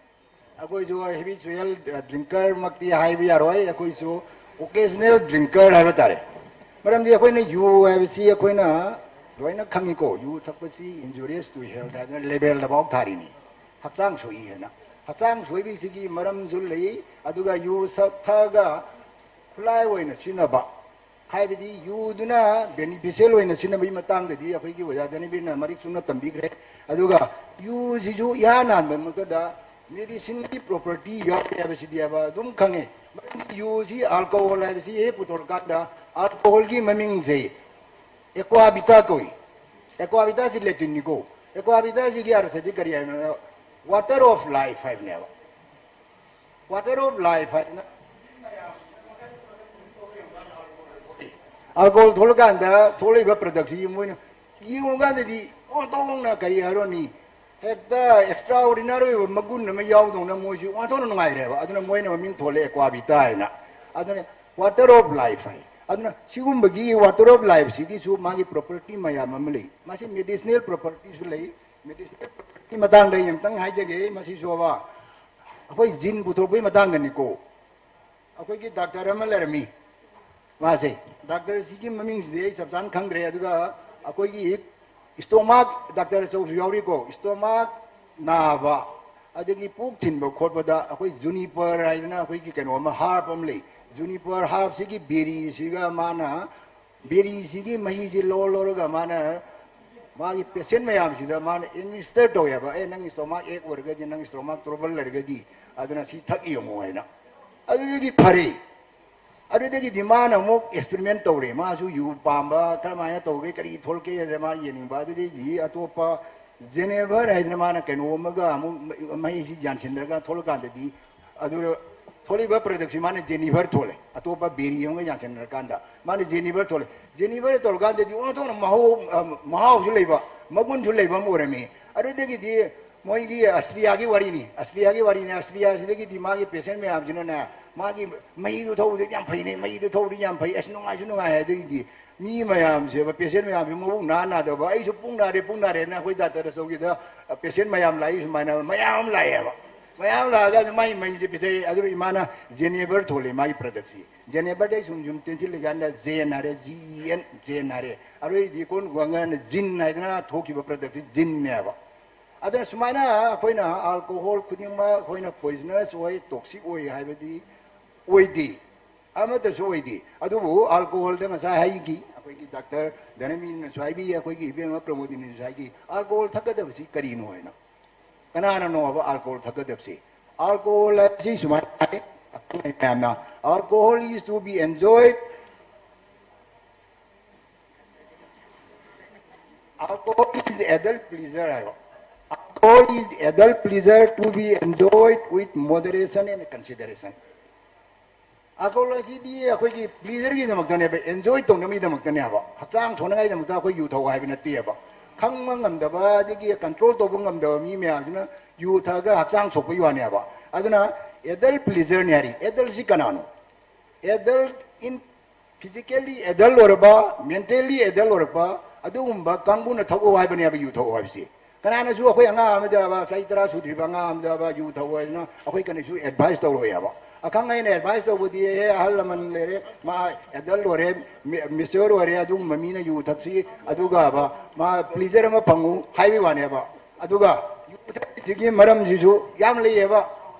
ꯑꯩꯈꯣꯏꯁꯨ habitual drinkerꯃꯛꯇꯤ ꯍꯥꯏꯕ ꯌꯥꯔꯣꯏ, ꯑꯩꯈꯣꯏꯁꯨ occasional drinker ꯍꯥꯏꯕ ꯇꯥꯔꯦ꯫ ꯃꯔꯝꯗꯤ ꯑꯩꯈꯣꯏꯅ ꯌꯨ ꯍꯥꯏꯕꯁꯤ ꯑꯩꯈꯣꯏꯅ ꯂꯣꯏꯅ ꯈꯪꯉꯤꯀꯣ, ꯌꯨ ꯊꯛꯄꯁꯤ injurious to health ꯍꯥꯏꯗꯅ ꯂꯦꯕꯦꯜꯗꯐꯥꯎ ꯊꯥꯔꯤꯅꯤ꯫ ꯍꯛꯆꯥꯡ ꯁꯣꯛꯏ ꯍꯥꯏꯅ꯫ ꯍꯛꯆꯥꯡ ꯁꯣꯛꯏꯕꯁꯤꯒꯤ ꯃꯔꯝꯁꯨ ꯂꯩ, ꯑꯗꯨꯒ ꯌꯨ ꯁꯛ-, ꯊꯛꯑꯒ ꯈꯨꯠꯂꯥꯏ ꯑꯣꯏꯅ ꯁꯤꯖꯤꯟꯅꯕ, ꯍꯥꯏꯕꯗꯤ ꯌꯨꯗꯨꯅ beneficial ꯑꯣꯏꯅ ꯁꯤꯖꯤꯟꯅꯕꯒꯤ ꯃꯇꯥꯡꯗꯗꯤ ꯑꯩꯈꯣꯏꯒꯤ ꯑꯣꯖꯥ ꯙꯅꯕꯤꯔꯅ ꯃꯔꯤꯛ ꯆꯨꯝꯅ ꯇꯝꯕꯤꯈ꯭ꯔꯦ꯫ ꯑꯗꯨꯒ ꯌꯨꯁꯤꯁꯨ ꯏꯍꯥꯟ ꯍꯥꯟꯕ ꯃꯛꯇꯗ medicineꯒꯤ property ꯌꯥꯎꯔꯦ ꯍꯥꯏꯕꯁꯤꯗꯤ ꯍꯥꯏꯕ ꯑꯗꯨꯝ ꯈꯪꯉꯦ꯫ ꯃꯔꯝꯗꯤ ꯌꯨꯁꯤ alcohol ꯍꯥꯏꯕꯁꯤ ꯍꯦꯛ ꯄꯨꯊꯣꯔꯛꯀꯥꯟꯗ alcoholꯒꯤ ꯃꯃꯤꯡꯁꯦ aqua vitae ꯀꯧꯏ꯫ Aqua vitaeꯁꯤ Latinꯅꯤꯀꯣ꯫ Aqua vitaeꯁꯤꯒꯤ ꯑꯔꯊꯗꯤ ꯀꯔꯤ ꯍꯥꯏꯕꯅꯣ? Water of life ꯍꯥꯏꯕꯅꯦꯕ꯫ Water of life ꯍꯥꯏꯅ꯫ Alcohol ꯊꯣꯛꯂꯀꯥꯟꯗ ꯊꯣꯛꯂꯛꯏꯕ productꯁꯤ ꯃꯣꯏꯅ ꯌꯦꯡꯉꯨꯀꯥꯟꯗꯗꯤ ꯑꯣꯟꯊꯣꯛꯅ ꯀꯔꯤ ꯍꯥꯏꯔꯨꯅꯤ, ꯍꯦꯛꯇ ꯑꯦꯛꯁꯇ꯭ꯔꯥ ꯑꯣꯔꯗꯤꯅꯔꯤ ꯑꯣꯏꯕ ꯃꯒꯨꯟ ꯑꯃ ꯌꯥꯎꯗꯧꯅ ꯃꯣꯏꯁꯤ ꯑꯣꯟꯊꯣꯛꯅ ꯅꯨꯡꯉꯥꯏꯔꯦꯕ꯫ ꯑꯗꯨꯅ ꯃꯣꯏꯅ ꯃꯃꯤꯡ ꯊꯣꯜꯂꯦ ꯑꯦꯀ꯭ꯋꯥꯕꯤꯇꯥ ꯍꯥꯏꯅ꯫ ꯑꯗꯨꯅ ꯋꯥꯇꯔ ꯑꯣꯐ ꯂꯥꯏꯐ ꯍꯥꯏ꯫ ꯑꯗꯨꯅ ꯁꯤꯒꯨꯝꯕꯒꯤ ꯋꯥꯇꯔ ꯑꯣꯐ ꯂꯥꯏꯐꯁꯤꯒꯤꯁꯨ ꯃꯥꯒꯤ ꯄ꯭ꯔꯣꯄꯔꯇꯤ ꯃꯌꯥꯝ ꯑꯃ ꯂꯩ꯫ ꯃꯁꯤ ꯃꯦꯗꯤꯁꯤꯅꯦꯜ ꯄ꯭ꯔꯣꯄꯔꯇꯤꯁꯨ ꯂꯩ꯫ ꯃꯦꯗꯤꯁꯤꯅꯦꯜ ꯄ꯭ꯔꯣꯄꯔꯇꯤ ꯃꯇꯥꯡꯗ ꯑꯩ ꯑꯝꯇꯪ ꯍꯥꯏꯖꯒꯦ꯫ ꯃꯁꯤꯁꯨꯕ ꯑꯩꯈꯣꯏ ꯖꯤꯟ ꯄꯨꯊꯣꯛꯄꯒꯤ ꯃꯇꯥꯡꯗꯅꯤꯀꯣ꯫ ꯑꯩꯈꯣꯏꯒꯤ ꯗꯥꯛꯇꯔ ꯑꯃ ꯂꯩꯔꯝꯃꯤ꯫ ꯃꯥꯁꯦ, ꯗꯥꯛꯇꯔꯁꯤꯒꯤ ꯃꯃꯤꯡꯁꯤꯗꯤ ꯑꯩ ꯆꯞ ꯆꯥꯅ ꯈꯪꯗ꯭ꯔꯦ꯫ ꯑꯗꯨꯒ ꯑꯩꯈꯣꯏꯒꯤ ꯏꯁꯇꯣꯃꯥꯛ ꯗꯥꯛꯇꯔ ꯑꯆꯧꯕꯁꯨ ꯌꯥꯎꯔꯤꯀꯣ꯫ ꯏꯁꯇꯣꯃꯥꯛ ꯅꯥꯕ, ꯑꯗꯒꯤ ꯄꯨꯛ ꯊꯤꯟꯕ ꯈꯣꯠꯄꯗ ꯑꯩꯈꯣꯏ ꯖꯨꯅꯤꯄꯔ ꯍꯥꯏꯗꯅ ꯑꯩꯈꯣꯏꯒꯤ ꯀꯩꯅꯣ ꯑꯃ, ꯍꯥꯔꯞ ꯑꯃ ꯂꯩ꯫ ꯖꯨꯅꯤꯄꯔ ꯍꯥꯔꯞꯁꯤꯒꯤ ꯕꯦꯔꯤꯁꯤꯒ ꯃꯥꯅ, ꯕꯦꯔꯤꯁꯤꯒꯤ ꯃꯍꯤꯁꯤ ꯂꯧꯔ ꯂꯧꯔꯒ ꯃꯥꯅ ꯃꯥꯒꯤ ꯄꯦꯁꯦꯟ ꯃꯌꯥꯝꯁꯤꯗ ꯃꯥꯅ ꯑꯦꯗꯃꯤꯅꯤꯁꯇꯔ ꯇꯧꯋꯦꯕ꯫ "ꯑꯦ, ꯅꯪ ꯏꯁꯇꯣꯃꯥꯛ ꯑꯦꯛ ꯑꯣꯏꯔꯒꯗꯤ, ꯅꯪ ꯏꯁꯇꯣꯃꯥꯛ ꯇ꯭ꯔꯣꯕꯜ ꯂꯩꯔꯒꯗꯤ, ꯑꯗꯨꯅ ꯁꯤ ꯊꯛ ꯌꯦꯡꯉꯣ" ꯍꯥꯏꯅ꯫ ꯑꯗꯨꯗꯒꯤ ꯐꯔꯦ꯫ ꯑꯗꯨꯗꯒꯤꯗꯤ ꯃꯥꯅ ꯑꯃꯨꯛ ꯑꯦꯛꯁꯄꯦꯔꯤꯃꯦꯟ ꯇꯧꯔꯦ꯫ ꯃꯥꯁꯨ ꯌꯨ ꯄꯥꯝꯕ, ꯀꯔꯝꯍꯥꯏꯅ ꯇꯧꯒꯦ, ꯀꯔꯤ ꯊꯣꯛꯂꯛꯀꯦ ꯍꯥꯏꯗꯅ ꯃꯥ ꯌꯦꯡꯅꯤꯡꯕ꯫ ꯑꯗꯨꯗꯒꯤꯗꯤ ꯑꯇꯣꯞꯄ ꯖꯦꯅꯦꯚꯔ ꯍꯥꯏꯗꯅ ꯃꯥꯅ ꯀꯩꯅꯣ ꯑꯃꯒ ꯑꯃꯨꯛ ꯃꯍꯤꯁꯤ ꯌꯥꯟꯁꯤꯟꯅꯔꯒ ꯊꯣꯛꯂꯀꯥꯟꯗꯗꯤ, ꯑꯗꯨ ꯊꯣꯛꯂꯤꯕ ꯄ꯭ꯔꯗꯛꯁꯤ ꯃꯥꯅ ꯖꯦꯅꯤꯐꯔ ꯊꯣꯛꯂꯦ, ꯑꯇꯣꯞꯄ ꯕꯦꯔꯤ ꯑꯃꯒ ꯌꯥꯟꯁꯤꯟꯅꯔꯀꯥꯟꯗ ꯃꯥꯅ ꯖꯦꯅꯤꯐꯔ ꯊꯣꯛꯂꯦ꯫ ꯖꯦꯅꯤꯐꯔ ꯇꯧꯔꯀꯥꯟꯗꯗꯤ ꯑꯣꯟꯊꯣꯛꯅ ꯃꯍꯥꯎ, ꯑ, ꯃꯍꯥꯎꯁꯨ ꯂꯩꯕ, ꯃꯒꯨꯟꯁꯨ ꯂꯩꯕ ꯑꯃ ꯑꯣꯏꯔꯝꯃꯤ꯫ ꯑꯗꯨꯗꯒꯤꯗꯤ ꯃꯣꯏꯒꯤ ꯑꯁꯇ꯭ꯔꯤꯌꯥꯒꯤ ꯋꯥꯔꯤꯅꯤ, ꯑꯁꯇ꯭ꯔꯤꯌꯥꯒꯤ ꯋꯥꯔꯤꯅꯤ꯫ ꯑꯁꯇ꯭ꯔꯤꯌꯥꯁꯤꯗꯒꯤꯗꯤ ꯃꯥꯒꯤ ꯄꯦꯁꯦꯟ ꯃꯌꯥꯝꯁꯤꯅꯅꯦ, ꯃꯥꯒꯤ ꯃꯍꯤꯗꯨ ꯊꯧꯕꯗꯗꯤ ꯌꯥꯝ ꯐꯩꯅꯦ, ꯃꯍꯤꯗꯨ ꯊꯧꯕꯗꯤ ꯌꯥꯝ ꯐꯩ, ꯑꯁ, ꯅꯨꯡꯉꯥꯏꯁꯨ ꯅꯨꯡꯉꯥꯏ꯫ ꯑꯗꯒꯤꯗꯤ ꯃꯤ ꯃꯌꯥꯝꯁꯦ, ꯄꯦꯁꯦꯟ ꯃꯌꯥꯝꯁꯦ ꯃꯕꯨꯛ ꯅꯥ ꯅꯥꯗꯕ, "ꯑꯩꯁꯨ ꯄꯨꯡ ꯅꯥꯔꯦ, ꯄꯨꯡ ꯅꯥꯔꯦꯅ" ꯑꯩꯈꯣꯏ ꯗꯥꯛꯇꯔ ꯑꯆꯧꯒꯤꯗ ꯄꯦꯁꯦꯟ ꯃꯌꯥꯝ ꯂꯥꯛꯏ, ꯁꯨꯃꯥꯏꯅ ꯃꯌꯥꯝ ꯑꯃ ꯂꯥꯛꯑꯦꯕ꯫ ꯃꯌꯥꯝ ꯂꯥꯛꯑꯒ ꯑꯗꯨ ꯃꯥꯒꯤ ꯃꯍꯤꯁꯦ ꯄꯤꯊꯛꯑꯦ꯫ ꯑꯗꯨꯅ ꯏꯃꯥꯅ ꯖꯦꯅꯦꯕꯔ ꯊꯣꯜꯂꯦ ꯃꯥꯒꯤ ꯄ꯭ꯔꯗꯛꯁꯤ꯫ ꯖꯦꯅꯦꯕꯔꯗꯩ ꯁꯨꯝ ꯁꯨꯝ ꯇꯦꯟꯁꯤꯜꯂꯀꯥꯟꯗ ꯖꯦꯟ ꯍꯥꯏꯔꯦ, ꯖꯤ ꯏ ꯑꯦꯟ, ꯖꯦꯟ ꯍꯥꯏꯔꯦ꯫ ꯑꯔꯣꯏꯗꯤ ꯀꯣꯟ ꯋꯥꯉꯥꯡꯅ ꯖꯤꯟ ꯍꯥꯏꯗꯅ ꯊꯣꯛꯈꯤꯕ ꯄ꯭ꯔꯗꯛꯁꯤ ꯖꯤꯟꯅꯦꯕ꯫ ꯑꯗꯨꯅ ꯁꯨꯃꯥꯏꯅ ꯑꯩꯈꯣꯏꯅ ꯑꯜꯀꯣꯍꯣꯜ ꯈꯨꯗꯤꯡꯃꯛ ꯑꯩꯈꯣꯏꯅ ꯄꯣꯏꯖꯅꯁ ꯑꯣꯏ, ꯇꯣꯛꯁꯤꯛ ꯑꯣꯏ ꯍꯥꯏꯕꯗꯤ ꯑꯣꯏꯗꯦ, ꯑꯃꯠꯇꯁꯨ ꯑꯣꯏꯗꯦ꯫ ꯑꯗꯨꯕꯨ ꯑꯜꯀꯣꯍꯣꯜꯗ ꯉꯁꯥꯏ ꯍꯥꯏꯈꯤ, ꯑꯩꯈꯣꯏꯒꯤ ꯗꯥꯛꯇꯔ ꯙꯅꯃꯤꯅꯁꯨ ꯍꯥꯏꯕꯤ, ꯑꯩꯈꯣꯏꯒꯤ ꯏꯕꯦꯝꯃ ꯄ꯭ꯔꯃꯣꯗꯤꯅꯤꯁꯨ ꯍꯥꯏꯈꯤ, ꯑꯜꯀꯣꯍꯣꯜ ꯊꯛꯀꯗꯕꯁꯤ ꯀꯔꯤꯅꯣ ꯍꯥꯏꯅ꯫ ꯀꯅꯥꯅꯅꯣꯕ ꯑꯜꯀꯣꯍꯣꯜ ꯊꯛꯀꯗꯕꯁꯤ? Alcohol ꯍꯥꯏꯕꯁꯤ ꯁꯨꯃꯥꯏꯅ ꯍꯥꯏ, ꯑꯩꯈꯣꯏ ꯃꯌꯥꯝꯅ, "Alcohol is to be enjoyed, alcohol is adult pleasure" ꯍꯥꯏꯕ꯫ "Alcohol is adult pleasure to be enjoyed with moderation and consideration." Alcohol ꯑꯁꯤꯗꯤ ꯑꯩꯈꯣꯏꯒꯤ ꯄ꯭ꯂꯤꯖꯔꯒꯤꯗꯃꯛꯇꯅꯦꯕ, ꯑꯦꯟꯖꯣꯏ ꯇꯧꯅꯕꯒꯤꯗꯃꯛꯇꯅꯦꯕ, ꯍꯛꯆꯥꯡ ꯁꯣꯛꯅꯉꯥꯏꯗꯃꯛꯇ ꯑꯩꯈꯣꯏ ꯌꯨ ꯊꯧ ꯍꯥꯏꯕ ꯅꯠꯇꯦꯕ꯫ ꯈꯪꯕ ꯉꯝꯗꯕ, ꯑꯗꯒꯤ control ꯇꯧꯕ ꯉꯝꯗꯕ ꯃꯤ ꯃꯌꯥꯝꯁꯤꯅ ꯌꯨ ꯊꯛꯑꯒ ꯍꯛꯆꯥꯡ ꯁꯣꯛꯄꯒꯤ ꯋꯥꯅꯦꯕ꯫ ꯑꯗꯨꯅ adult pleasureꯅꯦ ꯍꯥꯏꯔꯤ꯫ Adultꯁꯤ ꯀꯅꯥꯅꯣ? Adult in physically adult ꯑꯣꯏꯔꯕ, mentally adult ꯑꯣꯏꯔꯛꯄ, ꯑꯗꯨꯒꯨꯝꯕ ꯀꯥꯡꯕꯨꯅ ꯊꯛꯑꯣ ꯍꯥꯏꯕꯅꯦꯕ ꯌꯨ ꯊꯛꯑꯣ ꯍꯥꯏꯕꯁꯤ꯫ ꯀꯅꯥꯅꯁꯨ ꯑꯩꯈꯣꯏ ꯑꯉꯥꯡ ꯑꯃꯗꯕ, ꯆꯍꯤ ꯇꯔꯥ ꯁꯨꯗ꯭ꯔꯤꯕ ꯑꯉꯥꯡ ꯑꯃꯗꯕ ꯌꯨ ꯊꯛꯑꯣ ꯍꯥꯏꯗꯅ ꯑꯩꯈꯣꯏ ꯀꯅꯥꯁꯨ advice ꯇꯧꯔꯣꯏꯕ꯫ ꯑꯈꯪ ꯑꯩꯅ advice ꯇꯧꯕꯗꯤ, "ꯑꯦ, ꯑꯍꯜ ꯂꯃꯟ ꯂꯩꯔꯦ, ꯃꯥ adult ꯑꯣꯏꯔꯦ, ꯃꯦ-, mature ꯑꯣꯏꯔꯦ, ꯑꯗꯨꯒꯨꯝꯕ ꯃꯤꯅ ꯌꯨ ꯊꯛꯁꯤ, ꯑꯗꯨꯒ ꯕ, ꯃꯥ pleasure ꯑꯃ ꯐꯪꯉꯨ" ꯍꯥꯏꯕꯒꯤ ꯋꯥꯅꯦꯕ꯫ ꯑꯗꯨꯒ ꯌꯨ ꯊꯛꯄꯒꯤ ꯃꯔꯝꯁꯤꯁꯨ ꯌꯥꯝ ꯂꯩꯌꯦꯕ꯫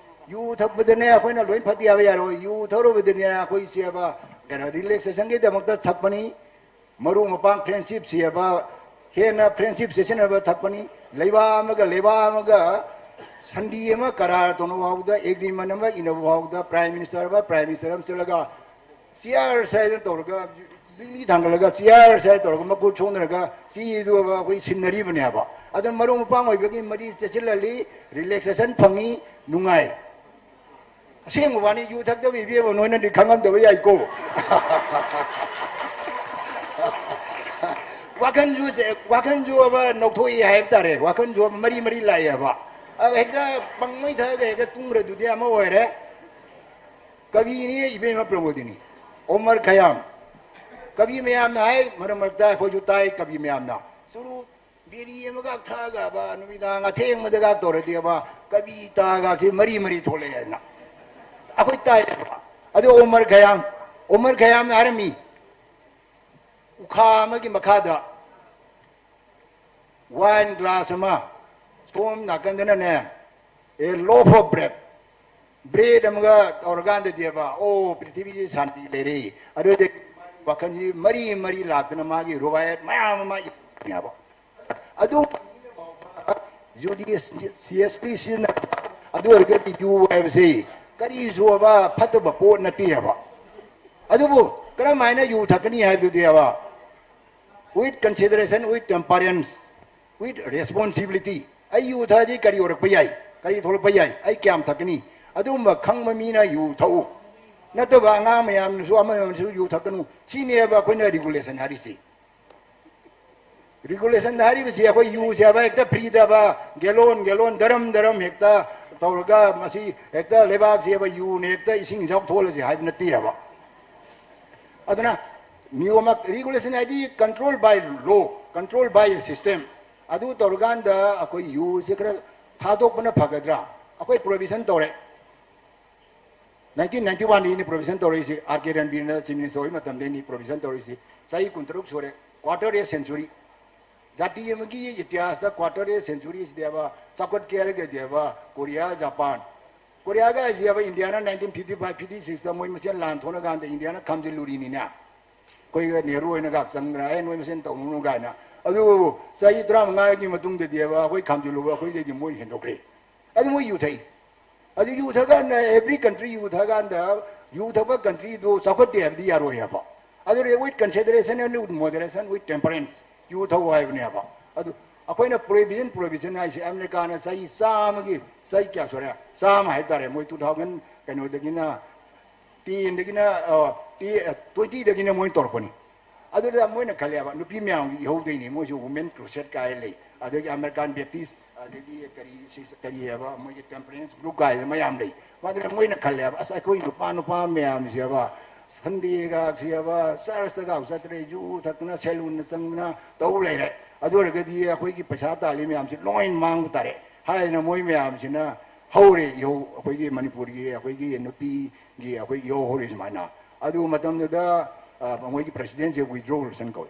ꯌꯨ ꯊꯛꯄꯗꯅꯦ ꯑꯩꯈꯣꯏꯅ ꯂꯣꯏ ꯐꯠꯇꯦ ꯍꯥꯏꯕ ꯌꯥꯔꯣꯏ꯫ ꯌꯨ ꯊꯛꯔꯨꯕꯗꯅꯦ ꯑꯩꯈꯣꯏ ꯁꯦꯕ, ꯀꯩꯅꯣ, relaxationꯒꯤꯗꯃꯛꯇ ꯊꯛꯄꯅꯤ꯫ ꯃꯔꯨꯞ ꯃꯄꯥꯡ friendship ꯁꯦꯕ, ꯍꯦꯟꯅ friendship ꯆꯦꯠꯁꯤꯟꯅꯕ ꯊꯛꯄꯅꯤ꯫ ꯂꯩꯕꯥꯛ ꯑꯃꯒ ꯂꯩꯕꯥꯛ ꯑꯃꯒ ꯁꯟꯗꯤ ꯑꯃ ꯀꯔꯥꯔ ꯇꯧꯅꯕ ꯐꯥꯎꯕꯗ, agreement ꯑꯃ ꯏꯅꯕ ꯐꯥꯎꯕꯗ, prime minister ꯑꯃ prime minister ꯑꯃ ꯆꯠꯂꯒ ꯆꯤꯌꯔ ꯁꯥꯏꯗꯅ ꯇꯧꯔꯒ, ꯕꯤꯛꯂꯤ ꯊꯥꯡꯒꯠꯂꯒ ꯆꯤꯌꯔ ꯁꯥꯏꯗ ꯇꯧꯔꯒ ꯃꯈꯨꯠ ꯁꯣꯛꯅꯔꯒ ꯆꯦꯗꯨ ꯑꯩꯈꯣꯏ ꯁꯤꯟꯅꯔꯤꯕꯅꯦꯕ꯫ ꯑꯗꯨꯅ ꯃꯔꯨꯞ ꯃꯄꯥꯡ ꯑꯣꯏꯕꯒꯤ ꯃꯔꯤ ꯆꯦꯠꯁꯤꯜꯍꯜꯂꯤ, relaxation ꯐꯪꯉꯤ, ꯅꯨꯡꯉꯥꯏ꯫ ꯑꯁꯦꯡꯕ ꯋꯥꯅꯤ, ꯌꯨ ꯊꯛꯇꯕ ꯏꯕꯦꯝꯃ ꯅꯣꯏꯅꯗꯤ ꯈꯪꯉꯝꯗꯕ ꯌꯥꯏꯀꯣ꯫ ꯋꯥꯈꯜꯁꯨ ꯁꯦ-, ꯋꯥꯈꯜꯁꯨ ꯑꯃ ꯅꯧꯊꯣꯛꯏ ꯍꯥꯏꯕ ꯇꯥꯔꯦ, ꯋꯥꯈꯜꯁꯨ ꯑꯃ ꯃꯔꯤ ꯃꯔꯤ ꯂꯥꯛꯑꯦꯕ꯫ ꯑ, ꯍꯦꯛꯇ ꯄꯪꯃꯩ ꯊꯛꯑꯒ ꯍꯦꯛꯇ ꯇꯨꯝꯈ꯭ꯔꯗꯨꯗꯤ ꯑꯃ ꯑꯣꯏꯔꯦ꯫ ꯀꯕꯤꯅꯤ ꯏꯕꯦꯝꯃ ꯄ꯭ꯔꯃꯣꯗꯤꯅꯤ, ꯑꯣꯃꯔ ꯈꯌꯥꯝ꯫ ꯀꯕꯤ ꯃꯌꯥꯝꯅ ꯍꯥꯏ, ꯃꯔꯛ ꯃꯔꯛꯇ ꯑꯩꯈꯣꯏꯁꯨ ꯇꯥꯏ ꯀꯕꯤ ꯃꯌꯥꯝꯅ꯫ ꯆꯨꯔꯨꯞ ꯕꯤꯔꯤ ꯑꯃꯒ ꯊꯛꯑꯒꯕ, ꯅꯨꯃꯤꯗꯥꯡ ꯑꯊꯦꯡꯕꯗꯒ ꯇꯧꯔꯗꯤꯕ, ꯀꯕꯤ ꯇꯥꯒꯁꯤ ꯃꯔꯤ ꯃꯔꯤ ꯊꯣꯛꯂꯛꯑꯦ ꯍꯥꯏꯅ ꯑꯩꯈꯣꯏ ꯇꯥꯏꯌꯦꯕ꯫ ꯑꯗꯨ ꯑꯣꯃꯔ ꯈꯌꯥꯝ, ꯑꯣꯃꯔ ꯈꯌꯥꯝꯅ ꯍꯥꯏꯔꯝꯃꯤ, ꯎꯈꯥ ꯑꯃꯒꯤ ꯃꯈꯥꯗ wine glass ꯑꯃ, ꯁꯣꯝ ꯅꯥꯀꯟꯗꯅꯅꯦ, a loaf of bread, bread ꯑꯃꯒ ꯇꯧꯔꯀꯥꯟꯗꯗꯤꯕ, ꯑꯣ, ꯄ꯭ꯔꯤꯊꯤꯕꯤꯁꯤ ꯁꯥꯟꯇꯤ ꯂꯩꯔꯦ꯫ ꯑꯗꯨꯗꯤ ꯋꯥꯈꯜꯁꯤ ꯃꯔꯤ ꯃꯔꯤ ꯂꯥꯛꯇꯅ ꯃꯥꯒꯤ ꯔꯨꯕꯥꯌꯠ ꯃꯌꯥꯝ ꯑꯃ ꯏꯕ꯫ ꯑꯗꯨ ꯖꯨꯗꯤꯁꯤꯌꯁꯂꯤ ꯁꯤꯖꯤꯟꯅ, ꯑꯗꯨ ꯑꯣꯏꯔꯒꯗꯤ ꯌꯨ ꯍꯥꯏꯕꯁꯤ ꯀꯔꯤꯁꯨ ꯑꯕ ꯐꯠꯇꯕ ꯄꯣꯠ ꯅꯠꯇꯦ ꯍꯥꯏꯕ꯫ ꯑꯗꯨꯕꯨ ꯀꯔꯝ ꯍꯥꯏꯅ ꯌꯨ ꯊꯛꯀꯅꯤ ꯍꯥꯏꯕꯗꯨꯗꯤ ꯑꯕ, with consideration, with temperance, with responsibility꯫ ꯑꯩ ꯌꯨ ꯊꯛꯑꯗꯤ ꯀꯔꯤ ꯑꯣꯏꯔꯛꯄ ꯌꯥꯏ, ꯀꯔꯤ ꯊꯣꯛꯂꯛꯄ ꯌꯥꯏ, ꯑꯩ ꯀꯌꯥꯝ ꯊꯛꯀꯅꯤ, ꯑꯗꯨꯒꯨꯝꯕ ꯈꯪꯕ ꯃꯤꯅ ꯌꯨ ꯊꯛꯎ꯫ ꯅꯠꯇꯕ ꯑꯉꯥꯡ ꯃꯌꯥꯝꯅꯁꯨ ꯑꯃ ꯑꯃꯁꯨ ꯌꯨ ꯊꯛꯀꯅꯨ, ꯁꯤꯅꯦꯕ ꯑꯩꯈꯣꯏꯅ regulation ꯍꯥꯏꯔꯤꯁꯤ꯫ Regulation ꯍꯥꯏꯔꯤꯕꯁꯤ ꯑꯩꯈꯣꯏ ꯌꯨꯁꯦ ꯍꯥꯏꯕ ꯍꯦꯛꯇ ꯐ꯭ꯔꯤꯗ ꯍꯥꯏꯕ ꯒꯦꯂꯣꯟ ꯒꯦꯂꯣꯟ ꯗꯔꯝ ꯗꯔꯝ ꯍꯦꯛꯇ ꯇꯧꯔꯒ ꯃꯁꯤ ꯍꯦꯛꯇ ꯂꯩꯕꯥꯛꯁꯦ ꯍꯥꯏꯕ ꯌꯨꯅ ꯍꯦꯛꯇ ꯏꯁꯤꯡ ꯏꯆꯥꯎ ꯊꯣꯛꯍꯜꯂꯁꯤ ꯍꯥꯏꯕ ꯅꯠꯇꯦ ꯍꯥꯏꯕ꯫ ꯑꯗꯨꯅ ꯅꯤꯌꯣꯝ ꯑꯃ, regulation ꯍꯥꯏꯗꯤ control by law, control by system꯫ ꯑꯗꯨ ꯇꯧꯔꯀꯥꯟꯗ ꯑꯩꯈꯣꯏ ꯌꯨꯁꯦ ꯈꯔ ꯊꯥꯗꯣꯛꯄꯅ ꯐꯒꯗ꯭ꯔꯥ? ꯑꯩꯈꯣꯏ provision ꯇꯧꯔꯦ꯫ Nineteen ninety one ꯗꯒꯤꯅꯤ provision ꯇꯧꯔꯛꯏꯁꯤ, ꯑꯥꯔ ꯀꯦ ꯔꯟꯕꯤꯔꯅ chief minister ꯑꯣꯏꯕ ꯃꯇꯝꯗꯒꯤꯅꯤ provision ꯇꯧꯔꯛꯏꯁꯤ꯫ ꯆꯍꯤ ꯀꯨꯟꯇꯔꯨꯛ ꯁꯨꯔꯦ, quarter a century꯫ ꯖꯥꯇꯤ ꯑꯃꯒꯤ ꯏꯇꯤꯍꯥꯁꯇ quarter a century ꯁꯤꯗꯤ ꯍꯥꯏꯕ ꯆꯥꯎꯈꯠꯀꯦ ꯍꯥꯏꯔꯒꯗꯤ ꯍꯥꯏꯕ ꯀꯣꯔꯤꯌꯥ, ꯖꯄꯥꯟ꯫ ꯀꯣꯔꯤꯌꯥꯒ ꯍꯥꯏꯁꯤ ꯍꯥꯏꯕ ꯏꯟꯗꯤꯌꯥꯅ nineteen fifty five fifty six ꯇ ꯃꯣꯏ ꯃꯁꯦꯟ ꯂꯥꯟ ꯊꯣꯛꯅ ꯀꯥꯟꯗ ꯏꯟꯗꯤꯌꯥꯅ ꯈꯥꯝꯖꯤꯜꯂꯨꯔꯤꯅꯤꯅꯦ꯫ ꯑꯩꯈꯣꯏꯒ ꯅꯦꯍꯔꯨ ꯍꯣꯏꯅꯒ ꯆꯪꯗꯅ, "ꯑꯦ, ꯅꯣꯏ ꯃꯁꯦꯟ ꯇꯧꯅꯨꯅꯨ" ꯀꯥꯏꯅ꯫ ꯑꯗꯨꯕꯨ ꯆꯍꯤ ꯇꯔꯥꯃꯉꯥꯒꯤ ꯃꯇꯨꯡꯗꯗꯤ ꯍꯥꯏꯕ ꯑꯩꯈꯣꯏ ꯈꯥꯝꯖꯤꯜꯂꯨꯕ ꯑꯩꯈꯣꯏꯗꯩꯗꯤ ꯃꯣꯏꯅ ꯍꯦꯟꯗꯣꯛꯈ꯭ꯔꯦ꯫ ꯑꯗꯨ ꯃꯣꯏ ꯌꯨ ꯊꯛꯏ꯫ ꯑꯗꯨ ꯌꯨ ꯊꯛꯀꯥꯟꯗ every country ꯌꯨ ꯊꯛꯀꯥꯟꯗ ꯌꯨ ꯊꯛꯄ country ꯗꯨ ꯆꯥꯎꯈꯠꯇꯦ ꯍꯥꯏꯕꯗꯤ ꯌꯥꯔꯣꯏ ꯍꯥꯏꯕ꯫ ꯑꯗꯨ with consideration and with moderation, with temperance ꯌꯨ ꯊꯛꯎ ꯍꯥꯏꯕꯅꯦꯕ꯫ ꯑꯗꯨ ꯑꯩꯈꯣꯏꯅ prohibition, prohibition ꯍꯥꯏꯁꯦ ꯑꯃꯦꯔꯤꯀꯥꯅ ꯆꯍꯤ ꯆꯥꯝꯃꯒꯤ, ꯆꯍꯤ ꯀꯌꯥ ꯁꯨꯔꯦ? ꯆꯥꯝꯃ ꯍꯥꯏꯇꯥꯔꯦ꯫ ꯃꯣꯏ two thousand ꯀꯩꯅꯣꯗꯒꯤꯅ, ten ꯗꯒꯤꯅ, ꯑ, ꯇꯤ-, twenty ꯗꯒꯤꯅ ꯃꯣꯏ ꯇꯧꯔꯛꯄꯅꯤ꯫ ꯑꯗꯨꯗ ꯃꯣꯏꯅ ꯈꯜꯂꯦꯕ, ꯅꯨꯄꯤ ꯃꯌꯥꯝꯒꯤ ꯏꯍꯧꯗꯩꯅꯤ, ꯃꯣꯏꯁꯨ Women Crusade ꯀꯥꯏ ꯂꯩ, ꯑꯗꯒꯤ American Baptist, ꯑꯗꯒꯤ ꯀꯔꯤ, ꯁꯤ-, ꯀꯔꯤ ꯍꯥꯏꯕ, ꯃꯣꯏꯒꯤ temperance group ꯀꯥꯏꯗꯅ ꯃꯌꯥꯝ ꯂꯩ꯫ ꯃꯗꯨꯅ ꯃꯣꯏꯅ ꯈꯜꯂꯦꯕ, "ꯑꯁ, ꯑꯩꯈꯣꯏ ꯅꯨꯄꯥ, ꯅꯨꯄꯥ ꯃꯌꯥꯝꯁꯦꯕ, Sunday ꯒꯁꯦꯕ, church ꯇꯒ ꯆꯠꯇ꯭ꯔꯦ, ꯌꯨ ꯊꯛꯇꯅ, saloon ꯗ ꯆꯪꯗꯅ ꯇꯧ ꯂꯩꯔꯦ꯫ ꯑꯗꯨ ꯑꯣꯏꯔꯒꯗꯤ ꯑꯩꯈꯣꯏꯒꯤ ꯄꯩꯁꯥ ꯇꯥꯜꯂꯤ ꯃꯌꯥꯝꯁꯦ ꯂꯣꯏ ꯃꯥꯡꯕ ꯇꯥꯔꯦ" ꯍꯥꯏꯗꯅ ꯃꯣꯏ ꯃꯌꯥꯝꯁꯤꯅ ꯍꯧꯔꯦ ꯏꯍꯧ, ꯑꯩꯈꯣꯏꯒꯤ ꯃꯅꯤꯄꯨꯔꯒꯤ, ꯑꯩꯈꯣꯏꯒꯤ ꯅꯨꯄꯤꯒꯤ, ꯑꯩꯈꯣꯏ ꯏꯍꯧ ꯍꯧꯔꯦ ꯁꯨꯃꯥꯏꯅ꯫ ꯑꯗꯨ ꯃꯇꯝꯗꯨꯗ, ꯑ, ꯃꯣꯏꯒꯤ president ꯁꯦ Woodrow Wilson ꯀꯧꯏ꯫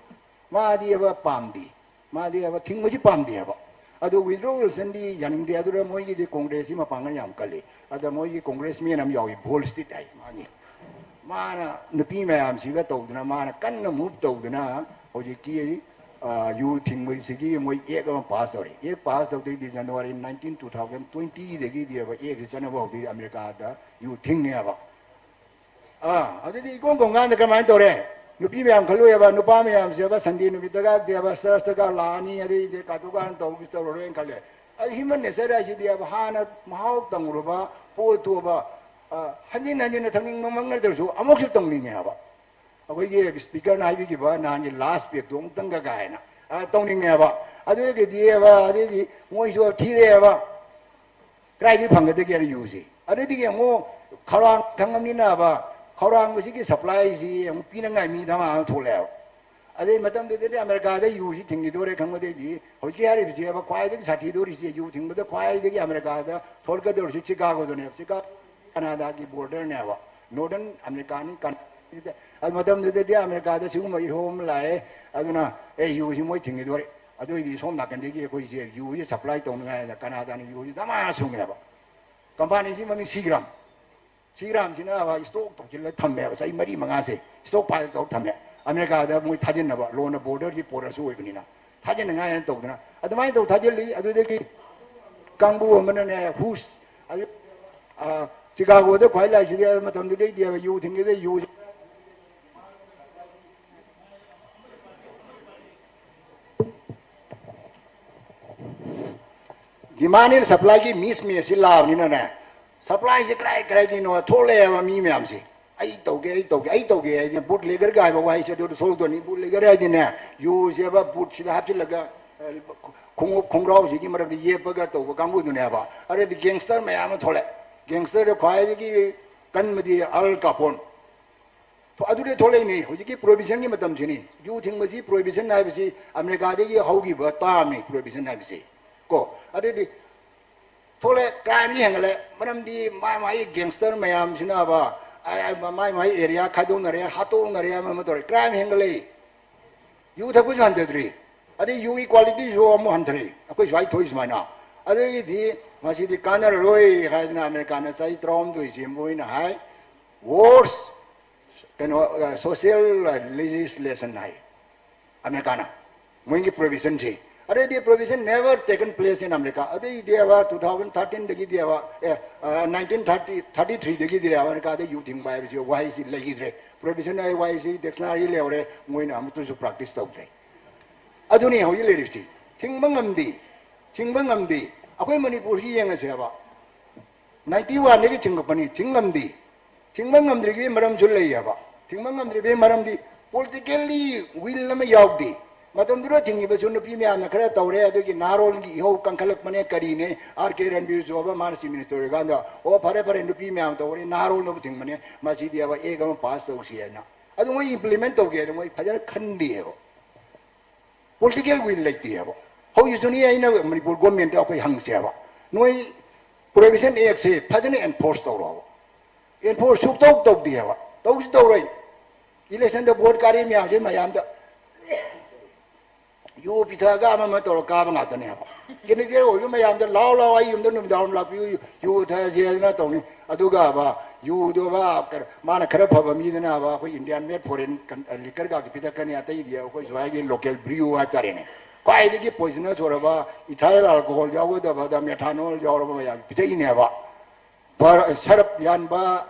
ꯃꯥꯗꯤ ꯍꯥꯏꯕ ꯄꯥꯝꯗꯦ꯫ ꯃꯥꯗꯤ ꯍꯥꯏꯕ ꯊꯤꯡꯕꯁꯤ ꯄꯥꯝꯗꯦ ꯍꯥꯏꯕ꯫ ꯑꯗꯨ Woodrow Wilson ꯗꯤ ꯌꯥꯅꯤꯡꯗꯦ꯫ ꯑꯗꯨꯗ ꯃꯣꯏꯒꯤꯗꯤ Congress ꯁꯤ ꯃꯄꯥꯡꯒꯜ ꯌꯥꯝ ꯀꯜꯂꯤ꯫ ꯑꯗ ꯃꯣꯏꯒꯤ congressman ꯑꯃ ꯌꯥꯎꯏ, Volstead ꯍꯥꯏ ꯃꯥꯒꯤ꯫ ꯃꯥꯅ ꯅꯨꯄꯤ ꯃꯌꯥꯝꯁꯤꯒ ꯇꯧꯗꯅ, ꯃꯥꯅ ꯀꯟꯅ move ꯇꯧꯗꯅ ꯍꯧꯖꯤꯛꯀꯤ, ꯑ, ꯌꯨ ꯊꯤꯡꯕꯁꯤꯒꯤ ꯃꯣꯏ act ꯑꯃ pass ꯇꯧꯔꯦ꯫ Act pass ꯇꯧꯗꯣꯏꯗꯤ January nineteen, two thousand twenty ꯗꯒꯤꯗꯤ ꯍꯥꯏꯕ act ꯁꯤ ꯆꯠꯅꯕ ꯍꯧꯗꯣꯏꯗꯤ ꯑꯃꯦꯔꯤꯀꯥꯗ ꯌꯨ ꯊꯤꯡꯅꯦꯕ꯫ ꯑꯥ, ꯑꯗꯨꯗꯤ ꯏꯀꯣꯟ ꯀꯣꯟꯀꯥꯟꯗ ꯀꯃꯥꯏꯅ ꯇꯧꯔꯦ? ꯅꯨꯄꯤ ꯃꯌꯥꯝ ꯈꯜꯂꯨ ꯍꯥꯏꯕ, ꯅꯨꯄꯥ ꯃꯌꯥꯝꯁꯦ ꯍꯥꯏꯕ, Sunday ꯅꯨꯃꯤꯠꯇꯒ ꯍꯥꯏꯕ, church ꯇꯒ ꯂꯥꯛꯑꯅꯤ, ꯑꯗꯩꯗꯤ ꯀꯥꯇꯨ ꯀꯥꯔꯟ ꯇꯧꯕꯁꯨ ꯇꯧꯔꯔꯣꯏꯅ ꯈꯜꯂꯦ꯫ ꯑꯗꯨ human nature ꯍꯥꯏꯁꯤꯗꯤ ꯍꯥꯏꯕ, ꯍꯥꯟꯅ ꯃꯍꯥꯎ ꯇꯪꯉꯨꯔꯕ ꯄꯣꯠꯇꯨ ꯍꯥꯏꯕ, ꯑ, ꯍꯟꯖꯤꯟ ꯍꯟꯖꯤꯟꯅ ꯊꯛꯅꯤꯡꯕꯃꯛ ꯅꯠꯇ꯭ꯔꯁꯨ ꯑꯃꯨꯛꯁꯨ ꯇꯧꯅꯤꯡꯉꯦ ꯍꯥꯏꯕ꯫ ꯑꯩꯈꯣꯏꯒꯤ speaker ꯅ ꯍꯥꯏꯕꯤꯈꯤꯕ ꯅꯍꯥꯟꯒꯤ last peg ꯇꯣ ꯑꯃꯨꯛꯇꯪꯒ ꯀꯥꯏꯅ꯫ ꯇꯧꯅꯤꯡꯉꯦꯕ꯫ ꯑꯗꯨꯗꯒꯤꯗꯤꯕ ꯑꯗꯩꯗꯤ ꯃꯣꯏꯁꯨ ꯊꯤꯔꯛꯑꯦꯕ꯫ ꯀꯗꯥꯏꯗꯒꯤ ꯐꯪꯒꯗꯒꯦꯅ ꯌꯨꯁꯤ? ꯑꯗꯨꯗꯒꯤ ꯑꯃꯨꯛ ꯈꯧꯔꯥꯡ ꯊꯪꯉꯝꯅꯤꯅꯕ, ꯈꯧꯔꯥꯡꯕꯁꯤꯒꯤ ꯁꯄ꯭ꯂꯥꯏꯁꯤ ꯑꯃꯨꯛ ꯄꯤꯅꯉꯥꯏ ꯃꯤ ꯗꯃꯥ ꯑꯃ ꯊꯣꯛꯂꯛꯑꯦꯕ꯫ ꯑꯗꯩ ꯃꯇꯝꯗꯨꯗꯗꯤ ꯑꯃꯦꯔꯤꯀꯥꯗ ꯌꯨꯁꯤ ꯊꯤꯡꯈꯤꯗꯣꯔꯦ ꯈꯪꯕꯗꯩꯗꯤ ꯍꯧꯖꯤꯛꯀꯤ ꯍꯥꯏꯔꯤꯕꯁꯤꯕ ꯈ꯭ꯋꯥꯏꯗꯒꯤ ꯁꯥꯊꯤꯗꯣꯔꯤꯁꯤ ꯌꯨ ꯊꯤꯡꯕꯗ ꯈ꯭ꯋꯥꯏꯗꯒꯤ ꯑꯃꯦꯔꯤꯀꯥꯗ ꯊꯣꯛꯂꯛꯀꯗꯧꯔꯤꯁꯤ ꯆꯤꯀꯥꯒꯣꯗꯨꯅꯦꯕ꯫ Chicago ꯀꯅꯥꯗꯥꯒꯤ ꯕꯣꯔꯗꯔꯅꯦꯕ, northern ꯑꯃꯦꯔꯤꯀꯥꯅꯤ꯫ ꯑꯗꯨ ꯃꯇꯝꯗꯨꯗꯗꯤ ꯑꯃꯦꯔꯤꯀꯥꯗ ꯁꯤꯒꯨꯝꯕ ꯏꯍꯧ ꯑꯃ ꯂꯥꯛꯑꯦ꯫ ꯑꯗꯨꯅ ꯑꯦ ꯌꯨꯁꯤ ꯃꯣꯏ ꯊꯤꯡꯈꯤꯗꯣꯔꯦ꯫ ꯑꯗꯨꯏꯗꯤ ꯁꯣꯝ ꯅꯥꯀꯟꯗꯒꯤ ꯑꯩꯈꯣꯏꯁꯦ ꯌꯨꯁꯦ ꯁꯄ꯭ꯂꯥꯏ ꯇꯧꯅꯉꯥꯏꯅ ꯀꯅꯥꯗꯥꯅ ꯌꯨꯁꯦ ꯗꯃꯥ ꯁꯨꯡꯉꯦꯕ꯫ ꯀꯝꯄꯅꯤꯁꯤ ꯃꯃꯤꯡ ꯁꯤꯒ꯭ꯔꯥꯝ꯫ ꯁꯤꯒ꯭ꯔꯥꯝꯁꯤꯅ ꯏꯁꯇꯣꯛ ꯇꯧꯁꯤꯜꯂ ꯊꯝꯃꯦꯕ꯫ ꯆꯍꯤ ꯃꯔꯤ ꯃꯉꯥꯁꯦ ꯏꯁꯇꯣꯛ ꯄꯥꯏꯜ ꯇꯧꯔ ꯊꯝꯃꯦ꯫ ꯑꯃꯦꯔꯤꯀꯥꯗ ꯃꯣꯏ ꯊꯥꯖꯤꯟꯅꯕ, ꯂꯣꯟꯅ ꯕꯣꯔꯗꯔꯒꯤ ꯄꯣꯔꯠꯁꯨ ꯑꯣꯏꯕꯅꯤꯅ ꯊꯥꯖꯤꯟꯅꯉꯥꯏ ꯍꯥꯏꯅ ꯇꯧꯗꯅ ꯑꯗꯨꯃꯥꯏꯅ ꯇꯧ ꯊꯥꯖꯤꯜꯂꯤ꯫ ꯑꯗꯨꯗꯒꯤ ꯀꯥꯡꯕꯨ ꯑꯃꯅꯅꯦ ꯍꯨꯁ, ꯑꯗꯨ, ꯑ, ꯆꯤꯀꯥꯒꯣꯗ ꯈ꯭ꯋꯥꯏ ꯂꯥꯏꯁꯤꯗꯤ ꯃꯇꯝꯗꯨꯗꯩꯗꯤ ꯌꯨ ꯊꯤꯡꯒꯤꯗ ꯌꯨ ꯗꯤꯃꯥꯟ ꯑꯦꯟ ꯁꯄ꯭ꯂꯥꯏꯒꯤ ꯃꯤꯁ ꯃꯦꯠꯁꯁꯤ ꯂꯥꯛꯑꯕꯅꯤꯅꯅꯦ, ꯁꯄ꯭ꯂꯥꯏꯁꯦ ꯀꯗꯥꯏ ꯀꯗꯥꯏꯗꯩꯅꯣ ꯊꯣꯛꯂꯛꯑꯦꯕ ꯃꯤ ꯃꯌꯥꯝꯁꯦ꯫ ꯑꯩ ꯇꯧꯒꯦ, ꯑꯩ ꯇꯧꯒꯦ, ꯑꯩ ꯇꯧꯒꯦ ꯍꯥꯏꯗꯤ ꯕꯨꯠ ꯂꯦꯒꯔꯒ ꯍꯥꯏꯕ ꯋꯥꯍꯩꯁꯦ ꯑꯗꯨꯗ ꯊꯣꯛꯂꯛꯇꯣꯏꯅꯤ꯫ ꯕꯨꯠ ꯂꯦꯒꯔ ꯍꯥꯏꯗꯤꯅꯦ, ꯌꯨꯁꯦꯕ ꯕꯨꯠꯁꯤꯗ ꯍꯥꯞꯆꯤꯜꯂꯒ, ꯑ, ꯈꯣꯡꯎꯞ ꯈꯣꯡꯒ꯭ꯔꯥꯎꯁꯤꯒꯤ ꯃꯔꯛꯇ ꯌꯦꯞꯄꯒ ꯇꯧꯕ ꯀꯥꯡꯕꯨꯗꯨꯅꯦꯕ꯫ ꯑꯗꯩꯗꯤ ꯒꯦꯡꯁꯇꯔ ꯃꯌꯥꯝ ꯑꯃ ꯊꯣꯛꯂꯛꯑꯦ꯫ ꯒꯦꯡꯁꯇꯔꯗ ꯈ꯭ꯋꯥꯏꯗꯒꯤ ꯀꯟꯕꯗꯤ ꯑꯜ ꯀꯥꯄꯣꯟ꯫ ꯊꯣ-, ꯑꯗꯨꯗꯤ ꯊꯣꯛꯂꯛꯏꯅꯤ꯫ ꯍꯧꯖꯤꯛꯀꯤ ꯄ꯭ꯔꯣꯍꯤꯕꯤꯁꯟꯒꯤ ꯃꯇꯝꯁꯤꯅꯤ꯫ ꯌꯨ ꯊꯤꯡꯕꯁꯤ ꯄ꯭ꯔꯣꯍꯤꯕꯤꯁꯟ ꯍꯥꯏꯕꯁꯤ ꯑꯃꯦꯔꯤꯀꯥꯗꯒꯤ ꯍꯧꯈꯤꯕ ꯇꯥꯝꯅꯤ, ꯄ꯭ꯔꯣꯍꯤꯕꯤꯁꯟ ꯍꯥꯏꯕꯁꯤ꯫ ꯀꯣ, ꯑꯗꯨꯗꯤ ꯊꯣꯛꯂꯛꯑꯦ, ꯀ꯭ꯔꯥꯏꯝꯁꯤ ꯍꯦꯟꯒꯠꯂꯦ꯫ ꯃꯔꯝꯗꯤ ꯃꯥꯏ ꯃꯥꯏ ꯒꯦꯡꯁꯇꯔ ꯃꯌꯥꯝꯁꯤꯅꯕ, ꯑ, ꯑ, ꯃꯥꯏ ꯃꯥꯏ ꯑꯦꯔꯤꯌꯥ ꯈꯥꯏꯗꯣꯛꯅꯔꯦ, ꯍꯥꯠꯇꯣꯛꯅꯔꯦ, ꯑꯃ ꯑꯃ ꯇꯧꯔꯦ, ꯀ꯭ꯔꯥꯏꯝ ꯍꯦꯟꯒꯠꯂꯛꯏ꯫ ꯌꯨ ꯊꯛꯄꯁꯨ ꯍꯟꯊꯗ꯭ꯔꯤ, ꯑꯗꯩ ꯌꯨꯒꯤ ꯀ꯭ꯋꯥꯂꯤꯇꯤꯁꯨ ꯑꯃꯨꯛ ꯍꯟꯊꯔꯛꯏ꯫ ꯑꯩꯈꯣꯏ ꯁ꯭ꯋꯥꯏ ꯊꯣꯛꯏ ꯁꯨꯃꯥꯏꯅ꯫ ꯑꯗꯨꯗꯒꯤꯗꯤ ꯃꯁꯤꯗꯤ ꯀꯥꯟꯅꯔꯔꯣꯏ ꯍꯥꯏꯗꯅ ꯑꯃꯦꯔꯤꯀꯥꯅ ꯆꯍꯤ ꯇꯔꯥꯍꯨꯝꯗꯣꯏ ꯁꯦꯝꯕ ꯑꯣꯏꯅ ꯍꯥꯏ꯫ ꯋꯣꯔꯁ ꯀꯩꯅꯣ, ꯑ, ꯁꯣꯁꯤꯌꯦꯜ ꯂꯦꯖꯤꯁꯂꯦꯁꯟ ꯍꯥꯏ ꯑꯃꯦꯔꯤꯀꯥꯅ꯫ ꯃꯣꯏꯒꯤ ꯄ꯭ꯔꯣꯍꯤꯕꯤꯁꯟꯁꯤ꯫ ꯑꯗꯩꯗꯤ prohibition never taken place in America꯫ ꯑꯗꯩꯗꯤ ꯑꯕ two thousand thirteen ꯗꯒꯤꯗꯤ ꯑꯕ, ꯑꯦ, ꯑ, nineteen thirty, thirty three ꯗꯒꯤꯗꯤ ꯑꯃꯦꯔꯤꯀꯥꯗ ꯌꯨ ꯊꯤꯡꯕ ꯍꯥꯏꯕꯁꯤ ꯋꯥꯍꯩꯁꯤ ꯂꯩꯈꯤꯗ꯭ꯔꯦ꯫ ꯄ꯭ꯔꯣꯍꯤꯕꯤꯁꯟ ꯍꯥꯏ ꯋꯥꯍꯩꯁꯤ ꯗꯤꯛꯁꯅꯥꯔꯤ ꯂꯩꯍꯧꯔꯦ, ꯃꯣꯏꯅ ꯑꯃꯠꯇꯁꯨ ꯄ꯭ꯔꯦꯛꯇꯤꯁ ꯇꯧꯗ꯭ꯔꯦ꯫ ꯑꯗꯨꯅꯤ ꯍꯧꯖꯤꯛ ꯂꯩꯔꯤꯕꯁꯤ꯫ ꯊꯤꯡꯕ ꯉꯝꯗꯦ, ꯊꯤꯡꯕ ꯉꯝꯗꯦ꯫ ꯑꯩꯈꯣꯏ ꯃꯅꯤꯄꯨꯔꯁꯤ ꯌꯦꯡꯉꯁꯦꯕ, ꯅꯥꯏꯟꯇꯤ ꯋꯥꯟꯗꯒꯤ ꯊꯤꯡꯒꯠꯄꯅꯤ, ꯊꯤꯡ ꯉꯝꯗꯦ꯫ ꯊꯤꯡꯕ ꯉꯝꯗ꯭ꯔꯤꯕꯒꯤ ꯃꯔꯝꯁꯨ ꯂꯩꯌꯦꯕ꯫ ꯊꯤꯡꯕ ꯉꯝꯗ꯭ꯔꯤꯕꯒꯤ ꯃꯔꯝꯗꯤ politically will ꯑꯃ ꯌꯥꯎꯗꯦ꯫ ꯃꯇꯝꯗꯨꯗ ꯊꯤꯡꯉꯤꯕꯁꯨ ꯅꯨꯄꯤ ꯃꯌꯥꯝꯅ ꯈꯔ ꯇꯧꯔꯦ, ꯑꯗꯨꯒꯤ ꯅꯍꯥꯔꯣꯜꯒꯤ ꯏꯍꯧ ꯀꯟꯈꯠꯂꯛꯄꯅꯦ꯫ ꯀꯔꯤꯅꯦ, ꯑꯥꯔ ꯀꯦ ꯔꯟꯕꯤꯔꯁꯨ ꯍꯥꯏꯕ, ꯃꯥꯅ ꯆꯤꯐ ꯃꯤꯅꯤꯁꯇꯔ ꯑꯣꯏꯔꯀꯥꯟꯗ, "ꯑꯣ, ꯐꯔꯦ ꯐꯔꯦ, ꯅꯨꯄꯤ ꯃꯌꯥꯝ ꯇꯧꯔꯦ, ꯅꯍꯥꯔꯣꯜꯅꯕꯨ ꯊꯤꯡꯕꯅꯦ, ꯃꯁꯤꯗꯤ" ꯍꯥꯏꯕ, "ꯑꯦꯛ ꯑꯃ ꯄꯥꯁ ꯇꯧꯁꯤ" ꯍꯥꯏꯅ꯫ ꯑꯗꯨ ꯃꯣꯏ ꯏꯝꯄ꯭ꯂꯤꯃꯦꯟ ꯇꯧꯒꯦ ꯍꯥꯏꯅ ꯃꯣꯏ ꯐꯖꯅ ꯈꯟꯗꯦꯕ꯫ ꯄꯣꯂꯤꯇꯤꯀꯦꯜ ꯋꯤꯜ ꯂꯩꯇꯦꯕ꯫ ꯍꯧꯖꯤꯛꯁꯨꯅꯤ ꯑꯩꯅ ꯃꯅꯤꯄꯨꯔ ꯒꯣꯔꯃꯦꯟꯗ ꯑꯩꯈꯣꯏ ꯍꯪꯁꯦꯕ, "ꯅꯣꯏ ꯄ꯭ꯔꯣꯍꯤꯕꯤꯁꯟ ꯑꯦꯛꯁꯦ ꯐꯖꯅ ꯑꯦꯟꯐꯣꯔꯁ ꯇꯧꯔꯣꯕ"꯫ ꯑꯦꯟꯐꯣꯔꯁ ꯁꯨꯛꯇꯧ ꯇꯧꯗꯦꯕ, ꯇꯧꯁꯨ ꯇꯧꯔꯣꯏ꯫ ꯏꯂꯦꯛꯁꯟꯗ ꯚꯣꯠ ꯀꯥꯔꯤ ꯃꯌꯥꯝꯁꯦ ꯃꯌꯥꯝꯗ ꯌꯨ ꯄꯤꯊꯛꯑꯒ ꯑꯃ ꯑꯃ ꯇꯧꯔ ꯀꯥꯕ ꯉꯥꯛꯇꯅꯦꯕ꯫ ꯀꯦꯟꯗꯤꯗꯦꯠ ꯑꯣꯏꯕ ꯃꯌꯥꯝꯗ "ꯂꯥꯎ ꯂꯥꯎ, ꯑꯩ ꯌꯨꯝꯗ ꯅꯨꯃꯤꯗꯥꯡ ꯋꯥꯏꯔꯝ ꯂꯥꯛꯄꯤꯌꯨ, ꯌꯨ ꯊꯛꯑꯁꯦ" ꯍꯥꯏꯗꯅ ꯇꯧꯅꯤ꯫ ꯑꯗꯨꯒ ꯕ, ꯌꯨꯗꯨ ꯕ, ꯀ-, ꯃꯥꯅ ꯈꯔ ꯐꯕ ꯃꯤꯗꯅ ꯕ, ꯑꯩꯈꯣꯏ ꯏꯟꯗꯤꯌꯥꯟ ꯃꯦꯗ ꯐꯣꯔꯦꯟ ꯀꯟ-, ꯂꯤꯀꯔꯒꯁꯨ ꯄꯤꯊꯛꯀꯅꯤ, ꯑꯇꯩꯗꯤ ꯑꯩꯈꯣꯏ ꯁ꯭ꯋꯥꯏꯒꯤ ꯂꯣꯀꯦꯜ ꯕ꯭ꯔꯤꯌꯨ ꯍꯥꯏꯇꯥꯔꯦꯅꯦ꯫ ꯈ꯭ꯋꯥꯏꯗꯒꯤ ꯄꯣꯏꯖꯅꯁ ꯑꯣꯏꯔꯕ ꯏꯊꯥꯏꯜ ꯑꯜꯀꯣꯍꯣꯜ ꯌꯥꯎꯒꯗꯕꯗ ꯃꯦꯊꯥꯅꯣꯜ ꯌꯥꯎꯔꯕ ꯃꯌꯥꯝ ꯄꯤꯊꯛꯏꯅꯦꯕ꯫ ꯕꯔ-, ꯁꯔꯞ ꯌꯥꯟꯕ,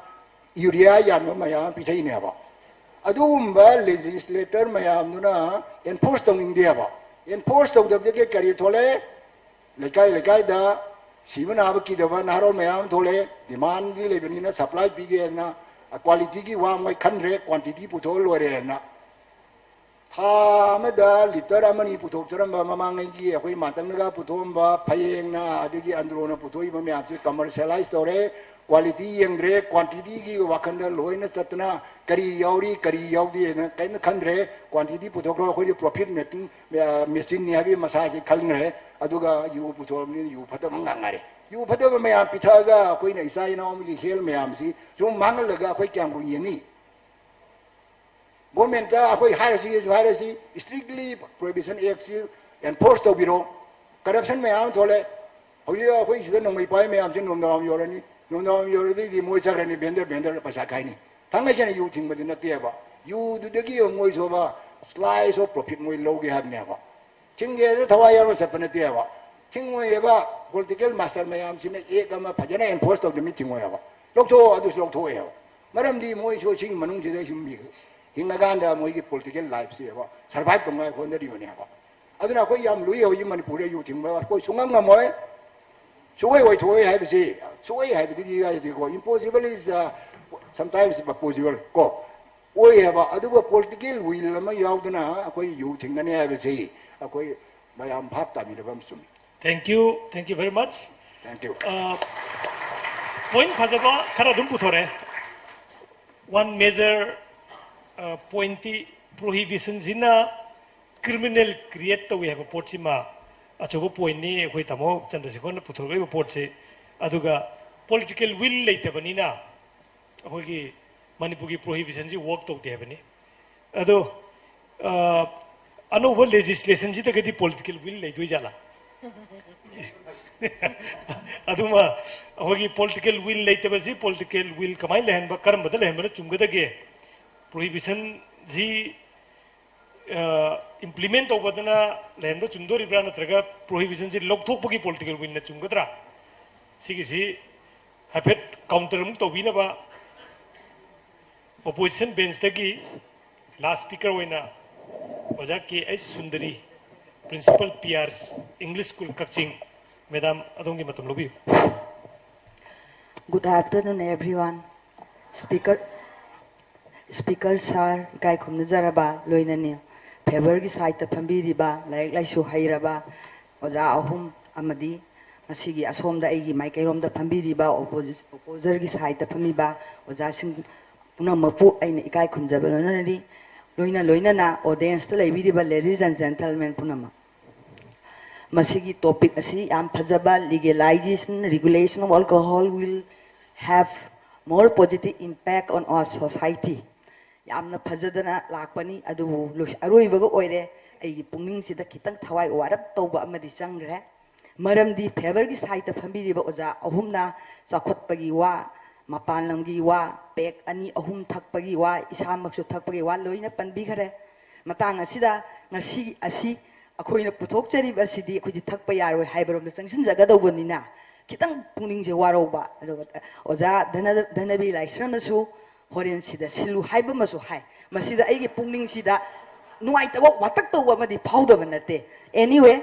ꯌꯨꯔꯤꯌꯥ ꯌꯥꯟꯕ ꯃꯌꯥꯝ ꯑꯃ ꯄꯤꯊꯛꯏꯅꯦꯕ꯫ ꯑꯗꯨꯒꯨꯝꯕ ꯂꯦꯖꯤꯁꯂꯦꯇꯔ ꯃꯌꯥꯝꯗꯨꯅ ꯑꯦꯟꯐꯣꯔꯁ ꯇꯧꯅꯤꯡꯗꯦꯕ꯫ ꯑꯦꯟꯐꯣꯔꯁ ꯇꯧꯗꯕꯗꯒꯤ ꯀꯔꯤ ꯊꯣꯛꯂꯛꯑꯦ? ꯂꯩꯀꯥꯏ ꯂꯩꯀꯥꯏꯗ ꯁꯤꯕ ꯅꯥꯕ ꯀꯤꯗꯕ ꯅꯍꯥꯔꯣꯜ ꯃꯌꯥꯝ ꯑꯃ ꯊꯣꯛꯂꯛꯑꯦ꯫ ꯗꯤꯃꯥꯟꯗꯤ ꯂꯩꯕꯅꯤꯅ ꯁꯄ꯭ꯂꯥꯏ ꯄꯤꯒꯦꯅ, ꯀ꯭ꯋꯥꯂꯤꯇꯤꯒꯤ ꯋꯥ ꯃꯣꯏ ꯈꯟꯗ꯭ꯔꯦ, ꯀ꯭ꯋꯥꯟꯇꯤꯇꯤ ꯄꯨꯊꯣꯛꯑ ꯂꯣꯏꯔꯦꯅ꯫ ꯊꯥ ꯑꯃꯗ ꯂꯤꯇꯔ ꯑꯃꯅꯤ ꯄꯨꯊꯣꯛꯆꯔꯝꯕ ꯃꯃꯥꯡꯉꯩꯒꯤ ꯑꯩꯈꯣꯏ ꯃꯥꯇꯪꯅꯒ ꯄꯨꯊꯣꯛꯑꯝꯕ, ꯐꯌꯦꯡꯅ ꯑꯗꯒꯤ ꯑꯟꯗ꯭ꯔꯣꯅ ꯄꯨꯊꯣꯛꯏꯕ ꯃꯌꯥꯝꯁꯦ ꯀꯃꯔꯁꯤꯌꯦꯂꯥꯏꯁ ꯇꯧꯔꯦ꯫ ꯀ꯭ꯋꯥꯂꯤꯇꯤ ꯌꯦꯡꯗ꯭ꯔꯦ, ꯀ꯭ꯋꯥꯟꯇꯤꯇꯤꯒꯤ ꯋꯥꯈꯜꯗ ꯂꯣꯏꯅ ꯆꯠꯇꯅ ꯀꯔꯤ ꯌꯥꯎꯔꯤ, ꯀꯔꯤ ꯌꯥꯎꯗꯦꯅ ꯀꯔꯤꯝꯇ ꯈꯟꯗ꯭ꯔꯦ꯫ ꯀ꯭ꯋꯥꯟꯇꯤꯇꯤ ꯄꯨꯊꯣꯛꯈ꯭ꯔꯣ, ꯑꯩꯈꯣꯏꯗꯤ ꯄ꯭ꯔꯣꯐꯤꯠ ꯃꯦꯀꯤꯡ, ꯑ, ꯃꯦꯆꯤꯟꯅꯤ ꯍꯥꯏꯕꯒꯤ ꯃꯁꯥꯁꯤ ꯈꯟꯈ꯭ꯔꯦ꯫ ꯑꯗꯨꯒ ꯌꯨ ꯄꯨꯊꯣꯛꯑꯕꯅꯤꯅ ꯌꯨ ꯐꯠꯇꯕ ꯉꯥꯡꯅꯔꯦ꯫ ꯌꯨ ꯐꯠꯇꯕ ꯃꯌꯥꯝ ꯄꯤꯊꯛꯑꯒ ꯑꯩꯈꯣꯏꯅ ꯏꯆꯥ ꯏꯅꯥꯎ ꯑꯃꯒꯤ ꯍꯦꯜꯊ ꯃꯌꯥꯝꯁꯤ ꯁꯨꯝ ꯃꯥꯡꯍꯜꯂꯒ ꯑꯩꯈꯣꯏ ꯀꯌꯥꯝ ꯀꯨꯏꯅ ꯌꯦꯡꯅꯤ? ꯒꯣꯔꯃꯦꯟꯇ ꯑꯩꯈꯣꯏ ꯍꯥꯏꯔꯁꯤꯁꯨ ꯍꯥꯏꯔꯁꯤ, ꯏꯁꯇ꯭ꯔꯤꯛꯂꯤ ꯄ꯭ꯔꯣꯍꯤꯕꯤꯁꯟ ꯑꯦꯛꯁꯤ ꯑꯦꯟꯐꯣꯔꯁ ꯇꯧꯕꯤꯔꯣ꯫ ꯀꯔꯞꯁꯟ ꯃꯌꯥꯝ ꯑꯃ ꯊꯣꯛꯂꯦ꯫ ꯍꯧꯖꯤꯛ ꯑꯩꯈꯣꯏ ꯁꯤꯗ ꯅꯣꯡꯃꯩ ꯄꯥꯏ ꯃꯌꯥꯝꯁꯤ ꯅꯣꯡꯗꯥꯝ ꯌꯧꯔꯅꯤ, ꯅꯣꯡꯗꯥꯝ ꯌꯧꯔꯗꯩꯗꯤ ꯃꯣꯏ ꯆꯠꯈ꯭ꯔꯅꯤ, ꯚꯦꯟꯗꯔ ꯚꯦꯟꯗꯔ ꯄꯩꯁꯥ ꯈꯥꯏꯅꯤ꯫ ꯊꯥꯡꯉꯩꯁꯦꯡꯅ ꯌꯨ ꯊꯤꯡꯕꯗꯤ ꯅꯠꯇꯦꯕ, ꯌꯨꯗꯨꯗꯒꯤ ꯃꯣꯏꯁꯨ ꯑꯕ ꯁ꯭ꯂꯥꯏꯁ ꯑꯣꯐ ꯄ꯭ꯔꯣꯐꯤꯠ ꯃꯣꯏ ꯂꯧꯒꯦ ꯍꯥꯏꯕꯅꯦꯕ꯫ ꯊꯤꯡꯒꯦ ꯍꯥꯏꯔ ꯊꯋꯥꯏ ꯌꯥꯎꯅ ꯆꯠꯄ ꯅꯠꯇꯦꯕ꯫ ꯊꯤꯡꯉꯣꯏꯑꯕ꯫ ꯄꯣꯂꯤꯇꯤꯀꯦꯜ ꯃꯥꯁꯇꯔ ꯃꯌꯥꯝꯁꯤꯅ ꯑꯦꯛ ꯑꯃ ꯐꯖꯅ ꯑꯦꯟꯐꯣꯔꯁ ꯇꯧꯗꯃꯤ ꯊꯤꯡꯉꯣꯏꯑꯕ꯫ ꯂꯧꯊꯣꯛꯑꯣ, ꯑꯗꯨꯁꯨ ꯂꯧꯊꯣꯛꯑꯦꯕ꯫ ꯃꯔꯝꯗꯤ ꯃꯣꯏꯁꯨ ꯁꯤꯒꯤ ꯃꯅꯨꯡꯁꯤꯗ ꯁꯨꯝ ꯍꯤꯡꯉꯀꯥꯟꯗ ꯃꯣꯏꯒꯤ ꯄꯣꯂꯤꯇꯤꯀꯦꯜ ꯂꯥꯏꯐꯁꯦꯕ ꯁꯔꯚꯥꯏꯚ ꯇꯧꯅꯉꯥꯏ ꯍꯣꯠꯅꯔꯤꯕꯅꯦꯕ꯫ ꯑꯗꯨꯅ ꯑꯩꯈꯣꯏ ꯌꯥꯝ ꯂꯨꯏ ꯍꯧꯖꯤꯛ ꯃꯅꯤꯄꯨꯔꯗ ꯌꯨ ꯊꯤꯡꯕ ꯑꯩꯈꯣꯏ ꯁꯨꯡꯉꯝ ꯉꯝꯃꯣꯏ꯫ ꯁꯨꯡꯑꯣꯏ ꯑꯣꯏꯊꯣꯛꯑꯣꯏ ꯍꯥꯏꯕꯁꯤ, ꯁꯨꯡꯑꯣꯏ ꯍꯥꯏꯕꯗꯨꯗꯤ ꯍꯥꯏꯗꯤꯀꯣ, impossible is, uh, sometimes possible ꯀꯣ꯫ ꯑꯣꯏꯌꯦꯕ꯫ ꯑꯗꯨꯒ political will ꯑꯃ ꯌꯥꯎꯗꯅ ꯑꯩꯈꯣꯏ ꯌꯨ ꯊꯤꯡꯒꯅꯤ ꯍꯥꯏꯕꯁꯤ ꯑꯩꯈꯣꯏ ꯃꯌꯥꯝ ꯚꯥꯞ ꯇꯥꯃꯤꯟꯅꯕ ꯑꯃ ꯆꯨꯝꯃꯤ꯫ Thank you, thank you very much. Thank you. Point ꯐꯖꯕ ꯈꯔ ꯑꯗꯨꯝ ꯄꯨꯊꯣꯔꯛꯑꯦ꯫ One major pointꯇꯤ prohibitionꯁꯤꯅ criminal create ꯇꯧꯏ ꯍꯥꯏꯕ ꯄꯣꯠꯁꯤꯃ ꯑꯆꯧꯕ ꯄꯣꯏꯟꯅꯤ ꯑꯩꯈꯣꯏ ꯇꯥꯃꯣ ꯆꯟꯗ꯭ꯔꯁꯦꯈꯣꯔꯅ ꯄꯨꯊꯣꯔꯛꯂꯤꯕ ꯄꯣꯠꯁꯤ꯫ ꯑꯗꯨꯒ political will ꯂꯩꯇꯕꯅꯤꯅ ꯑꯩꯈꯣꯏꯒꯤ ꯃꯅꯤꯄꯨꯔꯒꯤ prohibitionꯁꯤ work ꯇꯧꯗꯦ ꯍꯥꯏꯕꯅꯤ꯫ ꯑꯗꯣ ꯑꯅꯧꯕ legislationꯁꯤꯗꯒꯗꯤ political will ꯂꯩꯗꯣꯏ ꯖꯥꯠꯂꯥ? ꯑꯗꯨꯃ ꯑꯩꯈꯣꯏꯒꯤ political will ꯂꯩꯇꯕꯁꯤ political will ꯀꯃꯥꯏꯅ ꯂꯩꯍꯟꯕ, ꯀꯔꯝꯕꯗ ꯂꯩꯍꯟꯕꯅ ꯆꯨꯝꯒꯗꯒꯦ? Prohibitionꯁꯤ implement ꯇꯧꯕꯗꯅ ꯂꯩꯍꯟꯕ ꯆꯨꯝꯗꯣꯔꯤꯕ꯭ꯔꯥ, ꯅꯠꯇ꯭ꯔꯒ prohibitionꯁꯤ ꯂꯧꯊꯣꯛꯄꯒꯤ political willꯅ ꯆꯨꯝꯒꯗ꯭ꯔꯥ? ꯁꯤꯒꯤꯁꯤ ꯍꯥꯏꯐꯦꯠ counter ꯑꯃꯨꯛ ꯇꯧꯕꯤꯅꯕ opposition benchꯇꯒꯤ last speaker ꯑꯣꯏꯅ ꯑꯣꯖꯥ K H Sundari, Principal P R English School Kakching, madam ꯑꯗꯣꯝꯒꯤ ꯃꯇꯝ ꯂꯧꯕꯤꯌꯨ꯫ Good afternoon, everyone. Speaker, Speaker sir, ꯏꯀꯥꯏ ꯈꯨꯝꯅꯖꯔꯕ ꯂꯣꯏꯅꯅꯤ, favourꯒꯤ sideꯇ ꯐꯝꯕꯤꯔꯤꯕ ꯂꯥꯏꯔꯤꯛ ꯂꯥꯏꯁꯨ ꯍꯩꯔꯕ ꯑꯣꯖꯥ ꯑꯍꯨꯝ ꯑꯃꯗꯤ ꯉꯁꯤꯒꯤ ꯑꯁꯣꯝꯗ ꯑꯩꯒꯤ ꯃꯥꯏꯀꯩꯔꯣꯝꯗ ꯐꯝꯕꯤꯔꯤꯕ opposi-, opposerꯒꯤ sideꯇ ꯐꯝꯃꯤꯕ ꯑꯣꯖꯥꯁꯤꯡ ꯄꯨꯝꯅꯃꯛꯄꯨ ꯑꯩꯅ ꯏꯀꯥꯏ ꯈꯨꯝꯖꯕ ꯂꯣꯏꯅꯔꯤ꯫ ꯂꯣꯏꯅ ꯂꯣꯏꯅꯅ audienceꯇ ꯂꯩꯕꯤꯔꯤꯕ ladies and gentlemen ꯄꯨꯝꯅꯃꯛ, ꯃꯁꯤꯒꯤ topic ꯑꯁꯤ ꯌꯥꯝ ꯐꯖꯕ, legalization, regulation of alcohol will have more positive impact on our society꯫ ꯌꯥꯝꯅ ꯐꯖꯗꯅ ꯂꯥꯛꯄꯅꯤ꯫ ꯑꯗꯨꯕꯨ ꯂꯣꯏ-, ꯑꯔꯣꯏꯕꯒ ꯑꯣꯏꯔꯦ꯫ ꯑꯩꯒꯤ ꯄꯨꯛꯅꯤꯡꯁꯤꯗ ꯈꯤꯇꯪ ꯊꯋꯥꯏ ꯋꯥꯔꯞ ꯇꯧꯕ ꯑꯃꯗꯤ ꯆꯪꯈ꯭ꯔꯦ꯫ ꯃꯔꯝꯗꯤ favourꯒꯤ sideꯇ ꯐꯝꯕꯤꯔꯤꯕ ꯑꯣꯖꯥ ꯑꯍꯨꯝꯅ ꯆꯥꯎꯈꯠꯄꯒꯤ ꯋꯥ, ꯃꯄꯥꯟ ꯂꯝꯒꯤ ꯋꯥ, pack ꯑꯅꯤ ꯑꯍꯨꯝ ꯊꯛꯄꯒꯤ ꯋꯥ, ꯏꯁꯥꯃꯛꯁꯨ ꯊꯛꯄꯒꯤ ꯋꯥ ꯂꯣꯏꯅ ꯄꯟꯕꯤꯈꯔꯦ꯫ ꯃꯇꯥꯡ ꯑꯁꯤꯗ ꯉꯁꯤ ꯑꯁꯤ ꯑꯩꯈꯣꯏꯅ ꯄꯨꯊꯣꯛꯆꯔꯤꯕ ꯑꯁꯤꯗꯤ ꯑꯩꯈꯣꯏꯗꯤ ꯊꯛꯄ ꯌꯥꯔꯣꯏ ꯍꯥꯏꯕꯔꯣꯝꯗ ꯆꯪꯁꯤꯟꯖꯒꯗꯧꯕꯅꯤꯅ, ꯈꯤꯇꯪ ꯄꯨꯛꯅꯤꯡꯁꯦ ꯋꯥꯔꯧꯕ꯫ ꯑꯗꯨꯒ ꯑꯣꯖꯥ ꯙꯅ-, ꯙꯅꯕꯤꯔ ꯂꯥꯏꯁ꯭ꯔꯝꯅꯁꯨ ꯍꯣꯔꯦꯟ ꯁꯤꯗ ꯁꯤꯜꯂꯨ ꯍꯥꯏꯕ ꯑꯃꯁꯨ ꯍꯥꯏ꯫ ꯃꯁꯤꯗ ꯑꯩꯒꯤ ꯄꯨꯛꯅꯤꯡꯁꯤꯗ ꯅꯨꯡꯉꯥꯏꯇꯕ ꯋꯥꯇꯛ ꯇꯧꯕ ꯑꯃꯗꯤ ꯐꯥꯎꯗꯕ ꯅꯠꯇꯦ꯫ Anyway,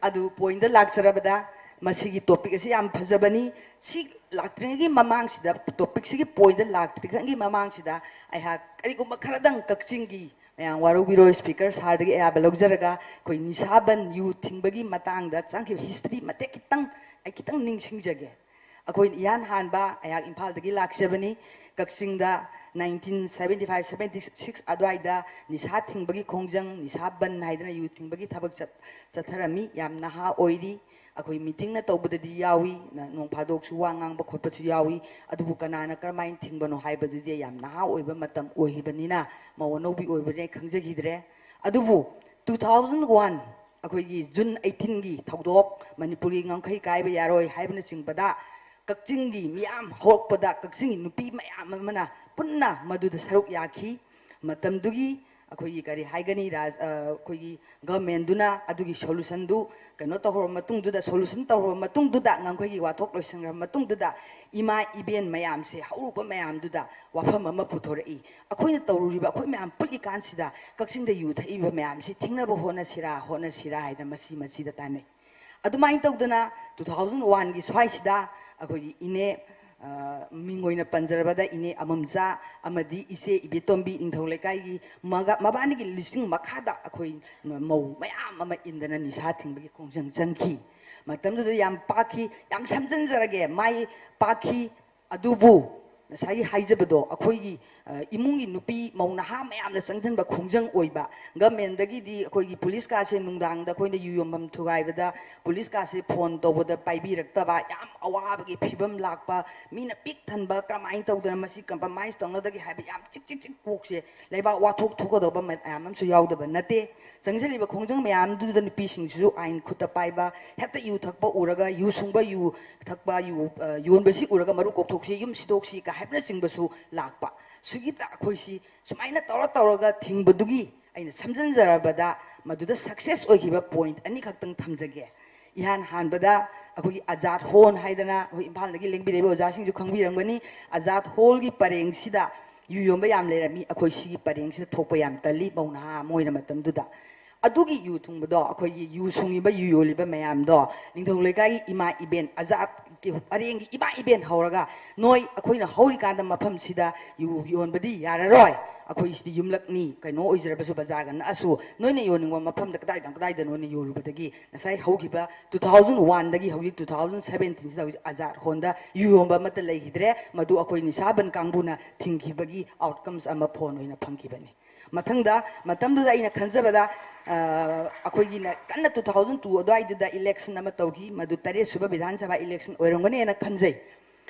ꯑꯗꯨ pointꯇ ꯂꯥꯛꯆꯔꯕꯗ, ꯃꯁꯤꯒꯤ topic ꯑꯁꯤ ꯌꯥꯝ ꯐꯖꯕꯅꯤ꯫ ꯁꯤ ꯂꯥꯛꯇ꯭ꯔꯤꯉꯩꯒꯤ ꯃꯃꯥꯡꯁꯤꯗ, ꯇꯣꯄꯤꯛꯁꯤꯒꯤ ꯄꯣꯏꯟꯗ ꯂꯥꯛꯇ꯭ꯔꯤꯉꯩꯒꯤ ꯃꯃꯥꯡꯁꯤꯗ ꯑꯩꯍꯥꯛ ꯀꯔꯤꯒꯨꯝꯕ ꯈꯔꯗꯪ ꯀꯛꯆꯤꯡꯒꯤ ꯃꯌꯥꯝ ꯋꯥꯔꯧꯕꯤꯔꯣꯏ, ꯁ꯭ꯄꯤꯀꯔ ꯁꯥꯔꯗꯒꯤ ꯑꯌꯥꯕ ꯂꯧꯖꯔꯒ, ꯑꯩꯈꯣꯏ ꯅꯤꯁꯥꯕꯟ ꯌꯨ ꯊꯤꯡꯕꯒꯤ ꯃꯇꯥꯡꯗ ꯆꯪꯈꯤꯕ ꯍꯤꯁꯇ꯭ꯔꯤ ꯃꯇꯦꯛ ꯈꯤꯇꯪ ꯑꯩ ꯈꯤꯇꯪ ꯅꯤꯡꯁꯤꯡꯖꯒꯦ꯫ ꯑꯩꯈꯣꯏ ꯏꯍꯥꯟ ꯍꯥꯟꯕ ꯑꯩꯍꯥꯛ ꯏꯝꯐꯥꯜꯗꯒꯤ ꯂꯥꯛꯆꯕꯅꯤ꯫ ꯀꯛꯆꯤꯡꯗ nineteen seventy five seventy six ꯑꯗꯨꯋꯥꯏꯗ ꯅꯤꯁꯥ ꯊꯤꯡꯕꯒꯤ ꯈꯣꯡꯖꯪ, ꯅꯤꯁꯥ ꯕꯟ ꯍꯥꯏꯗꯅ ꯌꯨ ꯊꯤꯡꯕꯒꯤ ꯊꯕꯛ ꯆꯠ-, ꯆꯠꯊꯔꯝꯃꯤ꯫ ꯌꯥꯝ ꯅꯍꯥ ꯑꯣꯏꯔꯤ꯫ ꯑꯩꯈꯣꯏ ꯃꯤꯇꯤꯡꯅ ꯇꯧꯕꯗꯗꯤ ꯌꯥꯎꯏ, ꯅ-, ꯅꯣꯡ ꯐꯥꯗꯣꯛꯁꯨ ꯋꯥ ꯉꯥꯡꯕ ꯈꯣꯠꯄꯁꯨ ꯌꯥꯎꯏ꯫ ꯑꯗꯨꯕꯨ ꯀꯅꯥꯅ ꯀꯔꯝꯍꯥꯏꯅ ꯊꯤꯡꯕꯅꯣ ꯍꯥꯏꯕꯗꯨꯗꯤ ꯌꯥꯝ ꯅꯍꯥ ꯑꯣꯏꯕ ꯃꯇꯝ ꯑꯣꯏꯈꯤꯕꯅꯤꯅ, ꯃꯧ ꯑꯅꯧꯕꯤ ꯑꯣꯏꯕꯅꯤꯅ ꯈꯪꯖꯈꯤꯗ꯭ꯔꯦ꯫ ꯑꯗꯨꯕꯨ ꯇꯨ ꯊꯥꯎꯖꯟ ꯋꯥꯟ, ꯑꯩꯈꯣꯏꯒꯤ ꯖꯨꯟ ꯑꯩꯠꯇꯤꯟꯒꯤ ꯊꯧꯗꯣꯛ, ꯃꯅꯤꯄꯨꯔꯒꯤ ꯉꯝꯈꯩ ꯀꯥꯏꯕ ꯌꯥꯔꯣꯏ ꯍꯥꯏꯕꯅꯆꯤꯡꯕꯗ, ꯀꯛꯆꯤꯡꯒꯤ ꯃꯤꯌꯥꯝ ꯍꯧꯔꯛꯄꯗ ꯀꯛꯆꯤꯡꯒꯤ ꯅꯨꯄꯤ ꯃꯌꯥꯝ ꯑꯃꯅ ꯄꯨꯟꯅ ꯃꯗꯨꯗ ꯁꯔꯨꯛ ꯌꯥꯈꯤ꯫ ꯃꯇꯝꯗꯨꯒꯤ ꯑꯩꯈꯣꯏꯒꯤ ꯀꯔꯤ ꯍꯥꯏꯒꯅꯤ, ꯔꯥꯖ-, ꯑ, ꯑꯩꯈꯣꯏꯒꯤ ꯒꯚꯔꯟꯃꯦꯟꯗꯨꯅ ꯑꯗꯨꯒꯤ ꯁꯣꯂꯨꯁꯟꯗꯨ ꯀꯩꯅꯣ ꯇꯧꯈ꯭ꯔꯕ ꯃꯇꯨꯡꯗꯨꯗ, ꯁꯣꯂꯨꯁꯟ ꯇꯧꯈ꯭ꯔꯕ ꯃꯇꯨꯡꯗꯨꯗ, ꯉꯝꯈꯩꯒꯤ ꯋꯥꯊꯣꯛ ꯂꯣꯏꯁꯤꯟꯈ꯭ꯔꯕ ꯃꯇꯨꯡꯗꯨꯗ, ꯏꯃꯥ ꯏꯕꯦꯟ ꯃꯌꯥꯝꯁꯦ, ꯍꯧꯔꯨꯕ ꯃꯌꯥꯝꯗꯨꯗ ꯋꯥꯐꯝ ꯑꯃ ꯄꯨꯊꯣꯔꯛꯏ꯫ ꯑꯩꯈꯣꯏꯅ ꯇꯧꯔꯨꯔꯤꯕ, ꯑꯩꯈꯣꯏ ꯃꯌꯥꯝ ꯄꯨꯜꯂꯤꯀꯥꯟꯁꯤꯗ ꯀꯛꯆꯤꯡꯗ ꯌꯨ ꯊꯛꯏꯕ ꯃꯌꯥꯝꯁꯤ ꯊꯤꯡꯅꯕ ꯍꯣꯠꯅꯁꯤꯔꯥ, ꯍꯣꯠꯅꯁꯤꯔꯥ ꯍꯥꯏꯅ ꯃꯁꯤ ꯃꯁꯤꯗ ꯇꯥꯟꯅꯩ꯫ ꯑꯗꯨꯃꯥꯏꯅ ꯇꯧꯗꯅ ꯇꯨ ꯊꯥꯎꯖꯟ ꯋꯥꯟꯒꯤ ꯁ꯭ꯋꯥꯏꯁꯤꯗ ꯑꯩꯈꯣꯏꯒꯤ ꯏꯅꯦ, ꯑ, ꯃꯤꯡ ꯑꯣꯏꯅ ꯄꯟꯖꯔꯕꯗ ꯏꯅꯦ ꯑꯃꯝꯆꯥ ꯑꯃꯗꯤ ꯏꯆꯦ ꯏꯕꯦꯇꯣꯝꯕꯤ ꯅꯤꯡꯊꯧ ꯂꯩꯀꯥꯏꯒꯤ ꯃꯒ-, ꯃꯕꯥꯅꯤꯒꯤ ꯂꯨꯆꯤꯡ ꯃꯈꯥꯗ ꯑꯩꯈꯣꯏ ꯃꯧ ꯃꯌꯥꯝ ꯑꯃ ꯏꯟꯗꯅ ꯅꯤꯁꯥ ꯊꯤꯡꯕꯒꯤ ꯈꯣꯡꯖꯪ ꯆꯪꯈꯤ꯫ ꯃꯇꯝꯗꯨꯗ ꯌꯥꯝ ꯄꯥꯛꯈꯤ, ꯌꯥꯝ ꯁꯝꯖꯤꯟꯖꯔꯒꯦ, ꯃꯥꯏ ꯄꯥꯛꯈꯤ꯫ ꯑꯗꯨꯕꯨ ꯉꯁꯥꯏꯒꯤ ꯍꯥꯏꯖꯕꯗꯣ, ꯑꯩꯈꯣꯏꯒꯤ, ꯑ, ꯏꯃꯨꯡꯒꯤ ꯅꯨꯄꯤ ꯃꯧ ꯅꯍꯥ ꯃꯌꯥꯝꯅ ꯆꯪꯁꯤꯟꯕ ꯈꯣꯡꯖꯪ ꯑꯣꯏꯕ, ꯒꯚꯔꯟꯃꯦꯟꯗꯒꯤꯗꯤ ꯑꯩꯈꯣꯏꯒꯤ ꯄꯨꯂꯤꯁꯀꯥꯁꯦ ꯅꯨꯡꯗꯥꯡꯗ ꯑꯩꯈꯣꯏꯅ ꯌꯨ ꯌꯣꯟꯐꯝ ꯊꯨꯒꯥꯏꯕꯗ ꯄꯨꯂꯤꯁꯀꯥꯁꯦ ꯐꯣꯟ ꯇꯧꯕꯗ ꯄꯥꯏꯕꯤꯔꯛꯇꯕ, ꯌꯥꯝ ꯑꯋꯥꯕꯒꯤ ꯐꯤꯕꯝ ꯂꯥꯛꯄ, ꯃꯤꯅ ꯄꯤꯛ ꯊꯟꯕ, ꯀꯔꯝꯍꯥꯏꯅ ꯇꯧꯗꯅ ꯃꯁꯤ ꯀꯝꯄ꯭ꯔꯣꯃꯥꯏꯁ ꯇꯧꯅꯗꯒꯦ ꯍꯥꯏꯕ ꯌꯥꯝ ꯆꯤꯛ ꯆꯤꯛ ꯆꯤꯛ ꯀꯣꯛꯁꯦ, ꯂꯩꯕꯥꯛ ꯋꯥꯊꯣꯛ ꯊꯣꯛꯀꯗꯧꯕ ꯃꯌꯥꯝ ꯑꯃꯁꯨ ꯌꯥꯎꯗꯕ ꯅꯠꯇꯦ꯫ ꯆꯪꯁꯤꯜꯂꯤꯕ ꯈꯣꯡꯖꯪ ꯃꯌꯥꯝꯗꯨꯗ ꯅꯨꯄꯤꯁꯤꯡꯁꯤꯁꯨ ꯑꯥꯏꯟ ꯈꯨꯠꯇ ꯄꯥꯏꯕ, ꯍꯦꯛꯇ ꯌꯨ ꯊꯛꯄ ꯎꯔꯒ ꯌꯨ ꯁꯨꯡꯕ, ꯌꯨ ꯊꯛꯄ, ꯌꯨ, ꯑ, ꯌꯣꯟꯕꯁꯤ ꯎꯔꯒ ꯃꯔꯨ ꯀꯣꯛꯊꯣꯛꯁꯤ, ꯌꯨꯝ ꯁꯤꯗꯣꯛꯁꯤ ꯀ ꯍꯥꯏꯕꯅꯆꯤꯡꯕꯁꯨ ꯂꯥꯛꯄ꯫ ꯁꯤꯒꯤꯗ ꯑꯩꯈꯣꯏꯁꯤ ꯁꯨꯃꯥꯏꯅ ꯇꯧꯔ ꯇꯧꯔꯒ ꯊꯤꯡꯕꯗꯨꯒꯤ ꯑꯩꯅ ꯁꯝꯖꯤꯟꯖꯔꯕꯗ ꯃꯗꯨꯗ ꯁꯛꯁꯦꯁ ꯑꯣꯏꯈꯤꯕ ꯄꯣꯏꯟꯠ ꯑꯅꯤꯈꯛꯇꯪ ꯊꯝꯖꯒꯦ꯫ ꯏꯍꯥꯟ ꯍꯥꯟꯕꯗ ꯑꯩꯈꯣꯏꯒꯤ ꯑꯖꯥꯗ ꯍꯣꯜ ꯍꯥꯏꯗꯅ ꯑꯩꯈꯣꯏ ꯏꯝꯐꯥꯜꯗꯒꯤ ꯂꯦꯡꯕꯤꯔꯛꯏꯕ ꯑꯣꯖꯥꯁꯤꯡꯁꯨ ꯈꯪꯕꯤꯔꯝꯒꯅꯤ꯫ ꯑꯖꯥꯗ ꯍꯣꯜꯒꯤ ꯄꯔꯦꯡꯁꯤꯗ ꯌꯨ ꯌꯣꯟꯕ ꯌꯥꯝ ꯂꯩꯔꯝꯃꯤ꯫ ꯑꯩꯈꯣꯏ ꯁꯤꯒꯤ ꯄꯔꯦꯡꯁꯤꯗ ꯊꯣꯛꯄ ꯌꯥꯝ ꯇꯜꯂꯤ, ꯃꯧ ꯅꯍꯥ ꯑꯃ ꯑꯣꯏꯅ ꯃꯇꯝꯗꯨꯗ꯫ ꯑꯗꯨꯒꯤ ꯌꯨ ꯊꯨꯡꯕꯗꯣ, ꯑꯩꯈꯣꯏꯒꯤ ꯌꯨ ꯁꯨꯡꯉꯤꯕ, ꯌꯨ ꯌꯣꯜꯂꯤꯕ ꯃꯌꯥꯝꯗꯣ ꯅꯤꯡꯊꯧ ꯂꯩꯀꯥꯏꯒꯤ ꯏꯃꯥ ꯏꯕꯦꯟ ꯑꯖꯥꯗ ꯑꯔꯦꯡꯒꯤ ꯏꯃꯥ ꯏꯕꯦꯟ ꯍꯧꯔꯒ, "ꯅꯣꯏ, ꯑꯩꯈꯣꯏꯅ ꯍꯧꯔꯤꯀꯥꯟꯗ ꯃꯐꯝꯁꯤꯗ ꯌꯨ ꯌꯣꯟꯕꯗꯤ ꯌꯥꯔꯔꯣꯏ, ꯑꯩꯈꯣꯏ ꯁꯤꯗꯤ ꯌꯨꯝꯂꯛꯅꯤ, ꯀꯩꯅꯣ ꯑꯣꯏꯖꯔꯕꯁꯨ, ꯕꯖꯥꯔꯒ ꯅꯛꯑꯁꯨ, ꯅꯣꯏꯅ ꯌꯣꯟꯅꯤꯡꯕ ꯃꯐꯝꯗ ꯀꯗꯥꯏꯗ ꯀꯗꯥꯏꯗꯅꯣꯅ ꯌꯣꯜꯂꯨꯕꯗꯒꯤ ꯉꯁꯥꯏ ꯍꯧꯈꯤꯕ two thousand one ꯗꯒꯤ ꯍꯧꯖꯤꯛ two thousand seventeen ꯁꯤꯗ ꯍꯧꯖꯤꯛ ꯑꯖꯥꯗ ꯍꯣꯟꯗ ꯌꯨ ꯌꯣꯟꯕ ꯑꯃꯠꯇ ꯂꯩꯈꯤꯗ꯭ꯔꯦ꯫ ꯃꯗꯨ ꯑꯩꯈꯣꯏ ꯅꯤꯁꯥ ꯕꯟ ꯀꯥꯡꯕꯨꯅ ꯊꯤꯡꯈꯤꯕꯒꯤ outcomes ꯑꯃ ꯐꯣꯟ ꯑꯣꯏꯅ ꯐꯪꯈꯤꯕꯅꯤ꯫ ꯃꯊꯪꯗ, ꯃꯇꯝꯗꯨꯗ ꯑꯩꯅ ꯈꯟꯖꯕꯗ, ꯑ, ꯑꯩꯈꯣꯏꯒꯤꯅ ꯀꯟꯅ two thousand two ꯑꯗꯨꯋꯥꯏꯗꯨꯗ election ꯑꯃ ꯇꯧꯈꯤ꯫ ꯃꯗꯨ ꯇꯔꯦꯠ ꯁꯨꯕ ꯕꯤꯙꯥꯟ ꯁꯚꯥ election ꯑꯣꯏꯔꯝꯒꯅꯦꯅ ꯈꯟꯖꯩ꯫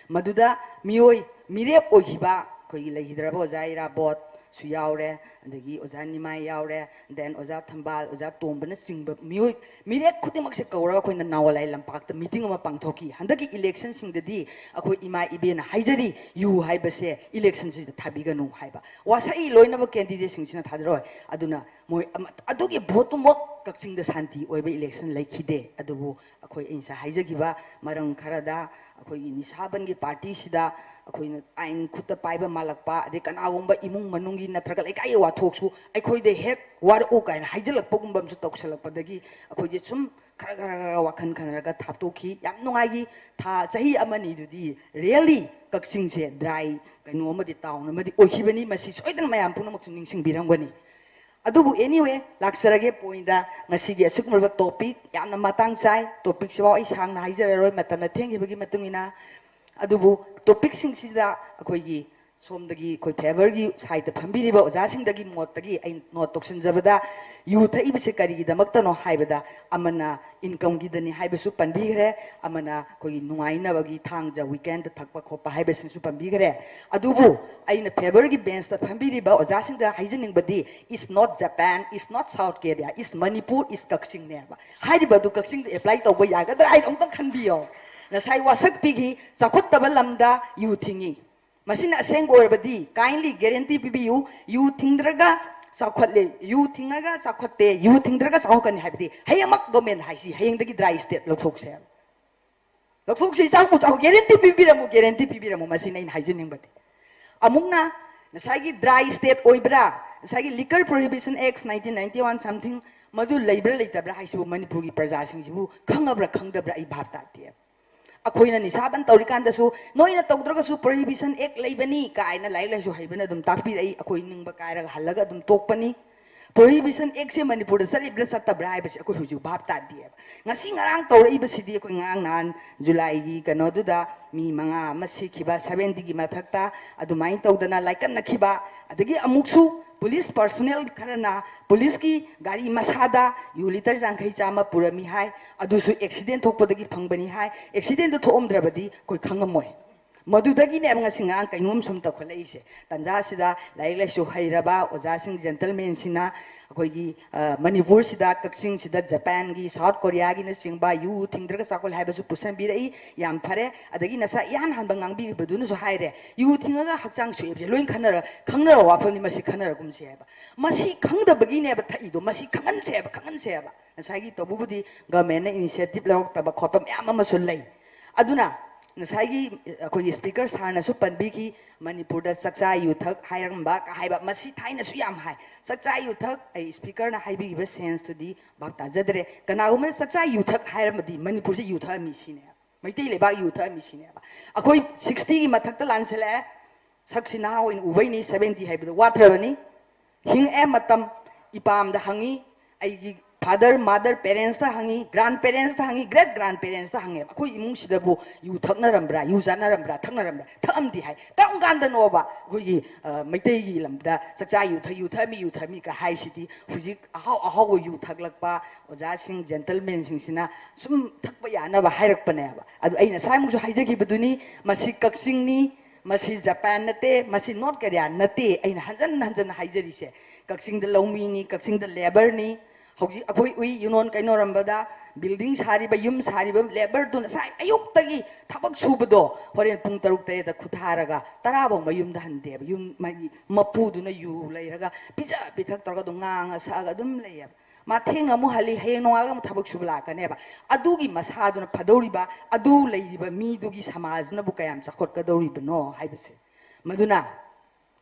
ꯃꯗꯨꯗ ꯃꯤꯑꯣꯏ ꯃꯤꯔꯦꯞ ꯑꯣꯏꯈꯤꯕ ꯑꯩꯈꯣꯏꯒꯤ ꯂꯩꯈꯤꯗ꯭ꯔꯕ ꯑꯣꯖꯥ ꯏꯔꯥꯕꯣꯠꯁꯨ ꯌꯥꯎꯔꯦ, ꯑꯗꯒꯤ ꯑꯣꯖꯥ ꯅꯤꯃꯥꯏ ꯌꯥꯎꯔꯦ, then ꯑꯣꯖꯥ ꯊꯝꯕꯥꯜ, ꯑꯣꯖꯥ ꯇꯣꯝꯕꯅꯆꯤꯡꯕ ꯃꯤꯑꯣꯏ ꯃꯤꯔꯦꯞ ꯈꯨꯗꯤꯡꯃꯛꯁꯦ ꯀꯧꯔꯒ ꯑꯩꯈꯣꯏꯅ ꯅꯥꯋꯥꯂꯥꯏ ꯂꯝꯄꯥꯛꯇ meeting ꯑꯃ ꯄꯥꯡꯊꯣꯛꯈꯤ꯫ ꯍꯟꯗꯛꯀꯤ election ꯁꯤꯡꯗꯗꯤ ꯑꯩꯈꯣꯏ ꯏꯃꯥ ꯏꯕꯦꯟꯅ ꯍꯥꯏꯖꯔꯤ, ꯌꯨ ꯍꯥꯏꯕꯁꯦ election ꯁꯤꯗ ꯊꯥꯕꯤꯒꯅꯨ ꯍꯥꯏꯕ꯫ ꯋꯥꯁꯛꯏ ꯂꯣꯏꯅꯃꯛ candidate ꯁꯤꯡꯁꯤꯅ ꯊꯥꯗꯔꯣꯏ꯫ ꯑꯗꯨꯅ ꯃꯣꯏ ꯑꯃ-, ꯑꯗꯨꯒꯤ ꯚꯣꯠꯇꯨꯃꯛ ꯀꯛꯆꯤꯡꯗ ꯁꯥꯟꯇꯤ ꯑꯣꯏꯕ election ꯂꯩꯈꯤꯗꯦ꯫ ꯑꯗꯨꯕꯨ ꯑꯩꯈꯣꯏ, ꯑꯩ ꯉꯁꯥꯏ ꯍꯥꯏꯖꯈꯤꯕ ꯃꯔꯝ ꯈꯔꯗ, ꯑꯩꯈꯣꯏꯒꯤ ꯅꯤꯁꯥ ꯕꯟꯒꯤ party ꯁꯤꯗ ꯑꯩꯈꯣꯏꯅ ꯑꯥꯏꯟ ꯈꯨꯠꯇ ꯄꯥꯏꯕ ꯃꯥꯜꯂꯛꯄ, ꯑꯗꯩ ꯀꯅꯥꯒꯨꯝꯕ ꯏꯃꯨꯡ ꯃꯅꯨꯡꯒꯤ ꯅꯠꯇ꯭ꯔꯒ ꯂꯩꯀꯥꯏꯒꯤ ꯋꯥꯊꯣꯛꯁꯨ ꯑꯩꯈꯣꯏꯗ ꯍꯦꯛ ꯋꯥꯔꯛꯎ ꯀꯥꯏꯅ ꯍꯥꯏꯖꯤꯜꯂꯛꯄꯒꯨꯝꯕ ꯑꯃꯁꯨ ꯇꯧꯁꯜꯂꯛꯄꯗꯒꯤ ꯑꯩꯈꯣꯏꯁꯦ ꯁꯨꯝ ꯈꯔ ꯈꯔ ꯈꯔ ꯋꯥꯈꯜ ꯈꯟꯅꯔꯒ ꯊꯥꯞꯇꯣꯛꯈꯤ꯫ ꯌꯥꯝ ꯅꯨꯡꯉꯥꯏꯈꯤ꯫ ꯊꯥ, ꯆꯍꯤ ꯑꯃꯅꯤꯗꯨꯗꯤ really ꯀꯛꯆꯤꯡꯁꯦ dry ꯀꯩꯅꯣ ꯑꯃꯗꯤ, town ꯑꯃꯗꯤ ꯑꯣꯏꯈꯤꯕꯅꯤ꯫ ꯃꯁꯤ ꯁꯣꯏꯗꯅ ꯃꯌꯥꯝ ꯄꯨꯝꯅꯃꯛꯁꯨ ꯅꯤꯡꯁꯤꯡꯕꯤꯔꯝꯒꯅꯤ꯫ ꯑꯗꯨꯕꯨ anyway, ꯂꯥꯛꯆꯔꯒꯦ point ꯇ꯫ ꯉꯁꯤꯒꯤ ꯑꯁꯤꯒꯨꯝꯂꯕ topic ꯌꯥꯝꯅ ꯃꯇꯥꯡ ꯆꯥꯏ꯫ Topic ꯁꯤꯐꯥꯎ ꯑꯩ ꯁꯥꯡꯅ ꯍꯥꯏꯖꯔꯔꯣꯏ, ꯃꯇꯝꯅ ꯊꯦꯡꯈꯤꯕꯒꯤ ꯃꯇꯨꯡ ꯏꯟꯅ꯫ ꯑꯗꯨꯕꯨ topic ꯁꯤꯡꯁꯤꯗ ꯑꯩꯈꯣꯏꯒꯤ ꯁꯣꯝꯗꯒꯤ ꯑꯩꯈꯣꯏ favour ꯒꯤ side ꯇ ꯐꯝꯕꯤꯔꯤꯕ ꯑꯣꯖꯥꯁꯤꯡꯗꯒꯤ ꯃꯣꯠꯇꯒꯤ ꯑꯩ note ꯇꯧꯁꯤꯟꯖꯕꯗ, ꯌꯨ ꯊꯛꯏꯕꯁꯦ ꯀꯔꯤꯒꯤꯗꯃꯛꯇꯅꯣ ꯍꯥꯏꯕꯗ, ꯑꯃꯅ income ꯒꯤꯗꯅꯤ ꯍꯥꯏꯕꯁꯨ ꯄꯟꯕꯤꯈ꯭ꯔꯦ, ꯑꯃꯅ ꯑꯩꯈꯣꯏꯒꯤ ꯅꯨꯡꯉꯥꯏꯅꯕꯒꯤ ꯊꯥꯡꯖ weekend ꯊꯛꯄ ꯈꯣꯠꯄ ꯍꯥꯏꯕꯁꯤꯁꯨ ꯄꯟꯕꯤꯈ꯭ꯔꯦ꯫ ꯑꯗꯨꯕꯨ ꯑꯩꯅ favour ꯒꯤ bench ꯇ ꯐꯝꯕꯤꯔꯤꯕ ꯑꯣꯖꯥꯁꯤꯡꯗ ꯍꯥꯏꯖꯅꯤꯡꯕꯗꯤ, it's not Japan, it's not South Korea, it's Manipur, it's ꯀꯛꯆꯤꯡꯅꯦꯕ꯫ ꯍꯥꯏꯔꯤꯕ ꯑꯗꯨ ꯀꯛꯆꯤꯡꯗ apply ꯇꯧꯕ ꯌꯥꯒꯗ꯭ꯔꯥ ꯍꯥꯏꯗꯣ ꯑꯃꯨꯛꯇꯪ ꯈꯟꯕꯤꯌꯣ꯫ ꯉꯁꯥꯏ ꯋꯥꯁꯛꯄꯤꯒꯤ ꯆꯥꯎꯈꯠꯇꯕ ꯂꯝꯗ ꯌꯨ ꯊꯤꯡꯉꯤ꯫ ꯃꯁꯤꯅ ꯑꯁꯦꯡꯕ ꯑꯣꯏꯔꯕꯗꯤ kindly guarantee ꯄꯤꯕꯤꯌꯨ, ꯌꯨ ꯊꯤꯡꯗ꯭ꯔꯒ ꯆꯥꯎꯈꯠꯂꯦ, ꯌꯨ ꯊꯤꯡꯉꯒ ꯆꯥꯎꯈꯠꯇꯦ, ꯌꯨ ꯊꯤꯡꯗ꯭ꯔꯒ ꯆꯥꯎꯈꯠꯀꯅꯤ ꯍꯥꯏꯕꯗꯤ ꯍꯌꯦꯡꯃꯛ government ꯍꯥꯏꯁꯤ ꯍꯌꯦꯡꯗꯒꯤ dry state ꯂꯧꯊꯣꯛꯁꯦ ꯍꯥꯏꯕ꯫ ꯂꯧꯊꯣꯛꯁꯤ, ꯆꯥꯎꯕꯨ ꯆꯥꯎ, guarantee ꯄꯤꯕꯤꯔꯝꯃꯨ, guarantee ꯄꯤꯕꯤꯔꯝꯃꯨ, ꯃꯁꯤꯅꯤ ꯑꯩꯅ ꯍꯥꯏꯖꯅꯤꯡꯕꯗꯤ꯫ ꯑꯃꯨꯛꯅ ꯉꯁꯥꯏꯒꯤ dry state ꯑꯣꯏꯕ꯭ꯔꯥ, ꯉꯁꯥꯏꯒꯤ Liquor Prohibition Act nineteen ninety one something, ꯃꯗꯨ ꯂꯩꯕ꯭ꯔꯥ ꯂꯩꯇꯕ꯭ꯔꯥ ꯍꯥꯏꯁꯤꯕꯨ ꯃꯅꯤꯄꯨꯔꯒꯤ ꯄ꯭ꯔꯖꯥꯁꯤꯡꯁꯤꯕꯨ ꯈꯪꯉꯕ꯭ꯔꯥ ꯈꯪꯗꯕ꯭ꯔꯥ ꯑꯩ ꯚꯥꯞ ꯇꯥꯗꯦ꯫ ꯑꯩꯈꯣꯏꯅ ꯅꯤꯁꯥ ꯕꯟ ꯇꯧꯔꯤꯀꯥꯟꯗꯁꯨ ꯅꯣꯏꯅ ꯇꯧꯗ꯭ꯔꯒꯁꯨ Prohibition Act ꯂꯩꯕꯅꯤ ꯀꯥꯏꯅ ꯂꯥꯏꯔꯤꯛ ꯂꯥꯏꯁꯨ ꯍꯩꯕꯅ ꯑꯗꯨꯝ ꯇꯥꯛꯄꯤꯔꯛꯏ꯫ ꯑꯩꯈꯣꯏ ꯅꯤꯡꯕ ꯀꯥꯏꯔꯒ ꯍꯜꯂꯒ ꯑꯗꯨꯝ ꯇꯣꯛꯄꯅꯤ꯫ Prohibition Actꯁꯦ ꯃꯅꯤꯄꯨꯔꯗ ꯆꯠꯂꯤꯕ꯭ꯔꯥ ꯆꯠꯇꯕ꯭ꯔꯥ ꯍꯥꯏꯕꯁꯤ ꯑꯩꯈꯣꯏ ꯍꯧꯖꯤꯛ ꯚꯥꯞ ꯇꯥꯗꯦꯕ꯫ ꯉꯁꯤ ꯉꯔꯥꯡ ꯇꯧꯔꯛꯏꯕꯁꯤꯗꯤ ꯑꯩꯈꯣꯏ ꯉꯔꯥꯡ ꯅꯍꯥꯟ ꯖꯨꯂꯥꯏꯒꯤ ꯀꯩꯅꯣꯗꯨꯗ ꯃꯤ ꯃꯉꯥ ꯑꯃ ꯁꯤꯈꯤꯕ, seventyꯒꯤ ꯃꯊꯛꯇ ꯑꯗꯨꯃꯥꯏꯅ ꯇꯧꯗꯅ ꯂꯥꯏꯀꯠꯅꯈꯤꯕ, ꯑꯗꯒꯤ ꯑꯃꯨꯛꯁꯨ police personnel ꯈꯔꯅ policeꯀꯤ ꯒꯥꯔꯤ ꯃꯁꯥꯗ ꯌꯨ litre ꯌꯥꯡꯈꯩ ꯆꯥꯝꯃ ꯄꯨꯔꯝꯃꯤ ꯍꯥꯏ, ꯑꯗꯨꯁꯨ accident ꯊꯣꯛꯄꯗꯒꯤ ꯐꯪꯕꯅꯤ ꯍꯥꯏ꯫ Accidentꯗꯨ ꯊꯣꯛꯑꯝꯗ꯭ꯔꯕꯗꯤ ꯑꯩꯈꯣꯏ ꯈꯪꯉꯝꯃꯣꯏ꯫ ꯃꯗꯨꯗꯒꯤꯅꯦꯕ ꯉꯁꯤ ꯉꯔꯥꯡ ꯀꯩꯅꯣꯝ ꯁꯨꯝ ꯇꯧꯈꯠꯂꯛꯏꯁꯦ꯫ ꯇꯟꯖꯥꯁꯤꯗ ꯂꯥꯏꯔꯤꯛ ꯂꯥꯏꯁꯨ ꯍꯩꯔꯕ ꯑꯣꯖꯥꯁꯤꯡ, gentlemanꯁꯤꯡꯅ ꯑꯩꯈꯣꯏꯒꯤ, ꯑ, ꯃꯅꯤꯄꯨꯔꯁꯤꯗ, ꯀꯛꯆꯤꯡꯁꯤꯗ ꯖꯄꯥꯟꯒꯤ, ꯁꯥꯎꯠ ꯀꯣꯔꯤꯌꯥꯒꯤꯅꯆꯤꯡꯕ ꯌꯨ ꯊꯤꯡꯗ꯭ꯔꯒ ꯆꯥꯎꯈꯠꯂꯦ ꯍꯥꯏꯕꯁꯨ ꯄꯨꯁꯟꯕꯤꯔꯛꯏ꯫ ꯌꯥꯝ ꯐꯔꯦ꯫ ꯑꯗꯒꯤ ꯅꯁꯥ ꯏꯍꯥꯟ ꯍꯥꯟꯕ ꯉꯥꯡꯕꯤꯈꯤꯕꯗꯨꯅꯁꯨ ꯍꯥꯏꯔꯦ, ꯌꯨ ꯊꯤꯡꯉꯒ ꯍꯛꯆꯥꯡ ꯁꯣꯛꯑꯦꯕꯁꯦ ꯂꯣꯏ ꯈꯟꯅꯔ, ꯈꯪꯅꯔ ꯋꯥꯐꯝꯅꯤ, ꯃꯁꯤ ꯈꯟꯅꯔꯒꯨꯝꯁꯦ ꯍꯥꯏꯕ꯫ ꯃꯁꯤ ꯈꯪꯗꯕꯒꯤꯅꯦꯕ ꯊꯛꯏꯗꯣ, ꯃꯁꯤ ꯈꯪꯍꯟꯁꯦ ꯍꯥꯏꯕ, ꯈꯪꯍꯟꯁꯦ ꯍꯥꯏꯕ꯫ ꯉꯁꯥꯏꯒꯤ ꯇꯧꯕꯕꯨꯗꯤ governmentꯅ initiative ꯂꯧꯔꯛꯇꯕ ꯈꯣꯠꯄ ꯃꯌꯥꯝ ꯑꯃꯁꯨ ꯂꯩ꯫ ꯑꯗꯨꯅ ꯉꯁꯥꯏꯒꯤ ꯑꯩꯈꯣꯏꯒꯤ speaker sirꯅꯁꯨ ꯄꯟꯕꯤꯈꯤ, ꯃꯅꯤꯄꯨꯔꯗ ꯆꯥꯛꯆꯥ ꯌꯨꯊꯛ ꯍꯥꯏꯔꯝꯕ ꯀ ꯍꯥꯏꯕ, ꯃꯁꯤ ꯊꯥꯏꯅꯁꯨ ꯌꯥꯝ ꯍꯥꯏ꯫ ꯆꯥꯛꯆꯥ ꯌꯨꯊꯛ, ꯑꯩ speakerꯅ ꯍꯥꯏꯕꯤꯈꯤꯕ senseꯇꯨꯗꯤ ꯚꯥꯞ ꯇꯥꯖꯗ꯭ꯔꯦ꯫ ꯀꯅꯥꯒꯨꯝꯕꯅ ꯆꯥꯛꯆꯥ ꯌꯨꯊꯛ ꯍꯥꯏꯔꯝꯃꯗꯤ ꯃꯅꯤꯄꯨꯔꯁꯦ ꯌꯨꯊꯛꯑꯝꯃꯤ ꯁꯤꯅꯦꯕ, ꯃꯩꯇꯩ ꯂꯩꯕꯥꯛ ꯌꯨꯊꯛꯑꯝꯃꯤ ꯁꯤꯅꯦꯕ꯫ ꯑꯩꯈꯣꯏ sixtyꯒꯤ ꯃꯊꯛꯇ ꯂꯥꯟꯁꯜꯂꯛꯑꯦ, ꯁꯛꯁꯤ ꯅꯍꯥ ꯑꯣꯏꯅ ꯎꯕꯩꯅꯤ, seventy ꯍꯥꯏꯕꯗꯣ ꯋꯥꯠꯇ꯭ꯔꯕꯅꯤ꯫ ꯍꯤꯡꯉꯛꯑꯦ ꯃꯇꯝ꯫ ꯏꯄꯥꯝꯗ ꯍꯪꯉꯤ, ꯑꯩꯒꯤ father, mother, parentsꯇ ꯍꯪꯉꯤ, grandparentsꯇ ꯍꯪꯉꯤ, great grandparentsꯇ ꯍꯪꯉꯦꯕ꯫ ꯑꯩꯈꯣꯏ ꯏꯃꯨꯡꯁꯤꯗꯕꯨ ꯌꯨ ꯊꯛꯅꯔꯝꯕ꯭ꯔꯥ, ꯌꯨ ꯆꯥꯅꯔꯝꯕ꯭ꯔꯥ, ꯊꯛꯅꯔꯝꯕ꯭ꯔꯥ? ꯊꯛꯑꯝꯗꯦ ꯍꯥꯏ꯫ ꯀꯔꯝ ꯀꯥꯟꯗꯅꯣꯕ ꯑꯩꯈꯣꯏꯒꯤ, ꯑ, ꯃꯩꯇꯩꯒꯤ ꯂꯝꯗ ꯆꯥꯛꯆꯥ ꯌꯨ ꯊꯛ-, ꯌꯨ ꯊꯛꯑꯝꯃꯤ, ꯌꯨ ꯊꯛꯑꯝꯃꯤ ꯀ ꯍꯥꯏꯁꯤꯗꯤ? ꯍꯧꯖꯤꯛ ꯑꯍꯥꯎ ꯑꯍꯥꯎꯕ ꯌꯨ ꯊꯛꯂꯛꯄ ꯑꯣꯖꯥꯁꯤꯡ, gentlemanꯁꯤꯡꯁꯤꯅ ꯁꯨꯝ ꯊꯛꯄ ꯌꯥꯅꯕ ꯍꯥꯏꯔꯛꯄꯅꯦꯕ꯫ ꯑꯗꯨ ꯑꯩ ꯉꯁꯥꯏꯃꯨꯛꯁꯨ ꯍꯥꯏꯖꯈꯤꯕꯗꯨꯅꯤ, ꯃꯁꯤ ꯀꯛꯆꯤꯡꯅꯤ, ꯃꯁꯤ ꯖꯄꯥꯟ ꯅꯠꯇꯦ, ꯃꯁꯤ ꯅꯣꯔꯠ ꯀꯣꯔꯤꯌꯥ ꯅꯠꯇꯦ꯫ ꯑꯩꯅ ꯍꯟꯖꯟ ꯍꯟꯖꯟꯅ ꯍꯥꯏꯖꯔꯤꯁꯦ, ꯀꯛꯆꯤꯡꯗ ꯂꯧꯃꯤꯅꯤ, ꯀꯛꯆꯤꯡꯗ labourꯅꯤ꯫ ꯍꯧꯖꯤꯛ ꯑꯩꯈꯣꯏ ꯎꯏ, ꯌꯨꯅꯣꯟ ꯀꯩꯅꯣꯔꯝꯕꯗ building ꯁꯥꯔꯤꯕ, ꯌꯨꯝ ꯁꯥꯔꯤꯕ labourꯗꯨ ꯉꯁꯥꯏ ꯑꯌꯨꯛꯇꯒꯤ ꯊꯕꯛ ꯁꯨꯕꯗꯣ ꯍꯣꯔꯦꯟ ꯄꯨꯡ ꯇꯔꯨꯛ ꯇꯔꯦꯠꯇ ꯈꯨꯊꯥꯔꯒ ꯇꯔꯥꯐꯧ ꯃꯌꯨꯝꯗ ꯍꯟꯗꯦꯕ꯫ ꯌꯨꯝ, ꯃꯥꯒꯤ ꯃꯄꯨꯗꯨꯅ ꯌꯨ ꯂꯩꯔꯒ ꯄꯤꯖ ꯄꯤꯊꯛ ꯇꯧꯔꯒ ꯑꯗꯨꯝ ꯉꯥꯡꯉ ꯁꯛꯑꯒ ꯑꯗꯨꯝ ꯂꯩꯌꯦꯕ꯫ ꯃꯥ ꯊꯦꯡꯅ ꯑꯃꯨꯛ ꯍꯜꯂꯤ, ꯍꯌꯦꯡ ꯅꯣꯡꯉꯥꯜꯂꯒ ꯑꯃꯨꯛ ꯊꯕꯛ ꯁꯨꯕ ꯂꯥꯛꯀꯅꯦꯕ꯫ ꯑꯗꯨꯒꯤ ꯃꯁꯥꯗꯨꯅ ꯐꯗꯧꯔꯤꯕ, ꯑꯗꯨ ꯂꯩꯔꯤꯕ ꯃꯤꯗꯨꯒꯤ ꯁꯃꯥꯖꯗꯨꯅꯕꯨ ꯀꯌꯥꯝ ꯆꯥꯎꯈꯠꯀꯗꯧꯔꯤꯕꯅꯣ ꯍꯥꯏꯕꯁꯦ꯫ ꯃꯗꯨꯅ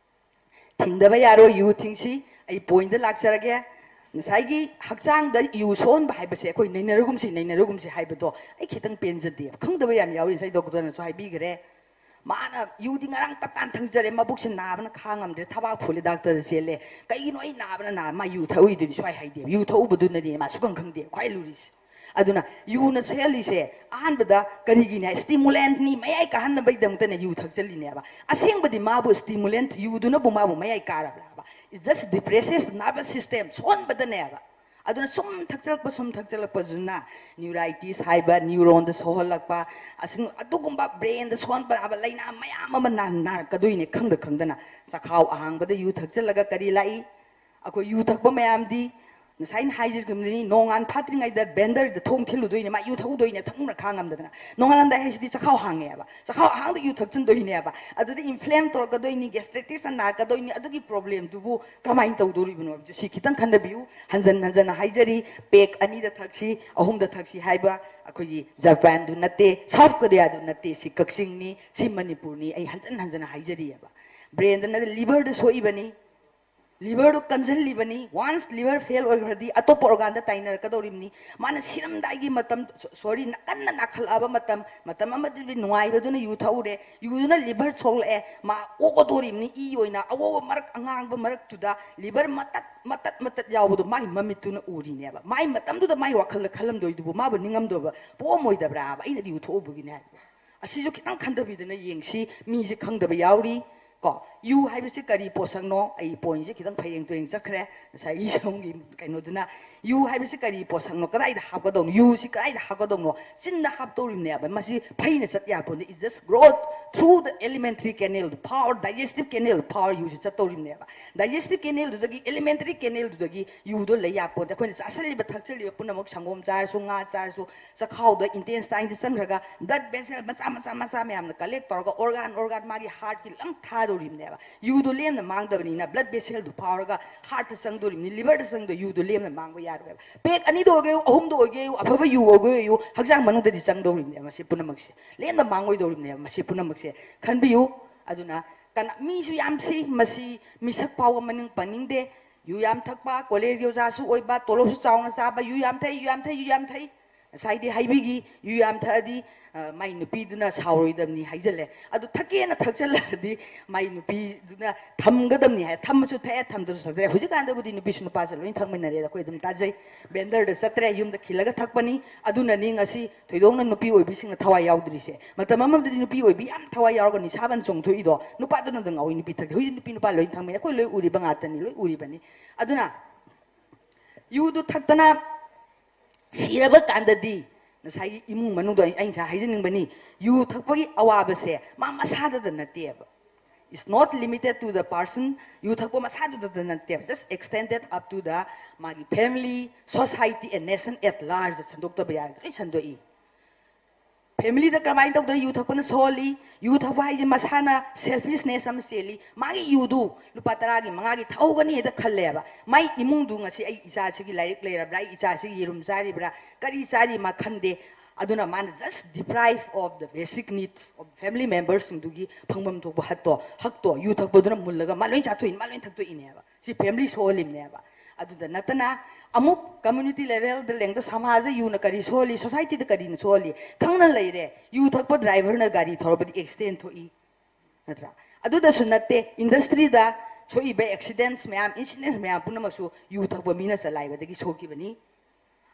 ꯊꯤꯡꯗꯕ ꯌꯥꯔꯣꯏ, ꯌꯨ ꯊꯤꯡꯁꯤ꯫ ꯑꯩ pointꯇ ꯂꯥꯛꯆꯔꯒꯦ꯫ ꯉꯁꯥꯏꯒꯤ ꯍꯛꯆꯥꯡꯗ ꯌꯨ ꯁꯣꯛꯍꯟꯕ ꯍꯥꯏꯕꯁꯦ ꯑꯩꯈꯣꯏ ꯅꯩꯅꯔꯒꯨꯝꯁꯤ, ꯅꯩꯅꯔꯒꯨꯝꯁꯤ ꯍꯥꯏꯕꯗꯣ ꯑꯩ ꯈꯤꯇꯪ ꯄꯦꯟꯖꯗꯦ꯫ ꯈꯪꯗꯕ ꯌꯥꯝ ꯌꯥꯎꯔꯤ, ꯉꯁꯥꯏ ꯗꯣꯛꯇꯔꯅꯁꯨ ꯍꯥꯏꯕꯤꯈ꯭ꯔꯦ꯫ ꯃꯥꯅ ꯌꯨꯗꯤ ꯉꯔꯥꯡ ꯇꯞꯇꯥꯅ ꯊꯛꯆꯔꯦ, ꯃꯕꯨꯛꯁꯦ ꯅꯥꯕꯅ ꯈꯥꯡꯉꯝꯗ꯭ꯔꯦ, ꯊꯕꯥꯛ ꯐꯨꯜꯂꯦ, ꯗꯥꯛꯇꯔꯗ ꯆꯦꯜꯂꯦ꯫ ꯀꯩꯒꯤꯅꯣ ꯑꯩ ꯅꯥꯕꯅ ꯅꯥꯕ? ꯃꯥ ꯌꯨ ꯊꯛꯎꯏꯗꯨꯗꯤ ꯁ꯭ꯋꯥꯏ ꯍꯥꯏꯗꯦꯕ꯫ ꯌꯨ ꯊꯛꯎꯕꯗꯨꯅꯗꯤ ꯃꯥ ꯁꯨꯈꯪ ꯈꯪꯗꯦ, ꯈ꯭ꯋꯥꯏ ꯂꯨꯔꯤꯁꯦ꯫ ꯑꯗꯨꯅ ꯌꯨꯅ ꯁꯦꯝꯍꯜꯂꯤꯁꯦ ꯑꯍꯥꯟꯕꯗ ꯀꯔꯤꯒꯤꯅꯦ ꯍꯥꯏ, ꯁ꯭ꯇꯤꯃꯨꯂꯦꯟꯠꯅꯤ, ꯃꯌꯥꯏ ꯀꯥꯍꯟꯅꯕꯒꯤꯗꯃꯛꯇꯅꯦ ꯌꯨ ꯊꯛꯆꯜꯂꯤꯅꯦꯕ꯫ ꯑꯁꯦꯡꯕꯗꯤ ꯃꯥꯕꯨ ꯁ꯭ꯇꯤꯃꯨꯂꯦꯟꯠ, ꯌꯨꯗꯨꯅꯕꯨ ꯃꯥꯕꯨ ꯃꯌꯥꯏ ꯀꯥꯔꯕ꯭ꯔꯥꯕ? It just depresses the nervous system, ꯁꯣꯟꯕꯗꯅꯦꯕ꯫ ꯑꯗꯨꯅ ꯁꯨꯝ ꯊꯛꯆꯜꯂꯛꯄ, ꯁꯨꯝ ꯊꯛꯆꯜꯂꯛꯄꯁꯤꯅ ꯅ꯭ꯌꯨꯔꯥꯏꯇꯤꯁ ꯍꯥꯏꯕ, ꯅ꯭ꯌꯨꯔꯣꯟꯗ ꯁꯣꯛꯍꯜꯂꯛꯄ, ꯑꯁꯤ ꯑꯗꯨꯒꯨꯝꯕ ꯕ꯭ꯔꯦꯟꯗ ꯁꯣꯛꯍꯟꯕ ꯌꯥꯕ ꯂꯥꯏꯅꯥ ꯃꯌꯥꯝ ꯑꯃ ꯅꯥ-, ꯅꯥꯔꯛꯀꯗꯣꯏꯅꯦ ꯈꯪꯗ ꯈꯪꯗꯅ꯫ ꯆꯈꯥꯎ ꯑꯍꯥꯡꯕꯗ ꯌꯨ ꯊꯛꯆꯜꯂꯒ ꯀꯔꯤ ꯂꯥꯛꯏ? ꯑꯩꯈꯣꯏ ꯌꯨ ꯊꯛꯄ ꯃꯌꯥꯝꯗꯤ ꯉꯁꯥꯏꯅ ꯍꯥꯏꯖꯈꯤꯕꯅꯤ, ꯅꯣꯡꯉꯥꯟ ꯐꯥꯠꯇ꯭ꯔꯤꯉꯩꯗ ꯕꯦꯟꯗꯔꯗ ꯊꯣꯡ ꯊꯤꯜꯂꯨꯗꯣꯏꯅꯦ, ꯃꯥ ꯌꯨ ꯊꯛꯎꯗꯣꯏꯅꯦ, ꯊꯛꯅꯤꯡꯅ ꯈꯥꯡ ꯉꯝꯗꯗꯅ꯫ ꯅꯣꯡꯉꯥꯜꯂꯝꯗꯥꯏ ꯍꯥꯏꯁꯤꯗꯤ ꯆꯈꯥꯎ ꯍꯥꯡꯉꯦꯕ, ꯆꯈꯥꯎ ꯑꯍꯥꯡꯗ ꯌꯨ ꯊꯛꯆꯤꯟꯗꯣꯏꯅꯦꯕ, ꯑꯗꯨꯗ ꯏꯟꯐ꯭ꯂꯦꯝ ꯇꯧꯔꯛꯀꯗꯣꯏꯅꯤ, ꯒꯦꯁꯇ꯭ꯔꯦꯇꯤꯁꯅ ꯅꯥꯔꯛꯀꯗꯣꯏꯅꯤ꯫ ꯑꯗꯨꯒꯤ ꯄ꯭ꯔꯣꯕ꯭ꯂꯦꯝꯗꯨꯕꯨ ꯀꯔꯝꯍꯥꯏꯅ ꯇꯧꯗꯣꯔꯤꯕꯅꯣ ꯍꯥꯏꯕꯁꯦ ꯁꯤ ꯈꯤꯇꯪ ꯈꯟꯊꯕꯤꯌꯨ꯫ ꯍꯟꯖꯟ ꯍꯟꯖꯟꯅ ꯍꯥꯏꯖꯔꯤ, ꯄꯦꯛ ꯑꯅꯤꯗ ꯊꯛꯁꯤ, ꯑꯍꯨꯝꯗ ꯊꯛꯁꯤ ꯍꯥꯏꯕ ꯑꯩꯈꯣꯏꯒꯤ ꯖꯄꯥꯟꯗꯨ ꯅꯠꯇꯦ, ꯁꯥꯎꯠ ꯀꯣꯔꯤꯌꯥꯗꯨ ꯅꯠꯇꯦ, ꯁꯤ ꯀꯛꯆꯤꯡꯅꯤ, ꯁꯤ ꯃꯅꯤꯄꯨꯔꯅꯤ꯫ ꯑꯩ ꯍꯟꯖꯟ ꯍꯟꯖꯟꯅ ꯍꯥꯏꯖꯔꯤꯑꯕ꯫ ꯕ꯭ꯔꯦꯟꯗ ꯅꯠꯇꯦ, ꯂꯤꯚꯔꯗ ꯁꯣꯛꯏꯕꯅꯤ꯫ ꯂꯤꯚꯔꯗꯨ ꯀꯟꯁꯤꯜꯂꯤꯕꯅꯤ꯫ ꯋꯥꯟꯁ ꯂꯤꯚꯔ ꯐꯦꯜ ꯑꯣꯏꯈ꯭ꯔꯗꯤ ꯑꯇꯣꯞꯄ ꯑꯣꯔꯒꯥꯟꯗ ꯇꯥꯏꯅꯔꯛꯀꯗꯧꯔꯤꯕꯅꯤ꯫ ꯃꯥꯅ ꯁꯤꯔꯝꯗꯥꯏꯒꯤ ꯃꯇꯝ, ꯁꯣꯔꯤ, ꯀꯟꯅ ꯅꯥꯈꯠꯂꯛꯑꯕ ꯃꯇꯝ, ꯃꯇꯝ ꯑꯃꯗꯨꯗꯤ ꯅꯨꯡꯉꯥꯏꯕꯗꯨꯅ ꯌꯨ ꯊꯛꯎꯔꯦ, ꯌꯨꯗꯨꯅ ꯂꯤꯚꯔ ꯁꯣꯛꯂꯛꯑꯦ, ꯃꯥ ꯑꯣꯛꯀꯗꯧꯔꯤꯕꯅꯤ꯫ ꯏ ꯑꯣꯏꯅ ꯑꯉꯧꯕ ꯃꯔꯛ, ꯑꯉꯥꯡꯕ ꯃꯔꯛꯇꯨꯗ ꯂꯤꯚꯔ ꯃꯇꯠ ꯃꯇꯠ ꯃꯇꯠ ꯌꯥꯎꯕꯗꯣ ꯃꯥꯒꯤ ꯃꯃꯤꯠꯇꯨꯅ ꯎꯔꯤꯅꯦꯕ꯫ ꯃꯥꯏ ꯃꯇꯝꯗꯨꯗ ꯃꯥꯏ ꯋꯥꯈꯜꯗ ꯈꯜꯂꯝꯗꯣꯏꯗꯨꯕꯨ ꯃꯥꯕꯨ ꯅꯤꯡꯉꯝꯗꯣꯏꯕ ꯄꯣꯛꯑꯝꯃꯣꯏꯗꯕ꯭ꯔꯥꯕ? ꯑꯩꯅꯗꯤ ꯌꯨ ꯊꯛꯎꯕꯒꯤꯅꯦ ꯍꯥꯏꯕ꯫ ꯑꯁꯤꯁꯨ ꯈꯤꯇꯪ ꯈꯟꯊꯕꯤꯗꯅ ꯌꯦꯡꯁꯤ꯫ ꯃꯤꯁꯦ ꯈꯪꯗꯕ ꯌꯥꯎꯔꯤ꯫ ꯀꯣ, ꯌꯨ ꯍꯥꯏꯕꯁꯤ ꯀꯔꯤ ꯄꯣꯠꯁꯛꯅꯣ? ꯑꯩ ꯄꯣꯏꯟꯁꯦ ꯈꯤꯇꯪ ꯐꯩꯔꯦꯡ ꯇꯨꯔꯦꯡ ꯆꯠꯈ꯭ꯔꯦ꯫ ꯉꯁꯥꯏ ꯏꯁꯣꯝꯒꯤ ꯀꯩꯅꯣꯗꯨꯅ, ꯌꯨ ꯍꯥꯏꯕꯁꯤ ꯀꯔꯤ ꯄꯣꯠꯁꯛꯅꯣ? ꯀꯗꯥꯏꯗ ꯍꯥꯞꯀꯗꯧꯅꯣ? ꯌꯨꯁꯤ ꯀꯗꯥꯏꯗ ꯍꯥꯞꯀꯗꯧꯅꯣ? ꯆꯤꯟꯗ ꯍꯥꯞꯇꯧꯔꯤꯕꯅꯦꯕ꯫ ꯃꯁꯤ ꯐꯩꯅ ꯆꯠ ꯌꯥꯄꯣꯟꯇꯦ꯫ It just growth through the alimentary canal, power, digestive canal, power ꯌꯨꯁꯤ ꯆꯠꯇꯧꯔꯤꯕꯅꯦꯕ꯫ ꯗꯥꯏꯖꯦꯁꯇꯤꯚ ꯀꯦꯅꯦꯜꯗꯨꯗꯒꯤ, ꯑꯦꯂꯤꯃꯦꯟꯇꯔꯤ ꯀꯦꯅꯦꯜꯗꯨꯗꯒꯤ ꯌꯨꯗꯣ ꯂꯩ ꯌꯥꯄꯣꯟꯇꯦ꯫ ꯑꯩꯈꯣꯏꯅ ꯆꯥꯁꯜꯂꯤꯕ, ꯊꯛꯆꯜꯂꯤꯕ ꯄꯨꯝꯅꯃꯛ, ꯁꯪꯒꯣꯝ ꯆꯥꯔꯁꯨ, ꯉꯥ ꯆꯥꯔꯁꯨ, ꯆꯈꯥꯎꯗ, ꯏꯟꯇꯦꯁꯇꯥꯏꯟꯗ ꯆꯪꯈ꯭ꯔꯒ ꯕ꯭ꯂꯗ ꯚꯦꯁꯦꯜ ꯃꯆꯥ ꯃꯆꯥ ꯃꯆꯥ ꯃꯌꯥꯝꯅ ꯀꯂꯦꯛ ꯇꯧꯔꯒ ꯑꯣꯔꯒꯥꯟ ꯑꯣꯔꯒꯥꯟ ꯃꯥꯒꯤ ꯍꯥꯔꯠꯀꯤ ꯂꯪ ꯊꯥꯗꯧꯔꯤꯕꯅꯦꯕ꯫ ꯌꯨꯗꯣ ꯂꯦꯝꯅ ꯃꯥꯡꯗꯕꯅꯤꯅ ꯕ꯭ꯂꯗ ꯚꯦꯁꯦꯜꯗꯨ ꯐꯥꯎꯔꯒ ꯍꯥꯔꯠꯇ ꯆꯪꯗꯧꯔꯤꯕꯅꯤ, ꯂꯤꯚꯔꯗ ꯆꯪꯗꯧ ꯌꯨꯗꯣ ꯂꯦꯝꯅ ꯃꯥꯡꯕ ꯌꯥꯔꯣꯏꯕ꯫ ꯄꯦꯛ ꯑꯅꯤꯗ ꯑꯣꯏꯒꯦꯌꯨ, ꯑꯍꯨꯝꯗ ꯑꯣꯏꯒꯦꯌꯨ, ꯑꯐꯕ ꯌꯨ ꯑꯣꯏꯒꯦꯌꯨ, ꯍꯛꯆꯥꯡ ꯃꯅꯨꯡꯗꯗꯤ ꯆꯪꯗꯧꯔꯤꯕꯅꯦꯕ ꯃꯁꯤ ꯄꯨꯝꯅꯃꯛꯁꯦ꯫ ꯂꯦꯝꯅ ꯃꯥꯡꯉꯣꯏꯗꯧꯔꯤꯕꯅꯦꯕ ꯃꯁꯤ ꯄꯨꯝꯅꯃꯛꯁꯦ꯫ ꯈꯟꯕꯤꯌꯨ꯫ ꯑꯗꯨꯅ ꯀꯅꯥ, ꯃꯤꯁꯨ ꯌꯥꯝ ꯁꯤ, ꯃꯁꯤ ꯃꯤꯁꯛ ꯐꯥꯎꯕ ꯃꯃꯤꯡ ꯄꯟꯅꯤꯡꯗꯦ꯫ ꯌꯨ ꯌꯥꯝ ꯊꯛꯄ, ꯀꯣꯂꯦꯖꯀꯤ ꯑꯣꯖꯥꯁꯨ ꯑꯣꯏꯕ, ꯇꯣꯂꯣꯞꯁꯨ ꯆꯥꯎꯅ ꯆꯥꯕ, ꯌꯨ ꯌꯥꯝ ꯊꯛꯏ, ꯌꯨ ꯌꯥꯝ ꯊꯛꯏ, ꯌꯨ ꯌꯥꯝ ꯊꯛꯏ꯫ ꯉꯁꯥꯏꯗꯤ ꯍꯥꯏꯕꯤꯈꯤ, ꯌꯨ ꯌꯥꯝ ꯊꯛꯑꯗꯤ, ꯑ, ꯃꯥꯏ ꯅꯨꯄꯤꯗꯨꯅ ꯁꯥꯎꯔꯣꯏꯗꯕꯅꯤ ꯍꯥꯏꯖꯜꯂꯦ꯫ ꯑꯗꯨ ꯊꯛꯀꯦꯅ ꯊꯛꯆꯜꯂꯛꯑꯗꯤ ꯃꯥꯏ ꯅꯨꯄꯤꯗꯨꯅ ꯊꯝꯒꯗꯕꯅꯤ ꯍꯥꯏ, ꯊꯝꯃꯁꯨ ꯊꯛꯑꯦ, ꯊꯝꯗ꯭ꯔꯁꯨ ꯊꯛꯆꯔꯦ꯫ ꯍꯧꯖꯤꯛꯀꯥꯟꯗꯕꯨꯗꯤ ꯅꯨꯄꯤꯁꯨ ꯅꯨꯄꯥꯁꯨ ꯂꯣꯏ ꯊꯛꯃꯤꯟꯅꯔꯦ, ꯑꯩꯈꯣꯏ ꯑꯗꯨꯝ ꯇꯥꯖꯩ꯫ ꯕꯦꯟꯗꯔꯗ ꯆꯠꯇ꯭ꯔꯦ, ꯌꯨꯝꯗ ꯈꯤꯜꯂꯒ ꯊꯛꯄꯅꯤ꯫ ꯑꯗꯨꯅꯅꯤ ꯉꯁꯤ ꯊꯣꯏꯗꯣꯛꯅ ꯅꯨꯄꯤ ꯑꯣꯏꯕꯤꯁꯤꯡꯅ ꯊꯋꯥꯏ ꯌꯥꯎꯗ꯭ꯔꯤꯁꯦ꯫ ꯃꯇꯝ ꯑꯃꯗꯗꯤ ꯅꯨꯄꯤ ꯑꯣꯏꯕꯤ ꯌꯥꯝ ꯊꯋꯥꯏ ꯌꯥꯎꯔꯒ ꯅꯤꯁꯥꯕꯟ ꯆꯣꯡꯊꯣꯛꯏꯗꯣ, ꯅꯨꯄꯥꯗꯨꯅ ꯑꯗꯨꯝ ꯉꯥꯎꯏ, ꯅꯨꯄꯤ ꯊꯛꯇꯦ꯫ ꯍꯧꯖꯤꯛ ꯅꯨꯄꯤ ꯅꯨꯄꯥ ꯂꯣꯏ ꯊꯛꯃꯤꯟꯅꯩ, ꯑꯩꯈꯣꯏ ꯂꯣꯏ ꯎꯔꯤꯕ ꯉꯥꯛꯇꯅꯤ, ꯂꯣꯏ ꯎꯔꯤꯕꯅꯤ꯫ ꯑꯗꯨꯅ ꯌꯨꯗꯨ ꯊꯛꯇꯅ ꯁꯤꯔꯕ ꯀꯥꯟꯗꯗꯤ ꯉꯁꯥꯏꯒꯤ ꯏꯃꯨꯡ ꯃꯅꯨꯡꯗꯣ ꯑꯩ, ꯑꯩ ꯉꯁꯥꯏ ꯍꯥꯏꯖꯅꯤꯡꯕꯅꯤ, ꯌꯨ ꯊꯛꯄꯒꯤ ꯑꯋꯥꯕꯁꯦ ꯃꯥ ꯃꯁꯥꯗꯗ ꯅꯠꯇꯦꯕ꯫ It's not limited to the person, ꯌꯨ ꯊꯛꯄ ꯃꯁꯥꯗꯨꯗ ꯅꯠꯇꯦꯕ, just extended up to the ꯃꯥꯒꯤ family, society and nation at large ꯁꯟꯗꯣꯛꯇꯕ ꯌꯥꯔꯒꯗꯤ ꯂꯣꯏ ꯁꯟꯗꯣꯛꯏ꯫ ꯐꯦꯃꯤꯂꯤꯗ ꯀꯃꯥꯏꯅ ꯇꯧꯗꯅ ꯌꯨ ꯊꯛꯄꯅ ꯁꯣꯛꯍꯜꯂꯤ? ꯌꯨ ꯊꯛꯄ ꯍꯥꯏꯁꯦ ꯃꯁꯥꯅ ꯁꯦꯜꯐꯤꯁꯅꯦꯁ ꯑꯃ ꯆꯦꯜꯂꯤ꯫ ꯃꯥꯒꯤ ꯌꯨꯗꯨ ꯂꯨꯄꯥ ꯇꯔꯥꯒꯤ, ꯃꯉꯥꯒꯤ ꯊꯛꯍꯧꯒꯅꯤ ꯍꯦꯛꯇ ꯈꯜꯂꯦꯕ꯫ ꯃꯥꯏ ꯏꯃꯨꯡꯗꯨ ꯉꯁꯤ ꯑꯩ ꯏꯆꯥꯁꯤꯒꯤ ꯂꯥꯏꯔꯤꯛ ꯂꯩꯔꯕ꯭ꯔꯥ, ꯑꯩ ꯏꯆꯥꯁꯤꯒꯤ ꯌꯦꯔꯨꯝ ꯆꯥꯔꯤꯕ꯭ꯔꯥ, ꯀꯔꯤ ꯆꯥꯔꯤ ꯃꯥ ꯈꯟꯗꯦ꯫ ꯑꯗꯨꯅ ꯃꯥꯅ just deprive of the basic needs of family membersꯁꯤꯡꯗꯨꯒꯤ ꯐꯪꯐꯝ ꯊꯣꯛꯄ ꯍꯠꯇꯣ, ꯍꯛꯇꯣ ꯌꯨ ꯊꯛꯄꯗꯨꯅ ꯃꯨꯜꯂꯒ ꯃꯥ ꯂꯣꯏ ꯆꯥꯊꯣꯛꯏ, ꯃꯥ ꯂꯣꯏ ꯊꯛꯇꯣꯛꯏꯅꯦꯕ꯫ ꯁꯤ ꯐꯦꯃꯤꯂꯤ ꯁꯣꯛꯍꯜꯂꯤꯕꯅꯦꯕ꯫ ꯑꯗꯨꯗ ꯅꯠꯇꯅ ꯑꯃꯨꯛ ꯀꯝꯃ꯭ꯌꯨꯅꯤꯇꯤ ꯂꯦꯚꯦꯜꯗ ꯂꯦꯡꯗ ꯁꯃꯥꯖ ꯌꯨꯅ ꯀꯔꯤ ꯁꯣꯛꯍꯜꯂꯤ, ꯁꯣꯁꯥꯏꯇꯤꯗ ꯀꯔꯤꯅ ꯁꯣꯛꯍꯜꯂꯤ? ꯈꯪꯅ ꯂꯩꯔꯦ, ꯌꯨ ꯊꯛꯄ ꯗ꯭ꯔꯥꯏꯚꯔꯅ ꯒꯥꯔꯤ ꯊꯧꯔꯕꯗꯤ ꯑꯦꯛꯁꯤꯗꯦꯟ ꯊꯣꯛꯏ, ꯅꯠꯇ꯭ꯔꯥ? ꯑꯗꯨꯗꯁꯨ ꯅꯠꯇꯦ, ꯏꯟꯗꯁꯇ꯭ꯔꯤꯗ ꯊꯣꯛꯏꯕ ꯑꯦꯛꯁꯤꯗꯦꯟꯁ ꯃꯌꯥꯝ, ꯏꯟꯁꯤꯗꯦꯟꯁ ꯃꯌꯥꯝ ꯄꯨꯝꯅꯃꯛꯁꯨ ꯌꯨ ꯊꯛꯄ ꯃꯤꯅ ꯆꯂꯥꯏꯕꯗꯒꯤ ꯁꯣꯛꯈꯤꯕꯅꯤ꯫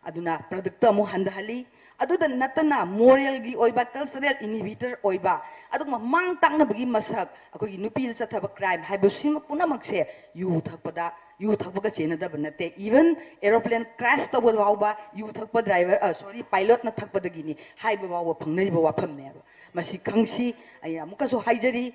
ꯑꯗꯨꯅ ꯄ꯭ꯔꯗꯛꯇ ꯑꯃꯨꯛ ꯍꯟꯊꯍꯜꯂꯤ꯫ ꯑꯗꯨꯗ ꯅꯠꯇꯅ ꯃꯣꯔꯦꯜꯒꯤ ꯑꯣꯏꯕ, ꯀꯜꯆꯔꯦꯜ ꯏꯅꯤꯕꯤꯇꯔ ꯑꯣꯏꯕ, ꯑꯗꯨꯒꯨꯝꯕ ꯃꯥꯡ ꯇꯥꯛꯅꯕꯒꯤ ꯃꯁꯛ, ꯑꯩꯈꯣꯏꯒꯤ ꯅꯨꯄꯤꯗ ꯆꯠꯊꯕ ꯀ꯭ꯔꯥꯏꯝ ꯍꯥꯏꯕꯁꯤꯃ ꯄꯨꯝꯅꯃꯛꯁꯦ ꯌꯨ ꯊꯛꯄꯗ, ꯌꯨ ꯊꯛꯄꯒ ꯆꯦꯟꯅꯗꯕ ꯅꯠꯇꯦ꯫ ꯏꯚꯟ ꯑꯦꯔꯣꯄ꯭ꯂꯦꯟ ꯀ꯭ꯔꯥꯁ ꯇꯧꯕ ꯐꯥꯎꯕ ꯌꯨ ꯊꯛꯄ ꯗ꯭ꯔꯥꯏꯚꯔ, ꯁꯣꯔꯤ, ꯄꯥꯏꯂꯣꯠꯅ ꯊꯛꯄꯗꯒꯤꯅꯤ ꯍꯥꯏꯕ ꯐꯥꯎꯕ ꯐꯪꯅꯔꯤꯕ ꯋꯥꯐꯝꯅꯦꯕ꯫ ꯃꯁꯤ ꯈꯪꯁꯤ꯫ ꯑꯩꯅ ꯑꯃꯨꯛꯀꯁꯨ ꯍꯥꯏꯖꯔꯤ,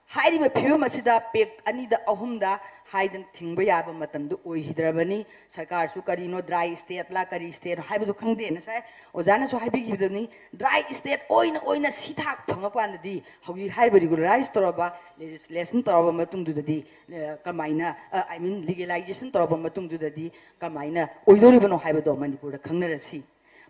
ꯍꯥꯏꯔꯤꯕ ꯐꯤꯕꯝ ꯑꯁꯤꯗ ꯄꯦꯛ ꯑꯅꯤꯗ ꯑꯍꯨꯝꯗ ꯍꯥꯏꯗꯅ ꯊꯤꯡꯕ ꯌꯥꯕ ꯃꯇꯝꯗꯨ ꯑꯣꯏꯈꯤꯗ꯭ꯔꯕꯅꯤ꯫ ꯁꯔꯀꯥꯔꯁꯨ ꯀꯔꯤꯅꯣ, ꯗ꯭ꯔꯥꯏ ꯁ꯭ꯇꯦꯠꯂ ꯀꯔꯤ ꯁ꯭ꯇꯦꯠꯅꯣ ꯍꯥꯏꯕꯗꯨ ꯈꯪꯗꯦ꯫ ꯉꯁꯥꯏ ꯑꯣꯖꯥꯅꯁꯨ ꯍꯥꯏꯕꯤꯈꯤꯕꯗꯨꯅꯤ, ꯗ꯭ꯔꯥꯏ ꯁ꯭ꯇꯦꯠ ꯑꯣꯏꯅ ꯑꯣꯏꯅ ꯁꯤ ꯊꯥꯛ ꯐꯪꯉꯀꯥꯟꯗꯗꯤ ꯍꯧꯖꯤꯛ ꯍꯥꯏꯔꯤꯕ ꯔꯤꯒꯨꯂꯔꯥꯏꯁ ꯇꯧꯔꯕ, ꯂꯦꯖꯤꯁꯂꯦꯁꯟ ꯇꯧꯔꯕ ꯃꯇꯨꯡꯗꯨꯗꯗꯤ, ꯑ, ꯀꯃꯥꯏꯅ, ꯑ, I mean, ꯂꯤꯒꯦꯂꯥꯏꯖꯦꯁꯟ ꯇꯧꯔꯕ ꯃꯇꯨꯡꯗꯨꯗꯗꯤ ꯀꯃꯥꯏꯅ ꯑꯣꯏꯗꯣꯔꯤꯕꯅꯣ ꯍꯥꯏꯕꯗꯣ ꯃꯅꯤꯄꯨꯔꯗ ꯈꯪꯅꯔꯁꯤ꯫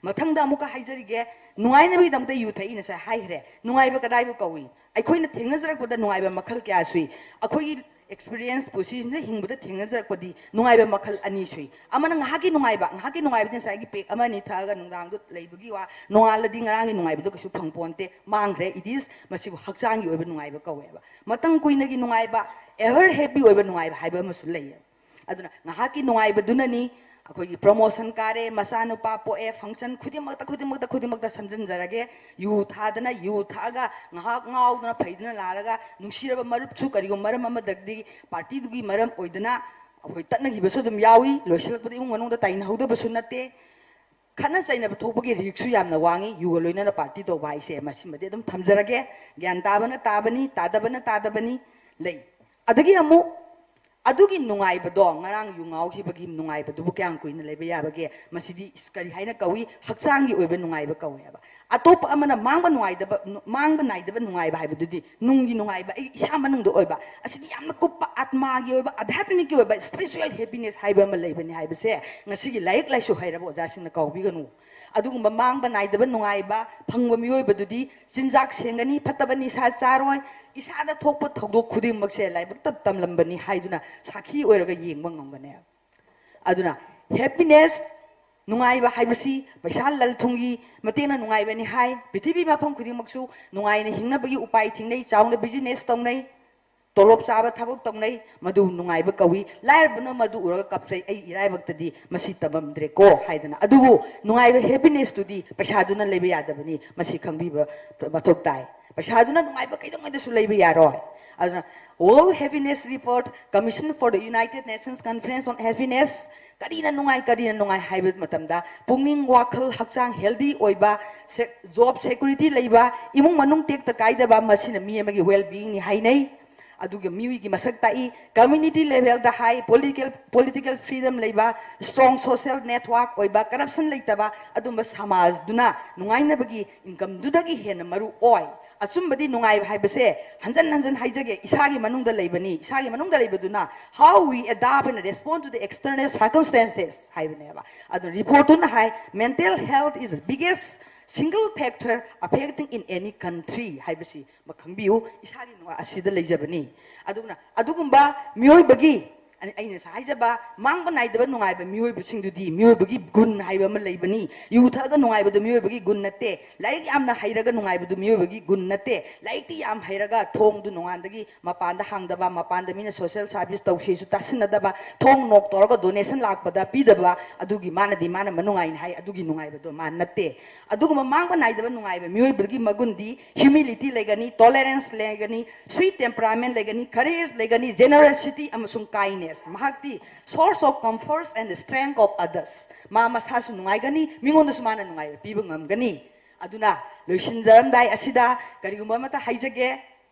ꯃꯊꯪꯗ ꯑꯃꯨꯛꯀ ꯍꯥꯏꯖꯔꯤꯒꯦ, ꯅꯨꯡꯉꯥꯏꯅꯕꯒꯤꯗꯃꯛꯇ ꯌꯨ ꯊꯛꯏ ꯉꯁꯥꯏ ꯍꯥꯏꯈ꯭ꯔꯦ꯫ ꯅꯨꯡꯉꯥꯏꯕ ꯀꯗꯥꯏꯕꯨ ꯀꯧꯏ? ꯑꯩꯈꯣꯏꯅ ꯊꯦꯡꯅꯖꯔꯛꯄꯗ ꯅꯨꯡꯉꯥꯏꯕ ꯃꯈꯜ ꯀꯌꯥ ꯁꯨꯏ꯫ ꯑꯩꯈꯣꯏꯒꯤ ꯑꯦꯛꯁꯄꯤꯔꯤꯌꯦꯟꯁ ꯄꯨꯟꯁꯤꯁꯤꯗ ꯍꯤꯡꯕꯗ ꯊꯦꯡꯅꯖꯔꯛꯄꯗꯤ ꯅꯨꯡꯉꯥꯏꯕ ꯃꯈꯜ ꯑꯅꯤ ꯁꯨꯏ꯫ ꯑꯃꯅ ꯉꯥꯏꯍꯥꯛꯀꯤ ꯅꯨꯡꯉꯥꯏꯕ, ꯉꯥꯏꯍꯥꯛꯀꯤ ꯅꯨꯡꯉꯥꯏꯕꯗꯤ ꯉꯁꯥꯏꯒꯤ ꯄꯦꯛ ꯑꯃ ꯑꯅꯤ ꯊꯛꯑꯒ ꯅꯨꯡꯗꯥꯡꯗꯣ ꯂꯩꯕꯒꯤ ꯋꯥ, ꯅꯣꯡꯉꯥꯜꯂꯗꯤ ꯉꯔꯥꯡꯒꯤ ꯅꯨꯡꯉꯥꯏꯕꯗꯣ ꯀꯩꯁꯨ ꯐꯪꯄꯣꯟꯇꯦ, ꯃꯥꯡꯈ꯭ꯔꯦ꯫ It is, ꯃꯁꯤꯕꯨ ꯍꯛꯆꯥꯡꯒꯤ ꯑꯣꯏꯕ ꯅꯨꯡꯉꯥꯏꯕ ꯀꯧꯋꯦꯕ꯫ ꯃꯇꯝ ꯀꯨꯏꯅꯒꯤ ꯅꯨꯡꯉꯥꯏꯕ, ever happy ꯑꯣꯏꯕ ꯅꯨꯡꯉꯥꯏꯕ ꯍꯥꯏꯕ ꯑꯃꯁꯨ ꯂꯩꯌꯦꯕ꯫ ꯑꯗꯨꯅ ꯉꯥꯏꯍꯥꯛꯀꯤ ꯅꯨꯡꯉꯥꯏꯕꯗꯨꯅꯅꯤ ꯑꯩꯈꯣꯏꯒꯤ ꯄ꯭ꯔꯣꯃꯣꯁꯟ ꯀꯥꯔꯦ, ꯃꯆꯥꯅꯨꯄꯥ ꯄꯣꯛꯑꯦ, ꯐꯪꯁꯟ ꯈꯨꯗꯤꯡꯃꯛꯇ, ꯈꯨꯗꯤꯡꯃꯛꯇ, ꯈꯨꯗꯤꯡꯃꯛꯇ ꯁꯝꯖꯤꯟꯖꯔꯒꯦ꯫ ꯌꯨ ꯊꯥꯗꯅ, ꯌꯨ ꯊꯛꯑꯒ ꯉꯥꯏꯍꯥꯛ ꯉꯥꯎꯗꯅ ꯐꯩꯗꯅ ꯂꯥꯜꯂꯒ ꯅꯨꯡꯁꯤꯔꯕ ꯃꯔꯨꯞꯁꯨ ꯀꯔꯤꯒꯨꯝꯕ ꯃꯔꯝ ꯑꯃꯗꯒꯤ ꯄꯥꯔꯇꯤꯗꯨꯒꯤ ꯃꯔꯝ ꯑꯣꯏꯗꯅ ꯑꯩꯈꯣꯏ ꯇꯠꯅꯈꯤꯕꯁꯨ ꯑꯗꯨꯝ ꯌꯥꯎꯏ꯫ ꯂꯣꯏꯁꯤꯜꯂꯛꯄꯗ ꯏꯃꯨꯡ ꯃꯅꯨꯡꯗ ꯇꯥꯏꯅꯍꯧꯗꯕꯁꯨ ꯅꯠꯇꯦ꯫ ꯈꯠꯅ ꯆꯩꯅꯕ ꯊꯣꯛꯄꯒꯤ ꯔꯤꯛꯁꯁꯨ ꯌꯥꯝꯅ ꯋꯥꯡꯉꯤ꯫ ꯌꯨꯒ ꯂꯣꯏꯅꯅ ꯄꯥꯔꯇꯤ ꯇꯧꯕ ꯍꯥꯏꯁꯦ ꯃꯁꯤꯃꯗꯤ ꯑꯗꯨꯝ ꯊꯝꯖꯔꯒꯦ꯫ ꯒ꯭ꯌꯥꯟ ꯇꯥꯕꯅ ꯇꯥꯕꯅꯤ, ꯇꯥꯗꯕꯅ ꯇꯥꯗꯕꯅꯤ ꯂꯩ꯫ ꯑꯗꯒꯤ ꯑꯃꯨꯛ ꯑꯗꯨꯒꯤ ꯅꯨꯡꯉꯥꯏꯕꯗꯣ, ꯉꯔꯥꯡ ꯌꯨ ꯉꯥꯎꯈꯤꯕꯒꯤ ꯅꯨꯡꯉꯥꯏꯕꯗꯨꯕꯨ ꯀꯌꯥꯝ ꯀꯨꯏꯅ ꯂꯩꯕ ꯌꯥꯕꯒꯦ? ꯃꯁꯤꯗꯤ ꯏꯁ-, ꯀꯔꯤ ꯍꯥꯏꯅ ꯀꯧꯏ? ꯍꯛꯆꯥꯡꯒꯤ ꯑꯣꯏꯕ ꯅꯨꯡꯉꯥꯏꯕ ꯀꯧꯋꯦꯕ꯫ ꯑꯇꯣꯞꯄ ꯑꯃꯅ ꯃꯥꯡꯕ ꯅꯨꯡꯉꯥꯏꯗꯕ, ꯃꯥꯡꯕ ꯅꯥꯏꯗꯕ ꯅꯨꯡꯉꯥꯏꯕ ꯍꯥꯏꯕꯗꯨꯗꯤ ꯅꯨꯡꯒꯤ ꯅꯨꯡꯉꯥꯏꯕ, ꯑꯩ ꯏꯁꯥ ꯃꯅꯨꯡꯗ ꯑꯣꯏꯕ꯫ ꯑꯁꯤꯗꯤ ꯌꯥꯝꯅ ꯀꯨꯞꯄ ꯑꯥꯠꯃꯥꯒꯤ ꯑꯣꯏꯕ, ꯑꯙ꯭ꯌꯥꯠꯃꯤꯛꯀꯤ ꯑꯣꯏꯕ, spiritual happiness ꯍꯥꯏꯕ ꯑꯃ ꯂꯩꯕꯅꯤ ꯍꯥꯏꯕꯁꯦ ꯉꯁꯤꯒꯤ ꯂꯥꯏꯔꯤꯛ ꯂꯥꯏꯁꯨ ꯍꯩꯔꯕ ꯑꯣꯖꯥꯁꯤꯡꯅ ꯀꯥꯎꯕꯤꯒꯅꯨ꯫ ꯑꯗꯨꯒꯨꯝꯕ ꯃꯥꯡꯕ ꯅꯥꯏꯗꯕ ꯅꯨꯡꯉꯥꯏꯕ ꯐꯪꯕ ꯃꯤꯑꯣꯏꯕꯗꯨꯗꯤ ꯆꯤꯟꯖꯥꯛ ꯁꯦꯡꯒꯅꯤ, ꯐꯠꯇꯕ ꯅꯤꯁꯥ ꯆꯥꯔꯣꯏ, ꯏꯁꯥꯗ ꯊꯣꯛꯄ ꯊꯧꯗꯣꯛ ꯈꯨꯗꯤꯡꯃꯛꯁꯦ ꯂꯥꯏꯕꯛꯇ ꯇꯝꯂꯝꯕꯅꯤ ꯍꯥꯏꯗꯨꯅ ꯁꯥꯈꯤ ꯑꯣꯏꯔꯒ ꯌꯦꯡꯕ ꯉꯝꯒꯅꯦꯕ꯫ ꯑꯗꯨꯅ happiness, ꯅꯨꯡꯉꯥꯏꯕ ꯍꯥꯏꯕꯁꯤ ꯄꯩꯁꯥ ꯂꯟ ꯊꯨꯝꯒꯤ ꯃꯇꯦꯡꯅ ꯅꯨꯡꯉꯥꯏꯕꯅꯤ ꯍꯥꯏ꯫ ꯄ꯭ꯔꯤꯊꯤꯕꯤ ꯃꯐꯝ ꯈꯨꯗꯤꯡꯃꯛꯁꯨ ꯅꯨꯡꯉꯥꯏꯅ ꯍꯤꯡꯅꯕꯒꯤ ꯎꯄꯥꯏ ꯊꯤꯅꯩ, ꯆꯥꯎꯅ business ꯇꯧꯅꯩ, ꯇꯣꯂꯣꯞ ꯆꯥꯕ ꯊꯕꯛ ꯇꯧꯅꯩ, ꯃꯗꯨ ꯅꯨꯡꯉꯥꯏꯕ ꯀꯧꯏ꯫ ꯂꯥꯏꯔꯕꯅ ꯃꯗꯨ ꯎꯔꯒ ꯀꯞꯆꯩ, "ꯑꯩ ꯏꯔꯥꯏꯕꯛꯇꯗꯤ ꯃꯁꯤ ꯇꯝꯃꯝꯗ꯭ꯔꯦꯀꯣ" ꯍꯥꯏꯗꯅ꯫ ꯑꯗꯨꯕꯨ ꯅꯨꯡꯉꯥꯏꯕ, happiness ꯇꯨꯗꯤ ꯄꯩꯁꯥꯗꯨꯅ ꯂꯩꯕ ꯌꯥꯗꯕꯅꯤ, ꯃꯁꯤ ꯈꯪꯕꯤꯕ ꯃꯊꯧ ꯇꯥꯏ꯫ ꯄꯩꯁꯥꯗꯨꯅ ꯅꯨꯡꯉꯥꯏꯕ ꯀꯩꯗꯧꯉꯩꯗꯁꯨ ꯂꯩꯕ ꯌꯥꯔꯣꯏ꯫ ꯑꯗꯨꯅ World Happiness Report, Commission for the United Nations Conference on Happiness, ꯀꯔꯤꯅ ꯅꯨꯡꯉꯥꯏ, ꯀꯔꯤꯅ ꯅꯨꯡꯉꯥꯏ ꯍꯥꯏꯕ ꯃꯇꯝꯗ ꯄꯨꯛꯅꯤꯡ, ꯋꯥꯈꯜ, ꯍꯛꯆꯥꯡ healthy ꯑꯣꯏꯕ, ꯁꯦ-, job security ꯂꯩꯕ, ꯏꯃꯨꯡ ꯃꯅꯨꯡ ꯇꯦꯛꯇ ꯀꯥꯏꯗꯕ, ꯃꯁꯤꯅ ꯃꯤ ꯑꯃꯒꯤ well being ꯅꯤ ꯍꯥꯏꯅꯩ꯫ ꯑꯗꯨꯒ ꯃꯤꯑꯣꯏꯒꯤ ꯃꯁꯛ ꯇꯥꯛꯏ꯫ Community level ꯗ ꯍꯥꯏ, political, political freedom ꯂꯩꯕ, strong social network ꯑꯣꯏꯕ, corruption ꯂꯩꯇꯕ, ꯑꯗꯨꯝꯕ ꯁꯃꯥꯖꯗꯨꯅ ꯅꯨꯡꯉꯥꯏꯅꯕꯒꯤ income ꯗꯨꯗꯒꯤ ꯍꯦꯟꯅ ꯃꯔꯨ ꯑꯣꯏ꯫ ꯑꯆꯨꯝꯕꯗꯤ ꯅꯨꯡꯉꯥꯏꯕ ꯍꯥꯏꯕꯁꯦ, ꯍꯟꯖꯟ ꯍꯟꯖꯟ ꯍꯥꯏꯖꯒꯦ, ꯏꯁꯥꯒꯤ ꯃꯅꯨꯡꯗ ꯂꯩꯕꯅꯤ꯫ ꯏꯁꯥꯒꯤ ꯃꯅꯨꯡꯗ ꯂꯩꯕꯗꯨꯅ how we adapt and respond to the external circumstances ꯍꯥꯏꯕꯅꯦꯕ꯫ ꯑꯗꯨ report ꯇꯨꯅ ꯍꯥꯏ, mental health is the biggest Single factor affecting in any country ꯍꯥꯏꯕꯁꯤ ꯃ ꯈꯪꯕꯤꯌꯨ꯫ ꯏꯁꯥꯒꯤ ꯅꯨꯡꯉꯥꯏ ꯑꯁꯤꯗ ꯂꯩꯖꯕꯅꯤ꯫ ꯑꯗꯨꯅ ꯑꯗꯨꯒꯨꯝꯕ ꯃꯤꯑꯣꯏꯕꯒꯤ ꯑꯩ- ꯑꯩꯅ ꯉꯁꯥꯏ ꯍꯥꯏꯖꯕ ꯃꯥꯡꯕ ꯅꯥꯏꯗꯕ ꯅꯨꯡꯉꯥꯏꯕ ꯃꯤꯑꯣꯏꯕꯁꯤꯡꯗꯨꯗꯤ ꯃꯤꯑꯣꯏꯕꯒꯤ ꯒꯨꯟ ꯍꯥꯏꯕ ꯑꯃ ꯂꯩꯕꯅꯤ꯫ ꯌꯨ ꯊꯛꯑꯒ ꯅꯨꯡꯉꯥꯏꯕꯗꯨ ꯃꯤꯑꯣꯏꯕꯒꯤ ꯒꯨꯟ ꯅꯠꯇꯦ꯫ ꯂꯥꯏꯔꯤꯛ ꯌꯥꯝꯅ ꯍꯩꯔꯒ ꯅꯨꯡꯉꯥꯏꯕꯗꯨ ꯃꯤꯑꯣꯏꯕꯒꯤ ꯒꯨꯟ ꯅꯠꯇꯦ꯫ ꯂꯥꯏꯔꯤꯛꯇꯤ ꯌꯥꯝ ꯍꯩꯔꯒ ꯊꯣꯡꯗꯨ ꯅꯣꯡꯉꯥꯟꯗꯒꯤ ꯃꯄꯥꯟꯗ ꯍꯥꯡꯗꯕ, ꯃꯄꯥꯟꯗ ꯃꯤꯅ social service ꯇꯧꯁꯤꯁꯨ ꯇꯥꯁꯤꯟꯅꯗꯕ, ꯊꯣꯡ knock ꯇꯧꯔꯒ donation ꯂꯥꯛꯄꯗ ꯄꯤꯗꯕ, ꯑꯗꯨꯒꯤ ꯃꯥꯅꯗꯤ ꯃꯥꯅ ꯃꯅꯨꯡꯉꯥꯏꯅꯤ ꯍꯥꯏ, ꯑꯗꯨꯒꯤ ꯅꯨꯡꯉꯥꯏꯕꯗꯣ ꯃꯥ ꯅꯠꯇꯦ꯫ ꯑꯗꯨꯒꯨꯝꯕ ꯃꯥꯡꯕ ꯅꯥꯏꯗꯕ ꯅꯨꯡꯉꯥꯏꯕ ꯃꯤꯑꯣꯏꯕꯒꯤ ꯃꯒꯨꯟꯗꯤ humility ꯂꯩꯒꯅꯤ, tolerance ꯂꯩꯒꯅꯤ, sweet temperament ꯂꯩꯒꯅꯤ, courage ꯂꯩꯒꯅꯤ, generosity ꯑꯃꯁꯨꯡ kindness꯫ ꯃꯍꯥꯛꯇꯤ source of comfort and strength of others꯫ ꯃꯥ ꯃꯁꯥꯁꯨ ꯅꯨꯡꯉꯥꯏꯒꯅꯤ, ꯃꯤꯉꯣꯟꯗꯁꯨ ꯃꯥꯅ ꯅꯨꯡꯉꯥꯏꯕ ꯄꯤꯕ ꯉꯝꯒꯅꯤ꯫ ꯑꯗꯨꯅ ꯂꯣꯏꯁꯤꯟꯖꯔꯝꯗꯥꯏ ꯑꯁꯤꯗ ꯀꯔꯤꯒꯨꯝꯕ ꯑꯃꯠꯇ ꯍꯥꯏꯖꯒꯦ,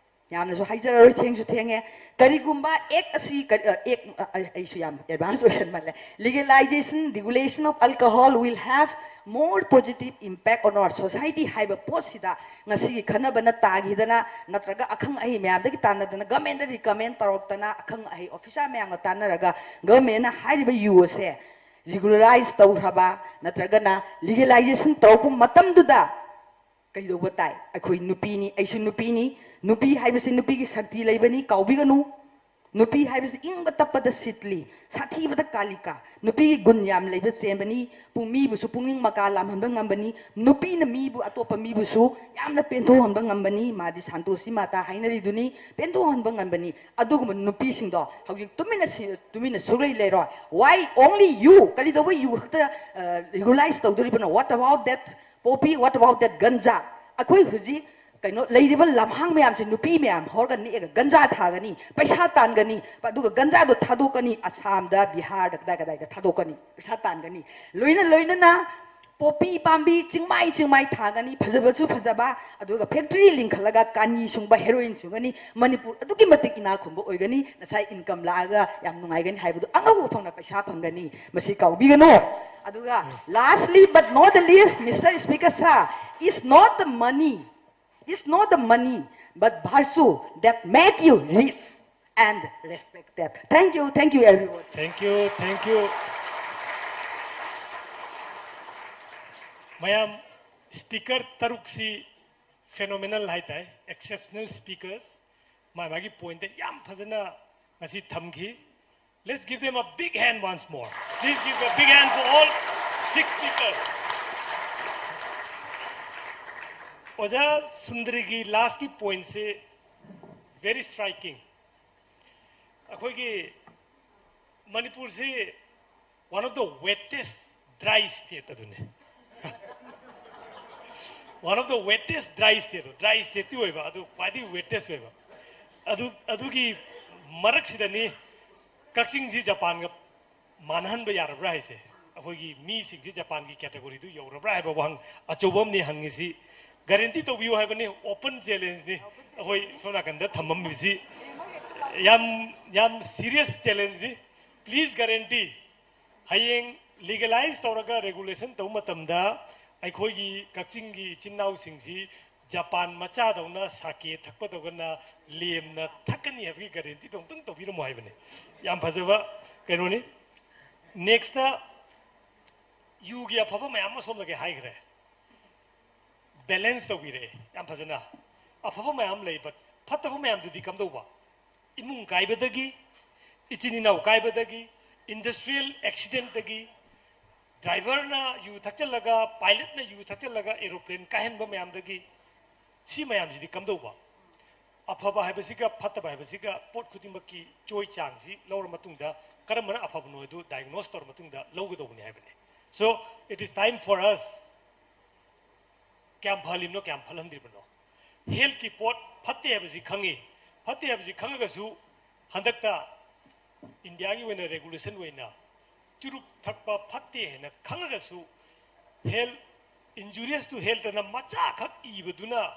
ꯌꯥꯝꯅꯁꯨ ꯍꯥꯏꯖꯔꯔꯣꯏ, ꯊꯦꯡꯁꯨ ꯊꯦꯡꯉꯦ꯫ ꯀꯔꯤꯒꯨꯝꯕ act ꯑꯁꯤ ꯀꯔꯤ- ꯑ, act ꯑ, ꯑꯩ- ꯑꯩꯁꯨ ꯌꯥꯝ advance ꯑꯣꯏꯁꯟꯃꯜꯂꯦ꯫ Legalization, regulation of alcohol will have more positive impact on our society ꯍꯥꯏꯕ ꯄꯣꯠꯁꯤꯗ ꯉꯁꯤꯒꯤ ꯈꯟꯅꯕꯅ ꯇꯥꯈꯤꯗꯅ, ꯅꯠꯇ꯭ꯔꯒ ꯑꯈꯪ ꯑꯍꯩ ꯃꯌꯥꯝꯗꯒꯤ ꯇꯥꯟꯅꯗꯅ, government ꯗ recommend ꯇꯧꯔꯛꯇꯅ, ꯑꯈꯪ ꯑꯍꯩ officer ꯃꯌꯥꯝꯒ ꯇꯥꯟꯅꯔꯒ government ꯅ ꯍꯥꯏꯔꯤꯕ ꯌꯨ ꯑꯁꯦ regularize ꯇꯧꯈ꯭ꯔꯕ ꯅꯠꯇ꯭ꯔꯒꯅ legalization ꯇꯧꯔꯛꯄ ꯃꯇꯝꯗꯨꯗ ꯀꯩꯗꯧꯕ ꯇꯥꯏ? ꯑꯩꯈꯣꯏ ꯅꯨꯄꯤꯅꯤ, ꯑꯩꯁꯨ ꯅꯨꯄꯤꯅꯤ꯫ ꯅꯨꯄꯤ ꯍꯥꯏꯕꯁꯤ ꯅꯨꯄꯤꯒꯤ ꯁꯛꯇꯤ ꯂꯩꯕꯅꯤ, ꯀꯥꯎꯕꯤꯒꯅꯨ꯫ ꯅꯨꯄꯤ ꯍꯥꯏꯕꯁꯤ ꯏꯪꯕ ꯇꯞꯄꯗ ꯁꯤꯠꯂꯤ, ꯁꯥꯊꯤꯕꯗ ꯀꯥꯂꯤꯀꯥ꯫ ꯅꯨꯄꯤꯒꯤ ꯒꯨꯟ ꯌꯥꯝ ꯂꯩꯕ ꯆꯦꯟꯕꯅꯤ, ꯄꯨ- ꯃꯤꯕꯨꯁꯨ ꯄꯨꯛꯅꯤꯡ ꯃꯀꯥ ꯂꯥꯝꯍꯟꯕ ꯉꯝꯕꯅꯤ꯫ ꯅꯨꯄꯤꯅ ꯃꯤꯕꯨ, ꯑꯇꯣꯞꯄ ꯃꯤꯕꯨꯁꯨ ꯌꯥꯝꯅ ꯄꯦꯟꯊꯣꯛꯍꯟꯕ ꯉꯝꯕꯅꯤ꯫ ꯃꯥꯗꯤ ꯁꯟꯇꯣꯁꯤ ꯃꯥꯇꯥ ꯍꯥꯏꯅꯔꯤꯗꯨꯅꯤ, ꯄꯦꯟꯊꯣꯛꯍꯟꯕ ꯉꯝꯕꯅꯤ꯫ ꯑꯗꯨꯒꯨꯝꯕ ꯅꯨꯄꯤꯁꯤꯡꯗꯣ ꯍꯧꯖꯤꯛ ꯇꯨꯃꯤꯟꯅ ꯁꯤ- ꯇꯨꯃꯤꯟꯅ ꯁꯨꯛꯂꯩ ꯂꯩꯔꯣꯏ꯫ Why only you? ꯀꯔꯤꯗꯧꯕ ꯌꯨ ꯈꯛꯇ regularize ꯇꯧꯗꯣꯔꯤꯕꯅꯣ? What about that poppy? What about that ganja? ꯑꯩꯈꯣꯏ ꯍꯧꯖꯤꯛ ꯀꯩꯅꯣ ꯂꯩꯔꯤꯕ ꯂꯝꯍꯥꯡ ꯃꯌꯥꯝꯁꯦ ꯅꯨꯄꯤ ꯃꯌꯥꯝ ꯍꯧꯔꯒ ꯅꯦꯛꯑꯒ ꯒꯟꯖꯥ ꯊꯥꯒꯅꯤ, ꯄꯩꯁꯥ ꯇꯥꯟꯒꯅꯤ, ꯑꯗꯨꯒ ꯒꯟꯖꯥꯗꯣ ꯊꯥꯗꯣꯛꯀꯅꯤ, ꯑꯁꯥꯝꯗ, ꯕꯤꯍꯥꯔꯗ, ꯀꯗꯥꯏ ꯀꯗꯥꯏꯗ ꯊꯥꯗꯣꯛꯀꯅꯤ, ꯄꯩꯁꯥ ꯇꯥꯟꯒꯅꯤ꯫ ꯂꯣꯏꯅ ꯂꯣꯏꯅꯅ ꯄꯣꯄꯤ ꯄꯥꯝꯕꯤ ꯆꯤꯡꯃꯥꯏ ꯆꯤꯡꯃꯥꯏ ꯊꯥꯒꯅꯤ, ꯐꯖꯕꯁꯨ ꯐꯖꯕ, ꯑꯗꯨꯒ factory ꯂꯤꯡꯈꯠꯂꯒ ꯀꯥꯅꯤ ꯁꯨꯡꯕ, heroin ꯁꯨꯡꯒꯅꯤ, ꯃꯅꯤꯄꯨꯔ ꯑꯗꯨꯛꯀꯤ ꯃꯇꯤꯛ ꯏꯅꯥ ꯈꯨꯟꯕ ꯑꯣꯏꯒꯅꯤ, ꯉꯁꯥꯏ income ꯂꯥꯛꯑꯒ ꯌꯥꯝ ꯅꯨꯡꯉꯥꯏꯒꯅꯤ ꯍꯥꯏꯕꯗꯣ ꯑꯉꯧꯕ ꯐꯪꯅ ꯄꯩꯁꯥ ꯐꯪꯒꯅꯤ꯫ ꯃꯁꯤ ꯀꯥꯎꯕꯤꯒꯅꯨ꯫ ꯑꯗꯨꯒ lastly but not the least, Mister Speaker sir, is not the money, is not the money but virtue that make you rich and respected. Thank you, thank you everyone. Thank you, thank you. ꯃꯌꯥꯝ Speaker ꯇꯔꯨꯛꯁꯤ phenomenal ꯍꯥꯏꯇꯥꯏ, exceptional speakers, ꯃꯥ ꯃꯥꯒꯤ ꯄꯣꯏꯟꯠꯇ ꯌꯥꯝ ꯐꯖꯅ ꯉꯁꯤ ꯊꯝꯈꯤ꯫ Let's give them a big hand once more. Please give a big hand for all six speakers. ꯑꯣꯖꯥ ꯁꯨꯟꯗꯔꯤꯒꯤ ꯂꯥꯁꯀꯤ ꯄꯣꯏꯟꯠꯁꯤ very striking. ꯑꯩꯈꯣꯏꯒꯤ ꯃꯅꯤꯄꯨꯔꯁꯤ one of the wettest dry state ꯑꯗꯨꯅꯤ꯫ One of the wettest dry state, dry stateꯇꯤ ꯑꯣꯏꯕ, ꯑꯗꯨ ꯈ꯭ꯋꯥꯏꯗꯒꯤ wettest ꯑꯣꯏꯕ꯫ ꯑꯗꯨ, ꯑꯗꯨꯒꯤ ꯃꯔꯛꯁꯤꯗꯅꯤ ꯀꯛꯆꯤꯡꯁꯤ ꯖꯄꯥꯟꯒ ꯃꯥꯟꯅꯍꯟꯕ ꯌꯥꯔꯕ꯭ꯔꯥ ꯍꯥꯏꯁꯦ, ꯑꯩꯈꯣꯏꯒꯤ ꯃꯤꯁꯤꯡꯁꯤ ꯖꯄꯥꯟꯒꯤ categoryꯗꯨ ꯌꯧꯔꯕ꯭ꯔꯥ ꯍꯥꯏꯕ ꯋꯥꯍꯪ ꯑꯆꯧꯕ ꯑꯃꯅꯤ ꯍꯪꯉꯤꯁꯤ꯫ Guarantee ꯇꯧꯕꯤꯌꯨ ꯍꯥꯏꯕꯅꯤ, open challengeꯅꯤ꯫ ꯑꯩꯈꯣꯏ ꯁꯣꯝ ꯅꯥꯀꯟꯗ ꯊꯝꯃꯝꯃꯤꯁꯤ ꯌꯥꯝ, ꯌꯥꯝ serious challengeꯅꯤ꯫ Please guarantee꯫ ꯍꯌꯦꯡ legalize ꯇꯧꯔꯒ regulation ꯇꯧꯕ ꯃꯇꯝꯗ ꯑꯩꯈꯣꯏꯒꯤ ꯀꯛꯆꯤꯡꯒꯤ ꯏꯆꯤꯟ ꯏꯅꯥꯎꯁꯤꯡꯁꯤ ꯖꯄꯥꯟ ꯃꯆꯥꯗꯧꯅ ꯁꯥꯀꯦ ꯊꯛꯄꯗꯧꯅ ꯂꯦꯝꯅ ꯊꯛꯀꯅꯤ ꯍꯥꯏꯕꯒꯤ guaranteeꯗꯣ ꯑꯃꯨꯛꯇꯪ ꯇꯧꯕꯤꯔꯝꯃꯣ ꯍꯥꯏꯕꯅꯤ꯫ ꯌꯥꯝ ꯐꯖꯕ ꯀꯩꯅꯣꯅꯤ꯫ Nextꯇ ꯌꯨꯒꯤ ꯑꯐꯕ ꯃꯌꯥꯝ ꯑꯃ ꯁꯣꯝꯗꯒꯤ ꯍꯥꯏꯈ꯭ꯔꯦ, balance ꯇꯧꯕꯤꯔꯛꯑꯦ ꯌꯥꯝ ꯐꯖꯅ꯫ ꯑꯐꯕ ꯃꯌꯥꯝ ꯂꯩ, but ꯐꯠꯇꯕ ꯃꯌꯥꯝꯗꯨꯗꯤ ꯀꯝꯗꯧꯕ? ꯏꯃꯨꯡ ꯀꯥꯏꯕꯗꯒꯤ, ꯏꯆꯤꯟ ꯏꯅꯥꯎ ꯀꯥꯏꯕꯗꯒꯤ, industrial accidentꯗꯒꯤ, driverꯅ ꯌꯨ ꯊꯛꯆꯜꯂꯒ, pilotꯅ ꯌꯨ ꯊꯛꯆꯜꯂꯒ aeroplane ꯀꯥꯏꯍꯟꯕ ꯃꯌꯥꯝꯗꯒꯤ, ꯁꯤ ꯃꯌꯥꯝꯁꯤꯗꯤ ꯀꯝꯗꯧꯕ? ꯑꯐꯕ ꯍꯥꯏꯕꯁꯤꯒ ꯐꯠꯇꯕ ꯍꯥꯏꯕꯁꯤꯒ ꯄꯣꯠ ꯈꯨꯗꯤꯡꯃꯛꯀꯤ ꯆꯣꯏ ꯆꯥꯡꯁꯤ ꯂꯧꯔ ꯃꯇꯨꯡꯗ ꯀꯔꯝꯕꯅ ꯑꯐꯕꯅꯣ ꯍꯥꯏꯗꯨ diagnose ꯇꯧꯔ ꯃꯇꯨꯡꯗ ꯂꯧꯒꯗꯧꯕꯅꯤ ꯍꯥꯏꯕꯅꯤ꯫ So, it is time for us, ꯀꯌꯥꯝ ꯐꯍꯜꯂꯤꯕꯅꯣ, ꯀꯌꯥꯝ ꯐꯠꯍꯟꯗ꯭ꯔꯤꯕꯅꯣ? Healthꯀꯤ ꯄꯣꯠ ꯐꯠꯇꯦ ꯍꯥꯏꯕꯁꯤ ꯈꯪꯉꯤ꯫ ꯐꯠꯇꯦ ꯍꯥꯏꯕꯁꯤ ꯈꯪꯉꯒꯁꯨ ꯍꯟꯗꯛꯇ Indiaꯒꯤ ꯑꯣꯏꯅ regulation ꯑꯣꯏꯅ ꯆꯨꯔꯨꯞ ꯊꯛꯄ ꯐꯠꯇꯦ ꯍꯥꯏꯅ ꯈꯪꯉꯒꯁꯨ health, injurious to healthꯑꯅ ꯃꯆꯥꯈꯛ ꯏꯕꯗꯨꯅ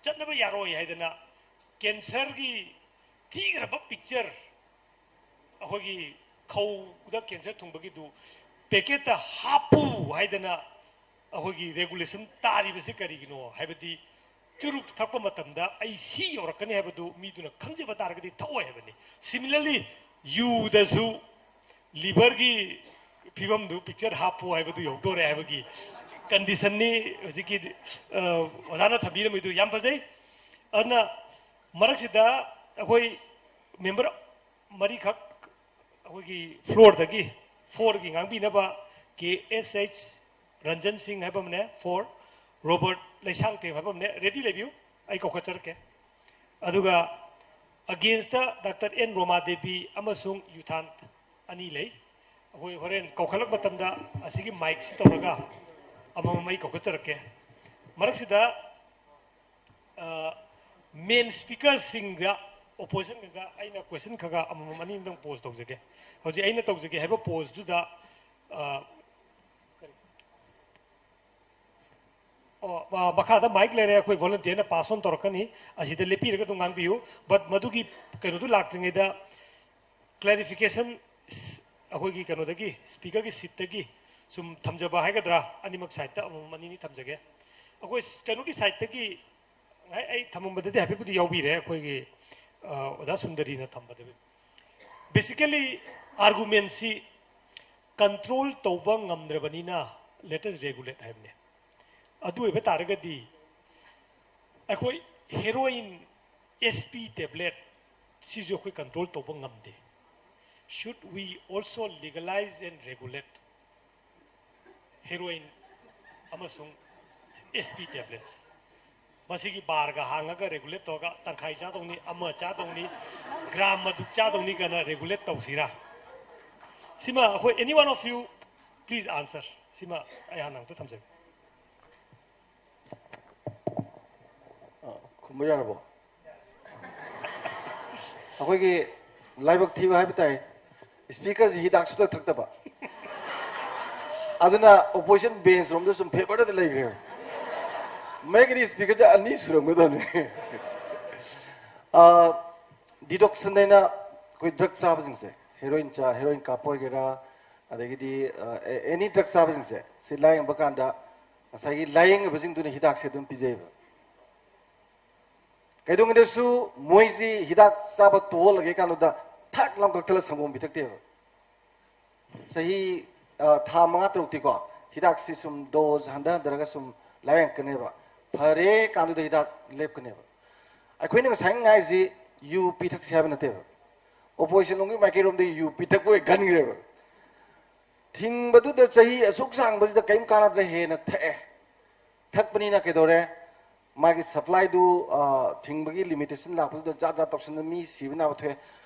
ꯆꯠꯅꯕ ꯌꯥꯔꯣꯏ ꯍꯥꯏꯗꯅ cancerꯒꯤ ꯊꯤꯈ꯭ꯔꯕ picture, ꯑꯩꯈꯣꯏꯒꯤ ꯈꯧꯗ cancer ꯊꯨꯡꯕꯒꯤꯗꯨ packetꯇ ꯍꯥꯞꯄꯨ ꯍꯥꯏꯗꯅ ꯑꯩꯈꯣꯏꯒꯤ regulation ꯇꯥꯔꯤꯕꯁꯤ ꯀꯔꯤꯒꯤꯅꯣ ꯍꯥꯏꯕꯗꯤ ꯆꯨꯔꯨꯞ ꯊꯛꯄ ꯃꯇꯝꯗ ꯑꯩ ꯁꯤ ꯌꯧꯔꯛꯀꯅꯤ ꯍꯥꯏꯕꯗꯨ ꯃꯤꯗꯨꯅ ꯈꯪꯖꯕ ꯇꯥꯔꯒꯗꯤ ꯊꯛꯑꯣꯏ ꯍꯥꯏꯕꯅꯤ꯫ Similarly, ꯌꯨꯗꯁꯨ liverꯒꯤ ꯐꯤꯕꯝꯗꯨ picture ꯍꯥꯞꯄꯨ ꯍꯥꯏꯕꯗꯨ ꯌꯧꯗꯣꯔꯦ ꯍꯥꯏꯕꯒꯤ ꯀꯟꯗꯤꯁꯟꯅꯤ ꯍꯧꯖꯤꯛꯀꯤ ꯑ, ꯑꯣꯖꯥꯅ ꯊꯝꯕꯤꯔꯝꯃꯤꯗꯨ ꯌꯥꯝ ꯐꯖꯩ꯫ ꯑꯗꯨꯅ ꯃꯔꯛꯁꯤꯗ ꯑꯩꯈꯣꯏ ꯃꯦꯝꯕꯔ ꯃꯔꯤꯈꯛ ꯑꯩꯈꯣꯏꯒꯤ ꯐ꯭ꯂꯣꯔꯗꯒꯤ ꯐꯣꯔꯒꯤ ꯉꯥꯡꯕꯤꯅꯕ ꯀꯦ ꯑꯦꯁ ꯑꯩꯆ ꯔꯟꯖꯟ ꯁꯤꯡ ꯍꯥꯏꯕ ꯑꯃꯅꯦ, ꯐꯣꯔ, ꯔꯣꯕꯔꯠ ꯂꯩꯁꯥꯡꯊꯦꯝ ꯍꯥꯏꯕ ꯑꯃꯅꯦ꯫ ꯔꯦꯗꯤ ꯂꯩꯕꯤꯌꯨ, ꯑꯩ ꯀꯧꯈꯠꯆꯔꯛꯀꯦ꯫ ꯑꯗꯨꯒ ꯑꯒꯦꯟꯁꯇ ꯗꯥꯛꯇꯔ ꯑꯦꯟ ꯔꯣꯃꯥ ꯗꯦꯕꯤ ꯑꯃꯁꯨꯡ ꯌꯨꯊꯥꯟ ꯑꯅꯤ ꯂꯩ꯫ ꯑꯩꯈꯣꯏ ꯍꯣꯔꯦꯟ ꯀꯧꯈꯠꯂꯛꯄ ꯃꯇꯝꯗ ꯑꯁꯤꯒꯤ ꯃꯥꯏꯛꯁꯤ ꯇꯧꯔꯒ ꯑꯃꯃꯝ ꯑꯩ ꯀꯧꯈꯠꯆꯔꯛꯀꯦ꯫ ꯃꯔꯛꯁꯤꯗ ꯃꯦꯟ ꯁ꯭ꯄꯤꯀꯔꯁꯤꯡꯗ ꯑꯣꯄꯣꯖꯤꯁꯟꯒ ꯑꯩꯅ ꯀꯣꯏꯁꯟ ꯈꯔ ꯑꯃꯃꯝ ꯑꯅꯤ ꯑꯃꯗꯪ ꯄꯣꯁ ꯇꯧꯖꯒꯦ꯫ ꯍꯧꯖꯤꯛ ꯑꯩꯅ ꯇꯧꯖꯒꯦ ꯍꯥꯏꯕ ꯄꯣꯁꯇꯨꯗ ꯑꯣ, ꯃꯈꯥꯗ ꯃꯥꯏꯛ ꯂꯩꯔꯦ, ꯑꯩꯈꯣꯏ ꯚꯣꯂꯟꯇꯤꯌꯔꯅ ꯄꯥꯁ ꯑꯣꯟ ꯇꯧꯔꯛꯀꯅꯤ꯫ ꯑꯁꯤꯗ ꯂꯦꯞꯄꯤꯔꯒ ꯑꯗꯨꯝ ꯉꯥꯡꯕꯤꯌꯨ꯫ ꯕꯠ ꯃꯗꯨꯒꯤ ꯀꯩꯅꯣꯗꯨ ꯂꯥꯛꯇ꯭ꯔꯤꯉꯩꯗ ꯀ꯭ꯂꯦꯔꯤꯐꯤꯀꯦꯁꯟ ꯑꯩꯈꯣꯏꯒꯤ ꯀꯩꯅꯣꯗꯒꯤ, ꯁ꯭ꯄꯤꯀꯔꯒꯤ ꯁꯤꯠꯇꯒꯤ ꯁꯨꯝ ꯊꯝꯖꯕ ꯍꯥꯏꯒꯗ꯭ꯔꯥ, ꯑꯅꯤꯃꯛ ꯁꯥꯏꯠꯇ ꯑꯃꯃꯝ ꯑꯅꯤꯅꯤ ꯊꯝꯖꯒꯦ꯫ ꯑꯩꯈꯣꯏ ꯀꯩꯅꯣꯒꯤ ꯁꯥꯏꯠꯇꯒꯤ ꯉꯁꯥꯏ ꯑꯩ ꯊꯝꯃꯝꯕꯗꯗꯤ ꯍꯥꯏꯐꯦꯠꯄꯨꯗꯤ ꯌꯥꯎꯕꯤꯔꯦ, ꯑꯩꯈꯣꯏꯒꯤ ꯑ, ꯑꯣꯖꯥ ꯁꯨꯟꯗꯔꯤꯅ ꯊꯝꯕꯗ꯫ ꯕꯦꯁꯤꯀꯦꯂꯤ ꯑꯥꯔꯒꯨꯃꯦꯟꯁꯤ ꯀꯟꯇ꯭ꯔꯣꯜ ꯇꯧꯕ ꯉꯝꯗ꯭ꯔꯕꯅꯤꯅ let us regulate ꯍꯥꯏꯕꯅꯦ꯫ ꯑꯗꯨ ꯑꯣꯏꯕ ꯇꯥꯔꯒꯗꯤ ꯑꯩꯈꯣꯏ ꯍꯦꯔꯣꯏꯟ, ꯑꯦꯁ ꯄꯤ ꯇꯦꯕ꯭ꯂꯦꯠ ꯁꯤꯁꯨ ꯑꯩꯈꯣꯏ ꯀꯟꯇ꯭ꯔꯣꯜ ꯇꯧꯕ ꯉꯝꯗꯦ꯫ Should we also legalize and regulate heroin ꯑꯃꯁꯨꯡ ꯑꯦꯁ ꯄꯤ ꯇꯦꯕ꯭ꯂꯦꯠ? ꯃꯁꯤꯒꯤ ꯕꯥꯔꯒ ꯍꯥꯡꯉꯒ ꯔꯦꯒꯨꯂꯦꯠ ꯇꯧꯔꯒ ꯇꯪꯈꯥꯏ ꯆꯥꯗꯧꯅꯤ, ꯑꯃ ꯆꯥꯗꯧꯅꯤ, ꯒ꯭ꯔꯥꯝ ꯑꯗꯨꯛ ꯆꯥꯗꯧꯅꯤ ꯀꯥꯏꯅ ꯔꯦꯒꯨꯂꯦꯠ ꯇꯧꯁꯤꯔꯥ? ꯁꯤꯃ ꯑꯩꯈꯣꯏ, any one of you, please answer. ꯁꯤꯃ ꯑꯩ ꯍꯥꯟꯅ ꯑꯝꯇ ꯊꯝꯖꯒꯦ꯫ ꯈꯨꯝꯕ ꯌꯥꯔꯕꯣ? ꯑꯩꯈꯣꯏꯒꯤ ꯂꯥꯏꯕꯛ ꯊꯤꯕ ꯍꯥꯏꯕ ꯇꯥꯏ, ꯁ꯭ꯄꯤꯀꯔꯁꯤ ꯍꯤꯗꯥꯛ ꯁꯨꯊꯛ ꯊꯛꯇꯕ꯫ ꯑꯗꯨꯅ ꯑꯣꯄꯣꯖꯤꯁꯟ ꯕꯦꯟꯁ ꯔꯣꯝꯗ ꯁꯨꯝ ꯐꯦꯚꯔꯗ ꯂꯩꯈ꯭ꯔꯦꯕ꯫ ꯃꯌꯦꯛꯀꯤꯗꯤ ꯁ꯭ꯄꯤꯀꯔꯁꯦ ꯑꯅꯤ ꯁꯨꯔꯝꯒꯗꯕꯅꯤ꯫ ꯗꯤꯇꯣꯛꯁꯟ ꯍꯥꯏꯅ ꯑꯩꯈꯣꯏ ꯗ꯭ꯔꯒ ꯆꯥꯕꯁꯤꯡꯁꯦ, ꯍꯦꯔꯣꯏꯟ ꯆꯥ, ꯍꯦꯔꯣꯏꯟ ꯀꯥꯞꯄ ꯑꯣꯏꯒꯦꯔꯥ, ꯑꯗꯒꯤꯗꯤ ꯑꯦꯅꯤ ꯗ꯭ꯔꯒ ꯆꯥꯕꯁꯤꯡꯁꯦ, ꯁꯤ ꯂꯥꯏꯌꯦꯡꯕ ꯀꯥꯟꯗ ꯉꯁꯥꯏꯒꯤ ꯂꯥꯏꯌꯦꯡꯉꯤꯕꯁꯤꯡꯗꯨꯅ ꯍꯤꯗꯥꯛꯁꯦ ꯑꯗꯨꯝ ꯄꯤꯖꯩꯕ꯫ ꯀꯩꯗꯧꯉꯩꯗꯁꯨ ꯃꯣꯏꯁꯤ ꯍꯤꯗꯥꯛ ꯆꯥꯕ ꯇꯣꯛꯍꯜꯂꯒꯦ ꯀꯥꯟꯗꯨꯗ ꯊꯛ ꯂꯥꯎ ꯀꯛꯊꯠꯂ ꯁꯪꯒꯣꯝ ꯄꯤꯊꯛꯇꯦꯕ꯫ ꯆꯍꯤ ꯊꯥ ꯃꯉꯥ ꯇꯔꯨꯛꯇꯤꯀꯣ ꯍꯤꯗꯥꯛꯁꯤ ꯁꯨꯝ ꯗꯣꯁ ꯍꯟꯊ ꯍꯟꯊꯔꯒ ꯁꯨꯝ ꯂꯥꯏꯌꯦꯡꯉꯛꯀꯅꯦꯕ꯫ ꯐꯔꯦ ꯀꯥꯟꯗꯨꯗ ꯍꯤꯗꯥꯛ ꯂꯦꯞꯀꯅꯦꯕ꯫ ꯑꯩꯈꯣꯏꯅ ꯉꯁꯥꯏ ꯉꯥꯏꯁꯤ ꯌꯨ ꯄꯤꯊꯛꯁꯦ ꯍꯥꯏꯕ ꯅꯠꯇꯦꯕ꯫ ꯑꯣꯄꯣꯖꯤꯁꯟ ꯂꯣꯝꯒꯤ ꯃꯥꯏꯀꯩꯔꯣꯝꯗꯒꯤ ꯌꯨ ꯄꯤꯊꯛꯄ ꯑꯣꯏ ꯈꯟꯈ꯭ꯔꯦꯕ꯫ ꯊꯤꯡꯕꯗꯨꯗ ꯆꯍꯤ ꯑꯁꯨꯛ ꯁꯥꯡꯕꯁꯤꯗ ꯀꯔꯤꯝ ꯀꯥꯟꯅꯗ꯭ꯔꯦ, ꯍꯦꯟꯅ ꯊꯛꯑꯦ꯫ ꯊꯛꯄꯅꯤꯅ ꯀꯩꯗꯧꯔꯦ? ꯃꯥꯒꯤ ꯁꯄ꯭ꯂꯥꯏꯗꯨ, ꯑ, ꯊꯤꯡꯕꯒꯤ ꯂꯤꯃꯤꯇꯦꯁꯟ ꯂꯥꯛꯄꯗꯨꯗ ꯖꯥꯠ ꯖꯥꯠ ꯇꯧꯁꯟꯗꯅ ꯃꯤ ꯁꯤꯕ ꯅꯥꯕ ꯊꯣꯛꯑꯦ꯫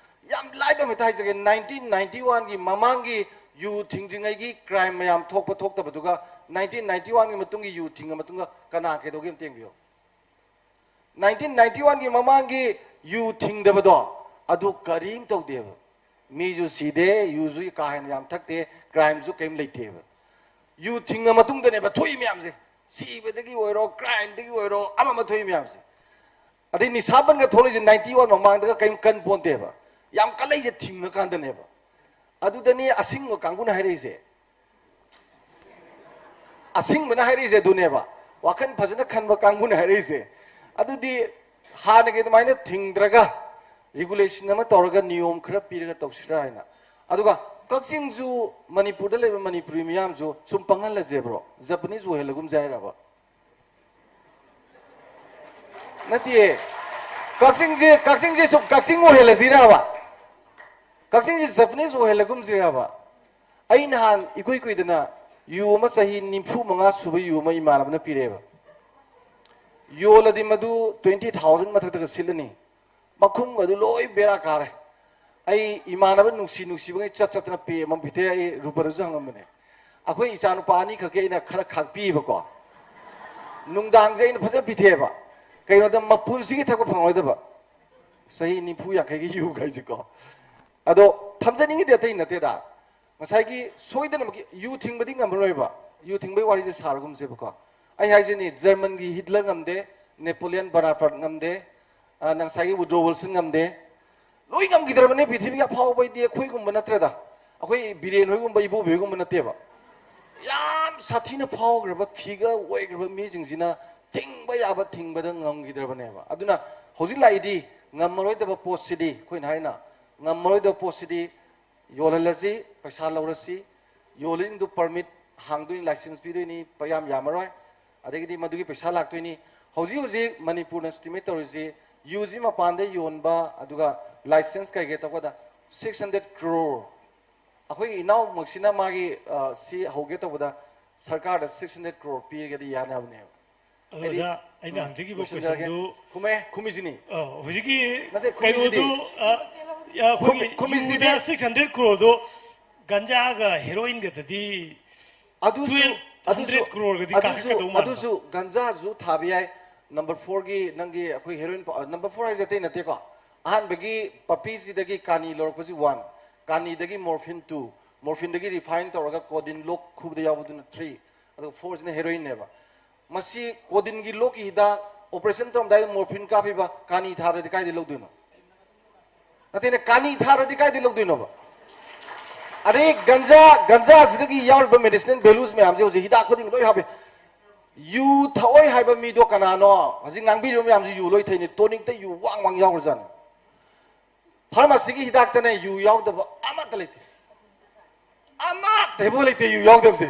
ꯌꯥꯝ ꯂꯥꯏꯕ ꯑꯃ ꯍꯦꯛꯇ ꯍꯥꯏꯖꯒꯦ, ꯅꯥꯏꯟꯇꯤꯟ ꯅꯥꯏꯟꯇꯤ ꯋꯥꯟꯒꯤ ꯃꯃꯥꯡꯒꯤ ꯌꯨ ꯊꯤꯡꯗ꯭ꯔꯤꯉꯩꯒꯤ ꯀ꯭ꯔꯥꯏꯝ ꯃꯌꯥꯝ ꯊꯣꯛꯄ ꯊꯣꯛꯇꯕꯗꯨꯒ ꯅꯥꯏꯟꯇꯤꯟ ꯅꯥꯏꯟꯇꯤ ꯋꯥꯟꯒꯤ ꯃꯇꯨꯡꯒꯤ ꯌꯨ ꯊꯤꯡꯉ ꯃꯇꯨꯡꯗ ꯀꯅꯥ ꯀꯩꯗꯧꯒꯦ ꯑꯝꯇ ꯌꯦꯡꯕꯤꯌꯨ꯫ ꯅꯥꯏꯟꯇꯤꯟ ꯅꯥꯏꯟꯇꯤ ꯋꯥꯟꯒꯤ ꯃꯃꯥꯡꯒꯤ ꯌꯨ ꯊꯤꯡꯗꯕꯗꯣ ꯑꯗꯨ ꯀꯔꯤꯝ ꯇꯧꯗꯦꯕ꯫ ꯃꯤꯁꯨ ꯁꯤꯗꯦ, ꯌꯨꯁꯨ ꯀꯥ ꯍꯦꯟꯅ ꯌꯥꯝ ꯊꯛꯇꯦ, ꯀ꯭ꯔꯥꯏꯝꯁꯨ ꯀꯔꯤꯝ ꯂꯩꯇꯦꯕ꯫ ꯌꯨ ꯊꯤꯡꯉ ꯃꯇꯨꯡꯗꯅꯦꯕ ꯊꯣꯛꯏ ꯃꯌꯥꯝꯁꯦ, ꯁꯤꯕꯗꯒꯤ ꯑꯣꯏꯔꯣ, ꯀ꯭ꯔꯥꯏꯝꯗꯒꯤ ꯑꯣꯏꯔꯣ, ꯑꯃ ꯑꯃ ꯊꯣꯛꯏ ꯃꯌꯥꯝꯁꯦ꯫ ꯑꯗꯩ ꯅꯤꯁꯥ ꯕꯟꯒ ꯊꯣꯛꯂꯛꯏꯁꯦ ꯅꯥꯏꯟꯇꯤ ꯋꯥꯟ ꯃꯃꯥꯡꯗꯒ ꯀꯔꯤꯝ ꯀꯟ ꯄꯣꯟꯇꯦꯕ꯫ ꯌꯥꯝ ꯀꯜꯂꯛꯏꯁꯦ ꯊꯤꯡꯉꯀꯥꯟꯗꯅꯦꯕ꯫ ꯑꯗꯨꯗꯅꯤ ꯑꯁꯤꯡꯕ ꯀꯥꯡꯕꯨꯅ ꯍꯥꯏꯔꯛꯏꯁꯦ꯫ ꯑꯁꯤꯡꯕꯅ ꯍꯥꯏꯔꯛꯏꯁꯦ ꯑꯗꯨꯅꯦꯕ꯫ ꯋꯥꯈꯜ ꯐꯖꯅ ꯈꯟꯕ ꯀꯥꯡꯕꯨꯅ ꯍꯥꯏꯔꯛꯏꯁꯦ꯫ ꯑꯗꯨꯗꯤ ꯍꯥꯟꯅꯒꯤ ꯑꯗꯨꯃꯥꯏꯅ ꯊꯤꯡꯗ꯭ꯔꯒ, ꯔꯤꯒꯨꯂꯦꯁꯟ ꯑꯃ ꯇꯧꯔꯒ, ꯅꯤꯌꯣꯝ ꯈꯔ ꯄꯤꯔꯒ ꯇꯧꯁꯤꯔꯥ ꯍꯥꯏꯅ꯫ ꯑꯗꯨꯒ ꯀꯛꯆꯤꯡꯁꯨ, ꯃꯅꯤꯄꯨꯔꯗ ꯂꯩꯕ ꯃꯅꯤꯄꯨꯔꯤ ꯃꯤꯌꯥꯝꯁꯨ ꯁꯨꯝ ꯄꯪꯍꯜꯂꯁꯦꯕ꯭ꯔꯣ? ꯖꯄꯅꯤꯁ ꯑꯣꯏꯍꯜꯂꯒꯨꯝꯁꯦ ꯍꯥꯏꯔꯕ? ꯅꯠꯇꯦ꯫ ꯀꯛꯆꯤꯡꯁꯦ, ꯀꯛꯆꯤꯡꯁꯦ ꯁꯨꯝ ꯀꯛꯆꯤꯡ ꯑꯣꯏꯍꯜꯂꯁꯤꯔꯕ? ꯀꯛꯆꯤꯡꯁꯦ ꯖꯄꯅꯤꯁ ꯑꯣꯏꯍꯜꯂꯒꯨꯝꯁꯤꯔꯕ? ꯑꯩ ꯅꯍꯥꯟ ꯏꯀꯨꯏ ꯀꯨꯏꯗꯅ ꯌꯨ ꯑꯃ, ꯆꯍꯤ ꯅꯤꯐꯨ ꯃꯉꯥ ꯁꯨꯕ ꯌꯨ ꯑꯃ ꯏꯃꯥꯟꯅꯕꯅ ꯄꯤꯔꯛꯑꯦꯕ꯫ ꯌꯣꯜꯂꯗꯤ ꯃꯗꯨ ꯇ꯭ꯋꯦꯟꯇꯤ ꯊꯥꯎꯖꯟ ꯃꯊꯛꯇꯒ ꯁꯤꯠꯂꯅꯤ꯫ ꯃꯈꯨꯝꯒꯗꯨ ꯂꯣꯏ ꯕꯦꯔꯥ ꯀꯥꯔꯦ꯫ ꯑꯩ ꯏꯃꯥꯟꯅꯕ ꯅꯨꯡꯁꯤ ꯅꯨꯡꯁꯤꯕꯉꯩ ꯆꯠ ꯆꯠꯇꯅ ꯄꯦ ꯑꯃ ꯄꯤꯊꯦ꯫ ꯑꯩ ꯔꯨꯄꯗꯁꯨ ꯍꯪꯉꯝꯕꯅꯦ꯫ ꯑꯩꯈꯣꯏ ꯏꯆꯥ ꯅꯨꯄꯥ ꯑꯅꯤꯈꯛꯀꯤ ꯑꯩꯅ ꯈꯔ ꯈꯥꯛꯄꯤꯕꯀꯣ꯫ ꯅꯨꯡꯗꯥꯡꯁꯦ ꯑꯩꯅ ꯐꯖꯅ ꯄꯤꯊꯦꯕ꯫ ꯀꯩꯅꯣꯗ ꯃꯄꯨꯟꯁꯤꯒꯤ ꯊꯛꯄ ꯐꯪꯉꯣꯏꯗꯕ꯫ ꯆꯍꯤ ꯅꯤꯐꯨ ꯌꯥꯡꯈꯩꯒꯤ ꯌꯨ ꯍꯥꯏꯁꯦꯀꯣ꯫ ꯑꯗꯣ ꯊꯝꯖꯅꯤꯡꯉꯤꯗꯤ ꯑꯇꯩ ꯅꯠꯇꯦꯗ꯫ ꯉꯁꯥꯏꯒꯤ ꯁꯣꯏꯗꯅꯃꯛꯀꯤ ꯌꯨ ꯊꯤꯡꯕꯗꯤ ꯉꯝꯃꯔꯣꯏꯕ꯫ ꯌꯨ ꯊꯤꯡꯕꯒꯤ ꯋꯥꯔꯤꯁꯦ ꯁꯥꯔꯒꯨꯝꯁꯦꯕꯀꯣ꯫ ꯑꯩ ꯍꯥꯏꯁꯤꯅꯤ, ꯖꯔꯃꯟꯒꯤ ꯍꯤꯠꯂꯔ ꯉꯝꯗꯦ, ꯅꯦꯄꯣꯂꯤꯌꯟ ꯕꯣꯅꯥꯄꯥꯔꯠ ꯉꯝꯗꯦ, ꯑ, ꯉꯁꯥꯏꯒꯤ ꯋꯨꯗ꯭ꯔꯣ ꯋꯤꯜꯁꯟ ꯉꯝꯗꯦ꯫ ꯂꯣꯏ ꯉꯝꯈꯤꯗ꯭ꯔꯕꯅꯦ ꯄ꯭ꯔꯤꯊꯤꯕꯤꯒꯤ ꯑꯐꯥꯎꯕ ꯍꯥꯏꯗꯤ ꯑꯩꯈꯣꯏꯒꯨꯝꯕ ꯅꯠꯇ꯭ꯔꯦꯗ꯫ ꯑꯩꯈꯣꯏ ꯕꯤꯔꯦꯟ ꯍꯣꯏꯒꯨꯝꯕ, ꯏꯕꯣꯕꯤ ꯍꯣꯏꯒꯨꯝꯕ ꯅꯠꯇꯦꯕ꯫ ꯌꯥꯝ ꯁꯥꯊꯤꯅ ꯐꯥꯎꯈ꯭ꯔꯕ, ꯐꯤꯒꯔ ꯑꯣꯏꯈ꯭ꯔꯕ ꯃꯤꯁꯤꯡꯁꯤꯅ ꯊꯤꯡꯕ ꯌꯥꯕ ꯊꯤꯡꯕꯗ ꯉꯝꯈꯤꯗ꯭ꯔꯕꯅꯦꯕ꯫ ꯑꯗꯨꯅ ꯍꯧꯖꯤꯛ ꯂꯥꯛꯏꯗꯤ ꯉꯝꯃꯔꯣꯏꯗꯕ ꯄꯣꯠꯁꯤꯗꯤ, ꯑꯩꯈꯣꯏꯅ ꯍꯥꯏꯅ ꯉꯝꯃꯔꯣꯏꯗꯕ ꯄꯣꯠꯁꯤꯗꯤ ꯌꯣꯜꯍꯜꯂꯁꯤ, ꯄꯩꯁꯥ ꯂꯧꯔꯁꯤ, ꯌꯣꯜꯂꯤꯁꯤꯡꯗꯨ ꯄꯔꯃꯤꯠ ꯍꯥꯡꯗꯣꯏꯅꯤ, ꯂꯥꯏꯁꯦꯟꯁ ꯄꯤꯗꯣꯏꯅꯤ, ꯄꯩꯌꯥꯝ ꯌꯥꯝꯃꯔꯣꯏ꯫ ꯑꯗꯒꯤꯗꯤ ꯃꯗꯨꯒꯤ ꯄꯩꯁꯥ ꯂꯥꯛꯇꯣꯏꯅꯤ꯫ ꯍꯧꯖꯤꯛ ꯍꯧꯖꯤꯛ ꯃꯅꯤꯄꯨꯔꯅ ꯏꯁꯇꯤꯃꯦꯠ ꯇꯧꯔꯤꯁꯤ, ꯌꯨꯁꯤ ꯃꯄꯥꯟꯗ ꯌꯣꯟꯕ, ꯑꯗꯨꯒ ꯂꯥꯏꯁꯦꯟꯁ ꯀꯩꯀꯩ ꯇꯧꯕꯗ ꯁꯤꯛꯁ ꯍꯟꯗ꯭ꯔꯦꯠ ꯀ꯭ꯔꯣꯔ꯫ ꯑꯩꯈꯣꯏꯒꯤ ꯏꯅꯥꯎꯃꯛꯁꯤꯅ ꯃꯥꯒꯤ, ꯑ, ꯁꯤ ꯍꯧꯒꯦ ꯇꯧꯕꯗ ꯁꯔꯀꯥꯔꯗ ꯁꯤꯛꯁ ꯍꯟꯗ꯭ꯔꯦꯠ ꯀ꯭ꯔꯣꯔ ꯄꯤꯔꯒꯗꯤ ꯌꯥꯅꯤ ꯍꯥꯏꯕꯅꯦꯕ꯫ ꯑꯗꯣ ꯍꯥꯏꯗꯤ, ꯑꯣꯖꯥ, ꯑꯩꯅ ꯎꯝ, ꯍꯪꯖꯈꯤꯕ ꯂꯣꯏꯁꯤꯟꯖꯔꯒꯦ꯫ ꯀꯣꯏꯁꯟꯗꯨ, ꯈꯨꯝꯃꯦ, ꯈꯨꯝꯃꯤꯁꯤꯅꯤ꯫ ꯑ, ꯍꯧꯖꯤꯛꯀꯤ ꯅꯠꯇꯦ, ꯈꯨꯝꯃꯤꯁꯤꯗꯤ꯫ ꯀꯩꯅꯣꯗꯨ, ꯑ, ꯑ, ꯑꯩꯈꯣꯏꯒꯤ ꯈꯨꯝꯃꯤ-, ꯈꯨꯝꯃꯤꯁꯤꯗꯤ ꯌꯨꯗ ꯁꯤꯛꯁ ꯍꯟꯗ꯭ꯔꯦꯠ ꯀ꯭ꯔꯣꯔꯗꯨ ꯒꯟꯖꯥꯒ ꯍꯦꯔꯣꯏꯟꯒꯗꯗꯤ ꯑꯗꯨꯁꯨ, ꯇꯨꯌꯦꯜꯐ ꯍꯟꯗ꯭ꯔꯦꯠ ꯑꯗꯨꯁꯨ, ꯀ꯭ꯔꯣꯔꯒꯗꯤ ꯑꯗꯨꯁꯨ, ꯀꯥꯈꯠꯀꯗꯧ ꯃꯥꯟꯕ꯫ ꯑꯗꯨꯁꯨ ꯒꯟꯖꯥꯁꯨ ꯊꯥꯕ ꯌꯥꯏ꯫ ꯅꯝꯕꯔ ꯐꯣꯔꯒꯤ ꯅꯪꯒꯤ ꯑꯩꯈꯣꯏ ꯍꯦꯔꯣꯏꯟ ꯄ-, ꯑ, ꯅꯝꯕꯔ ꯐꯣꯔ ꯍꯥꯏꯁꯦ ꯑꯇꯩ ꯅꯠꯇꯦꯀꯣ꯫ ꯑꯍꯥꯟꯕꯒꯤ ꯄꯄꯤꯁꯤꯗꯒꯤ ꯀꯥꯅꯤ ꯂꯧꯔꯛꯄꯁꯤ ꯋꯥꯟ, ꯀꯥꯅꯤꯗꯒꯤ ꯃꯣꯔꯐꯤꯟ ꯇꯨ, ꯃꯣꯔꯐꯤꯟꯗꯒꯤ ꯔꯤꯐꯥꯏꯟ ꯇꯧꯔꯒ ꯀꯣꯗꯤꯟ ꯂꯣꯛ ꯈꯨꯕꯗ ꯌꯥꯎꯕꯗꯨꯅ ꯊ꯭ꯔꯤ, ꯑꯗꯨꯒ ꯐꯣꯔꯁꯤꯅ ꯍꯦꯔꯣꯏꯟꯅꯦꯕ꯫ ꯃꯁꯤ ꯀꯣꯗꯤꯟꯒꯤ ꯂꯣꯛꯀꯤ ꯍꯤꯗꯥꯛ ꯑꯣꯄꯔꯦꯁꯟ ꯇꯧꯔꯝꯗꯥꯏꯗ ꯃꯣꯔꯐꯤꯟ ꯀꯥꯞꯄꯤꯕ ꯀꯥꯅꯤ ꯊꯥꯗ꯭ꯔꯗꯤ ꯀꯥꯏꯗꯩ ꯂꯧꯗꯣꯏꯅꯣ? ꯅꯠꯇꯦꯅꯦ, ꯀꯥꯅꯤ ꯊꯥꯗ꯭ꯔꯗꯤ ꯀꯥꯏꯗꯩ ꯂꯧꯗꯣꯏꯅꯣꯕ? ꯑꯗꯩ ꯒꯟꯖꯥ, ꯒꯟꯖꯥꯁꯤꯗꯒꯤ ꯌꯥꯎꯔꯤꯕ ꯃꯦꯗꯤꯁꯤꯅꯦꯜ ꯚꯦꯂꯨꯁ ꯃꯌꯥꯝꯁꯦ ꯍꯧꯖꯤꯛ ꯍꯤꯗꯥꯛ ꯈꯨꯗꯤꯡꯒꯤ ꯂꯣꯏ ꯍꯥꯞꯄꯤ꯫ ꯌꯨ ꯊꯛꯑꯣꯏ ꯍꯥꯏꯕ ꯃꯤꯗꯣ ꯀꯅꯥꯅꯣ? ꯍꯧꯖꯤꯛ ꯉꯥꯡꯕꯤꯔꯤꯕ ꯃꯌꯥꯝꯁꯦ ꯌꯨ ꯂꯣꯏ ꯊꯛꯏꯅꯦ, ꯇꯣꯅꯤꯛꯇ ꯌꯨ ꯋꯥꯡ ꯋꯥꯡ ꯌꯥꯎꯈ꯭ꯔꯖꯥꯠꯅꯤ꯫ ꯐꯥꯔꯃꯥꯁꯤꯒꯤ ꯍꯤꯗꯥꯛꯇꯅꯦ ꯌꯨ ꯌꯥꯎꯗꯕ ꯑꯃꯠꯇ ꯂꯩꯇꯦ꯫ ꯑꯃꯠꯇ ꯍꯦꯛ ꯂꯩꯇꯦ ꯌꯨ ꯌꯥꯎꯗꯕꯁꯦ꯫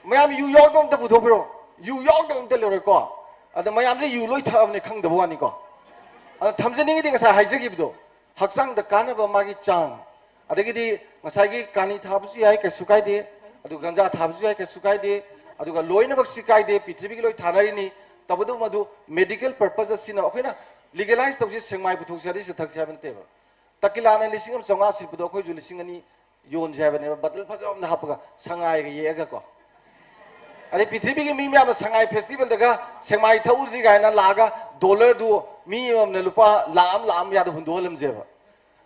ꯃꯌꯥꯝ ꯌꯨ ꯌꯥꯎꯗꯕ ꯑꯝꯇ ꯄꯨꯊꯣꯛꯄꯤꯔꯣ꯫ ꯌꯨ ꯌꯥꯎꯗꯕ ꯑꯝꯇ ꯂꯩꯔꯣꯏꯀꯣ꯫ ꯑꯗ ꯃꯌꯥꯝꯁꯦ ꯌꯨ ꯂꯣꯏ ꯊꯛꯑꯕꯅꯦ ꯈꯪꯗꯕ ꯋꯥꯅꯤꯀꯣ꯫ ꯑꯗ ꯊꯝꯖꯅꯤꯡꯉꯤꯗꯤ ꯉꯁꯥꯏ ꯍꯥꯏꯖꯈꯤꯕꯗꯣ, ꯍꯛꯆꯥꯡꯗ ꯀꯥꯟꯅꯕ ꯃꯥꯒꯤ ꯆꯥꯡ, ꯑꯗꯒꯤꯗꯤ ꯉꯁꯥꯏꯒꯤ ꯀꯥꯅꯤ ꯊꯥꯕꯁꯨ ꯌꯥꯏ, ꯀꯩꯁꯨ ꯀꯥꯏꯗꯦ꯫ ꯑꯗꯨꯒ ꯒꯟꯖꯥ ꯊꯥꯕꯁꯨ ꯌꯥꯏ, ꯀꯩꯁꯨ ꯀꯥꯏꯗꯦ꯫ ꯑꯗꯨꯒ ꯂꯣꯏꯅꯃꯛꯁꯤ ꯀꯥꯏꯗꯦ, ꯄ꯭ꯔꯤꯊꯤꯕꯤꯒꯤ ꯂꯣꯏ ꯊꯥꯅꯔꯤꯅꯤ꯫ ꯇꯧꯕꯇꯕꯨ ꯃꯗꯨ ꯃꯦꯗꯤꯀꯦꯜ ꯄꯔꯄꯁꯇ ꯁꯤꯖꯤꯟꯅꯕ꯫ ꯑꯩꯈꯣꯏꯅ ꯂꯤꯒꯦꯂꯥꯏꯁ ꯇꯧꯁꯤ, ꯁꯦꯛꯃꯥꯏ ꯄꯨꯊꯣꯛꯁꯤ ꯍꯥꯏꯗꯤ ꯁꯤꯗ ꯊꯛꯁꯤ ꯍꯥꯏꯕ ꯅꯠꯇꯦꯕ꯫ ꯇꯀꯤꯂꯥꯅ ꯂꯤꯁꯤꯡ ꯑꯃ ꯆꯥꯝꯃꯉꯥ ꯁꯤꯠꯄꯗꯣ ꯑꯩꯈꯣꯏꯁꯨ ꯂꯤꯁꯤꯡ ꯑꯅꯤ ꯌꯣꯟꯁꯦ ꯍꯥꯏꯕꯅꯦꯕ, ꯕꯇꯜ ꯐꯖꯕ ꯑꯃꯗ ꯍꯥꯞꯄꯒ ꯁꯉꯥꯏꯒ ꯌꯦꯛꯑꯒꯀꯣ꯫ ꯑꯗꯩ ꯄ꯭ꯔꯤꯊꯤꯕꯤꯒꯤ ꯃꯤ ꯃꯌꯥꯝꯅ ꯁꯉꯥꯏ ꯐꯦꯁꯇꯤꯚꯦꯜꯗꯒ ꯁꯦꯛꯃꯥꯏ ꯊꯛꯎꯁꯤ ꯀꯥꯏꯅ ꯂꯥꯛꯑꯒ ꯗꯣꯂꯔꯗꯨ ꯃꯤ ꯑꯃꯃꯝꯅ ꯂꯨꯄꯥ ꯂꯥꯛ ꯑꯃ, ꯂꯥꯛ ꯑꯃ ꯌꯥꯗ ꯍꯨꯟꯗꯣꯛꯍꯜꯂꯝꯁꯦꯕ꯫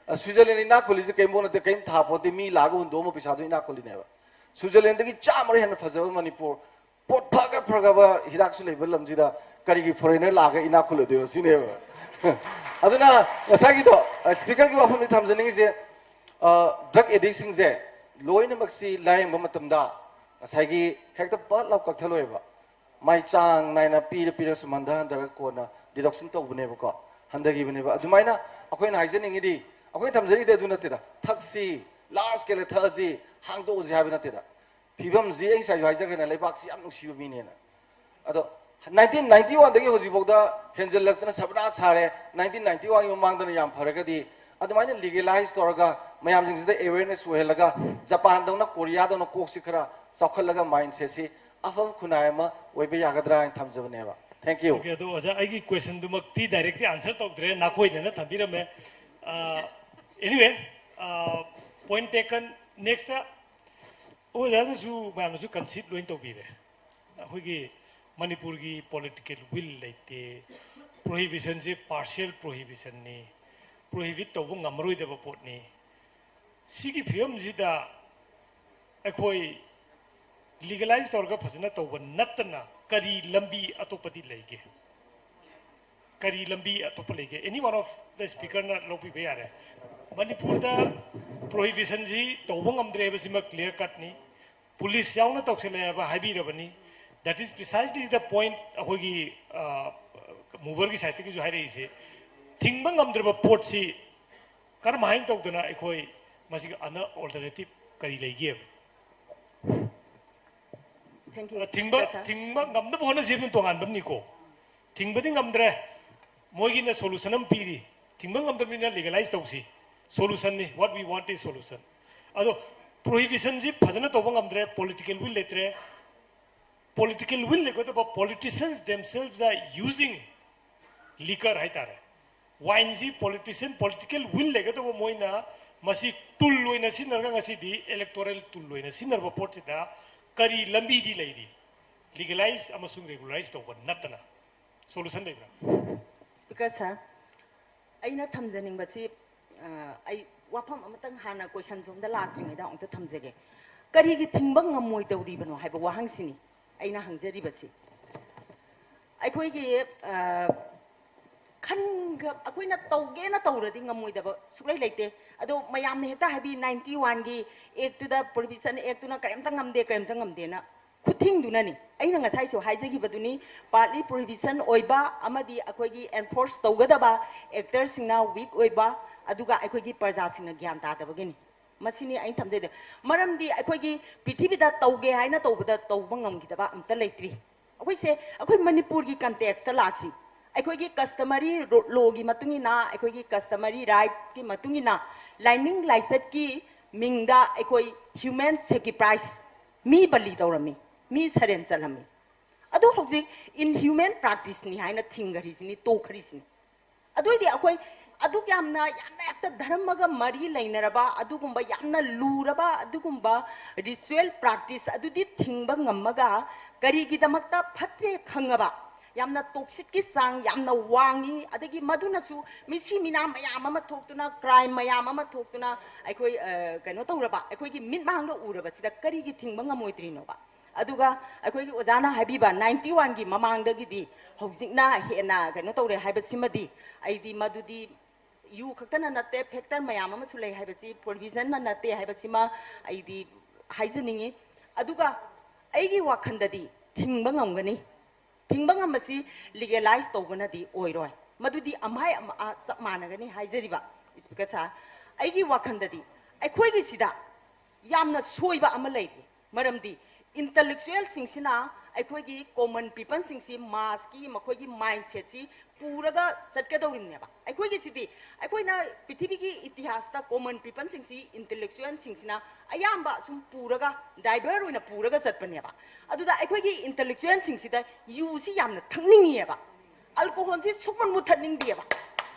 ꯑ, ꯁ꯭ꯋꯤꯖꯔꯂꯦꯟ ꯏꯅꯥꯛ ꯈꯨꯜꯂꯤꯁꯦ ꯀꯔꯤꯝ ꯅꯠꯇꯦ, ꯀꯔꯤꯝ ꯊꯥꯄꯣꯠꯇꯦ, ꯃꯤ ꯂꯥꯛꯑꯒ ꯍꯨꯟꯗꯣꯛꯑꯝꯕ ꯄꯩꯁꯥꯗꯣ ꯏꯅꯥꯛ ꯈꯨꯜꯂꯤꯅꯦꯕ꯫ ꯁ꯭ꯋꯤꯖꯔꯂꯦꯟꯗꯒꯤ ꯆꯥꯝꯃꯔꯣꯝ ꯍꯦꯟꯅ ꯐꯖꯕ ꯃꯅꯤꯄꯨꯔ, ꯄꯣꯠ ꯐꯒ ꯐꯒꯕ ꯍꯤꯗꯥꯛꯁꯨ ꯂꯩꯕ ꯂꯝꯁꯤꯗ ꯀꯔꯤꯒꯤ ꯐꯣꯔꯦꯅꯔ ꯂꯥꯛꯑꯒ ꯏꯅꯥꯛ ꯈꯨꯜꯂꯗꯣꯏꯅꯣ ꯁꯤꯅꯦꯕ꯫ ꯑꯗꯨꯅ ꯉꯁꯥꯏꯒꯤꯗꯣ, ꯑ, ꯁ꯭ꯄꯤꯀꯔꯒꯤ ꯋꯥꯐꯝꯁꯤ ꯊꯝꯖꯅꯤꯡꯉꯤꯁꯦ, ꯑ, ꯗ꯭ꯔꯒ ꯑꯦꯗꯤꯛꯁꯤꯡꯁꯦ ꯂꯣꯏꯅꯃꯛꯁꯤ ꯂꯥꯌꯦꯡꯕ ꯃꯇꯝꯗ ꯉꯁꯥꯏꯒꯤ ꯍꯦꯛꯇ ꯄꯠ ꯂꯥꯎ ꯀꯛꯊꯠꯂꯣꯏꯕ꯫ ꯃꯥꯏ ꯆꯥꯡ ꯅꯥꯏꯅ ꯄꯤꯔ ꯄꯤꯔ ꯁꯨꯝ ꯍꯟꯊ ꯍꯟꯊꯔꯒ ꯀꯣꯟꯅ ꯗꯤꯗꯛꯁꯟ ꯇꯧꯕꯅꯦꯕꯀꯣ, ꯍꯟꯊꯈꯤꯕꯅꯦꯕ꯫ ꯑꯗꯨꯃꯥꯏꯅ ꯑꯩꯈꯣꯏꯅ ꯍꯥꯏꯖꯅꯤꯡꯉꯤꯗꯤ, ꯑꯩꯈꯣꯏꯅ ꯊꯝꯖꯔꯤꯗꯤ ꯑꯗꯨ ꯅꯠꯇꯦꯗ, ꯊꯛꯁꯤ, ꯂꯥꯔꯖ ꯁ꯭ꯀꯦꯜꯗ ꯊꯛꯑꯁꯤ, ꯍꯥꯡꯗꯣꯛꯑꯁꯤ ꯍꯥꯏꯕ ꯅꯠꯇꯦꯗ꯫ ꯐꯤꯕꯝꯁꯤ ꯑꯩ ꯉꯁꯥꯏꯁꯨ ꯍꯥꯏꯖꯈ꯭ꯔꯦꯅ, ꯂꯩꯕꯥꯛꯁꯤ ꯌꯥꯝ ꯅꯨꯡꯁꯤꯕ ꯃꯤꯅꯦꯅ꯫ ꯑꯗꯣ ꯅꯥꯏꯟꯇꯤꯟ ꯅꯥꯏꯟꯇꯤ ꯋꯥꯟꯗꯒꯤ ꯍꯧꯖꯤꯛꯐꯥꯎꯗ ꯍꯦꯟꯖꯜꯂꯛꯇꯅ ꯁꯕꯅꯥ ꯁꯥꯔꯦ꯫ ꯅꯥꯏꯟꯇꯤꯟ ꯅꯥꯏꯟꯇꯤ ꯋꯥꯟꯒꯤ ꯃꯃꯥꯡꯗꯅ ꯌꯥꯝ ꯐꯔꯒꯗꯤ ꯑꯗꯨꯃꯥꯏꯅ ꯂꯤꯒꯦꯂꯥꯏꯁ ꯇꯧꯔꯒ ꯃꯌꯥꯝꯁꯤꯡꯁꯤꯗ ꯑꯦꯋꯦꯔꯅꯦꯁ ꯑꯣꯏꯍꯜꯂꯒ ꯖꯄꯥꯟꯗꯧꯅ, ꯀꯣꯔꯤꯌꯥꯗꯧꯅ ꯀꯣꯛꯁꯤ ꯈꯔ ꯆꯥꯎꯈꯠꯂꯒ ꯃꯥꯏꯟꯁꯦꯠꯁꯤ ꯑꯐꯕ ꯈꯨꯟꯅꯥꯏ ꯑꯃ ꯑꯣꯏꯕ ꯌꯥꯒꯗ꯭ꯔꯥ ꯍꯥꯏꯅ ꯊꯝꯖꯕꯅꯦꯕ꯫ Thank you. Okay, ꯑꯗꯣ ꯑꯣꯖꯥ, ꯑꯩꯒꯤ ꯀꯣꯏꯁꯟꯗꯨꯃꯛꯇꯤ ꯗꯥꯏꯔꯦꯛꯇꯤ ꯑꯥꯟꯁꯔ ꯇꯧꯗ꯭ꯔꯦ, ꯅꯥꯀꯣꯏꯗꯅ ꯊꯝꯕꯤꯔꯝꯃꯦ꯫ Anyway, point taken. ꯅꯦꯛꯁꯇ ꯑꯣꯖꯥꯅꯁꯨ ꯃꯌꯥꯝꯅꯁꯨ ꯀꯟꯁꯤꯠ ꯂꯣꯏ ꯇꯧꯕꯤꯔꯦ꯫ ꯑꯩꯈꯣꯏꯒꯤ ꯃꯅꯤꯄꯨꯔꯒꯤ ꯄꯣꯂꯤꯇꯤꯀꯦꯜ ꯋꯤꯜ ꯂꯩꯇꯦ, ꯄ꯭ꯔꯣꯍꯤꯕꯤꯁꯟꯁꯦ ꯄꯥꯔꯁꯤꯌꯦꯜ ꯄ꯭ꯔꯣꯍꯤꯕꯤꯁꯟꯅꯤ, ꯄ꯭ꯔꯣꯍꯤꯕꯤꯠ ꯇꯧꯕ ꯉꯝꯃꯔꯣꯏꯗꯕ ꯄꯣꯠꯅꯤ꯫ ꯁꯤꯒꯤ ꯐꯤꯕꯝꯁꯤꯗ ꯑꯩꯈꯣꯏ ꯂꯤꯒꯦꯂꯥꯏꯁ ꯇꯧꯔꯒ ꯐꯖꯅ ꯇꯧꯕ ꯅꯠꯇꯅ ꯀꯔꯤ ꯂꯝꯕꯤ ꯑꯇꯣꯞꯄꯗꯤ ꯂꯩꯒꯦ? ꯀꯔꯤ ꯂꯝꯕꯤ ꯑꯇꯣꯞꯄ ꯂꯩꯒꯦ? Any one of the speakerꯅ ꯂꯧꯕꯤꯕ ꯌꯥꯔꯦ꯫ ꯃꯅꯤꯄꯨꯔꯗ ꯄ꯭ꯔꯣꯍꯤꯕꯤꯁꯟꯁꯤ ꯇꯧꯕ ꯉꯝꯗ꯭ꯔꯦ ꯍꯥꯏꯕꯁꯤꯃ ꯀ꯭ꯂꯤꯌꯥꯔ ꯀꯠꯅꯤ꯫ ꯄꯨꯂꯤꯁ ꯌꯥꯎꯅ ꯇꯧꯁꯤꯜꯂꯦ ꯍꯥꯏꯕ ꯍꯥꯏꯕꯤꯔꯕꯅꯤ꯫ That is precisely the point ꯑꯩꯈꯣꯏꯒꯤ ꯃꯨꯚꯔꯒꯤ ꯁꯥꯏꯠꯇꯒꯤꯁꯨ ꯍꯥꯏꯔꯛꯏꯁꯦ꯫ ꯊꯤꯡꯕ ꯉꯝꯗ꯭ꯔꯕ ꯄꯣꯠꯁꯤ ꯀꯔꯝꯍꯥꯏꯅ ꯇꯧꯗꯅ ꯑꯩꯈꯣꯏ ꯃꯁꯤꯒꯤ ꯑꯅ ꯑꯣꯜꯇꯔꯅꯦꯇꯤꯞ ꯀꯔꯤ ꯂꯩꯒꯦꯕ? Thank you. ꯊꯤꯡꯕ Sir. ꯊꯤꯡꯕ ꯉꯝꯅꯕ ꯍꯣꯠꯅꯁꯤ ꯑꯗꯨꯝ ꯇꯣꯉꯥꯟꯕꯅꯤꯀꯣ꯫ ꯊꯤꯡꯕꯗꯤ ꯉꯝꯗ꯭ꯔꯦ, ꯃꯣꯏꯒꯤꯅ ꯁꯣꯂꯨꯁꯟ ꯑꯃ ꯄꯤꯔꯤ꯫ ꯊꯤꯡꯕ ꯉꯝꯗꯕꯅꯤꯅ ꯂꯤꯒꯦꯂꯥꯏꯁ ꯇꯧꯁꯤ, ꯁꯣꯂꯨꯁꯟꯅꯤ꯫ What we want is solution. ꯑꯗꯣ ꯄ꯭ꯔꯣꯍꯤꯕꯤꯁꯟꯁꯤ ꯐꯖꯅ ꯇꯧꯕ ꯉꯝꯗ꯭ꯔꯦ, ꯄꯣꯂꯤꯇꯤꯀꯦꯜ ꯋꯤꯜ ꯂꯩꯇ꯭ꯔꯦ꯫ ꯄꯣꯂꯤꯇꯤꯀꯦꯜ ꯋꯤꯜ ꯂꯩꯒꯗꯕ, politicians themselves are using liquor ꯍꯥꯏꯇꯥꯔꯦ꯫ ꯋꯥꯏꯟꯁꯤ ꯄꯣꯂꯤꯇꯤꯁꯤꯌꯟ, ꯄꯣꯂꯤꯇꯤꯀꯦꯜ ꯋꯤꯜ ꯂꯩꯒꯗꯕ ꯃꯣꯏꯅ ꯃꯁꯤ ꯇꯨꯜ ꯑꯣꯏꯅ ꯁꯤꯖꯤꯟꯅꯔꯒ ꯉꯁꯤꯗꯤ ꯏꯂꯦꯛꯇꯣꯔꯦꯜ ꯇꯨꯜ ꯑꯣꯏꯅ ꯁꯤꯖꯤꯟꯅꯔꯕ ꯄꯣꯠꯁꯤꯗ ꯀꯔꯤ ꯂꯝꯕꯤꯗꯤ ꯂꯩꯔꯤ? ꯂꯤꯒꯦꯂꯥꯏꯁ ꯑꯃꯁꯨꯡ ꯔꯦꯒꯨꯂꯔꯥꯏꯁ ꯇꯧꯕ ꯅꯠꯇꯅ ꯁꯣꯂꯨꯁꯟ ꯂꯩꯕ꯭ꯔꯥ? Speaker sir, ꯑꯩꯅ ꯊꯝꯖꯅꯤꯡꯕꯁꯤ ꯑ, ꯑꯩ ꯋꯥꯐꯝ ꯑꯃꯇꯪ ꯍꯥꯟꯅ ꯀꯣꯏꯁꯟ ꯁꯣꯝꯗ ꯂꯥꯛꯇ꯭ꯔꯤꯉꯩꯗ ꯑꯃꯨꯛꯇ ꯊꯝꯖꯒꯦ꯫ ꯀꯔꯤꯒꯤ ꯊꯤꯡꯕ ꯉꯝꯃꯣꯏꯗꯧꯔꯤꯕꯅꯣ ꯍꯥꯏꯕ ꯋꯥꯍꯪꯁꯤꯅꯤ ꯑꯩꯅ ꯍꯪꯖꯔꯤꯕꯁꯤ꯫ ꯑꯩꯈꯣꯏꯒꯤ ꯑ, ꯈꯟꯒ ꯑꯩꯈꯣꯏꯅ ꯇꯧꯒꯦꯅ ꯇꯧꯔꯗꯤ ꯉꯝꯃꯣꯏꯗꯕ ꯁꯨꯛꯂꯩ ꯂꯩꯇꯦ꯫ ꯑꯗꯣ ꯃꯌꯥꯝꯅ ꯍꯦꯛꯇ ꯍꯥꯏꯕꯤ ninety one ꯒꯤ act ꯇꯨꯗ, prohibition act ꯇꯨꯅ ꯀꯔꯤꯝꯇ ꯉꯝꯗꯦ, ꯀꯔꯤꯝꯇ ꯉꯝꯗꯦꯅ ꯈꯨꯊꯤꯡꯗꯨꯅꯅꯤ꯫ ꯑꯩꯅ ꯉꯁꯥꯏꯁꯨ ꯍꯥꯏꯖꯈꯤꯕꯗꯨꯅꯤ, partly prohibition ꯑꯣꯏꯕ ꯑꯃꯗꯤ ꯑꯩꯈꯣꯏꯒꯤ enforce ꯇꯧꯒꯗꯕ actor ꯁꯤꯡꯅ weak ꯑꯣꯏꯕ, ꯑꯗꯨꯒ ꯑꯩꯈꯣꯏꯒꯤ ꯄ꯭ꯔꯖꯥꯁꯤꯡꯅ ꯒ꯭ꯌꯥꯟ ꯇꯥꯗꯕꯒꯤꯅꯤ꯫ ꯃꯁꯤꯅꯤ ꯑꯩꯅ ꯊꯝꯖꯩꯗꯣ꯫ ꯃꯔꯝꯗꯤ ꯑꯩꯈꯣꯏꯒꯤ ꯄ꯭ꯔꯤꯊꯤꯕꯤꯗ ꯇꯧꯒꯦ ꯍꯥꯏꯅ ꯇꯧꯕꯗ ꯇꯧꯕ ꯉꯝꯈꯤꯗꯕ ꯑꯝꯇ ꯂꯩꯇ꯭ꯔꯤ꯫ ꯑꯩꯈꯣꯏꯁꯦ, ꯑꯩꯈꯣꯏ ꯃꯅꯤꯄꯨꯔꯒꯤ context ꯂꯥꯛꯁꯤ꯫ ꯑꯩꯈꯣꯏꯒꯤ customary law ꯒꯤ ꯃꯇꯨꯡ ꯏꯟꯅ, ꯑꯩꯈꯣꯏꯒꯤ customary right ꯀꯤ ꯃꯇꯨꯡ ꯏꯟꯅ, ꯂꯥꯏꯅꯤꯡ ꯂꯥꯏꯆꯠꯀꯤ ꯃꯤꯡꯗ ꯑꯩꯈꯣꯏ human sacrifice, ꯃꯤ ꯕꯂꯤ ꯇꯧꯔꯝꯃꯤ, ꯃꯤ ꯁꯔꯦꯟ ꯆꯠꯂꯝꯃꯤ꯫ ꯑꯗꯨ ꯍꯧꯖꯤꯛ inhuman practice ꯅꯤ ꯍꯥꯏꯅ ꯊꯤꯡꯈꯔꯤꯁꯤꯅꯤ, ꯇꯣꯛꯈꯔꯤꯁꯤꯅꯤ꯫ ꯑꯗꯨꯏꯗꯤ ꯑꯩꯈꯣꯏ ꯑꯗꯨꯛ ꯌꯥꯝꯅ, ꯌꯥꯝꯅ ꯍꯦꯛꯇ ꯙꯔꯃꯒ ꯃꯔꯤ ꯂꯩꯅꯔꯕ ꯑꯗꯨꯒꯨꯝꯕ ꯌꯥꯝꯅ ꯂꯨꯔꯕ ꯑꯗꯨꯒꯨꯝꯕ ritual practice ꯑꯗꯨꯗꯤ ꯊꯤꯡꯕ ꯉꯝꯃꯒ, ꯀꯔꯤꯒꯤꯗꯃꯛꯇ ꯐꯠꯇ꯭ꯔꯦ ꯈꯪꯉꯕ, ꯌꯥꯝꯅ toxic ꯀꯤ ꯆꯥꯡ ꯌꯥꯝꯅ ꯋꯥꯡꯉꯤ, ꯑꯗꯒꯤ ꯃꯗꯨꯅꯁꯨ ꯃꯤꯁꯤ ꯃꯤꯅꯥ ꯃꯌꯥꯝ ꯑꯃ ꯊꯣꯛꯇꯨꯅ, crime ꯃꯌꯥꯝ ꯑꯃ ꯊꯣꯛꯇꯨꯅ, ꯑꯩꯈꯣꯏ, ꯑ, ꯀꯩꯅꯣ ꯇꯧꯔꯕ, ꯑꯩꯈꯣꯏꯒꯤ ꯃꯤꯠꯃꯥꯡꯗ ꯎꯔꯕꯁꯤꯗ ꯀꯔꯤꯒꯤ ꯊꯤꯡꯕ ꯉꯝꯃꯣꯏꯗ꯭ꯔꯤꯅꯣꯕ? ꯑꯗꯨꯒ ꯑꯩꯈꯣꯏꯒꯤ ꯑꯣꯖꯥꯅ ꯍꯥꯏꯕꯤꯕ ninety one ꯒꯤ ꯃꯃꯥꯡꯗꯒꯤꯗꯤ ꯍꯧꯖꯤꯛꯅ ꯍꯦꯟꯅ ꯀꯩꯅꯣ ꯇꯧꯔꯦ ꯍꯥꯏꯕꯁꯤꯃꯗꯤ, ꯑꯩꯗꯤ ꯃꯗꯨꯗꯤ ꯌꯨ ꯈꯛꯇꯅ ꯅꯠꯇꯦ, factor ꯃꯌꯥꯝ ꯑꯃꯁꯨ ꯂꯩ ꯍꯥꯏꯕꯁꯤ, provision ꯅ ꯅꯠꯇꯦ ꯍꯥꯏꯕꯁꯤꯃ ꯑꯩꯗꯤ ꯍꯥꯏꯖꯅꯤꯡꯉꯤ꯫ ꯑꯗꯨꯒ ꯑꯩꯒꯤ ꯋꯥꯈꯜꯗꯗꯤ ꯊꯤꯡꯕ ꯉꯝꯒꯅꯤ꯫ ꯊꯤꯡꯕ ꯉꯝꯕꯁꯤ legalize ꯇꯧꯕꯅꯗꯤ ꯑꯣꯏꯔꯣꯏ꯫ ꯃꯗꯨꯗꯤ ꯑꯝꯍꯥꯏ ꯑꯝꯍꯥ ꯆꯞ ꯃꯥꯟꯅꯒꯅꯤ ꯍꯥꯏꯖꯔꯤꯕ, Speaker sir꯫ ꯑꯩꯒꯤ ꯋꯥꯈꯜꯗꯗꯤ ꯑꯩꯈꯣꯏꯒꯤꯁꯤꯗ ꯌꯥꯝꯅ ꯁꯣꯏꯕ ꯑꯃ ꯂꯩꯔꯤ꯫ ꯃꯔꯝꯗꯤ intellectual ꯁꯤꯡꯁꯤꯅ ꯑꯩꯈꯣꯏꯒꯤ common people ꯁꯤꯡꯁꯤ, mass ꯀꯤ ꯃꯈꯣꯏꯒꯤ mindset ꯁꯤ ꯄꯨꯔꯒ ꯆꯠꯀꯗꯧꯔꯤꯕꯅꯦꯕ꯫ ꯑꯩꯈꯣꯏꯒꯤꯁꯤꯗꯤ, ꯑꯩꯈꯣꯏꯅ ꯄ꯭ꯔꯤꯊꯤꯕꯤꯒꯤ ꯏꯇꯤꯍꯥꯁꯇ common people ꯁꯤꯡꯁꯤ, intellectual ꯁꯤꯡꯁꯤꯅ ꯑꯌꯥꯝꯕ ꯁꯨꯝ ꯄꯨꯔꯒ, divert ꯑꯣꯏꯅ ꯄꯨꯔꯒ ꯆꯠꯄꯅꯦꯕ꯫ ꯑꯗꯨꯗ ꯑꯩꯈꯣꯏꯒꯤ intellectual ꯁꯤꯡꯁꯤꯗ ꯌꯨꯁꯤ ꯌꯥꯝꯅ ꯊꯛꯅꯤꯡꯉꯤꯑꯕ꯫ Alcohol ꯁꯤ ꯁꯨꯡꯃꯨꯠ ꯃꯨꯠꯊꯠꯅꯤꯡꯗꯦꯕ꯫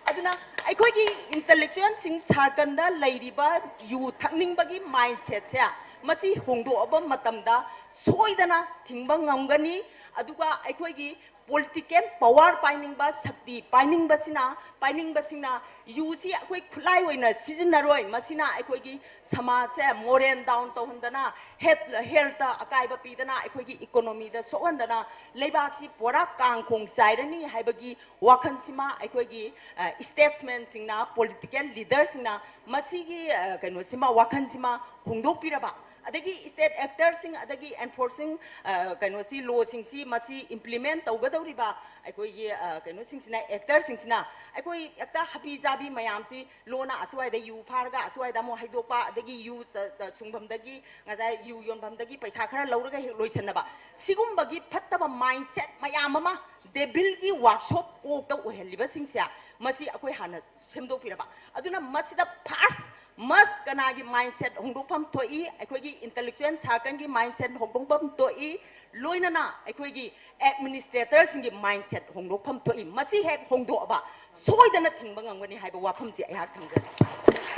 ꯑꯗꯨꯅ ꯑꯩꯈꯣꯏꯒꯤ intellectual ꯁꯤꯡ circle ꯗ ꯂꯩꯔꯤꯕ ꯌꯨ ꯊꯛꯅꯤꯡꯕꯒꯤ mindset ꯁꯦ, ꯃꯁꯤ ꯍꯣꯡꯗꯣꯛꯑꯕ ꯃꯇꯝꯗ ꯁꯣꯏꯗꯅ ꯊꯤꯡꯕ ꯉꯝꯒꯅꯤ꯫ ꯑꯗꯨꯒ ꯑꯩꯈꯣꯏꯒꯤ political power ꯄꯥꯏꯅꯤꯡꯕ, ꯁꯛꯇꯤ ꯄꯥꯏꯅꯤꯡꯕꯁꯤꯅ, ꯄꯥꯏꯅꯤꯡꯕꯁꯤꯡꯅ ꯌꯨꯁꯤ ꯑꯩꯈꯣꯏ ꯈꯨꯠꯂꯥꯏ ꯑꯣꯏꯅ ꯁꯤꯖꯤꯟꯅꯔꯣꯏ꯫ ꯃꯁꯤꯅ ꯑꯩꯈꯣꯏꯒꯤ ꯁꯃꯥꯖꯁꯦ ꯃꯣꯔꯦꯜ ꯗꯥꯎꯟ ꯇꯧꯍꯟꯗꯅ, ꯍꯦꯜꯊ, ꯍꯦꯜꯊꯇ ꯑꯀꯥꯏꯕ ꯄꯤꯗꯅ, ꯑꯩꯈꯣꯏꯒꯤ ꯏꯀꯣꯅꯣꯃꯤꯗ ꯁꯣꯛꯍꯟꯗꯅ, ꯂꯩꯕꯥꯛꯁꯤ ꯄꯨꯔꯥ ꯀꯥꯡꯈꯣꯡ ꯆꯥꯏꯔꯅꯤ ꯍꯥꯏꯕꯒꯤ ꯋꯥꯈꯜꯁꯤꯃ ꯑꯩꯈꯣꯏꯒꯤ, ꯑ, ꯁ꯭ꯇꯦꯠꯁꯃꯦꯟꯁꯤꯡꯅ, ꯄꯣꯂꯤꯇꯤꯀꯦꯜ ꯂꯤꯗꯔꯁꯤꯡꯅ ꯃꯁꯤꯒꯤ, ꯑ, ꯀꯩꯅꯣꯁꯤꯃ, ꯋꯥꯈꯜꯁꯤꯃ ꯍꯣꯡꯗꯣꯛꯄꯤꯔꯕ, ꯑꯗꯒꯤ state actorꯁꯤꯡ, ꯑꯗꯒꯤ enforcing, ꯑ, ꯀꯩꯅꯣꯁꯤ, lawꯁꯤꯡꯁꯤ, ꯃꯁꯤ implement ꯇꯧꯒꯗꯧꯔꯤꯕ ꯑꯩꯈꯣꯏꯒꯤ, ꯑ, ꯀꯩꯅꯣꯁꯤꯡꯁꯤꯅ, actorꯁꯤꯡꯁꯤꯅ ꯑꯩꯈꯣꯏ ꯍꯦꯛꯇ ꯍꯥꯕꯤ ꯖꯥꯕꯤ ꯃꯌꯥꯝꯁꯤ, lawꯅ ꯑꯁ꯭ꯋꯥꯏꯗ ꯌꯨ ꯐꯥꯔꯒ ꯑꯁ꯭ꯋꯥꯏꯗ ꯑꯃꯨꯛ ꯍꯩꯗꯣꯛꯄ, ꯑꯗꯒꯤ ꯌꯨ ꯆ-, ꯆ-, ꯁꯨꯡꯐꯝꯗꯒꯤ, ꯉꯁꯥꯏ ꯌꯨ ꯌꯣꯟꯐꯝꯗꯒꯤ ꯄꯩꯁꯥ ꯈꯔ ꯂꯧꯔꯒ ꯍꯦꯛ ꯂꯣꯏꯁꯟꯅꯕ, ꯁꯤꯒꯨꯝꯕꯒꯤ ꯐꯠꯇꯕ mindset ꯃꯌꯥꯝ ꯑꯃ devilꯒꯤ workshop ꯀꯣꯛꯇ ꯑꯣꯏꯍꯜꯂꯤꯕꯁꯤꯡꯁꯦ, ꯃꯁꯤ ꯑꯩꯈꯣꯏ ꯍꯥꯟꯅ ꯁꯦꯝꯗꯣꯛꯄꯤꯔꯕ꯫ ꯑꯗꯨꯅ ꯃꯁꯤꯗ first must ꯀꯅꯥꯒꯤ mindset ꯍꯣꯡꯗꯣꯛꯐꯝ ꯊꯣꯛꯏ? ꯑꯩꯈꯣꯏꯒꯤ intellectual circleꯒꯤ mindset ꯍꯣꯡꯗꯣꯛꯐꯝ ꯊꯣꯛꯏ, ꯂꯣꯏꯅꯅ ꯑꯩꯈꯣꯏꯒꯤ administratorꯁꯤꯡꯒꯤ mindset ꯍꯣꯡꯗꯣꯛꯐꯝ ꯊꯣꯛꯏ꯫ ꯃꯁꯤ ꯍꯦꯛ ꯍꯣꯡꯗꯣꯛꯑꯕ ꯁꯣꯏꯗꯅ ꯊꯤꯡꯕ ꯉꯝꯒꯅꯤ ꯍꯥꯏꯕ ꯋꯥꯐꯝꯁꯤ ꯑꯩꯍꯥꯛ ꯊꯝꯖꯒꯦ꯫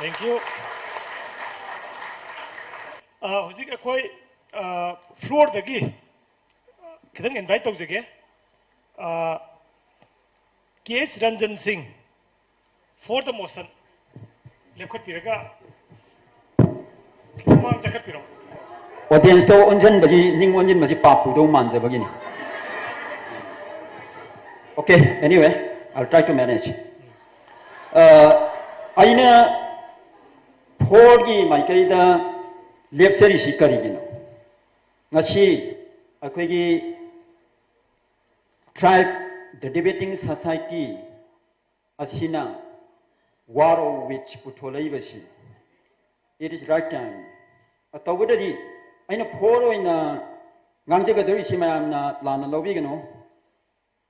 Thank you. ꯑ, ꯍꯧꯖꯤꯛ ꯑꯩꯈꯣꯏ, ꯑ, floorꯗꯒꯤ ꯈꯤꯇꯪ invite ꯇꯧꯖꯒꯦ꯫ ꯑ, ꯀꯦ ꯑꯦꯁ ꯔꯟꯖꯟ ꯁꯤꯡ, for the motion, ꯂꯦꯞꯈꯠꯄꯤꯔꯒ ꯃꯃꯥꯡ ꯆꯠꯈꯠꯄꯤꯔꯣ꯫ Audienceꯇ ꯑꯣꯟꯁꯤꯟꯕꯁꯤ, ꯅꯤꯡ ꯑꯣꯟꯁꯤꯟꯕꯁꯤ ꯄꯥꯞ ꯄꯨꯗꯧ ꯃꯥꯟꯖꯕꯒꯤꯅꯤ꯫ Okay, anyway, I'll try to manage. ꯑ, ꯑꯩꯅ fourꯒꯤ ꯃꯥꯏꯀꯩꯗ ꯂꯦꯞꯆꯔꯤꯁꯤ ꯀꯔꯤꯒꯤꯅꯣ? ꯉꯁꯤ ꯑꯩꯈꯣꯏꯒꯤ tribe, the debating society ꯑꯁꯤꯅ war of wits ꯄꯨꯊꯣꯂꯛꯏꯕꯁꯤ, it is right time꯫ ꯇꯧꯕꯗꯗꯤ ꯑꯩꯅ four ꯑꯣꯏꯅ ꯉꯥꯡꯖꯒꯗꯧꯔꯤꯁꯤ ꯃꯌꯥꯝꯅ ꯂꯥꯟꯅ ꯂꯧꯕꯤꯒꯅꯨ꯫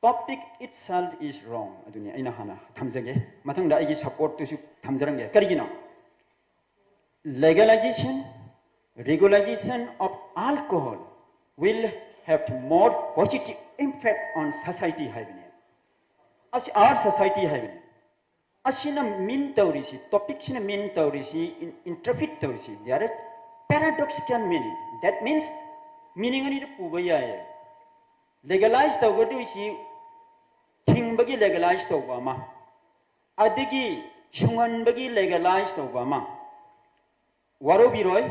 Topic itself is wrong꯫ ꯑꯗꯨꯅꯤ ꯑꯩꯅ ꯍꯥꯟꯅ ꯊꯝꯖꯒꯦ꯫ ꯃꯊꯪꯗ ꯑꯩꯒꯤ supportꯇꯨꯁꯨ ꯊꯝꯖꯔꯝꯒꯦ꯫ ꯀꯔꯤꯒꯤꯅꯣ? Legalization, regulation of alcohol will have more positive impact on society ꯍꯥꯏꯕꯅꯦ꯫ ꯑꯁꯤ our society ꯍꯥꯏꯕꯅꯦ꯫ ꯑꯁꯤꯅ mean ꯇꯧꯔꯤꯁꯤ, topicꯁꯤꯅ mean ꯇꯧꯔꯤꯁꯤ, in- interpret ꯇꯧꯔꯤꯁꯤ, there is paradoxical meaning꯫ That means meaning ꯑꯅꯤꯗ ꯄꯨꯕ ꯌꯥꯏꯌꯦ꯫ Legalize ꯇꯧꯒꯗꯣꯏꯁꯤ ꯊꯤꯡꯕꯒꯤ legalize ꯇꯧꯕ ꯑꯃ, ꯑꯗꯒꯤ ꯁꯨꯡꯍꯟꯕꯒꯤ legalize ꯇꯧꯕ ꯑꯃ꯫ ꯋꯥꯔꯧꯕꯤꯔꯣꯏ,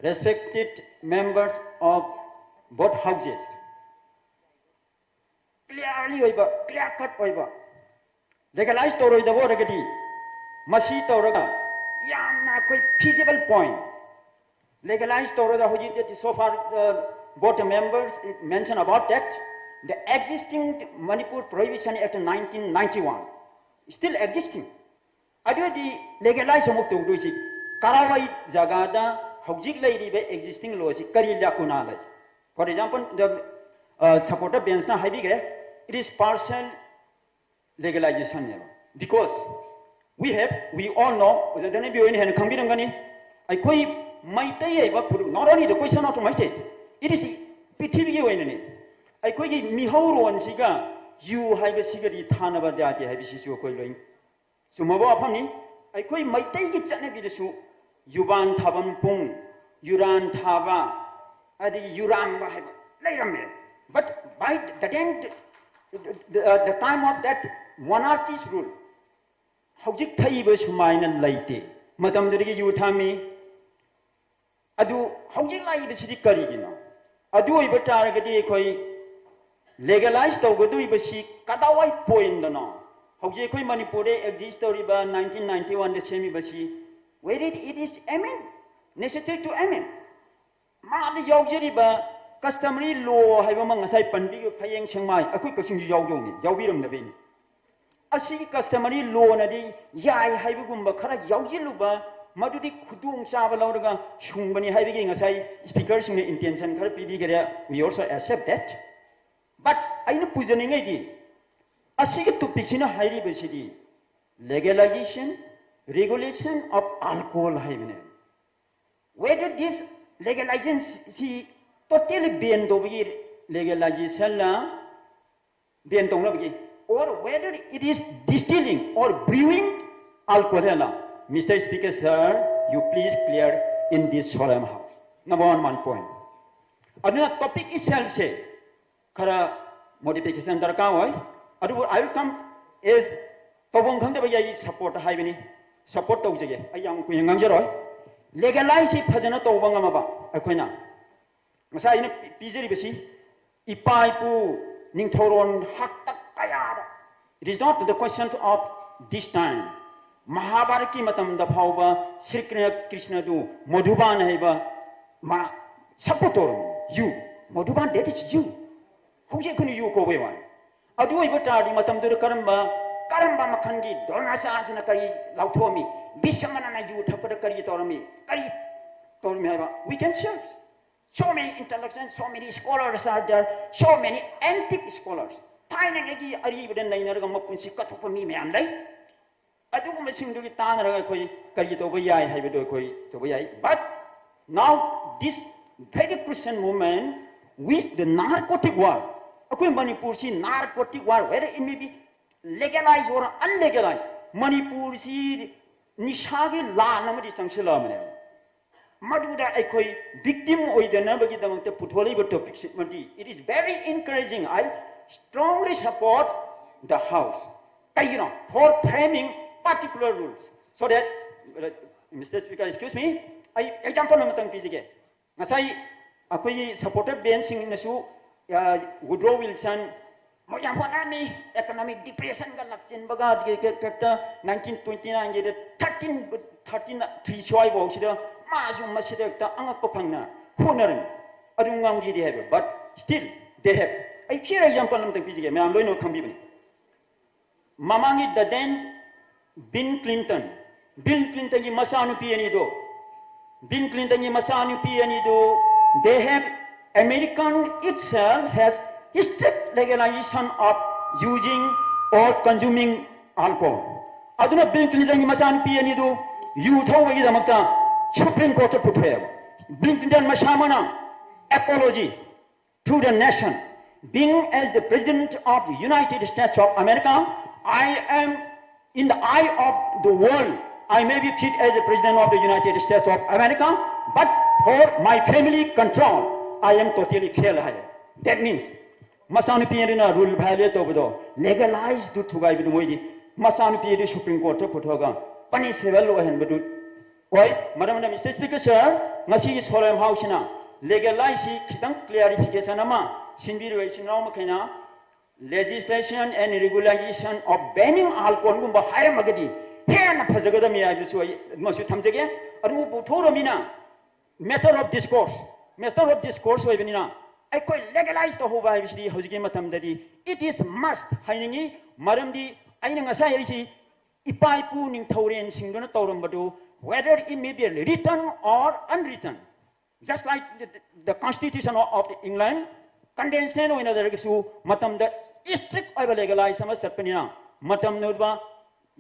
respected members of both houses, clearly ꯑꯣꯏꯕ, clear cut ꯑꯣꯏꯕ, legalize ꯇꯧꯔꯣꯏꯗꯕ ꯑꯣꯏꯔꯒꯗꯤ ꯃꯁꯤ ꯇꯧꯔꯒ ꯌꯥꯝꯅ ꯑꯩꯈꯣꯏ feasible point, Legalize ꯇꯧꯔꯒ ꯍꯧꯖꯤꯛꯇꯤ, so far, uh, both the members mention about that, the existing Manipur Prohibition Act nineteen ninety-one still existing. ꯑꯗꯨꯗꯤ legalize ꯑꯃꯨꯛ ꯇꯧꯗꯣꯏꯁꯤ ꯀꯔꯥꯏꯋꯥꯏ ꯖꯒꯥꯗ? ꯍꯧꯖꯤꯛ ꯂꯩꯔꯤꯕ existing law ꯁꯤ ꯀꯔꯤ lacuna ꯂꯩ? For example, the, uh, supporter bench ꯅ ꯍꯥꯏꯕꯤꯈ꯭ꯔꯦ, it is partial legalization ꯅꯦꯕ. Because we have, we all know, ꯑꯣꯖꯥ ꯙꯅꯕꯤ ꯍꯣꯏꯅ ꯍꯦꯟꯅ ꯈꯪꯕꯤꯔꯝꯒꯅꯤ, ꯑꯩꯈꯣꯏ ꯃꯩꯇꯩ ꯍꯥꯏꯕ ꯐꯨꯔꯨꯞ, not only the question of Meitei, it is ꯄ꯭ꯔꯤꯊꯤꯕꯤꯒꯤ ꯑꯣꯏꯅꯅꯤ꯫ ꯑꯩꯈꯣꯏꯒꯤ ꯃꯤꯍꯧꯔꯣꯟꯁꯤꯒ ꯌꯨ ꯍꯥꯏꯕꯁꯤꯒꯗꯤ ꯊꯥꯅꯕ ꯌꯥꯗꯦ ꯍꯥꯏꯕꯁꯤꯁꯨ ꯑꯩꯈꯣꯏ ꯂꯣꯏ ꯆꯨꯝꯃꯕ ꯋꯥꯐꯝꯅꯤ꯫ ꯑꯩꯈꯣꯏ ꯃꯩꯇꯩꯒꯤ ꯆꯠꯅꯕꯤꯗꯁꯨ ꯌꯨꯕꯥꯟ ꯊꯥꯕ ꯄꯨꯡ, ꯌꯨꯔꯥꯟ ꯊꯥꯕ, ꯑꯗꯒꯤ ꯌꯨꯔꯥꯟꯕ ꯍꯥꯏꯕ ꯂꯩꯔꯝꯃꯦ꯫ But by the then, the, the, uh, the time of that monarchy's rule, ꯍꯧꯖꯤꯛ ꯊꯛꯏꯕ ꯁꯨꯃꯥꯏꯅ ꯂꯩꯇꯦ꯫ ꯃꯇꯝꯗꯨꯗꯒꯤ ꯌꯨ ꯊꯛꯑꯝꯃꯤ꯫ ꯑꯗꯨ ꯍꯧꯖꯤꯛ ꯂꯥꯛꯏꯕꯁꯤꯗꯤ ꯀꯔꯤꯒꯤꯅꯣ? ꯑꯗꯨ ꯑꯣꯏꯕ ꯇꯥꯔꯒꯗꯤ ꯑꯩꯈꯣꯏ legalize ꯇꯧꯒꯗꯧꯔꯤꯕꯁꯤ ꯀꯗꯥꯏꯋꯥꯏ point ꯗꯅꯣ? ꯍꯧꯖꯤꯛ ꯑꯩꯈꯣꯏ ꯃꯅꯤꯄꯨꯔꯗ exist ꯇꯧꯔꯤꯕ nineteen ninety-one the ꯁꯦꯝꯃꯤꯕꯁꯤ, whether it is amend, necessary to amend, ꯃꯥꯗ ꯌꯥꯎꯖꯔꯤꯕ customary law ꯍꯥꯏꯕ ꯑꯃ ꯉꯁꯥꯏ ꯄꯟꯕꯤꯈꯤꯕ ꯐꯌꯦꯡ ꯁꯦꯡꯃꯥꯏ, ꯑꯩꯈꯣꯏ ꯀꯛꯆꯤꯡꯁꯨ ꯌꯥꯎꯗꯧꯅꯤ, ꯌꯥꯎꯕꯤꯔꯝꯗꯕꯩꯅꯤ꯫ ꯑꯁꯤꯒꯤ customary law ꯅꯗꯤ ꯌꯥꯏ ꯍꯥꯏꯕꯒꯨꯝꯕ ꯈꯔ ꯌꯥꯎꯁꯤꯜꯂꯨꯕ, ꯃꯗꯨꯗꯤ ꯈꯨꯗꯣꯡꯆꯥꯕ ꯂꯧꯔꯒ ꯁꯨꯡꯕꯅꯤ ꯍꯥꯏꯕꯒꯤ ꯉꯁꯥꯏ speaker ꯁꯤꯡꯅ intention ꯈꯔ ꯄꯤꯕꯤꯈꯔꯦ, we also accept that. But ꯑꯩꯅ ꯄꯨꯖꯅꯤꯡꯉꯩꯗꯤ ꯑꯁꯤꯒꯤ topic ꯁꯤꯅ ꯍꯥꯏꯔꯤꯕꯁꯤꯗꯤ legalization, regulation of alcohol ꯍꯥꯏꯕꯅꯦ꯫ Whether this legalization ꯁꯤ totally ban ꯇꯧꯕꯒꯤ legalization ꯂ, ban ꯇꯧꯅꯕꯒꯤ, or whether it is distilling or brewing alcohol ꯂ, Mister Speaker, sir, you please clear in this solemn house. Number one, one point. ꯑꯗꯨꯅ topic itself ꯁꯦ ꯈꯔ modification ꯗꯔꯀꯥꯔ ꯑꯣꯏ꯫ ꯑꯗꯨꯕꯨ I will come as ꯇꯧꯐꯝ ꯈꯪꯗꯕ ꯌꯥꯏ, support ꯍꯥꯏꯕꯅꯤ, support ꯇꯧꯖꯒꯦ, ꯑꯩ ꯌꯥꯝ ꯀꯨꯏꯅ ꯉꯥꯡꯖꯔꯣꯏ꯫ Legalize ꯁꯤ ꯐꯖꯅ ꯇꯧꯕ ꯉꯝꯃꯕ ꯑꯩꯈꯣꯏꯅ, ꯉꯁꯥꯏ ꯑꯩꯅ ꯄꯤ-, ꯄꯤꯖꯔꯤꯕꯁꯤ ꯏꯄꯥ ꯏꯄꯨ ꯅꯤꯡꯊꯧꯔꯣꯟ ꯍꯥꯛꯇꯛ ꯀꯌꯥꯗ, it is not the question of this time. ꯃꯍꯥꯚꯥꯔꯠꯀꯤ ꯃꯇꯝꯗ ꯐꯥꯎꯕ ꯁ꯭ꯔꯤ ꯀ꯭ꯔꯤꯁꯅ, ꯀ꯭ꯔꯤꯁꯅꯗꯨ ꯃꯙꯨꯕꯥꯟ ꯍꯥꯏꯕ ꯃꯥ ꯁꯞꯄꯣꯔꯠ ꯇꯧꯔꯝꯃꯤ꯫ ꯌꯨ, ꯃꯙꯨꯕꯥꯟ, that is you꯫ ꯍꯧꯖꯤꯛ ꯑꯩꯈꯣꯏꯅ ꯌꯨ ꯀꯧꯕꯩ ꯋꯥꯅꯤ꯫ ꯑꯗꯨ ꯑꯣꯏꯕ ꯇꯥꯔꯗꯤ ꯃꯇꯝꯗꯨꯗ ꯀꯔꯝꯕ, ꯀꯔꯝꯕ ꯃꯈꯜꯒꯤ ꯗ꯭ꯔꯣꯅꯥꯆꯥꯔꯁꯤꯅ ꯀꯔꯤ ꯂꯥꯎꯊꯣꯛꯑꯝꯃꯤ? ꯚꯤꯁꯃꯅ ꯌꯨ ꯊꯛꯄꯗ ꯀꯔꯤ ꯇꯧꯔꯝꯃꯤ? ꯀꯔꯤ ꯇꯧꯔꯝꯃꯤ ꯍꯥꯏꯕ? We can search. So many intellectuals, so many scholars are there, so many antique scholars. ꯊꯥꯏꯅꯉꯩꯒꯤ ꯑꯔꯤꯕꯗ ꯅꯩꯅꯔꯒ ꯃꯄꯨꯟꯁꯤ ꯀꯠꯊꯣꯛꯄ ꯃꯤ ꯃꯌꯥꯝ ꯂꯩ꯫ ꯑꯗꯨꯒꯨꯝꯕꯁꯤꯡꯗꯨꯒꯤ ꯇꯥꯟꯅꯔꯒ ꯑꯩꯈꯣꯏ ꯀꯔꯤ ꯇꯧꯕ ꯌꯥꯏ ꯍꯥꯏꯕꯗꯨ ꯑꯩꯈꯣꯏ ꯇꯧꯕ ꯌꯥꯏ꯫ But now this very Christian movement with the narcotic war, ꯑꯩꯈꯣꯏ ꯃꯅꯤꯄꯨꯔꯁꯤ narcotic war, whether it may be legalized or unlegalized, ꯃꯅꯤꯄꯨꯔꯁꯤ ꯅꯤꯁꯥꯒꯤ ꯂꯥꯟ ꯑꯃꯗꯤ ꯆꯪꯁꯤꯜꯂꯛꯑꯕꯅꯦꯕ꯫ ꯃꯗꯨꯗ ꯑꯩꯈꯣꯏ victim ꯑꯣꯏꯗꯅꯕꯒꯤꯗꯃꯛꯇ ꯄꯨꯊꯣꯛꯂꯤꯕ ꯇꯣꯄꯤꯛꯁꯤꯃꯗꯤ, it is very encouraging. I strongly support the house. ꯀꯩꯒꯤꯅꯣ? For framing particular rules. So that, Mister Speaker, excuse me, ꯑꯩ ꯑꯦꯛꯖꯥꯝꯄꯜ ꯑꯃꯇꯪ ꯄꯤꯖꯒꯦ꯫ ꯉꯁꯥꯏ ꯑꯩꯈꯣꯏꯒꯤ ꯁꯄꯣꯔꯇꯔ ꯕꯦꯟꯁꯤꯡꯅꯁꯨ, ꯋꯨꯗ꯭ꯔꯣ ꯋꯤꯜꯁꯟ ꯃꯣꯏ ꯌꯥꯝ ꯍꯣꯠꯅꯔꯝꯃꯤ꯫ ꯏꯀꯣꯅꯣꯃꯤꯛ ꯗꯤꯄ꯭ꯔꯦꯁꯟꯒ ꯂꯥꯛꯁꯤꯟꯕꯒ, ꯑꯗꯨꯒꯤ ꯍꯦꯛꯇ ꯅꯥꯏꯟꯇꯤꯟ ꯇ꯭ꯋꯦꯟꯇꯤ ꯅꯥꯏꯟꯒꯤꯗ ꯊꯥꯔꯇꯤꯟ, ꯊꯥꯔꯇꯤꯟ ꯊ꯭ꯔꯤ ꯁ꯭ꯋꯥꯏꯐꯥꯎꯁꯤꯗ ꯃꯥꯁꯨ ꯃꯁꯤꯗ ꯍꯦꯛꯇ ꯑꯉꯛꯄ ꯐꯪꯅ ꯍꯣꯠꯅꯔꯝꯃꯤ꯫ ꯑꯗꯨ ꯉꯝꯈꯤꯗꯦ ꯍꯥꯏꯕ꯫ But still they have, ꯑꯩ ꯐꯤꯌꯔ ꯑꯦꯛꯖꯥꯝꯄꯜ ꯑꯃꯇꯪ ꯄꯤꯖꯒꯦ, ꯃꯌꯥꯝ ꯂꯣꯏꯅꯃꯛ ꯈꯪꯕꯤꯕꯅꯤ꯫ ꯃꯃꯥꯡꯒꯤ the then Bill Clinton, Bill ꯀ꯭ꯂꯤꯟꯇꯟꯒꯤ ꯃꯆꯥꯅꯨꯄꯤ ꯑꯅꯤꯗꯣ, ꯕꯤꯜ ꯀ꯭ꯂꯤꯟꯇꯟꯒꯤ ꯃꯆꯥꯅꯨꯄꯤ ꯑꯅꯤꯗꯣ, they have, American itself has strict legalization of using or consuming alcohol. ꯑꯗꯨꯅ ꯕꯤꯜ ꯀ꯭ꯂꯤꯟꯇꯟꯒꯤ ꯃꯆꯥꯅꯨꯄꯤ ꯑꯅꯤꯗꯨ ꯌꯨ ꯊꯧꯕꯒꯤꯗꯃꯛꯇ ꯁꯨꯄ꯭ꯔꯤꯝ ꯀꯣꯔꯠꯇ ꯄꯨꯊꯣꯛꯑꯦꯕ꯫ ꯕꯤꯜ ꯀ꯭ꯂꯤꯟꯇꯟ ꯃꯁꯥꯃꯛꯅ apology to the nation. Being as the President of the United States of America, I am, in the eye of the world, I may be fit as the President of the United States of America, but for my family control, I am totally fail ꯍꯥꯏ꯫ That means, ꯃꯆꯥꯅꯨꯄꯤ ꯑꯗꯨꯅ ꯔꯨꯜ ꯚꯥꯏꯑꯣꯂꯦꯠ ꯇꯧꯕꯗꯣ, ꯂꯦꯒꯦꯂꯥꯏꯖꯗꯨ ꯊꯨꯒꯥꯏꯕꯗꯨ ꯃꯣꯏꯗꯤ ꯃꯆꯥꯅꯨꯄꯤ ꯑꯗꯨ ꯁꯨꯄ꯭ꯔꯤꯝ ꯀꯣꯔꯠꯇ ꯄꯨꯊꯣꯛꯑꯒ ꯄꯅꯤꯁꯦꯕꯜ ꯑꯣꯏꯍꯟꯕꯗꯨ ꯑꯣꯏ꯫ ꯃꯔꯝ ꯑꯗꯨꯅ, ꯃꯤꯁꯇꯔ ꯁ꯭ꯄꯤꯀꯔ ꯁꯥꯔ, ꯉꯁꯤꯒꯤ ꯁꯣꯂꯦꯝ ꯍꯥꯎꯁꯁꯤꯅ ꯂꯦꯒꯦꯂꯥꯏꯖꯁꯤ ꯈꯤꯇꯪ ꯀ꯭ꯂꯤꯌꯥꯔꯤꯐꯤꯀꯦꯁꯟ ꯑꯃ ꯁꯤꯟꯕꯤꯔꯤꯕ ꯏꯆꯤꯟ ꯏꯅꯥꯎ ꯃꯈꯩꯅ, legislation and regulation of banning alcoholꯒꯨꯝꯕ ꯍꯥꯏꯔꯝꯃꯒꯗꯤ, ꯍꯦꯟꯅ ꯐꯖꯒꯗꯕꯅꯤ ꯍꯥꯏꯕꯁꯨ ꯑꯩ ꯑꯃꯁꯨ ꯊꯝꯖꯒꯦ꯫ ꯑꯔꯨꯕ ꯄꯨꯊꯣꯛꯎꯔꯕꯅꯤꯅ, matter of discourse, matter of discourse ꯑꯣꯏꯕꯅꯤꯅ, ꯑꯩꯈꯣꯏ legalize ꯇꯧꯍꯧꯕ ꯍꯥꯏꯕꯁꯤꯗꯤ ꯍꯧꯖꯤꯛꯀꯤ ꯃꯇꯝꯗꯗꯤ it is must ꯍꯥꯏꯅꯤꯡꯉꯤ꯫ ꯃꯔꯝꯗꯤ ꯑꯩꯅ ꯉꯁꯥꯏ ꯍꯥꯏꯔꯤꯁꯤ ꯏꯄꯥ ꯏꯄꯨ ꯅꯤꯡꯊꯧꯔꯦꯟꯁꯤꯡꯗꯨꯅ ꯇꯧꯔꯝꯕꯗꯨ, whether it may be written or unwritten, just like the, the Constitution of England, convention ꯑꯣꯏꯅ ꯂꯩꯔꯒꯁꯨ ꯃꯇꯝꯗ strict ꯑꯣꯏꯕ legalize ꯑꯃ ꯆꯠꯄꯅꯤꯅ, ꯃꯇꯝꯗꯨꯗ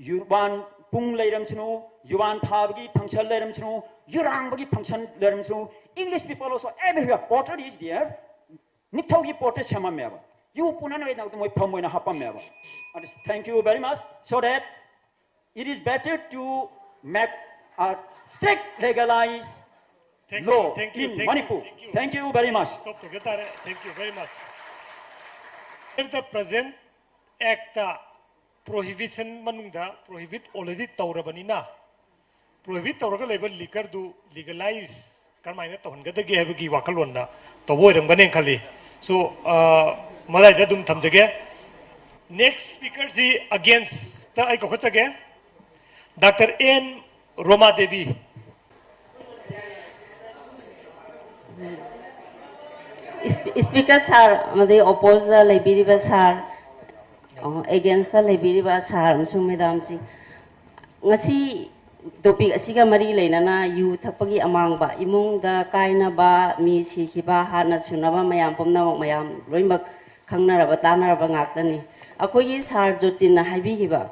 ꯌꯨꯕꯥꯟ ꯄꯨꯡ ꯂꯩꯔꯝꯁꯅꯨ, ꯌꯨꯕꯥꯟ ꯊꯥꯕꯒꯤ function ꯂꯩꯔꯝꯁꯅꯨ, ꯌꯨꯔꯥꯡꯕꯒꯤ function ꯂꯩꯔꯝꯁꯅꯨ, English people also everywhere, porter is there. ꯅꯤꯡꯊꯧꯒꯤ porter ꯁꯦꯝꯃꯝꯃꯦꯕ꯫ ꯌꯨ ꯄꯨꯅꯅꯕꯒꯤꯗꯃꯛꯇ ꯃꯣꯏ ꯐꯝ ꯑꯣꯏꯅ ꯍꯥꯞꯄꯝꯃꯦꯕ꯫ ꯑꯗꯨ, thank you very much, so that it is better to make a strict legalize Thank you, law thank you, in thank you, Manipur. Thank you. Thank you very much. Stop ꯇꯧꯒꯦ ꯇꯥꯔꯦ꯫ Thank you very much. If the present act prohibition ꯃꯅꯨꯡꯗ prohibit already ꯇꯧꯔꯕꯅꯤꯅ, prohibit ꯇꯧꯔꯒ ꯂꯩꯕ liquorꯗꯨ legalize ꯀꯔꯝꯍꯥꯏꯅ ꯇꯧꯍꯟꯒꯗꯒꯦ ꯍꯥꯏꯕꯒꯤ ꯋꯥꯈꯜꯂꯣꯟꯗ ꯇꯧꯕ ꯑꯣꯏꯔꯝꯒꯅꯦꯅ ꯈꯜꯂꯤ꯫ So, ꯑ, ꯃꯗꯥꯏꯗ ꯑꯗꯨꯝ ꯊꯝꯖꯒꯦ꯫ Next speakerꯁꯤ againstꯇ ꯑꯩ ꯀꯧꯈꯠꯆꯒꯦ, Doctor N Roma Devi. Speaker sir ꯑꯃꯗꯤ opposeꯗ ꯂꯩꯕꯤꯔꯤꯕ sir, againstꯇ ꯂꯩꯕꯤꯔꯤꯕ sir ꯑꯃꯁꯨꯡ madamꯁꯤꯡ, ꯉꯁꯤ topic ꯑꯁꯤꯒ ꯃꯔꯤ ꯂꯩꯅꯅ ꯌꯨ ꯊꯛꯄꯒꯤ ꯑꯃꯥꯡꯕ, ꯏꯃꯨꯡꯗ ꯀꯥꯏꯅꯕ, ꯃꯤ ꯁꯤꯈꯤꯕ, ꯍꯥꯠꯅ ꯁꯨꯅꯕ ꯃꯌꯥꯝ ꯄꯨꯝꯅꯃꯛ ꯃꯌꯥꯝ ꯂꯣꯏꯅꯃꯛ ꯈꯪꯅꯔꯕ ꯇꯥꯟꯅꯔꯕ ꯉꯥꯛꯇꯅꯤ꯫ ꯑꯩꯈꯣꯏꯒꯤ sir ꯖꯣꯇꯤꯟꯅ ꯍꯥꯏꯕꯤꯈꯤꯕ,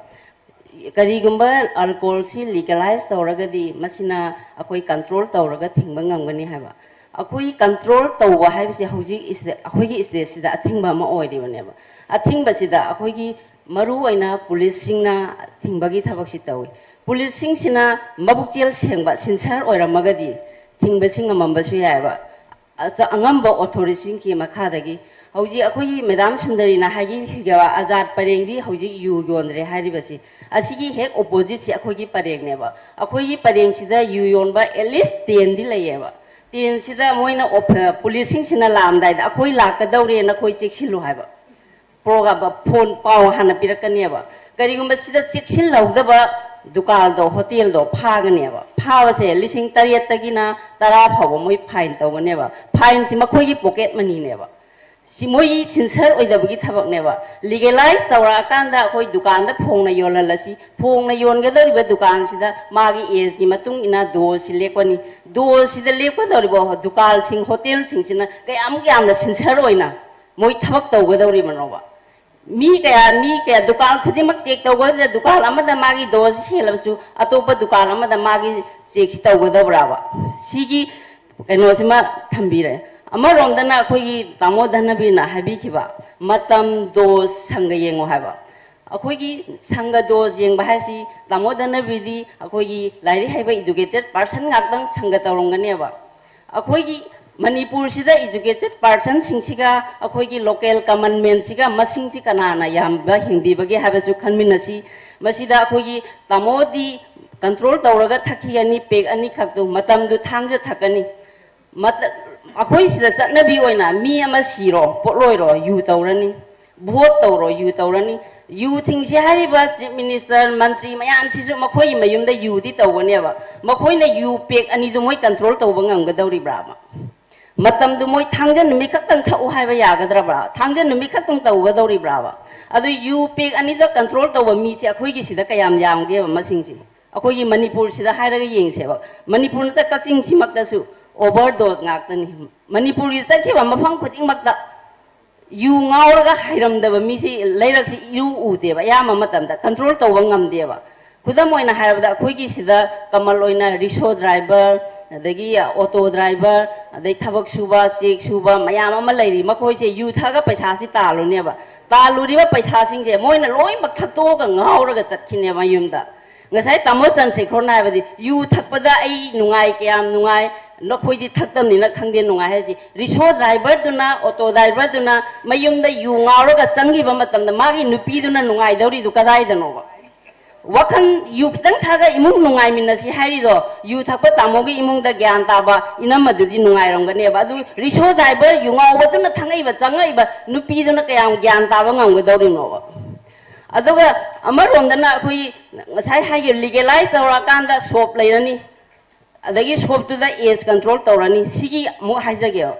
ꯀꯔꯤꯒꯨꯝꯕ alcoholꯁꯤ legalize ꯇꯧꯔꯒꯗꯤ ꯃꯁꯤꯅ ꯑꯩꯈꯣꯏ control ꯇꯧꯔꯒ ꯊꯤꯡꯕ ꯉꯝꯒꯅꯤ ꯍꯥꯏꯕ꯫ ꯑꯩꯈꯣꯏ control ꯇꯧꯕ ꯍꯥꯏꯕꯁꯤ ꯍꯧꯖꯤꯛ ꯏꯁꯇꯦ-, ꯑꯩꯈꯣꯏꯒꯤ stateꯁꯤꯗ ꯑꯊꯤꯡꯕ ꯑꯃ ꯑꯣꯏꯔꯤꯕꯅꯦꯕ꯫ ꯑꯊꯤꯡꯕꯁꯤꯗ ꯑꯩꯈꯣꯏꯒꯤ ꯃꯔꯨꯑꯣꯏꯅ policeꯁꯤꯡꯅ ꯊꯤꯡꯕꯒꯤ ꯊꯕꯛꯁꯤ ꯇꯧꯏ꯫ Policeꯁꯤꯡꯁꯤꯅ ꯃꯕꯨꯛꯆꯦꯜ ꯁꯦꯡꯕ, sincere ꯑꯣꯏꯔꯝꯃꯒꯗꯤ ꯊꯤꯡꯕꯁꯤ ꯉꯝꯃꯝꯕꯁꯨ ꯌꯥꯏꯑꯕ꯫ ꯑꯆ-, ꯑꯉꯝꯕ authorityꯁꯤꯡꯒꯤ ꯃꯈꯥꯗꯒꯤ ꯍꯧꯖꯤꯛ ꯑꯩꯈꯣꯏꯒꯤ madam ꯁꯨꯟꯗꯔꯤꯅ ꯍꯥꯏꯕꯤꯈꯤꯕ ꯑꯖꯥꯠ ꯄꯔꯦꯡꯗꯤ ꯍꯧꯖꯤꯛ ꯌꯨ ꯌꯣꯟꯗ꯭ꯔꯦ ꯍꯥꯏꯔꯤꯕꯁꯤ, ꯑꯁꯤꯒꯤ ꯍꯦꯛ oppositeꯁꯤ ꯑꯩꯈꯣꯏꯒꯤ ꯄꯔꯦꯡꯅꯦꯕ꯫ ꯑꯩꯈꯣꯏꯒꯤ ꯄꯔꯦꯡꯁꯤꯗ ꯌꯨ ꯌꯣꯟꯕ at least tenꯗꯤ ꯂꯩꯌꯦꯕ꯫ Tenꯁꯤꯗ ꯃꯣꯏꯅ ꯑꯣꯐ-, policeꯁꯤꯡꯁꯤꯅ ꯂꯥꯛꯑꯝꯗꯥꯏꯗ ꯑꯩꯈꯣꯏ ꯂꯥꯛꯀꯗꯧꯔꯦ, ꯅꯈꯣꯏ ꯆꯦꯛꯁꯤꯜꯂꯨ ꯍꯥꯏꯕ꯫ Program phone ꯄꯥꯎ ꯍꯥꯟꯅ ꯄꯤꯔꯛꯀꯅꯦꯕ꯫ ꯀꯔꯤꯒꯨꯝꯕ ꯁꯤꯗ ꯆꯦꯛꯁꯤꯜꯍꯧꯗꯕ ꯗꯨꯀꯥꯟꯗꯣ, ꯍꯣꯇꯦꯜꯗꯣ ꯐꯥꯒꯅꯦꯕ꯫ ꯐꯥꯕꯁꯦ ꯂꯤꯁꯤꯡ ꯇꯔꯦꯠꯇꯒꯤꯅ ꯇꯔꯥ ꯐꯥꯎꯕ ꯃꯣꯏ ꯐꯥꯏꯟ ꯇꯧꯒꯅꯦꯕ꯫ ꯐꯥꯏꯟꯁꯤ ꯃꯈꯣꯏꯒꯤ ꯄꯣꯀꯦꯠ ꯃꯅꯤꯅꯦꯕ꯫ ꯁꯤ ꯃꯣꯏꯒꯤ ꯁꯤꯟꯁꯔ ꯑꯣꯏꯗꯕꯒꯤ ꯊꯕꯛꯅꯦꯕ꯫ ꯂꯤꯒꯦꯂꯥꯏꯁ ꯇꯧꯔꯛꯑꯀꯥꯟꯗ ꯑꯩꯈꯣꯏ ꯗꯨꯀꯥꯟꯗ ꯐꯣꯡꯅ ꯌꯣꯜꯍꯜꯂꯁꯤ꯫ ꯐꯣꯡꯅ ꯌꯣꯟꯒꯗꯧꯔꯤꯕ ꯗꯨꯀꯥꯟꯁꯤꯗ ꯃꯥꯒꯤ ꯑꯦꯖꯀꯤ ꯃꯇꯨꯡ ꯏꯟꯅ ꯗꯣꯁꯁꯤ ꯂꯦꯞꯀꯅꯤ꯫ ꯗꯣꯁꯁꯤꯗ ꯂꯦꯞꯀꯗꯧꯔꯤꯕ ꯗꯨꯀꯥꯟꯁꯤꯡ, ꯍꯣꯇꯦꯜꯁꯤꯡꯁꯤꯅ ꯀꯌꯥꯃꯨꯛ ꯌꯥꯝꯅ ꯁꯤꯟꯁꯔ ꯑꯣꯏꯅ ꯃꯣꯏ ꯊꯕꯛ ꯇꯧꯒꯗꯧꯔꯤꯕꯅꯣꯕ? ꯃꯤ ꯀꯌꯥ, ꯃꯤ ꯀꯌꯥ, ꯗꯨꯀꯥꯟ ꯈꯨꯗꯤꯡꯃꯛ ꯆꯦꯛ ꯇꯧꯕꯗ ꯗꯨꯀꯥꯟ ꯑꯃꯗ ꯃꯥꯒꯤ ꯗꯣꯁ ꯍꯦꯜꯂꯕꯁꯨ ꯑꯇꯣꯞꯄ ꯗꯨꯀꯥꯟ ꯑꯃꯗ ꯃꯥꯒꯤ ꯆꯦꯛꯁꯤ ꯇꯧꯒꯗꯕ꯭ꯔꯥꯕ? ꯁꯤꯒꯤ ꯀꯩꯅꯣꯁꯤꯃ ꯊꯝꯕꯤꯔꯦ꯫ ꯑꯃꯔꯣꯝꯗꯅ ꯑꯩꯈꯣꯏꯒꯤ ꯇꯥꯃꯣ ꯙꯅꯕꯤꯔꯅ ꯍꯥꯏꯕꯤꯈꯤꯕ ꯃꯇꯝ, ꯗꯣꯁ, ꯁꯪꯒ ꯌꯦꯡꯉꯣ ꯍꯥꯏꯕ꯫ ꯑꯩꯈꯣꯏꯒꯤ ꯁꯪꯒ ꯗꯣꯁ ꯌꯦꯡꯕ ꯍꯥꯏꯁꯤ ꯇꯥꯃꯣ ꯙꯅꯕꯤꯔꯗꯤ ꯑꯩꯈꯣꯏꯒꯤ ꯂꯥꯏꯔꯤꯛ ꯍꯩꯕ educated person ꯉꯥꯛꯇꯪ ꯁꯪꯒ ꯇꯧꯔꯝꯒꯅꯦꯕ꯫ ꯑꯩꯈꯣꯏꯒꯤ ꯃꯅꯤꯄꯨꯔꯁꯤꯗ educated personꯁꯤꯡꯁꯤꯒ ꯑꯩꯈꯣꯏꯒꯤ local common manꯁꯤꯒ ꯃꯁꯤꯡꯁꯤ ꯀꯅꯥꯅ ꯌꯥꯝꯕ ꯍꯦꯟꯕꯤꯕꯒꯦ ꯍꯥꯏꯕꯁꯨ ꯈꯟꯃꯤꯟꯅꯁꯤ꯫ ꯃꯁꯤꯗ ꯑꯩꯈꯣꯏꯒꯤ ꯇꯥꯃꯣꯗꯤ control ꯇꯧꯔꯒ ꯊꯛꯈꯤꯒꯅꯤ, peg ꯑꯅꯤꯈꯛꯇꯨ, ꯃꯇꯝꯗꯨ ꯊꯥꯡꯖ ꯊꯛꯀꯅꯤ꯫ ꯃꯇ-, ꯑꯩꯈꯣꯏ ꯁꯤꯗ ꯆꯠꯅꯕꯤ ꯑꯣꯏꯅ ꯃꯤ ꯑꯃ ꯁꯤꯔꯣ, ꯄꯣꯠꯂꯣꯏꯔꯣ, ꯌꯨ ꯇꯧꯔꯅꯤ꯫ ꯚꯣꯠ ꯇꯧꯔꯣ, ꯌꯨ ꯇꯧꯔꯅꯤ꯫ ꯌꯨ ꯊꯤꯡꯁꯤ ꯍꯥꯏꯔꯤꯕ chief minister, ꯃꯟꯇ꯭ꯔꯤ ꯃꯌꯥꯝꯁꯤꯁꯨ ꯃꯈꯣꯏꯒꯤ ꯃꯌꯨꯝꯗ ꯌꯨꯗꯤ ꯇꯧꯒꯅꯦꯕ꯫ ꯃꯈꯣꯏꯅ ꯌꯨ peg ꯑꯅꯤꯗꯨ ꯃꯣꯏ control ꯇꯧꯕ ꯉꯝꯒꯗꯧꯔꯤꯕ꯭ꯔꯥꯕ? ꯃꯇꯝꯗꯨ ꯃꯣꯏ ꯊꯥꯡꯖ ꯅꯨꯃꯤꯠ ꯈꯛꯇꯪ ꯊꯛꯎ ꯍꯥꯏꯕ ꯌꯥꯒꯗ꯭ꯔꯕ꯭ꯔꯥ? ꯊꯥꯡꯖ ꯅꯨꯃꯤꯠ ꯈꯛꯇꯪ ꯇꯧꯒꯗꯧꯔꯤꯕ꯭ꯔꯥꯕ? ꯑꯗꯨ ꯌꯨ peg ꯑꯅꯤꯗ control ꯇꯧꯕ ꯃꯤꯁꯦ ꯑꯩꯈꯣꯏꯒꯤ ꯁꯤꯗ ꯀꯌꯥꯝ ꯌꯥꯝꯒꯦꯕ ꯃꯁꯤꯡꯁꯦ? ꯑꯩꯈꯣꯏꯒꯤ ꯃꯅꯤꯄꯨꯔꯁꯤꯗ ꯍꯥꯏꯔꯒ ꯌꯦꯡꯁꯦꯕ꯫ ꯃꯅꯤꯄꯨꯔ ꯅꯠꯇ, ꯀꯛꯆꯤꯡꯁꯤꯃꯛꯇꯁꯨ overdose ꯉꯥꯛꯇꯅꯤ꯫ ꯃꯅꯤꯄꯨꯔꯒꯤ ꯆꯠꯈꯤꯕ ꯃꯐꯝ ꯈꯨꯗꯤꯡꯃꯛꯇ ꯌꯨ ꯉꯥꯎꯔꯒ ꯍꯩꯔꯝꯗꯕ ꯃꯤꯁꯤ ꯂꯩꯔꯛꯁꯤ ꯏꯔꯨ ꯎꯗꯦꯕ, ꯑꯌꯥꯝꯕ ꯃꯇꯝꯗ control ꯇꯧꯕ ꯉꯝꯗꯦꯕ꯫ ꯈꯨꯗꯝ ꯑꯣꯏꯅ ꯍꯥꯏꯔꯕꯗ, ꯑꯩꯈꯣꯏꯒꯤ ꯁꯤꯗ ꯀꯃꯜ ꯑꯣꯏꯅ ꯔꯤꯛꯁꯣ driver, ꯑꯗꯒꯤ ꯑꯣꯇꯣ driver, ꯑꯗꯩ ꯊꯕꯛ ꯁꯨꯕ, ꯆꯦꯛ ꯁꯨꯕ ꯃꯌꯥꯝ ꯑꯃ ꯂꯩꯔꯤ꯫ ꯃꯈꯣꯏꯁꯦ ꯌꯨ ꯊꯛꯑꯒ ꯄꯩꯁꯥꯁꯤ ꯇꯥꯜꯂꯨꯅꯦꯕ꯫ ꯇꯥꯜꯂꯨꯔꯤꯕ ꯄꯩꯁꯥꯁꯤꯡꯁꯦ ꯃꯣꯏꯅ ꯂꯣꯏꯅꯃꯛ ꯊꯛꯇꯣꯛꯑꯒ ꯉꯥꯎꯔꯒ ꯆꯠꯈꯤꯅꯦꯕ ꯃꯌꯨꯝꯗ꯫ ꯉꯁꯥꯏ ꯇꯥꯃꯣ ꯆꯟꯗ꯭ꯔꯁꯦꯈꯣꯔꯅ ꯍꯥꯏꯕꯗꯤ, "ꯌꯨ ꯊꯛꯄꯗ ꯑꯩ ꯅꯨꯡꯉꯥꯏ, ꯀꯌꯥꯝ ꯅꯨꯡꯉꯥꯏ, ꯅꯈꯣꯏꯗꯤ ꯊꯛꯇꯕꯅꯤꯅ ꯈꯪꯗꯦ ꯅꯨꯡꯉꯥꯏ" ꯍꯥꯏꯁꯤ, ꯔꯤꯛꯁꯣ driverꯗꯨꯅ, ꯑꯣꯇꯣ driverꯗꯨꯅ ꯃꯌꯨꯝꯗ ꯌꯨ ꯉꯥꯎꯔꯒ ꯆꯪꯈꯤꯕ ꯃꯇꯝꯗ ꯃꯥꯒꯤ ꯅꯨꯄꯤꯗꯨꯅ ꯅꯨꯡꯉꯥꯏꯗꯧꯔꯤꯗꯨ ꯀꯗꯥꯏꯗꯅꯣꯕ? ꯋꯥꯈꯜ, ꯌꯨ ꯈꯤꯇꯪ ꯊꯛꯑꯒ ꯏꯃꯨꯡ ꯅꯨꯡꯉꯥꯏꯃꯤꯟꯅꯁꯤ ꯍꯥꯏꯔꯤꯗꯣ, ꯌꯨ ꯊꯛꯄ ꯇꯥꯃꯣꯒꯤ ꯏꯃꯨꯡꯗ ꯒ꯭ꯌꯥꯟ ꯇꯥꯕ ꯏꯅꯝꯃꯗꯨꯗꯤ ꯅꯨꯡꯉꯥꯏꯔꯝꯒꯅꯦꯕ꯫ ꯑꯗꯨ ꯔꯤꯛꯁꯣ driver, ꯌꯨ ꯉꯥꯎꯕꯗꯨꯅ ꯊꯛꯉꯛꯏꯕ, ꯆꯪꯉꯛꯏꯕ ꯅꯨꯄꯤꯗꯨꯅ ꯀꯌꯥꯝ ꯒ꯭ꯌꯥꯟ ꯇꯥꯕ ꯉꯝꯒꯗꯧꯔꯤꯅꯣꯕ? ꯑꯗꯨꯒ ꯑꯃꯔꯣꯝꯗꯅ ꯑꯩꯈꯣꯏ ꯉꯁꯥꯏ ꯍꯥꯏꯈꯤꯕ ꯂꯤꯒꯦꯂꯥꯏꯁ ꯇꯧꯔꯛꯑꯀꯥꯟꯗ ꯁꯣꯞ ꯂꯩꯔꯅꯤ, ꯑꯗꯒꯤ ꯁꯣꯞꯇꯨꯗ ꯑꯦꯖ ꯀꯟꯇ꯭ꯔꯣꯜ ꯇꯧꯔꯅꯤ꯫ ꯁꯤꯒꯤ ꯑꯃꯨꯛ ꯍꯥꯏꯖꯒꯦꯕ,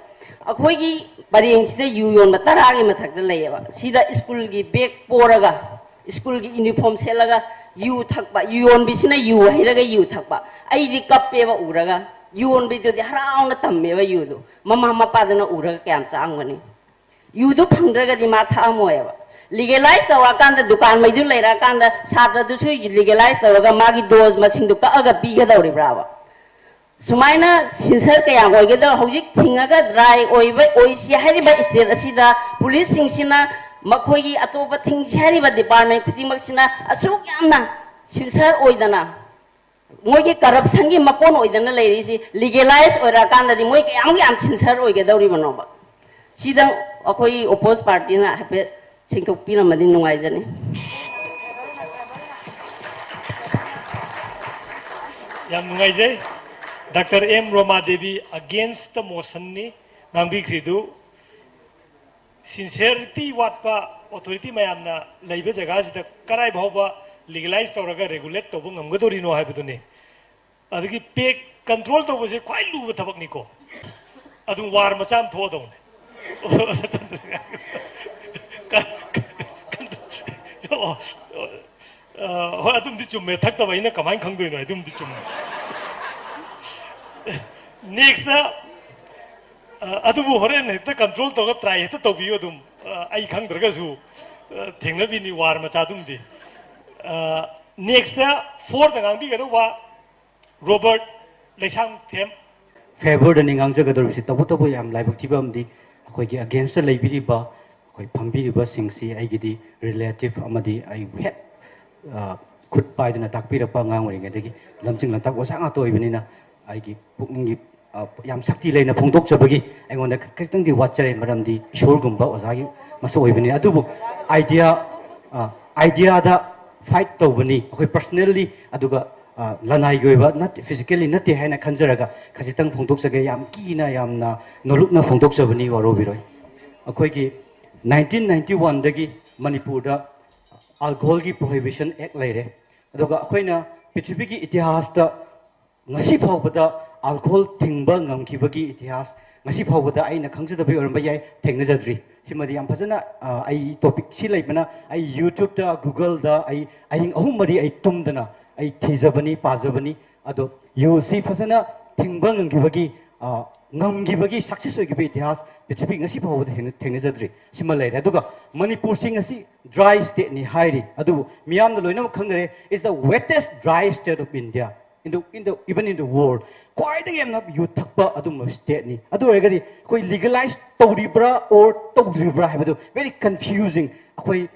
ꯑꯩꯈꯣꯏꯒꯤ ꯄꯔꯦꯡꯁꯤꯗ ꯌꯨ ꯌꯣꯟꯕ ꯇꯔꯥꯒꯤ ꯃꯊꯛꯇ ꯂꯩꯌꯦꯕ꯫ ꯁꯤꯗ ꯁ꯭ꯀꯨꯜꯒꯤ ꯕꯦꯒ ꯄꯣꯔꯒ, ꯁ꯭ꯀꯨꯜꯒꯤ ꯌꯨꯅꯤꯐꯣꯔꯝ ꯁꯦꯠꯂꯒ ꯌꯨ ꯊꯛꯄ, ꯌꯨ ꯌꯣꯟꯕꯤꯁꯤꯅ ꯌꯨ ꯍꯩꯔꯒ ꯌꯨ ꯊꯛꯄ꯫ ꯑꯩꯗꯤ ꯀꯞꯄꯦꯕ ꯎꯔꯒ, ꯌꯣꯟꯕꯤꯗꯨꯗꯤ ꯍꯔꯥꯎꯅ ꯇꯝꯃꯦꯕ ꯌꯨꯗꯨ꯫ ꯃꯃꯥ ꯃꯄꯥꯗꯨꯅ ꯎꯔꯒ ꯀꯌꯥꯝ ꯆꯥꯛꯑꯝꯒꯅꯤ꯫ ꯌꯨꯗꯨ ꯐꯪꯗ꯭ꯔꯒꯗꯤ ꯃꯥ ꯊꯛꯑꯝꯃꯣꯏꯕ꯫ ꯂꯤꯒꯦꯂꯥꯏꯁ ꯇꯧꯔꯛꯑꯀꯥꯟꯗ, ꯗꯨꯀꯥꯟꯉꯩꯗꯨ ꯂꯩꯔꯛꯑꯀꯥꯟꯗ, ꯁꯥꯇ꯭ꯔꯗꯨꯁꯨ ꯂꯤꯒꯦꯂꯥꯏꯁ ꯇꯧꯔꯒ ꯃꯥꯒꯤ ꯗꯣꯁ ꯃꯁꯤꯡꯗꯨ ꯀꯛꯑꯒ ꯄꯤꯒꯗꯧꯔꯤꯕ꯭ꯔꯥꯕ? ꯁꯨꯃꯥꯏꯅ ꯁꯤꯟꯁꯔ ꯀꯌꯥꯝ ꯑꯣꯏꯒꯗꯧ? ꯍꯧꯖꯤꯛ ꯊꯤꯡꯉꯒ ꯗ꯭ꯔꯥꯏ ꯑꯣꯏꯕ ꯑꯣꯏꯁꯤ ꯍꯥꯏꯔꯤꯕ ꯁ꯭ꯇꯦꯠ ꯑꯁꯤꯗ ꯄꯨꯂꯤꯁꯁꯤꯡꯁꯤꯅ, ꯃꯈꯣꯏꯒꯤ ꯑꯇꯣꯞꯄ ꯊꯤꯡꯁꯤ ꯍꯥꯏꯔꯤꯕ ꯗꯤꯄꯥꯔꯠꯃꯦꯟ ꯈꯨꯗꯤꯡꯃꯛꯁꯤꯅ ꯑꯁꯨꯛ ꯌꯥꯝꯅ ꯁꯤꯟꯁꯔ ꯑꯣꯏꯗꯅ, ꯃꯣꯏꯒꯤ ꯀꯔꯞꯁꯟꯒꯤ ꯃꯀꯣꯟ ꯑꯣꯏꯗꯅ ꯂꯩꯔꯤꯁꯤ, ꯂꯤꯒꯦꯂꯥꯏꯁ ꯑꯣꯏꯔꯛꯑꯀꯥꯟꯗꯗꯤ ꯃꯣꯏ ꯀꯌꯥꯃꯨꯛ ꯌꯥꯝ ꯁꯤꯟꯁꯔ ꯑꯣꯏꯒꯗꯧꯔꯤꯕꯅꯣꯕ? ꯁꯤꯗꯪ ꯑꯩꯈꯣꯏ ꯑꯣꯄꯣꯖ ꯄꯥꯔꯇꯤꯅ ꯍꯥꯏꯐꯦꯠ ꯁꯦꯡꯗꯣꯛꯄꯤꯔꯝꯃꯗꯤ ꯅꯨꯡꯉꯥꯏꯖꯅꯤ꯫ ꯌꯥꯝ ꯅꯨꯡꯉꯥꯏꯖꯩ꯫ Doctor M Roma Devi against the motionꯅꯤ ꯉꯥꯡꯕꯤꯈ꯭ꯔꯤꯗꯨ꯫ ꯁꯤꯟꯁꯤꯌꯔꯤꯇꯤ ꯋꯥꯠꯄ ꯑꯣꯊꯣꯔꯤꯇꯤ ꯃꯌꯥꯝꯅ ꯂꯩꯕ ꯖꯒꯥꯁꯤꯗ ꯀꯔꯥꯏ ꯐꯥꯎꯕ ꯂꯤꯒꯦꯂꯥꯏꯁ ꯇꯧꯔꯒ ꯔꯦꯒꯨꯂꯦꯠ ꯇꯧꯕ ꯉꯝꯒꯗꯧꯔꯤꯅꯣ ꯍꯥꯏꯕꯗꯨꯅꯤ꯫ ꯑꯗꯒꯤ ꯄꯦꯛ ꯀꯟꯇ꯭ꯔꯣꯜ ꯇꯧꯕꯁꯦ ꯈ꯭ꯋꯥꯏ ꯂꯨꯕ ꯊꯕꯛꯅꯤꯀꯣ꯫ ꯑꯗꯨꯝ ꯋꯥꯔ ꯃꯆꯥ ꯑꯃ ꯊꯣꯛꯑꯗꯧꯅꯦ꯫ ꯑꯣ, ꯑ, ꯍꯣꯏ, ꯑꯗꯨꯝꯗꯤ ꯆꯨꯝꯃꯦ꯫ ꯊꯛꯇꯕ ꯑꯩꯅ ꯀꯃꯥꯏꯅ ꯈꯪꯗꯣꯏꯅꯣ? ꯑꯗꯨꯝꯗꯤ ꯆꯨꯝꯃꯦ꯫ ꯅꯦꯛꯁꯇ, ꯑ, ꯑꯗꯨꯕꯨ ꯍꯣꯔꯦꯟ ꯍꯦꯛꯇ ꯀꯟꯇ꯭ꯔꯣꯜ ꯇꯧꯔꯒ ꯇ꯭ꯔꯥꯏ ꯍꯦꯛꯇ ꯇꯧꯕꯤꯌꯨ ꯑꯗꯨꯝ꯫ ꯑ, ꯑꯩ ꯈꯪꯗ꯭ꯔꯒꯁꯨ, ꯑ, ꯊꯦꯡꯅꯕꯤꯅꯤ ꯋꯥꯔ ꯃꯆꯥꯗꯨꯝꯗꯤ꯫ ꯑ, ꯅꯦꯛꯁꯇ ꯐꯣꯔꯗ ꯉꯥꯡꯕꯤꯒꯗꯧꯕ ꯔꯣꯕꯔꯠ ꯂꯩꯁꯥꯡꯊꯦꯝ꯫ ꯐꯦꯕꯔꯗꯅꯤ ꯉꯥꯡꯖꯒꯗꯧꯔꯤꯕꯁꯤ꯫ ꯇꯧꯕꯇꯕꯨ ꯌꯥꯝ ꯂꯥꯏꯕꯛ ꯊꯤꯕ ꯑꯃꯗꯤ ꯑꯩꯈꯣꯏꯒꯤ ꯑꯒꯦꯟꯁꯇ ꯂꯩꯕꯤꯔꯤꯕ ꯑꯩꯈꯣꯏ ꯐꯝꯕꯤꯔꯤꯕꯁꯤꯡꯁꯤ ꯑꯩꯒꯤꯗꯤ ꯔꯤꯂꯦꯇꯤꯚ ꯑꯃꯗꯤ ꯑꯩꯕꯨ ꯍꯦꯛ, ꯑ, ꯈꯨꯠ ꯄꯥꯏꯗꯨꯅ ꯇꯥꯛꯄꯤꯔꯛꯄ ꯑꯉꯥꯡ ꯑꯣꯏꯔꯤꯉꯩꯗꯒꯤ ꯂꯝꯖꯤꯡ ꯂꯝꯇꯥꯛꯄ ꯑꯣꯖꯥ ꯉꯥꯛꯇ ꯑꯣꯏꯕꯅꯤꯅ ꯑꯩꯒꯤ ꯄꯨꯛꯅꯤꯡꯒꯤ, ꯑ, ꯌꯥꯝ ꯁꯛꯇꯤ ꯂꯩꯅ ꯐꯣꯡꯗꯣꯛꯆꯕꯒꯤ ꯑꯩꯉꯣꯟꯗ ꯈꯤꯇꯪꯗꯤ ꯋꯥꯠꯆꯔꯦ꯫ ꯃꯔꯝꯗꯤ ꯏꯁꯣꯔꯒꯨꯝꯕ ꯑꯣꯖꯥꯒꯤ ꯃꯁꯛ ꯑꯣꯏꯕꯅꯤ꯫ ꯑꯗꯨꯕꯨ ꯑꯥꯏꯗꯤꯌꯥ, ꯑ, ꯑꯥꯏꯗꯤꯌꯥꯗ ꯐꯥꯏꯠ ꯇꯧꯕꯅꯤ ꯑꯩꯈꯣꯏ ꯄꯔꯁꯅꯦꯜꯂꯤ꯫ ꯑꯗꯨꯒ, ꯑ, ꯂꯅꯥꯏꯒꯤ ꯑꯣꯏꯕ ꯅꯠꯇꯦ, ꯐꯤꯖꯤꯀꯦꯜꯂꯤ ꯅꯠꯇꯦ ꯍꯥꯏꯅ ꯈꯟꯖꯔꯒ ꯈꯖꯤꯛꯇꯪ ꯐꯣꯡꯗꯣꯛꯆꯒꯦ꯫ ꯌꯥꯝ ꯀꯤꯅ, ꯌꯥꯝꯅ ꯅꯣꯂꯨꯛꯅ ꯐꯣꯡꯗꯣꯛꯆꯕꯅꯤ, ꯋꯥꯔꯧꯕꯤꯔꯣꯏ꯫ ꯑꯩꯈꯣꯏꯒꯤ ꯅꯥꯏꯟꯇꯤꯟ ꯅꯥꯏꯟꯇꯤ ꯋꯥꯟꯗꯒꯤ ꯃꯅꯤꯄꯨꯔꯗ ꯑꯜꯀꯣꯍꯣꯜꯒꯤ ꯄ꯭ꯔꯣꯍꯤꯕꯤꯁꯟ ꯑꯦꯛ ꯂꯩꯔꯦ꯫ ꯑꯗꯨꯒ ꯑꯩꯈꯣꯏꯅ ꯄ꯭ꯔꯤꯊꯤꯕꯤꯒꯤ ꯏꯇꯤꯍꯥꯁꯇ ꯉꯁꯤ ꯐꯥꯎꯕꯗ ꯑꯜꯀꯣꯍꯣꯜ ꯊꯤꯡꯕ ꯉꯝꯈꯤꯕꯒꯤ ꯏꯇꯤꯍꯥꯁ ꯉꯁꯤ ꯐꯥꯎꯕꯗ ꯑꯩꯅ ꯈꯪꯖꯗꯕꯒꯤ ꯑꯣꯏꯔꯝꯕ ꯌꯥꯏ, ꯊꯦꯡꯅꯖꯗ꯭ꯔꯤ꯫ ꯁꯤꯃꯗꯤ ꯌꯥꯝ ꯐꯖꯅ, ꯑ, ꯑꯩ ꯇꯣꯄꯤꯛ ꯁꯤ ꯂꯩꯕꯅ ꯑꯩ YouTube-ꯇ, Google-ꯗ ꯑꯩ ꯑꯍꯤꯡ ꯑꯍꯨꯝ ꯃꯔꯤ ꯑꯩ ꯇꯨꯝꯗꯅ ꯑꯩ ꯊꯤꯖꯕꯅꯤ, ꯄꯥꯖꯕꯅꯤ꯫ ꯑꯗꯣ ꯌꯨ ꯁꯤ ꯐꯖꯅ ꯊꯤꯡꯕ ꯉꯝꯈꯤꯕꯒꯤ, ꯑ, ꯉꯝꯈꯤꯕꯒꯤ ꯁꯛꯁꯦꯁ ꯑꯣꯏꯈꯤꯕ ꯏꯇꯤꯍꯥꯁ ꯄ꯭ꯔꯤꯊꯤꯕꯤ ꯉꯁꯤ ꯐꯥꯎꯕꯗ ꯊꯦꯡꯅ-, ꯊꯦꯡꯅꯖꯗ꯭ꯔꯤ꯫ ꯁꯤꯃ ꯂꯩꯔꯦ꯫ ꯑꯗꯨꯒ ꯃꯅꯤꯄꯨꯔꯁꯤ ꯉꯁꯤ ꯗ꯭ꯔꯥꯏ ꯁ꯭ꯇꯦꯠꯅꯤ ꯍꯥꯏꯔꯤ, ꯑꯗꯨꯕꯨ ꯃꯤꯌꯥꯝꯅ ꯂꯣꯏꯅꯃꯛ ꯈꯪꯅꯔꯦ, is the wettest dry state of India, in the, in the, even in the world꯫ ꯈ꯭ꯋꯥꯏꯗꯒꯤ ꯌꯥꯝꯅ ꯌꯨ ꯊꯛꯄ ꯑꯗꯨꯝꯕ ꯁ꯭ꯇꯦꯠꯅꯤ꯫ ꯑꯗꯨ ꯑꯣꯏꯔꯒꯗꯤ ꯑꯩꯈꯣꯏ ꯂꯤꯒꯂꯥꯏꯁ ꯇꯧꯔꯤꯕ꯭ꯔꯥ ꯑꯣꯔ ꯇꯧꯗ꯭ꯔꯤꯕ꯭ꯔꯥ ꯍꯥꯏꯕꯗꯨ very confusing꯫ ꯑꯩꯈꯣꯏ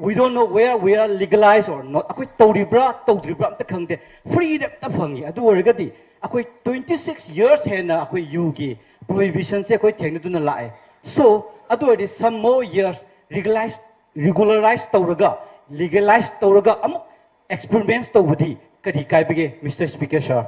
we don't know where we are legalized or not꯫ ꯑꯩꯈꯣꯏ ꯇꯧꯔꯤꯕ꯭ꯔꯥ ꯇꯧꯗ꯭ꯔꯤꯕ꯭ꯔꯥ ꯑꯝꯇ ꯈꯪꯗꯦ꯫ ꯐ꯭ꯔꯤꯗ ꯑꯝꯇ ꯐꯪꯉꯤ꯫ ꯑꯗꯨ ꯑꯣꯏꯔꯒꯗꯤ ꯑꯩꯈꯣꯏ twenty six years ꯍꯦꯟꯅ ꯑꯩꯈꯣꯏ ꯌꯨꯒꯤ ꯄ꯭ꯔꯣꯍꯤꯕꯤꯁꯟꯁꯦ ꯑꯩꯈꯣꯏ ꯊꯦꯡꯅꯗꯨꯅ ꯂꯥꯛꯑꯦ꯫ So ꯑꯗꯨ ꯑꯣꯏꯔꯗꯤ some more years ꯔꯤꯒꯂꯥꯏꯁ ꯔꯤꯒꯨꯂꯔꯥꯏꯁ ꯇꯧꯔꯒ, ꯂꯤꯒꯦꯂꯥꯏꯁ ꯇꯧꯔꯒ ꯑꯃꯨꯛ ꯑꯦꯛꯁꯄꯤꯔꯤꯃꯦꯟꯁ ꯇꯧꯕꯗꯤ ꯀꯔꯤ ꯀꯥꯏꯕꯒꯦ, ꯃꯤꯁꯇꯔ ꯁ꯭ꯄꯤꯀꯔ ꯁꯥꯔ?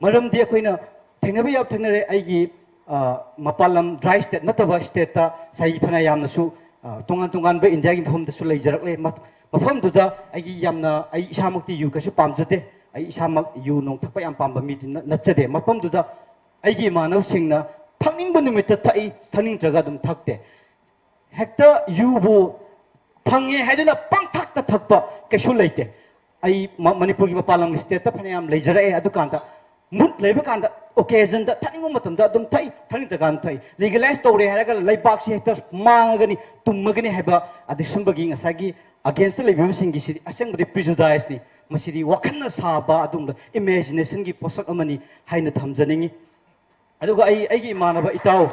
ꯃꯔꯝꯗꯤ ꯑꯩꯈꯣꯏꯅ ꯊꯦꯡꯅꯕ ꯌꯥꯕ ꯊꯦꯡꯅꯔꯦ꯫ ꯑꯩꯒꯤ, ꯑ, ꯃꯄꯥꯟ ꯂꯝ ꯗ꯭ꯔꯥꯏ ꯁ꯭ꯇꯦꯠ ꯅꯠꯇꯕ ꯁ꯭ꯇꯦꯠꯇ ꯆꯍꯤ ꯐꯅ ꯌꯥꯝꯅꯁꯨ, ꯑ, ꯇꯣꯉꯥꯟ ꯇꯣꯉꯥꯟꯕ ꯏꯟꯗꯤꯌꯥꯒꯤ ꯃꯐꯝꯗꯁꯨ ꯂꯩꯖꯔꯛꯂꯦ꯫ ꯃ-, ꯃꯐꯝꯗꯨꯗ ꯑꯩꯒꯤ ꯌꯥꯝꯅ, ꯑꯩ ꯏꯁꯥꯃꯛꯇꯤ ꯌꯨ ꯀꯩꯁꯨ ꯄꯥꯝꯖꯗꯦ꯫ ꯑꯩ ꯏꯁꯥꯃꯛ ꯌꯨ ꯅꯣꯡ ꯊꯛꯄ ꯌꯥꯝ ꯄꯥꯝꯕ ꯃꯤꯗꯤ ꯅ-, ꯅꯠꯆꯗꯦ꯫ ꯃꯐꯝꯗꯨꯗ ꯑꯩꯒꯤ ꯏꯃꯥꯟꯅꯕꯁꯤꯡꯅ ꯊꯛꯅꯤꯡꯕ ꯅꯨꯃꯤꯠꯇ ꯊꯛꯏ, ꯊꯛꯅꯤꯡꯗ꯭ꯔꯒ ꯑꯗꯨꯝ ꯊꯛꯇꯦ꯫ ꯍꯦꯛꯇ ꯌꯨꯕꯨ ꯐꯪꯉꯦ ꯍꯥꯏꯗꯨꯅ ꯄꯪꯊꯛꯇ ꯊꯛꯄ ꯀꯩꯁꯨ ꯂꯩꯇꯦ꯫ ꯑꯩ ꯃ-, ꯃꯅꯤꯄꯨꯔꯒꯤ ꯃꯄꯥꯟ ꯂꯝꯒꯤ ꯁ꯭ꯇꯦꯠꯇ ꯐꯅꯌꯥꯝ ꯂꯩꯖꯔꯛꯑꯦ꯫ ꯑꯗꯨꯀꯥꯟꯗ ꯃꯨꯠ ꯂꯩꯕ ꯀꯥꯟꯗ, ꯑꯣꯀꯦꯖꯟꯗ ꯊꯛꯅꯤꯡꯕ ꯃꯇꯝꯗ ꯑꯗꯨꯝ ꯊꯛꯏ, ꯊꯛꯅꯤꯡꯗ꯭ꯔꯀꯥꯟꯗ ꯊꯛꯏ꯫ ꯂꯤꯒꯦꯂꯥꯏꯁ ꯇꯧꯔꯦ ꯍꯥꯏꯔꯒ ꯂꯩꯕꯥꯛꯁꯤ ꯍꯦꯛꯇ ꯃꯥꯡꯉꯒꯅꯤ, ꯇꯨꯝꯃꯒꯅꯤ ꯍꯥꯏꯕ, ꯑꯗꯩ ꯁꯨꯝꯕꯒꯤ ꯉꯁꯥꯏꯒꯤ ꯑꯒꯦꯟꯁꯇ ꯂꯩꯕꯤꯕꯁꯤꯡꯒꯤꯁꯤꯗꯤ ꯑꯁꯦꯡꯕꯗꯤ ꯄ꯭ꯔꯤꯖꯨꯗꯥꯏꯁꯅꯤ꯫ ꯃꯁꯤꯗꯤ ꯋꯥꯈꯜꯅ ꯁꯥꯕ ꯑꯗꯨꯒꯨꯝꯕ ꯏꯃꯦꯖꯤꯅꯦꯁꯟꯒꯤ ꯄꯣꯠꯁꯛ ꯑꯃꯅꯤ ꯍꯥꯏꯅ ꯊꯝꯖꯅꯤꯡꯉꯤ꯫ ꯑꯗꯨꯒ ꯑꯩ, ꯑꯩꯒꯤ ꯏꯃꯥꯟꯅꯕ ꯏꯇꯥꯎ,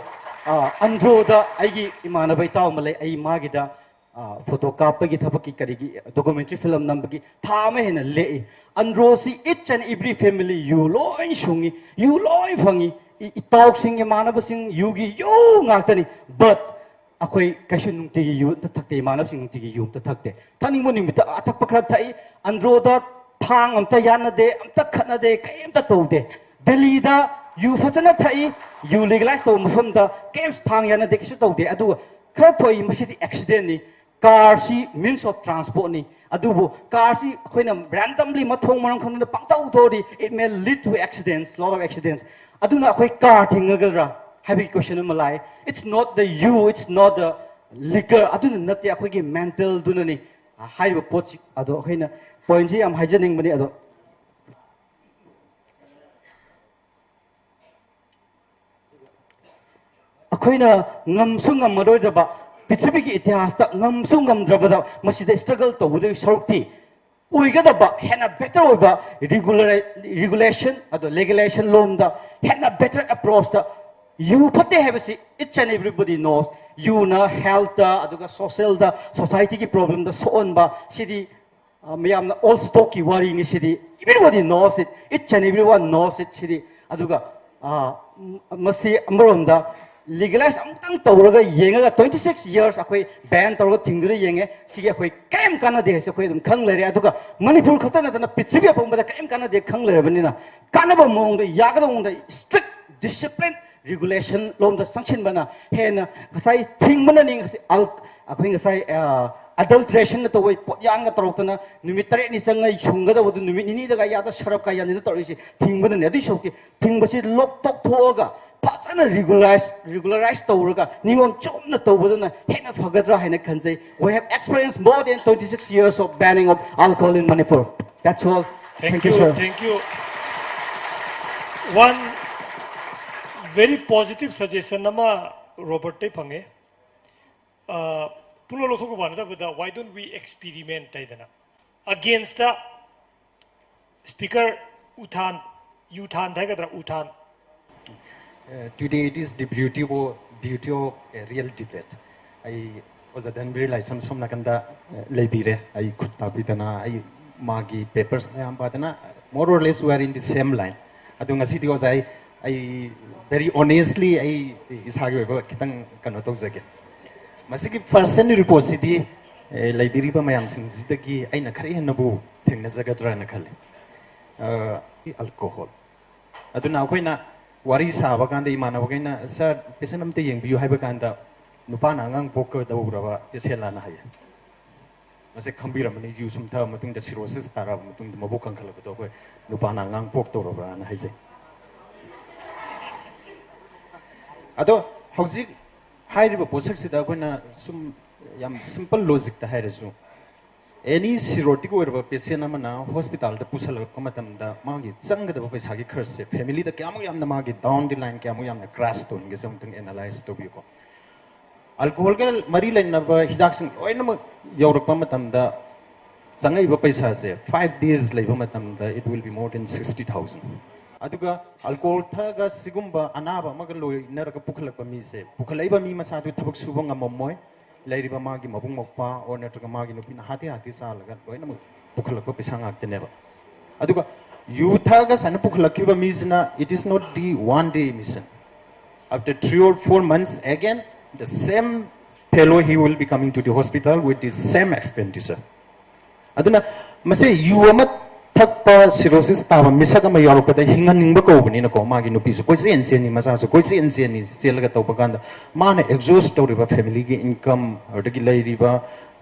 ꯑ, ꯑꯟꯗ꯭ꯔꯣꯗ ꯑꯩꯒꯤ ꯏꯃꯥꯟꯅꯕ ꯏꯇꯥꯎ ꯑꯃ ꯂꯩ꯫ ꯑꯩ ꯃꯥꯒꯤꯗ, ꯑ, ꯐꯣꯇꯣ ꯀꯥꯞꯄꯒꯤ ꯊꯕꯛꯀꯤ ꯀꯔꯤꯒꯤ ꯗꯣꯀꯨꯃꯦꯟꯇꯔꯤ ꯐꯤꯂꯝ ꯅꯝꯕꯒꯤ ꯊꯥ ꯑꯃ ꯍꯦꯟꯅ ꯂꯦꯛꯏ꯫ ꯑꯟꯗ꯭ꯔꯣꯁꯤ each and every family ꯌꯨ ꯂꯣꯏ ꯁꯨꯡꯉꯤ, ꯌꯨ ꯂꯣꯏ ꯐꯪꯉꯤ꯫ ꯏ-, ꯏꯇꯥꯎꯁꯤꯡ, ꯏꯃꯥꯟꯅꯕꯁꯤꯡ ꯌꯨꯒꯤ ꯌꯨ ꯉꯥꯛꯇꯅꯤ꯫ But ꯑꯩꯈꯣꯏ ꯀꯩꯁꯨ ꯅꯨꯡꯇꯤꯒꯤ ꯌꯨ ꯑꯝꯇ ꯊꯛꯇꯦ, ꯏꯃꯥꯟꯅꯕꯁꯤꯡ ꯅꯨꯡꯇꯤꯒꯤ ꯌꯨ ꯑꯝꯇ ꯊꯛꯇꯦ꯫ ꯊꯛꯅꯤꯡꯕ ꯅꯨꯃꯤꯠꯇ ꯑꯊꯛꯄ ꯈꯔ ꯊꯛꯏ꯫ ꯑꯟꯗ꯭ꯔꯣꯗ ꯊꯥꯡ ꯑꯝꯇ ꯌꯥꯟꯅꯗꯦ, ꯑꯝꯇ ꯈꯠꯅꯗꯦ, ꯀꯩꯝꯇ ꯇꯧꯗꯦ꯫ ꯗꯦꯜꯂꯤꯗ ꯌꯨ ꯐꯖꯅ ꯊꯛꯏ, ꯌꯨ ꯂꯤꯒꯦꯂꯥꯏꯁ ꯇꯧꯕ ꯃꯐꯝꯗ ꯀꯩꯝ ꯊꯥꯡ ꯌꯥꯟꯅꯗꯦ, ꯀꯩꯁꯨ ꯇꯧꯗꯦ꯫ ꯑꯗꯨꯒ ꯈꯔ ꯊꯣꯛꯏ, ꯃꯁꯤꯗꯤ ꯑꯦꯛꯁꯤꯗꯦꯟꯅꯤ꯫ Car ꯁꯤ means of transport ꯅꯤ, ꯑꯗꯨꯕꯨ car ꯁꯤ ꯑꯩꯈꯣꯏꯅ randomly ꯃꯊꯣꯡ ꯃꯔꯝ ꯈꯪꯗꯅ ꯄꯪꯊꯧ ꯊꯧꯔꯗꯤ it may lead to accidents, lot of accidents. ꯑꯗꯨꯅ ꯑꯩꯈꯣꯏ car ꯊꯤꯡꯉꯒꯗ꯭ꯔꯥ ꯍꯥꯏꯕꯒꯤ question ꯑꯃ ꯂꯥꯛꯑꯦ. It's not the you, it's not the liquor, ꯑꯗꯨꯅ ꯅꯠꯇꯦ, ꯑꯩꯈꯣꯏꯒꯤ mental ꯗꯨꯅꯅꯤ. ꯍꯥꯏꯔꯤꯕ ꯄꯣꯠꯁꯤ ꯑꯗꯣ ꯑꯩꯈꯣꯏꯅ point ꯁꯤ ꯌꯥꯝ ꯍꯥꯏꯖꯅꯤꯡꯕꯅꯤ. ꯑꯗꯣ ꯑꯩꯈꯣꯏꯅ ꯉꯝꯁꯨ ꯉꯝꯃꯔꯣꯏꯗꯕ, ꯄ꯭ꯔꯤꯊꯤꯕꯤꯒꯤ ꯏꯇꯤꯍꯥꯁꯇ ꯉꯝꯁꯨ ꯉꯝꯗ꯭ꯔꯕꯗ ꯃꯁꯤꯗ struggle ꯇꯧꯒꯗꯕꯒꯤ ꯁꯔꯨꯛꯇꯤ ꯑꯣꯏꯒꯗꯕ ꯍꯦꯟꯅ better ꯑꯣꯏꯕ regular, regulation ꯑꯗꯣ legalization ꯂꯣꯝꯗ ꯍꯦꯟꯅ better approach ꯇ ꯌꯨ ꯐꯠꯇꯦ ꯍꯥꯏꯕꯁꯤ each and everybody knows. ꯌꯨꯅ health ꯇ ꯑꯗꯨꯒ social ꯗ, society ꯒꯤ problem ꯗ ꯁꯣꯛꯍꯟꯕ ꯁꯤꯗꯤ ꯑ, ꯃꯌꯥꯝꯅ old stock ꯀꯤ ꯋꯥꯔꯤꯅꯤ ꯁꯤꯗꯤ. Everybody knows it, each and everyone knows it ꯁꯤꯗꯤ. ꯑꯗꯨꯒ ꯑ, ꯃꯁꯤ ꯑꯃꯔꯣꯝꯗ legalize ꯑꯃꯨꯛꯇꯪ ꯇꯧꯔꯒ ꯌꯦꯡꯉꯒ twenty six years ꯑꯩꯈꯣꯏ ban ꯇꯧꯔꯒ ꯊꯤꯡꯗꯨꯅ ꯌꯦꯡꯉꯦ, ꯁꯤꯒꯤ ꯑꯩꯈꯣꯏ ꯀꯔꯤꯝ ꯀꯥꯟꯅꯗꯦ ꯍꯥꯏꯁꯦ ꯑꯩꯈꯣꯏ ꯑꯗꯨꯝ ꯈꯪ ꯂꯩꯔꯦ. ꯑꯗꯨꯒ ꯃꯅꯤꯄꯨꯔ ꯈꯛꯇ ꯅꯠꯇꯅ ꯄ꯭ꯔꯤꯊꯤꯕꯤ ꯑꯄꯨꯝꯕꯗ ꯀꯔꯤꯝ ꯀꯥꯟꯅꯗꯦ ꯈꯪ ꯂꯩꯔꯕꯅꯤꯅ ꯀꯥꯟꯅꯕ ꯃꯑꯣꯡꯗ, ꯌꯥꯒꯗꯕ ꯃꯑꯣꯡꯗ strict discipline regulation ꯂꯣꯝꯗ ꯆꯪꯁꯤꯟꯕꯅ ꯍꯦꯟꯅ, ꯉꯁꯥꯏ ꯊꯤꯡꯕꯅꯅꯤ ꯉꯁꯤ ꯑꯜ-, ꯑꯩꯈꯣꯏ ꯉꯁꯥꯏ ꯑ, adulteration ꯅ ꯇꯧꯕ ꯄꯣꯠꯌꯥꯟꯒ ꯇꯧꯔꯛꯇꯅ ꯅꯨꯃꯤꯠ ꯇꯔꯦꯠꯅꯤ ꯆꯪꯉ ꯁꯨꯡꯒꯗꯕꯗꯨ ꯅꯨꯃꯤꯠ ꯅꯤꯅꯤꯗꯒ ꯌꯥꯗ ꯁꯔꯞꯀ ꯌꯥꯟꯁꯤꯟꯅ ꯇꯧꯔꯛꯏꯁꯤ ꯊꯤꯡꯕꯅꯅꯦ. ꯑꯗꯨꯏ ꯁꯔꯨꯛꯇꯤ ꯊꯤꯡꯕꯁꯤ ꯂꯣꯛ ꯇꯣꯛꯊꯣꯛꯑꯒ ꯐꯖꯅ regularize, regularize ꯇꯧꯔꯒ ꯅꯤꯌꯣꯝ ꯆꯨꯝꯅ ꯇꯧꯕꯗꯨꯅ ꯍꯦꯟꯅ ꯐꯒꯗ꯭ꯔꯥ ꯍꯥꯏꯅ ꯈꯟꯖꯩ. We have experienced more than twenty six years of banning of alcohol in Manipur. That's all. Thank you, sir. Thank you. One very positive suggestion ꯑꯃ ꯔꯣꯕꯔꯠꯇꯩ ꯐꯪꯉꯦ. ꯑ, ꯄꯨꯡꯂꯧ ꯂꯧꯊꯣꯛꯄ ꯃꯥꯟꯅꯗꯕꯗ, why don't we experiment ꯍꯥꯏꯗꯅ, against the speaker ꯎꯊꯥꯟ, ꯌꯨꯊꯥꯟ ꯍꯥꯏꯒꯗ꯭ꯔꯥ, ꯎꯊꯥꯟ? Uh, today it is the beauty of, beauty of a real debate. ꯑꯩ ꯑꯣꯖꯥ ꯙꯟꯕꯤꯔ ꯂꯥꯏꯁ꯭ꯔꯝ ꯁꯣꯝ ꯅꯥꯀꯟꯗ, uh, ꯂꯩꯕꯤꯔꯦ. ꯑꯩ ꯈꯨꯠ ꯇꯥꯛꯄꯤꯗꯅ, ꯑꯩ ꯃꯥꯒꯤ papers ꯃꯌꯥꯝ ꯄꯥꯗꯅ, more or less we are in the same line. ꯑꯗꯣ ꯉꯁꯤꯗꯤ ꯑꯣꯖꯥ ꯑꯩ, ꯑꯩ very honestly ꯑꯩ ꯏꯁꯥꯒꯤ ꯑꯣꯏꯕ ꯈꯤꯇꯪ ꯀꯩꯅꯣ ꯇꯧꯖꯒꯦ. ꯃꯁꯤꯒꯤ first hand report ꯁꯤꯗꯤ, ꯑꯦ, ꯂꯩꯕꯤꯔꯤꯕ ꯃꯌꯥꯝꯁꯤꯡꯁꯤꯗꯒꯤ ꯑꯩꯅ ꯈꯔ ꯍꯦꯟꯅꯕꯨ ꯊꯦꯡꯅꯖꯒꯗ꯭ꯔꯥꯅ ꯈꯜꯂꯤ. ꯑ, alcohol. ꯑꯗꯨꯅ ꯑꯩꯈꯣꯏꯅ ꯋꯥꯔꯤ ꯁꯥꯕ ꯀꯥꯟꯗ ꯏꯃꯥꯟꯅꯕꯈꯩꯅ, "Sir, patient ꯑꯝꯇ ꯌꯦꯡꯕꯤꯌꯨ" ꯍꯥꯏꯕ ꯀꯥꯟꯗ, ꯅꯨꯄꯥꯅ ꯑꯉꯥꯡ ꯄꯣꯛꯀꯗꯧꯔꯕ ꯄꯦꯁꯦꯟꯂꯥꯅ ꯍꯥꯏꯌꯦ꯫ ꯃꯁꯦ ꯈꯪꯕꯤꯔꯝꯃꯅꯤ, ꯌꯨ ꯁꯨꯝ ꯊꯛꯑ ꯃꯇꯨꯡꯗ ꯁꯤꯔꯣꯁꯤꯁ ꯇꯥꯔꯛꯑꯕ ꯃꯇꯨꯡꯗ ꯃꯕꯨꯛ ꯀꯪꯈꯠꯂꯛꯄꯗꯣ ꯑꯩꯈꯣꯏ ꯅꯨꯄꯥꯅ ꯑꯉꯥꯡ ꯄꯣꯛꯇꯧꯔꯕ꯭ꯔꯥꯅ ꯍꯥꯏꯖꯩ꯫ ꯑꯗꯣ ꯍꯧꯖꯤꯛ ꯍꯥꯏꯔꯤꯕ ꯄꯣꯠꯁꯛꯁꯤꯗ ꯑꯩꯈꯣꯏꯅ ꯁꯨꯝ ꯌꯥꯝ ꯁꯤꯝꯄꯜ ꯂꯣꯖꯤꯛꯇ ꯍꯥꯏꯔꯁꯨ, ꯑꯦꯅꯤ ꯁꯤꯔꯣꯇꯤꯛ ꯑꯣꯏꯔꯕ ꯄꯦꯁꯦꯟ ꯑꯃꯅ ꯍꯣꯁꯄꯤꯇꯥꯜꯗ ꯄꯨꯁꯜꯂꯛꯄ ꯃꯇꯝꯗ ꯃꯥꯒꯤ ꯆꯪꯒꯗꯕ ꯄꯩꯁꯥꯒꯤ ꯈꯔꯁꯦ ꯐꯦꯃꯤꯂꯤꯗ ꯀꯌꯥꯃꯨꯛ ꯌꯥꯝꯅ ꯃꯥꯒꯤ ꯗꯥꯎꯟ ꯗꯤ ꯂꯥꯏꯟ ꯀꯌꯥꯃꯨꯛ ꯌꯥꯝꯅ ꯀ꯭ꯔꯥꯁ ꯇꯧꯍꯟꯒꯦꯁꯦ ꯑꯃꯨꯛꯇꯪ ꯑꯦꯅꯥꯂꯥꯏꯁ ꯇꯧꯕꯤꯌꯨꯀꯣ꯫ ꯑꯜꯀꯣꯍꯣꯜꯒ ꯃꯔꯤ ꯂꯩꯅꯕ ꯍꯤꯗꯥꯛꯁꯤꯡ ꯂꯣꯏꯅꯃꯛ ꯌꯧꯔꯛꯄ ꯃꯇꯝꯗ ꯆꯪꯉꯛꯏꯕ ꯄꯩꯁꯥꯁꯦ five days ꯂꯩꯕ ꯃꯇꯝꯗ it will be more than sixty thousand꯫ ꯑꯗꯨꯒ ꯑꯜꯀꯣꯍꯣꯜ ꯊꯛꯑꯒ ꯁꯤꯒꯨꯝꯕ ꯑꯅꯥꯕ ꯑꯃꯒ ꯂꯣꯏꯅꯔꯒ ꯄꯨꯈꯠꯂꯛꯄ ꯃꯤꯁꯦ, ꯄꯨꯈꯠꯂꯛꯏꯕ ꯃꯤ ꯃꯁꯥꯗꯨ ꯊꯕꯛ ꯁꯨꯕ ꯉꯝꯃꯝꯃꯣꯏ, ꯂꯩꯔꯤꯕ ꯃꯥꯒꯤ ꯃꯕꯨꯡ ꯃꯧꯄ꯭ꯋꯥ ꯑꯣꯔ ꯅꯠꯇ꯭ꯔꯒ ꯃꯥꯒꯤ ꯅꯨꯄꯤꯅ ꯍꯥꯠꯇꯦ ꯍꯥꯠꯇꯦ ꯆꯥꯜꯂꯒ ꯂꯣꯏꯅꯃꯛ ꯄꯨꯈꯠꯂꯛꯄ ꯄꯩꯁꯥ ꯉꯥꯛꯇꯅꯦꯕ꯫ ꯑꯗꯨꯒ ꯌꯨ ꯊꯛꯑꯒ ꯁꯨꯃꯥꯏꯅ ꯄꯨꯈꯠꯂꯛꯈꯤꯕ ꯃꯤꯁꯤꯅ, it is not the one day mission. After three or four months, again the same fellow, he will be coming to the hospital with the same expenditure. ꯑꯗꯨꯅ ꯃꯁꯦ ꯌꯨ ꯑꯃ ꯊꯛꯄ ꯁꯤꯔꯣꯁꯤꯁ ꯇꯥꯕ ꯃꯤꯁꯛ ꯑꯃ ꯌꯥꯎꯔꯛꯄꯗ ꯍꯤꯡꯍꯟꯅꯤꯡꯕ ꯀꯧꯕꯅꯤꯅꯀꯣ, ꯃꯥꯒꯤ ꯅꯨꯄꯤꯁꯨ ꯀꯣꯏꯆꯦꯟ ꯆꯦꯟꯅꯤ, ꯃꯆꯥꯁꯨ ꯀꯣꯏꯆꯦꯟ ꯆꯦꯟꯅꯤ, ꯆꯦꯜꯂꯒ ꯇꯧꯕ ꯀꯥꯟꯗ ꯃꯥꯅ ꯑꯦꯛꯖꯣꯁ ꯇꯧꯔꯤꯕ ꯐꯦꯃꯤꯂꯤꯒꯤ ꯏꯟꯀꯝ, ꯑꯗꯨꯗꯒꯤ ꯂꯩꯔꯤꯕ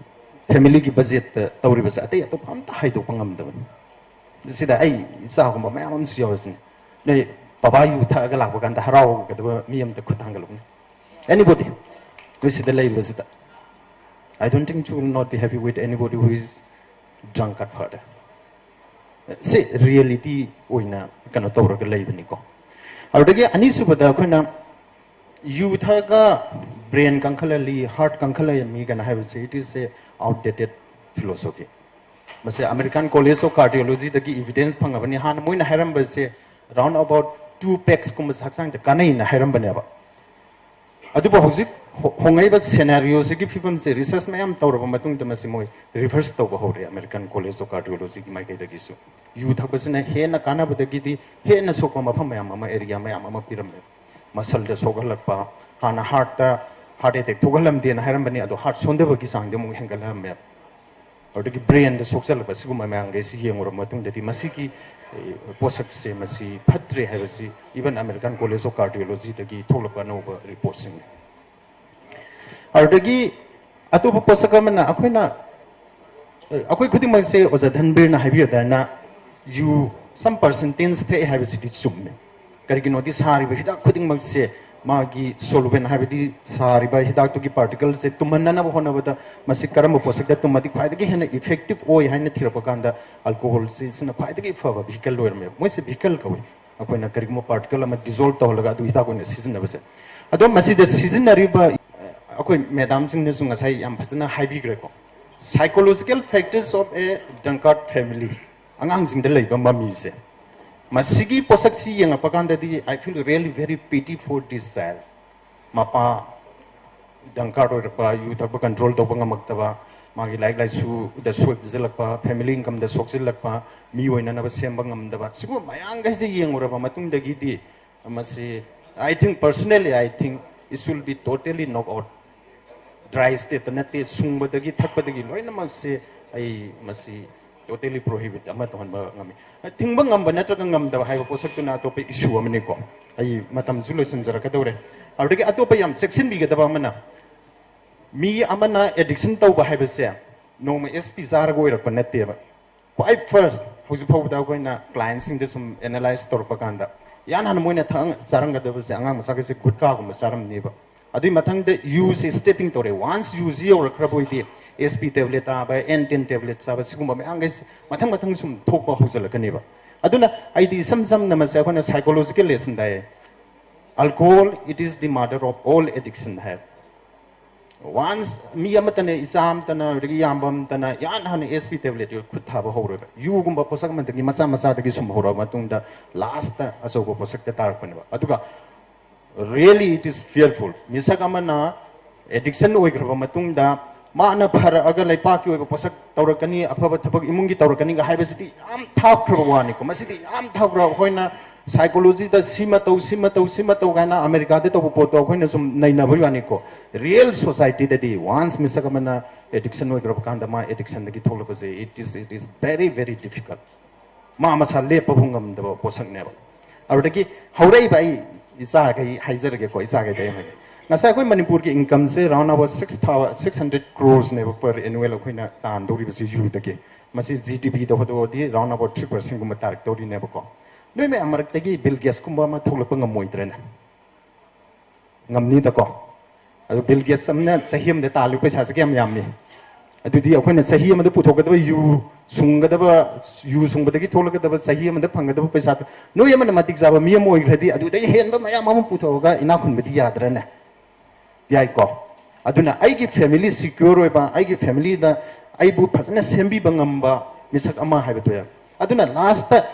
ꯐꯦꯃꯤꯂꯤꯒꯤ ꯕꯖꯦꯠꯇ ꯇꯧꯔꯤꯕꯁꯦ ꯑꯇꯩ ꯑꯇꯣꯞꯄ ꯑꯝꯇ ꯍꯥꯏꯗꯣꯛꯄ ꯉꯝꯗꯕꯅꯤ꯫ ꯁꯤꯗ ꯑꯩ ꯏꯆꯥꯒꯨꯝꯕ ꯃꯌꯥꯝ ꯑꯃꯁꯨ ꯌꯥꯎꯔꯤꯁꯤꯅꯦ꯫ ꯅꯣꯏ ꯕꯕꯥ ꯌꯨ ꯊꯛꯑꯒ ꯂꯥꯛꯄ ꯀꯥꯟꯗ ꯍꯔꯥꯎꯒꯗꯕ ꯃꯤ ꯑꯝꯇ ꯈꯨꯠ ꯊꯥꯡꯒꯠꯂꯨꯅꯦ꯫ Anybody? ꯅꯣꯏ ꯁꯤꯗ ꯂꯩꯕꯁꯤꯗ, I don't think you will not be happy with anybody who is drunk at father. ꯁꯤ ꯔꯤꯌꯦꯂꯤꯇꯤ ꯑꯣꯏꯅ ꯀꯩꯅꯣ ꯇꯧꯔꯒ ꯂꯩꯕꯅꯤꯀꯣ꯫ ꯑꯗꯨꯗꯒꯤ ꯑꯅꯤꯁꯨꯕꯗ ꯑꯩꯈꯣꯏꯅ ꯌꯨ ꯊꯛꯑꯒ ꯕ꯭ꯔꯦꯟ ꯀꯟꯈꯠꯍꯜꯂꯤ, ꯍꯥꯔꯠ ꯀꯟꯈꯠꯍꯜꯂꯤ ꯀꯥꯏꯅ ꯍꯥꯏꯕꯁꯦ, it is a outdated philosophy. ꯃꯁꯦ American College of Cardiology ꯗꯒꯤ ꯏꯕꯤꯗꯦꯟꯁ ꯐꯪꯉꯕꯅꯤ꯫ ꯍꯥꯟꯅ ꯃꯣꯏꯅ ꯍꯥꯏꯔꯝꯕꯁꯦ round about two packs ꯀꯨꯝꯕꯁꯦ ꯍꯛꯆꯥꯡꯗ ꯀꯥꯟꯅꯩꯅ ꯍꯥꯏꯔꯝꯕꯅꯦꯕ꯫ ꯑꯗꯨꯕꯨ ꯍꯧꯖꯤꯛ ꯍꯣ-, ꯍꯣꯡꯉꯛꯏꯕ ꯁꯦꯅꯥꯔꯤꯑꯣꯁꯤꯒꯤ ꯐꯤꯕꯝꯁꯦ ꯔꯤꯁꯔꯁ ꯃꯌꯥꯝ ꯇꯧꯔꯕ ꯃꯇꯨꯡꯗ ꯃꯁꯤ ꯃꯣꯏ ꯔꯤꯚꯔꯁ ꯇꯧꯕ ꯍꯧꯔꯦ, American College of Cardiology ꯒꯤ ꯃꯥꯏꯀꯩꯗꯒꯤꯁꯨ꯫ ꯌꯨ ꯊꯛꯄꯁꯤꯅ ꯍꯦꯟꯅ ꯀꯥꯟꯅꯕꯗꯒꯤꯗꯤ ꯍꯦꯟꯅ ꯁꯣꯛꯄ ꯃꯐꯝ ꯃꯌꯥꯝ ꯑꯃ, ꯑꯦꯔꯤꯌꯥ ꯃꯌꯥꯝ ꯑꯃ ꯄꯤꯔꯝꯃꯦ꯫ ꯃꯁꯜꯗ ꯁꯣꯛꯍꯜꯂꯛꯄ, ꯍꯥꯟꯅ ꯍꯥꯔꯠꯇ ꯍꯥꯔꯠ ꯑꯦꯇꯦꯛ ꯊꯣꯛꯍꯜꯂꯝꯗꯦꯅ ꯍꯥꯏꯔꯝꯕꯅꯤ, ꯑꯗꯣ ꯍꯥꯔꯠ ꯁꯣꯟꯊꯕꯒꯤ ꯆꯥꯡꯗꯤ ꯑꯃꯨꯛ ꯍꯦꯟꯒꯠꯂꯝꯃꯦ꯫ ꯑꯗꯨꯗꯒꯤ ꯕ꯭ꯔꯦꯟꯗ ꯁꯣꯛꯆꯜꯂꯛꯄ, ꯁꯤꯒꯨꯝꯕ ꯃꯌꯥꯝꯈꯩꯁꯤ ꯌꯦꯡꯉꯨꯔꯕ ꯃꯇꯨꯡꯗꯗꯤ ꯃꯁꯤꯒꯤ, ꯑꯦ, ꯄꯣꯠꯁꯛꯁꯦ ꯃꯁꯤ ꯐꯠꯇ꯭ꯔꯦ ꯍꯥꯏꯕꯁꯤ even American College of Cardiology ꯗꯒꯤ ꯊꯣꯛꯂꯛꯄ ꯑꯅꯧꯕ ꯔꯤꯄꯣꯔꯠꯁꯤꯡꯅꯤ꯫ ꯑꯗꯨꯗꯒꯤ ꯑꯇꯣꯞꯄ ꯄꯣꯠꯁꯛ ꯑꯃꯅ ꯑꯩꯈꯣꯏꯅ ꯑꯩꯈꯣꯏ ꯈꯨꯗꯤꯡꯃꯛꯁꯦ ꯑꯣꯖꯥ ꯙꯟꯕꯤꯔꯅ ꯍꯥꯏꯕꯤꯔꯗꯥꯏꯅ ꯌꯨ ꯁꯝ ꯄꯥꯔꯁꯦꯟꯇꯦꯖ ꯊꯛꯑꯦ ꯍꯥꯏꯕꯁꯤꯗꯤ ꯆꯨꯝꯃꯦ꯫ ꯀꯔꯤꯒꯤꯅꯣꯗꯤ ꯁꯥꯔꯤꯕ ꯍꯤꯗꯥꯛ ꯈꯨꯗꯤꯡꯃꯛꯁꯦ ꯃꯥꯒꯤ ꯁꯣꯂꯨꯕꯦꯟ ꯍꯥꯏꯕꯗꯤ ꯁꯥꯔꯤꯕ ꯍꯤꯗꯥꯛꯇꯨꯒꯤ ꯄꯥꯔꯇꯤꯀꯜꯁꯦ ꯇꯨꯝꯍꯟꯅꯅꯕ ꯍꯣꯠꯅꯕꯗ ꯃꯁꯤ ꯀꯔꯝꯕ ꯄꯣꯠꯁꯛꯇ ꯇꯨꯝꯃꯗꯤ ꯈ꯭ꯋꯥꯏꯗꯒꯤ ꯍꯦꯟꯅ ꯏꯐꯦꯛꯇꯤꯞ ꯑꯣꯏ ꯍꯥꯏꯅ ꯊꯤꯔꯛꯄ ꯀꯥꯟꯗ ꯑꯜꯀꯣꯍꯣꯜꯁꯤ ꯁꯤꯅ ꯈ꯭ꯋꯥꯏꯗꯒꯤ ꯐꯕ ꯚꯤꯍꯤꯀꯜ ꯑꯣꯏꯔꯝꯃꯦꯕ꯫ ꯃꯣꯏꯁꯦ ꯚꯤꯍꯤꯀꯜ ꯀꯧꯏ꯫ ꯑꯩꯈꯣꯏꯅ ꯀꯔꯤꯒꯨꯝꯕ ꯄꯥꯔꯇꯤꯀꯜ ꯑꯃ ꯗꯤꯖꯣꯜꯕ ꯇꯧꯍꯜꯂꯒ ꯑꯗꯨ ꯍꯤꯗꯥꯛ ꯑꯣꯏꯅ ꯁꯤꯖꯤꯟꯅꯕꯁꯦ꯫ ꯑꯗꯣ ꯃꯁꯤꯗ ꯁꯤꯖꯤꯟꯅꯔꯤꯕ ꯑꯩꯈꯣꯏ ꯃꯦꯗꯥꯝꯁꯤꯡꯅꯁꯨ ꯉꯁꯥꯏ ꯌꯥꯝ ꯐꯖꯅ ꯍꯥꯏꯕꯤꯈ꯭ꯔꯦꯀꯣ꯫ Psychological factors of a drunkard family, ꯑꯉꯥꯡꯁꯤꯡꯗ ꯂꯩꯕ ꯃꯃꯤꯁꯦ꯫ ꯃꯁꯤꯒꯤ ꯄꯣꯠꯁꯛꯁꯤ ꯌꯦꯡꯉꯛꯄ ꯀꯥꯟꯗꯗꯤ I feel really very pity for this child. ꯃꯄꯥ ꯗ꯭ꯔꯪꯀꯥꯔꯗ ꯑꯣꯏꯔꯛꯄ, ꯌꯨ ꯊꯛꯄ ꯀꯟꯇ꯭ꯔꯣꯜ ꯇꯧꯕ ꯉꯝꯃꯛꯇꯕ, ꯃꯥꯒꯤ ꯂꯥꯏꯔꯤꯛ ꯂꯥꯏꯁꯨꯗ ꯁꯣꯏꯁꯤꯜꯂꯛꯄ, ꯐꯦꯃꯤꯂꯤ ꯏꯟꯀꯝꯗ ꯁꯣꯛꯆꯤꯜꯂꯛꯄ, ꯃꯤ ꯑꯣꯏꯅꯅꯕ ꯁꯦꯝꯕ ꯉꯝꯗꯕ, ꯁꯤꯒꯨꯝꯕ ꯃꯌꯥꯝꯈꯩꯁꯦ ꯌꯦꯡꯉꯨꯔꯕ ꯃꯇꯨꯡꯗꯒꯤꯗꯤ ꯃꯁꯤ, I think, personally, I think it should be totally knock out. Dry ꯁ꯭ꯇꯦꯠꯇ ꯅꯠꯇꯦ, ꯁꯨꯡꯕꯗꯒꯤ ꯊꯛꯄꯗꯒꯤ ꯂꯣꯏꯅꯃꯛꯁꯦ ꯑꯩ ꯃꯁꯤ ꯇꯣꯇꯦꯂꯤ ꯄ꯭ꯔꯣꯍꯤꯕꯤꯠ ꯑꯃ ꯇꯧꯍꯟꯕ ꯉꯝꯃꯤ꯫ ꯊꯤꯡꯕ ꯉꯝꯕ ꯅꯠꯇ꯭ꯔꯒ ꯉꯝꯗꯕ ꯍꯥꯏꯕ ꯄꯣꯠꯁꯛꯇꯨꯅ ꯑꯇꯣꯞꯄ ꯏꯁꯨ ꯑꯃꯅꯤꯀꯣ꯫ ꯑꯩ ꯃꯇꯝꯁꯨ ꯂꯣꯏꯁꯤꯟꯖꯔꯛꯀꯗꯧꯔꯦ꯫ ꯑꯗꯨꯗꯒꯤ ꯑꯇꯣꯞꯄ ꯌꯥꯝ ꯆꯦꯛꯁꯤꯟꯕꯤꯒꯗꯕ ꯑꯃꯅ, ꯃꯤ ꯑꯃꯅ ꯑꯦꯗꯤꯛꯁꯟ ꯇꯧꯕ ꯍꯥꯏꯕꯁꯦ ꯅꯣꯡꯃ ꯑꯦꯁ ꯄꯤ ꯆꯥꯔꯒ ꯑꯣꯏꯔꯛꯄ ꯅꯠꯇꯦꯕ꯫ ꯈ꯭ꯋꯥꯏ ꯐꯥꯔꯁ ꯍꯧꯖꯤꯛ ꯐꯥꯎꯕꯗ ꯑꯩꯈꯣꯏꯅ ꯀ꯭ꯂꯥꯏꯟꯁꯤꯡꯗ ꯁꯨꯝ ꯑꯦꯅꯥꯂꯥꯏꯁ ꯇꯧꯔꯛꯄ ꯀꯥꯟꯗ ꯏꯍꯥꯟ ꯍꯥꯟꯅ ꯃꯣꯏꯅ ꯊꯛ-, ꯆꯥꯔꯝꯒꯗꯕꯁꯦ ꯑꯉꯥꯡ ꯃꯆꯥꯈꯩꯁꯦ ꯒꯨꯠꯀꯥꯒꯨꯝꯕ ꯆꯥꯔꯝꯅꯦꯕ꯫ ꯑꯗꯨꯒꯤ ꯃꯊꯪꯗ ꯌꯨꯁꯦ ꯁ꯭ꯇꯦꯄꯤꯡ ꯇꯧꯔꯦ꯫ ꯋꯥꯟꯁ ꯌꯨꯁꯤ ꯌꯧꯔꯛꯈ꯭ꯔꯕ ꯑꯣꯏꯗꯤ ꯑꯦꯁ ꯄꯤ ꯇꯦꯕ꯭ꯂꯦꯠ ꯆꯥꯕ, ꯑꯦꯟ ꯇꯦꯟ ꯇꯦꯕ꯭ꯂꯦꯠ ꯆꯥꯕ, ꯁꯤꯒꯨꯝꯕ ꯃꯌꯥꯝꯈꯩꯁꯦ ꯃꯊꯪ ꯃꯊꯪ ꯁꯨꯝ ꯊꯣꯛꯄ ꯍꯧꯖꯤꯜꯂꯛꯀꯅꯦꯕ꯫ ꯑꯗꯨꯅ ꯑꯩꯗꯤ ꯏꯁꯝ ꯁꯝꯅ ꯃꯁꯦ ꯑꯩꯈꯣꯏꯅ ꯁꯥꯏꯀꯣꯂꯣꯖꯤꯀꯦꯜ ꯂꯦꯁꯟꯗ ꯍꯥꯏꯌꯦ, "Alcohol, it is the mother of all addiction" ꯍꯥꯏ꯫ ꯋꯥꯟꯁ ꯃꯤ ꯑꯃꯠꯇꯅ, ꯏꯆꯥ ꯑꯃꯠꯇꯅ, ꯑꯗꯨꯗꯒꯤ ꯏꯌꯥꯝꯕ ꯑꯃꯠꯇꯅ ꯏꯍꯥꯟ ꯍꯥꯟꯅ ꯑꯦꯁ ꯄꯤ ꯇꯦꯕ꯭ꯂꯦꯠꯇꯨ ꯈꯨꯠ ꯊꯥꯕ ꯍꯧꯔꯣꯏꯕ꯫ ꯌꯨꯒꯨꯝꯕ ꯄꯣꯠꯁꯛ ꯑꯃꯗꯒꯤ, ꯃꯆꯥ ꯃꯆꯥꯗꯒꯤ ꯁꯨꯝ ꯍꯧꯔꯛꯑꯕ ꯃꯇꯨꯡꯗ ꯂꯥꯁꯇ ꯑꯆꯧꯕ ꯄꯣꯠꯁꯛꯇ ꯇꯥꯔꯛꯄꯅꯦꯕ꯫ ꯑꯗꯨꯒ really it is fearful. ꯃꯤꯁꯛ ꯑꯃꯅ ꯑꯦꯗꯤꯛꯁꯟ ꯑꯣꯏꯈ꯭ꯔꯕ ꯃꯇꯨꯡꯗ ꯃꯥꯅ ꯐꯔꯛꯑꯒ ꯂꯩꯄꯥꯛꯀꯤ ꯑꯣꯏꯕ ꯄꯣꯠꯁꯛ ꯇꯧꯔꯛꯀꯅꯤ, ꯑꯐꯕ ꯊꯕꯛ ꯏꯃꯨꯡꯒꯤ ꯇꯧꯔꯛꯀꯅꯤꯒ ꯍꯥꯏꯕꯁꯤꯗꯤ ꯌꯥꯝ ꯊꯥꯞꯈ꯭ꯔꯕ ꯋꯥꯅꯤꯀꯣ꯫ ꯃꯁꯤꯗꯤ ꯌꯥꯝ ꯊꯥꯞꯈ꯭ꯔꯕ, ꯑꯩꯈꯣꯏꯅ ꯁꯥꯏꯀꯣꯂꯣꯖꯤꯗ ꯁꯤꯃ ꯇꯧ, ꯁꯤꯃ ꯇꯧ, ꯁꯤꯃ ꯇꯧ ꯀꯥꯏꯅ ꯑꯃꯦꯔꯤꯀꯥꯗ ꯇꯧꯕ ꯄꯣꯠꯇꯣ ꯑꯩꯈꯣꯏꯅ ꯁꯨꯝ ꯅꯩꯅꯕꯒꯤ ꯋꯥꯅꯤꯀꯣ꯫ ꯔꯤꯌꯦꯜ ꯁꯣꯁꯥꯏꯇꯤꯗꯗꯤ ꯋꯥꯟꯁ ꯃꯤꯁꯛ ꯑꯃꯅ ꯑꯦꯗꯤꯛꯁꯟ ꯑꯣꯏꯈ꯭ꯔꯕ ꯀꯥꯟꯗ ꯃꯥ ꯑꯦꯗꯤꯛꯁꯟꯗꯒꯤ ꯊꯣꯛꯂꯛꯄꯁꯦ, it is, it is very, very difficult. ꯃꯥ ꯃꯁꯥ ꯂꯦꯞꯄꯕꯨ ꯉꯝꯗꯕ ꯄꯣꯠꯁꯛꯅꯦꯕ꯫ ꯑꯗꯨꯗꯒꯤ ꯍꯧꯔꯛꯏꯕ, ꯑꯩ ꯏꯆꯥꯈꯩ ꯍꯥꯏꯖꯔꯒꯦꯀꯣ, ꯏꯆꯥꯈꯩꯗ ꯑꯩ ꯍꯥꯏꯒꯦ꯫ ꯉꯁꯥꯏ ꯑꯩꯈꯣꯏ ꯃꯅꯤꯄꯨꯔꯒꯤ incomeꯁꯦ round about six thousand, six hundred croresꯅꯦꯕ per annual ꯑꯩꯈꯣꯏꯅ ꯇꯥꯟꯗꯧꯔꯤꯕꯁꯤ ꯌꯨꯗꯒꯤ꯫ ꯃꯁꯤ GDPꯗ ꯍꯣꯠꯇꯣꯛꯑꯗꯤ round about three percentꯒꯨꯝꯕ ꯇꯥꯔꯛꯇꯧꯔꯤꯅꯦꯕꯀꯣ꯫ ꯅꯣꯏ ꯃꯌꯥꯝ ꯃꯔꯛꯇꯒꯤ ꯕꯤꯜ ꯒꯦꯠꯁꯀꯨꯝꯕ ꯑꯃ ꯊꯣꯛꯂꯛꯄ ꯉꯝꯃꯣꯏꯗ꯭ꯔꯦꯅꯦ? ꯉꯝꯅꯤꯗꯀꯣ꯫ ꯑꯗꯨ ꯕꯤꯜ ꯒꯦꯠꯁ ꯑꯃꯅ ꯆꯍꯤ ꯑꯃꯗ ꯇꯥꯜꯂꯤꯕ ꯄꯩꯁꯥꯁꯦ ꯀꯌꯥꯝ ꯌꯥꯝꯃꯤ? ꯑꯗꯨꯗꯤ ꯑꯩꯈꯣꯏꯅ ꯆꯍꯤ ꯑꯃꯗ ꯄꯨꯊꯣꯛꯀꯗꯕ ꯌꯨ ꯁꯨꯡꯒꯗꯕ, ꯌꯨ ꯁꯨꯡꯕꯗꯒꯤ ꯊꯣꯛꯂꯛꯀꯗꯕ ꯆꯍꯤ ꯑꯃꯗ ꯐꯪꯒꯗꯕ ꯄꯩꯁꯥꯗꯣ, ꯅꯣꯏ ꯑꯃꯅ ꯃꯇꯤꯛ ꯆꯥꯕ ꯃꯤ ꯑꯃ ꯑꯣꯏꯈ꯭ꯔꯗꯤ ꯑꯗꯨꯗꯒꯤ ꯍꯦꯟꯕ ꯃꯌꯥꯝ ꯑꯃ ꯄꯨꯊꯣꯛꯑꯒ ꯏꯅꯥꯛ ꯈꯨꯟꯕꯗꯤ ꯌꯥꯗ꯭ꯔꯅꯦ? ꯌꯥꯏꯀꯣ? ꯑꯗꯨꯅ ꯑꯩꯒꯤ family secure ꯑꯣꯏꯕ, ꯑꯩꯒꯤ familyꯗ ꯑꯩꯕꯨ ꯐꯖꯅ ꯁꯦꯝꯕꯤꯕ ꯉꯝꯕ ꯃꯤꯁꯛ ꯑꯃ ꯍꯥꯏꯕꯗꯨ ꯌꯥꯏ꯫ ꯑꯗꯨꯅ lastꯇ,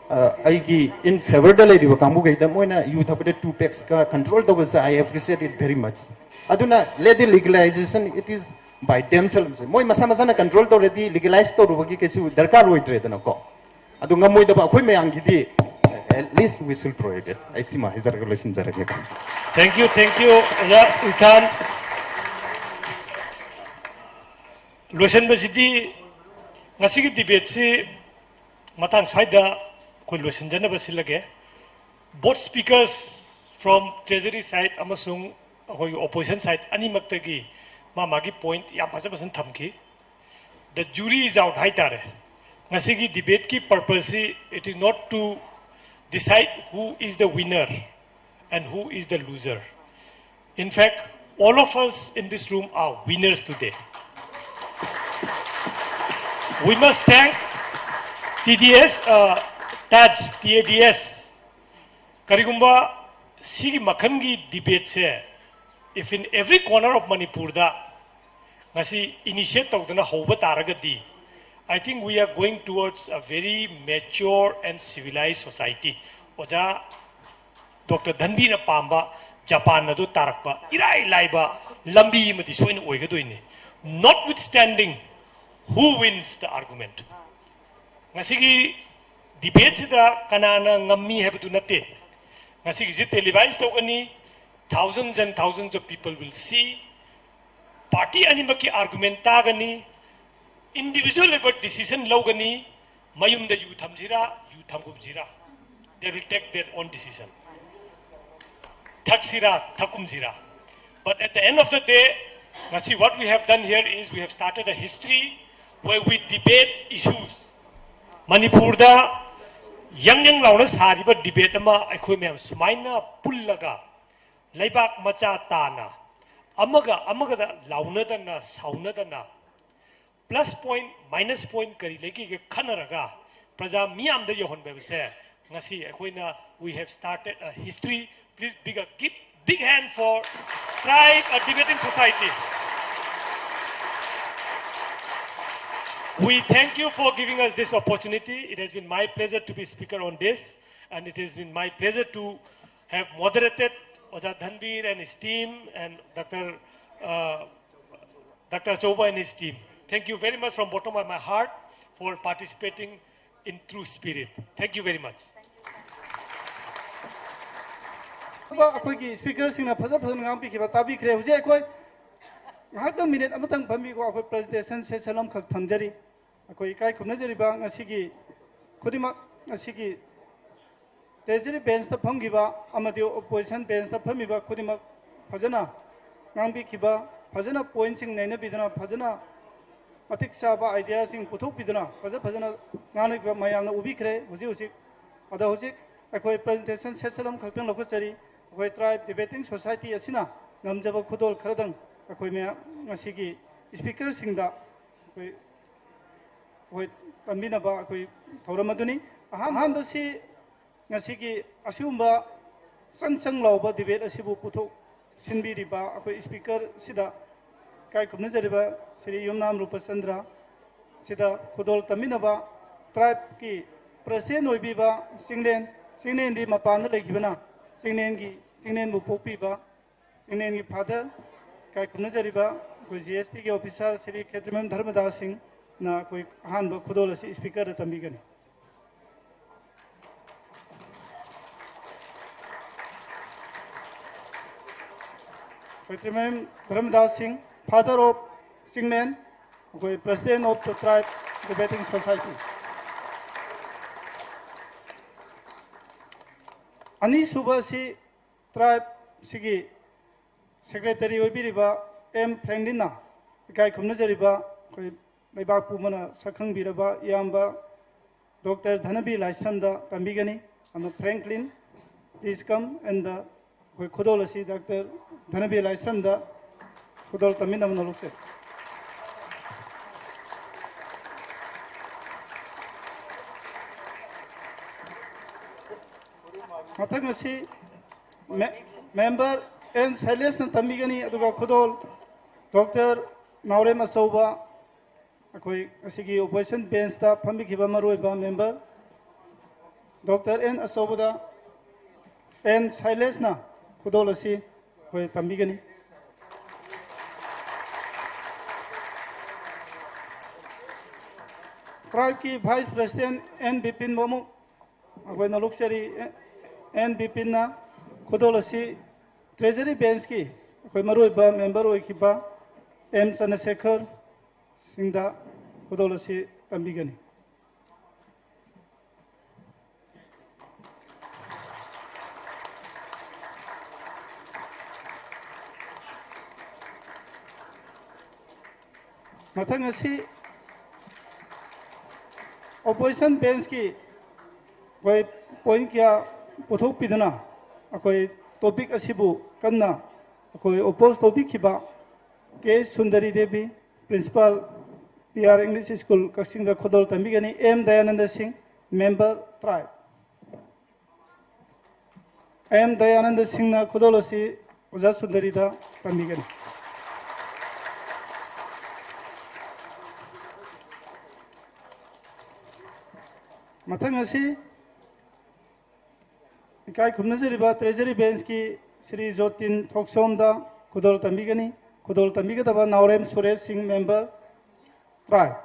ꯑ, ꯑꯩꯒꯤ in favourꯗ ꯂꯩꯔꯤꯕ ꯀꯥꯡꯕꯨꯈꯩꯗ, ꯃꯣꯏꯅ ꯌꯨ ꯊꯛꯄꯗ two packsꯀ control ꯇꯧꯕꯁꯦ, I appreciate it very much. ꯑꯗꯨꯅ let the legalization, it is by themselves. ꯃꯣꯏ ꯃꯁꯥ ꯃꯁꯥꯅ control ꯇꯧꯔꯗꯤ legalize ꯇꯧꯔꯨꯕꯒꯤ ꯀꯩꯁꯨ ꯗꯔꯀꯥꯔ ꯑꯣꯏꯗ꯭ꯔꯦꯗꯅꯀꯣ꯫ ꯑꯗꯨ ꯉꯝꯃꯣꯏꯗꯕ ꯑꯩꯈꯣꯏ ꯃꯌꯥꯝꯒꯤꯗꯤ, at least we should prohibit. ꯑꯩ ꯁꯤꯃ ꯍꯥꯏꯖꯔꯒ ꯂꯣꯏꯁꯤꯟꯖꯔꯒꯦ꯫ Thank you, thank you, ꯑꯣꯖꯥ ꯏꯊꯥꯟ꯫ ꯂꯣꯏꯁꯤꯟꯕꯁꯤꯗꯤ, ꯉꯁꯤꯒꯤ debateꯁꯤ ꯃꯇꯥꯡ ꯁ꯭ꯋꯥꯏꯗ ꯑꯩꯈꯣꯏ ꯂꯣꯏꯁꯤꯟꯖꯅꯕ ꯁꯤꯜꯂꯒꯦ꯫ Both speakers from treasury side ꯑꯃꯁꯨꯡ ꯑꯩꯈꯣꯏꯒꯤ opposition side ꯑꯅꯤꯃꯛꯇꯒꯤ ꯃꯥ ꯃꯥꯒꯤ point ꯌꯥꯝ ꯐꯖ ꯐꯖꯅ ꯊꯝꯈꯤ꯫ The jury is out ꯍꯥꯏꯇꯥꯔꯦ꯫ ꯉꯁꯤꯒꯤ debateꯀꯤ purposeꯁꯤ, it is not to decide who is the winner and who is the loser. In fact, all of us in this room are winners today. We must thank TDS, uh, TADS, TADS꯫ ꯀꯔꯤꯒꯨꯝꯕ ꯁꯤꯒꯤ ꯃꯈꯜꯒꯤ debateꯁꯦ, if in every corner of ꯃꯅꯤꯄꯨꯔꯗ ꯉꯁꯤ initiate ꯇꯧꯗꯅ ꯍꯧꯕ ꯇꯥꯔꯒꯗꯤ, I think we are going towards a very mature and civilized society. ꯑꯣꯖꯥ ꯗꯣꯛꯇꯔ ꯙꯟꯕꯤꯅ ꯄꯥꯝꯕ ꯖꯄꯥꯟ ꯑꯗꯨ ꯇꯥꯔꯛꯄ ꯏꯔꯥꯏ ꯂꯥꯏꯕ ꯂꯝꯕꯤ ꯑꯃꯗꯤ ꯁꯣꯏꯅ ꯑꯣꯏꯒꯗꯣꯏꯅꯤ, notwithstanding who wins the argument. ꯉꯁꯤꯒꯤ debateꯁꯤꯗ ꯀꯅꯥꯅ ꯉꯝꯃꯤ ꯍꯥꯏꯕꯗꯨ ꯅꯠꯇꯦ꯫ ꯉꯁꯤꯒꯤꯁꯤ televise ꯇꯧꯒꯅꯤ, thousands and thousands of people will see꯫ Party ꯑꯅꯤꯃꯛꯀꯤ argument ꯇꯥꯒꯅꯤ, individual ꯑꯣꯏꯕ decision ꯂꯧꯒꯅꯤ꯫ ꯃꯌꯨꯝꯗ ꯌꯨ ꯊꯝꯁꯤꯔꯥ, ꯌꯨ ꯊꯝꯒꯨꯝꯁꯤꯔꯥ? They will take their own decision. ꯊꯛꯁꯤꯔꯥ, ꯊꯛꯀꯨꯝꯁꯤꯔꯥ? But at the end of the day, ꯉꯁꯤ what we have done here is we have started a history where we debate issues. ꯃꯅꯤꯄꯨꯔꯗ ꯌꯪ ꯌꯪ ꯂꯥꯎꯅ ꯁꯥꯔꯤꯕ debate ꯑꯃ ꯑꯩꯈꯣꯏ ꯃꯌꯥꯝ ꯁꯨꯃꯥꯏꯅ ꯄꯨꯜꯂꯒ ꯂꯩꯕꯥꯛ ꯃꯆꯥ ꯇꯥꯅ ꯑꯃꯒ ꯑꯃꯒꯗ ꯂꯥꯎꯅꯗꯅ ꯁꯥꯎꯅꯗꯅ plus point minus point ꯀꯔꯤ ꯂꯩꯒꯦꯒ ꯈꯟꯅꯔꯒ ꯄ꯭ꯔꯖꯥ ꯃꯤꯌꯥꯝꯗ ꯌꯧꯍꯟꯕ ꯍꯥꯏꯕꯁꯦ ꯉꯁꯤ ꯑꯩꯈꯣꯏꯅ we have started a history. Please big a give big hand for Tribe, a debating society. We thank you for giving us this opportunity. It has been my pleasure to be speaker on this, and it has been my pleasure to have moderated Oja Dhanbir and his team and Doctor uh, Doctor Choba and his team. Thank you very much from bottom of my heart for participating in true spirit. Thank you very much. ꯑꯩꯈꯣꯏꯒꯤ ꯏꯁꯄꯤꯀꯔꯁꯤꯡꯅ ꯐꯖ ꯐꯖꯅ ꯉꯥꯡꯕꯤꯈꯤꯕ ꯇꯥꯕꯤꯈ꯭ꯔꯦ꯫ ꯍꯧꯖꯤꯛ ꯑꯩꯈꯣꯏ ꯉꯥꯏꯍꯥꯛꯇꯪ ꯃꯤꯅꯤꯠ ꯑꯃꯇꯪ ꯐꯝꯕꯤꯀꯣ꯫ ꯑꯩꯈꯣꯏ ꯄ꯭ꯔꯖꯦꯟꯇꯦꯁꯟ ꯁꯦꯁꯟ ꯑꯃꯈꯛ ꯊꯝꯖꯔꯤ꯫ ꯑꯩꯈꯣꯏ ꯏꯀꯥꯏ ꯈꯨꯝꯅꯖꯔꯤꯕ ꯉꯁꯤꯒꯤ ꯈꯨꯗꯤꯡꯃꯛ, ꯉꯁꯤꯒꯤ ꯇ꯭ꯔꯦꯖꯔꯤ ꯕꯦꯟꯁꯇ ꯐꯝꯈꯤꯕ ꯑꯃꯗꯤ ꯑꯣꯄꯣꯖꯤꯁꯟ ꯕꯦꯟꯁꯇ ꯐꯝꯃꯤꯕ ꯈꯨꯗꯤꯡꯃꯛ ꯐꯖꯅ ꯉꯥꯡꯕꯤꯈꯤꯕ, ꯐꯖꯅ ꯄꯣꯏꯟꯁꯤꯡ ꯅꯩꯅꯕꯤꯗꯨꯅ, ꯐꯖꯅ ꯃꯇꯤꯛ ꯆꯥꯕ ꯑꯥꯏꯗꯤꯌꯥꯁꯤꯡ ꯄꯨꯊꯣꯛꯄꯤꯗꯨꯅ ꯐꯖ ꯐꯖꯅ ꯉꯥꯡꯅꯈꯤꯕ ꯃꯌꯥꯝꯅ ꯎꯕꯤꯈ꯭ꯔꯦ꯫ ꯍꯧꯖꯤꯛ ꯍꯧꯖꯤꯛ ꯑꯗꯣ ꯍꯧꯖꯤꯛ ꯑꯩꯈꯣꯏ ꯄ꯭ꯔꯖꯦꯟꯇꯦꯁꯟ ꯁꯦꯁꯟ ꯑꯃꯈꯛꯇꯪ ꯂꯧꯈꯠꯆꯔꯤ꯫ ꯑꯩꯈꯣꯏ ꯇ꯭ꯔꯥꯏꯕ ꯗꯤꯕꯦꯇꯤꯡ ꯁꯣꯁꯥꯏꯇꯤ ꯑꯁꯤꯅ ꯉꯝꯖꯕ ꯈꯨꯗꯣꯜ ꯈꯔꯗꯪ ꯑꯩꯈꯣꯏ ꯃꯌꯥꯝ ꯉꯁꯤꯒꯤ ꯏꯁꯄꯤꯀꯔꯁꯤꯡꯗ ꯑꯩꯈꯣꯏ ꯑꯩꯈꯣꯏ ꯇꯝꯕꯤꯅꯕ ꯑꯩꯈꯣꯏ ꯊꯧꯔꯝ ꯑꯗꯨꯅꯤ꯫ ꯑꯍꯥꯟꯕꯁꯤ ꯉꯁꯤꯒꯤ ꯑꯁꯤꯒꯨꯝꯕ ꯆꯪ ꯆꯪ ꯂꯥꯎꯕ ꯗꯤꯕꯦꯠ ꯑꯁꯤꯕꯨ ꯄꯨꯊꯣꯛ ꯁꯤꯟꯕꯤꯔꯤꯕ ꯑꯩꯈꯣꯏ ꯏꯁꯄꯤꯀꯔꯁꯤꯗ ꯏꯀꯥꯏ ꯈꯨꯝꯅꯖꯔꯤꯕ ꯁ꯭ꯔꯤ ꯌꯨꯝꯅꯥꯝ ꯔꯨꯄꯆꯟꯗ꯭ꯔ ꯁꯤꯗ ꯈꯨꯗꯣꯜ ꯇꯝꯃꯤꯟꯅꯕ ꯇ꯭ꯔꯥꯏꯕꯀꯤ ꯄ꯭ꯔꯁꯤꯗꯦꯟ ꯑꯣꯏꯕꯤꯕ ꯆꯤꯡꯂꯦꯟ, ꯆꯤꯡꯂꯦꯟꯗꯤ ꯃꯄꯥꯟꯗ ꯂꯩꯈꯤꯕꯅ ꯆꯤꯡꯂꯦꯟꯒꯤ, ꯆꯤꯡꯂꯦꯟꯕꯨ ꯄꯣꯛꯄꯤꯕ ꯆꯤꯡꯂꯦꯟꯒꯤ ꯐꯥꯗꯔ, ꯏꯀꯥꯏ ꯈꯨꯝꯅꯖꯔꯤꯕ ꯑꯩꯈꯣꯏ ꯖꯤ ꯑꯦꯁ ꯇꯤꯒꯤ ꯑꯣꯐꯤꯁꯥꯔ ꯁ꯭ꯔꯤ ꯈꯦꯇ꯭ꯔꯤꯃꯌꯨꯝ ꯙꯔꯃꯗꯥꯁ ꯁꯤꯡꯅ ꯑꯩꯈꯣꯏ ꯑꯍꯥꯟꯕ ꯈꯨꯗꯣꯜ ꯑꯁꯤ ꯏꯁꯄꯤꯀꯔꯗ ꯇꯝꯕꯤꯒꯅꯤ꯫ ꯈꯦꯇ꯭ꯔꯤꯃꯌꯨꯝ ꯙꯔꯃꯗꯥꯁ ꯁꯤꯡ, father of ꯆꯤꯡꯂꯦꯟ, ꯑꯩꯈꯣꯏ president of the tribe debating society꯫ ꯑꯅꯤꯁꯨꯕ ꯑꯁꯤ ꯇ꯭ꯔꯥꯏꯕꯁꯤꯒꯤ ꯁꯦꯀ꯭ꯔꯦꯇꯔꯤ ꯑꯣꯏꯕꯤꯔꯤꯕ ꯑꯦꯝ ꯐ꯭ꯔꯦꯡꯂꯤꯟꯅ ꯏꯀꯥꯏ ꯈꯨꯝꯅꯖꯔꯤꯕ ꯑꯩꯈꯣꯏ ꯂꯩꯕꯥꯛ ꯄꯨꯝꯕꯅ ꯁꯛꯈꯪꯕꯤꯔꯕ ꯏꯌꯥꯝꯕ ꯗꯣꯛꯇꯔ ꯙꯅꯕꯤꯔ ꯂꯥꯏꯁ꯭ꯔꯝꯗ ꯇꯝꯕꯤꯒꯅꯤ꯫ ꯑꯗꯨꯅ ꯐ꯭ꯔꯦꯡꯀ꯭ꯂꯤꯟ, please come and the ꯑꯩꯈꯣꯏ ꯈꯨꯗꯣꯜ ꯑꯁꯤ ꯗꯥꯛꯇꯔ ꯙꯅꯕꯤꯔ ꯂꯥꯏꯁ꯭ꯔꯝꯗ ꯈꯨꯗꯣꯜ ꯇꯝꯃꯤꯟꯅꯕ ꯅꯣꯂꯨꯛꯆꯩ꯫ ꯃꯊꯪ ꯑꯁꯤ ꯃꯦ-, ꯃꯦꯝꯕꯔ ꯑꯦꯟ ꯁꯩꯂꯦꯁꯅ ꯇꯝꯕꯤꯒꯅꯤ, ꯑꯗꯨꯒ ꯈꯨꯗꯣꯜ ꯗꯣꯛꯇꯔ ꯅꯥꯎꯔꯦꯝ ꯑꯆꯧꯕ, ꯑꯩꯈꯣꯏ ꯉꯁꯤꯒꯤ ꯑꯣꯄꯣꯖꯤꯁꯟ ꯕꯦꯟꯁꯇ ꯐꯝꯕꯤꯈꯤꯕ ꯃꯔꯨꯑꯣꯏꯕ ꯃꯦꯝꯕꯔ ꯗꯣꯛꯇꯔ ꯑꯦꯟ ꯑꯆꯧꯕꯗ ꯑꯦꯟ ꯁꯩꯂꯦꯁꯅ ꯈꯨꯗꯣꯜ ꯑꯁꯤ ꯑꯩꯈꯣꯏ ꯇꯝꯕꯤꯒꯅꯤ꯫ ꯇ꯭ꯔꯥꯏꯕꯀꯤ ꯚꯥꯏꯁ ꯄ꯭ꯔꯦꯁꯤꯗꯦꯟ ꯑꯦꯟ ꯕꯤꯄꯤꯟꯕꯨ ꯑꯃꯨꯛ ꯑꯩꯈꯣꯏ ꯅꯣꯂꯨꯛꯆꯔꯤ꯫ ꯑꯦꯟ ꯕꯤꯄꯤꯟꯅ ꯈꯨꯗꯣꯜ ꯑꯁꯤ ꯇ꯭ꯔꯦꯖꯔꯤ ꯕꯦꯟꯁꯀꯤ ꯑꯩꯈꯣꯏ ꯃꯔꯨꯑꯣꯏꯕ ꯃꯦꯝꯕꯔ ꯑꯣꯏꯈꯤꯕ ꯑꯦꯝ ꯆꯟꯗ꯭ꯔꯁꯦꯈꯔ ꯁꯤꯡꯗ ꯈꯨꯗꯣꯜ ꯑꯁꯤ ꯇꯝꯕꯤꯒꯅꯤ꯫ ꯃꯊꯪ ꯑꯁꯤ ꯑꯣꯄꯣꯖꯤꯁꯟ ꯕꯦꯟꯁꯀꯤ ꯑꯩꯈꯣꯏ ꯄꯣꯏꯟ ꯀꯌꯥ ꯄꯨꯊꯣꯛꯄꯤꯗꯨꯅ ꯑꯩꯈꯣꯏ ꯇꯣꯄꯤꯛ ꯑꯁꯤꯕꯨ ꯀꯟꯅ ꯑꯩꯈꯣꯏ ꯑꯣꯄꯣꯖ ꯇꯧꯕꯤꯈꯤꯕ K Sundari Devi, principal, P R English school, ꯀꯛꯆꯤꯡꯗ ꯈꯨꯗꯣꯜ ꯇꯝꯕꯤꯒꯅꯤ꯫ ꯑꯦꯝ ꯗꯌꯥꯅꯟꯗ ꯁꯤꯡ, ꯃꯦꯝꯕꯔ, ꯇ꯭ꯔꯥꯏꯕ꯫ ꯑꯦꯝ ꯗꯌꯥꯅꯟꯗ ꯁꯤꯡꯅ ꯈꯨꯗꯣꯜ ꯑꯁꯤ ꯑꯣꯖꯥ ꯁꯨꯟꯗꯔꯤꯗ ꯇꯝꯕꯤꯒꯅꯤ꯫ ꯃꯊꯪ ꯑꯁꯤ ꯏꯀꯥꯏ ꯈꯨꯝꯅꯖꯔꯤꯕ ꯇ꯭ꯔꯦꯖꯔꯤ ꯕꯦꯟꯁꯀꯤ ꯁ꯭ꯔꯤ ꯖꯣꯇꯤꯟ ꯊꯣꯛꯆꯣꯝꯗ ꯈꯨꯗꯣꯜ ꯇꯝꯕꯤꯒꯅꯤ꯫ ꯈꯨꯗꯣꯜ ꯇꯝꯕꯤꯒꯗꯕ ꯅꯥꯎꯔꯦꯝ ꯁꯨꯔꯦꯁ ꯁꯤꯡ, ꯃꯦꯝꯕꯔ, ꯇ꯭ꯔꯥꯏꯕ꯫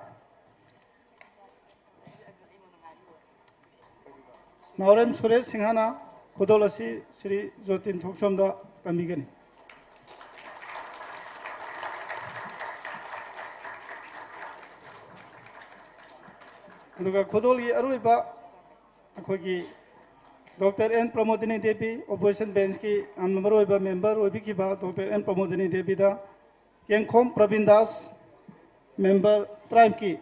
ꯅꯥꯎꯔꯦꯝ ꯁꯨꯔꯦꯁ ꯁꯤꯡꯍꯅ ꯈꯨꯗꯣꯜ ꯑꯁꯤ ꯁ꯭ꯔꯤ ꯖꯣꯇꯤꯟ ꯊꯣꯛꯆꯣꯝꯗ ꯇꯝꯕꯤꯒꯅꯤ꯫ ꯑꯗꯨꯒ ꯈꯨꯗꯣꯜꯒꯤ ꯑꯔꯣꯏꯕ ꯑꯩꯈꯣꯏꯒꯤ doctor N Pramodini Devi, opposition ꯕꯦꯟꯁꯀꯤ ꯌꯥꯝꯅ ꯃꯔꯨꯑꯣꯏꯕ ꯃꯦꯝꯕꯔ ꯑꯣꯏꯕꯤꯈꯤꯕ ꯗꯣꯛꯇꯔ ꯑꯦꯟ ꯄ꯭ꯔꯃꯣꯗꯤꯅꯤ ꯗꯦꯕꯤꯗ, ꯀꯦꯡꯈꯣꯝ ꯄ꯭ꯔꯕꯤꯟ ꯗꯥꯁ, ꯃꯦꯝꯕꯔ ꯇ꯭ꯔꯥꯏꯕꯀꯤ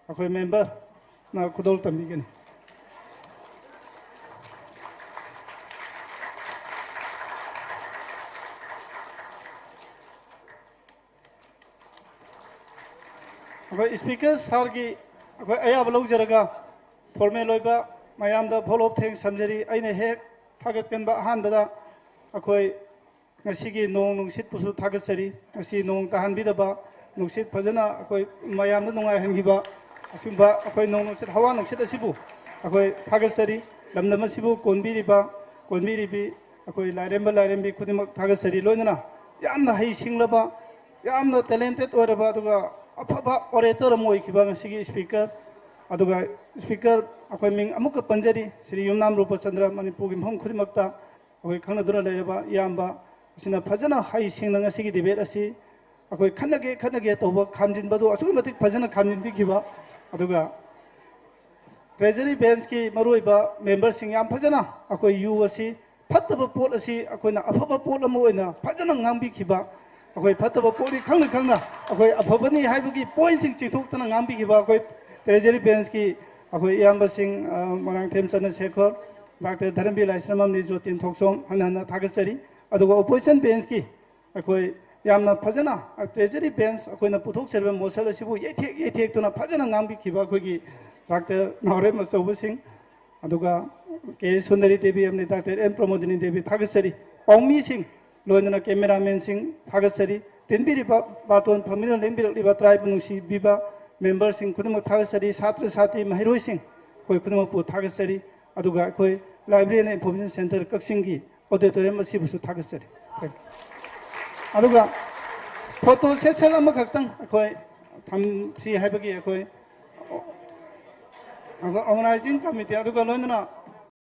ꯑꯩꯈꯣꯏ ꯃꯦꯝꯕꯔꯅ ꯈꯨꯗꯣꯜ ꯇꯝꯕꯤꯒꯅꯤ꯫ ꯑꯩꯈꯣꯏ ꯁ꯭ꯄꯤꯀꯔ ꯁꯥꯔꯒꯤ ꯑꯩꯈꯣꯏ ꯑꯌꯥꯕ ꯂꯧꯖꯔꯒ, ꯐꯣꯔꯃꯦꯜ ꯑꯣꯏꯕ ꯃꯌꯥꯝꯗ vote of thanks ꯊꯝꯖꯔꯤ꯫ ꯑꯩꯅ ꯍꯦꯛ ꯊꯥꯒꯠꯀꯟꯕ ꯑꯍꯥꯟꯕꯗ ꯑꯩꯈꯣꯏ ꯉꯁꯤꯒꯤ ꯅꯣꯡ ꯅꯨꯡꯁꯤꯠꯄꯨꯁꯨ ꯊꯥꯒꯠꯆꯔꯤ꯫ ꯉꯁꯤ ꯅꯣꯡ ꯇꯥꯍꯟꯕꯤꯗꯕ, ꯅꯨꯡꯁꯤꯠ ꯐꯖꯅ ꯑꯩꯈꯣꯏ ꯃꯌꯥꯝꯗ ꯅꯨꯡꯉꯥꯏꯍꯟꯈꯤꯕ ꯑꯁꯤꯒꯨꯝꯕ ꯑꯩꯈꯣꯏ ꯅꯣꯡ ꯅꯨꯡꯁꯤꯠ, ꯍꯋꯥ ꯅꯨꯡꯁꯤꯠ ꯑꯁꯤꯕꯨ ꯑꯩꯈꯣꯏ ꯊꯥꯒꯠꯆꯔꯤ꯫ ꯂꯝꯗꯝ ꯑꯁꯤꯕꯨ ꯀꯣꯟꯕꯤꯔꯤꯕ, ꯀꯣꯟꯕꯤꯔꯤꯕꯤ ꯑꯩꯈꯣꯏ ꯂꯥꯏꯔꯦꯝꯕ ꯂꯥꯏꯔꯦꯝꯕꯤ ꯈꯨꯗꯤꯡꯃꯛ ꯊꯥꯒꯠꯆꯔꯤ꯫ ꯂꯣꯏꯅꯅ ꯌꯥꯝꯅ ꯍꯩꯁꯤꯡꯂꯕ, ꯌꯥꯝꯅ talented ꯑꯣꯏꯔꯕ, ꯑꯗꯨꯒ ꯑꯐꯕ orator ꯑꯃ ꯑꯣꯏꯈꯤꯕ ꯉꯁꯤꯒꯤ ꯁ꯭ꯄꯤꯀꯔ, ꯑꯗꯨꯒ ꯁ꯭ꯄꯤꯀꯔ ꯑꯩꯈꯣꯏ ꯃꯤꯡ ꯑꯃꯨꯛꯀ ꯄꯟꯖꯔꯤ, ꯁ꯭ꯔꯤ ꯌꯨꯝꯅꯥꯝ ꯔꯨꯄꯆꯟꯗ꯭ꯔ, ꯃꯅꯤꯄꯨꯔꯒꯤ ꯃꯐꯝ ꯈꯨꯗꯤꯡꯃꯛꯇ ꯑꯩꯈꯣꯏ ꯈꯪꯅꯗꯨꯅ ꯂꯩꯔꯕ ꯏꯌꯥꯝꯕ ꯑꯁꯤꯅ ꯐꯖꯅ ꯍꯩꯁꯤꯡꯅ ꯉꯁꯤꯒꯤ debate ꯑꯁꯤ ꯑꯩꯈꯣꯏ ꯈꯠꯅꯒꯦ ꯈꯠꯅꯒꯦ ꯇꯧꯕ ꯈꯥꯝꯖꯤꯟꯕꯗꯨ ꯑꯁꯨꯛꯀꯤ ꯃꯇꯤꯛ ꯐꯖꯅ ꯈꯥꯝꯖꯤꯟꯕꯤꯈꯤꯕ, ꯑꯗꯨꯒ treasury benchꯀꯤ ꯃꯔꯨꯑꯣꯏꯕ memberꯁꯤꯡ ꯌꯥꯝ ꯐꯖꯅ ꯑꯩꯈꯣꯏ ꯌꯨ ꯑꯁꯤ ꯐꯠꯇꯕ ꯄꯣꯠ ꯑꯁꯤ ꯑꯩꯈꯣꯏꯅ ꯑꯐꯕ ꯄꯣꯠ ꯑꯃ ꯑꯣꯏꯅ ꯐꯖꯅ ꯉꯥꯡꯕꯤꯈꯤꯕ, ꯑꯩꯈꯣꯏ ꯐꯠꯇꯕ ꯄꯣꯠꯅꯤ ꯈꯪꯅ ꯈꯪꯅ ꯑꯩꯈꯣꯏ ꯑꯐꯕꯅꯤ ꯍꯥꯏꯕꯒꯤ pointꯁꯤꯡ ꯆꯤꯡꯊꯣꯛꯇꯅ ꯉꯥꯡꯕꯤꯈꯤꯕ ꯑꯩꯈꯣꯏ treasury benchꯀꯤ ꯑꯩꯈꯣꯏ ꯏꯌꯥꯝꯕꯁꯤꯡ, ꯑ, ꯃꯣꯏꯔꯥꯡꯊꯦꯝ ꯆꯟꯗ꯭ꯔꯁꯦꯈꯔ, ꯗꯥꯛꯇꯔ ꯙꯔꯝꯕꯤꯔ ꯂꯥꯏꯁ꯭ꯔꯝ ꯑꯃꯗꯤ ꯖꯣꯇꯤꯟ ꯊꯣꯛꯆꯣꯝ ꯍꯟꯅ ꯍꯟꯅ ꯊꯥꯒꯠꯆꯔꯤ꯫ ꯑꯗꯨꯒ opposition benchꯀꯤ ꯑꯩꯈꯣꯏ ꯌꯥꯝꯅ ꯐꯖꯅ, ꯑ, treasury bench ꯑꯩꯈꯣꯏꯅ ꯄꯨꯊꯣꯛꯆꯔꯤꯕ motion ꯑꯁꯤꯕꯨ ꯌꯩꯊꯦꯛ ꯌꯩꯊꯦꯛꯇꯨꯅ ꯐꯖꯅ ꯉꯥꯡꯕꯤꯈꯤꯕ ꯑꯩꯈꯣꯏꯒꯤ ꯗꯥꯛꯇꯔ ꯅꯥꯎꯔꯦꯝ ꯑꯆꯧꯕꯁꯤꯡ, ꯑꯗꯨꯒ ꯀꯦ ꯁꯨꯟꯗꯔꯤ ꯗꯦꯕꯤ ꯑꯃꯗꯤ ꯗꯥꯛꯇꯔ ꯑꯦꯟ ꯄ꯭ꯔꯃꯣꯗꯤꯅꯤ ꯗꯦꯕꯤ ꯊꯥꯒꯠꯆꯔꯤ꯫ ꯄꯥꯎꯃꯤꯁꯤꯡ, ꯂꯣꯏꯅꯅ cameramanꯁꯤꯡ ꯊꯥꯒꯠꯆꯔꯤ꯫ ꯇꯤꯟꯕꯤꯔꯤꯕ ꯕꯥꯇꯣꯟ ꯐꯝꯃꯤꯟꯅ ꯂꯦꯡꯕꯤꯔꯛꯂꯤꯕ tribe ꯅꯨꯡꯁꯤꯕꯤꯕ memberꯁꯤꯡ ꯈꯨꯗꯤꯡꯃꯛ ꯊꯥꯒꯠꯆꯔꯤ꯫ ꯁꯥꯇ꯭ꯔ ꯁꯥꯇ꯭ꯔꯤ ꯃꯍꯩꯔꯣꯏꯁꯤꯡ ꯑꯩꯈꯣꯏ ꯈꯨꯗꯤꯡꯃꯛꯄꯨ ꯊꯥꯒꯠꯆꯔꯤ꯫ ꯑꯗꯨꯒ ꯑꯩꯈꯣꯏ Library and Information Centre ꯀꯛꯆꯤꯡꯒꯤ auditorium ꯑꯁꯤꯕꯨꯁꯨ ꯊꯥꯒꯠꯆꯔꯤ꯫ Thank you꯫ ꯑꯗꯨꯒ photo session ꯑꯃꯈꯛꯇꯪ ꯑꯩꯈꯣꯏ ꯊꯝꯁꯤ ꯍꯥꯏꯕꯒꯤ ꯑꯩꯈꯣꯏ organizing committee ꯑꯗꯨꯒ ꯂꯣꯏꯅꯅ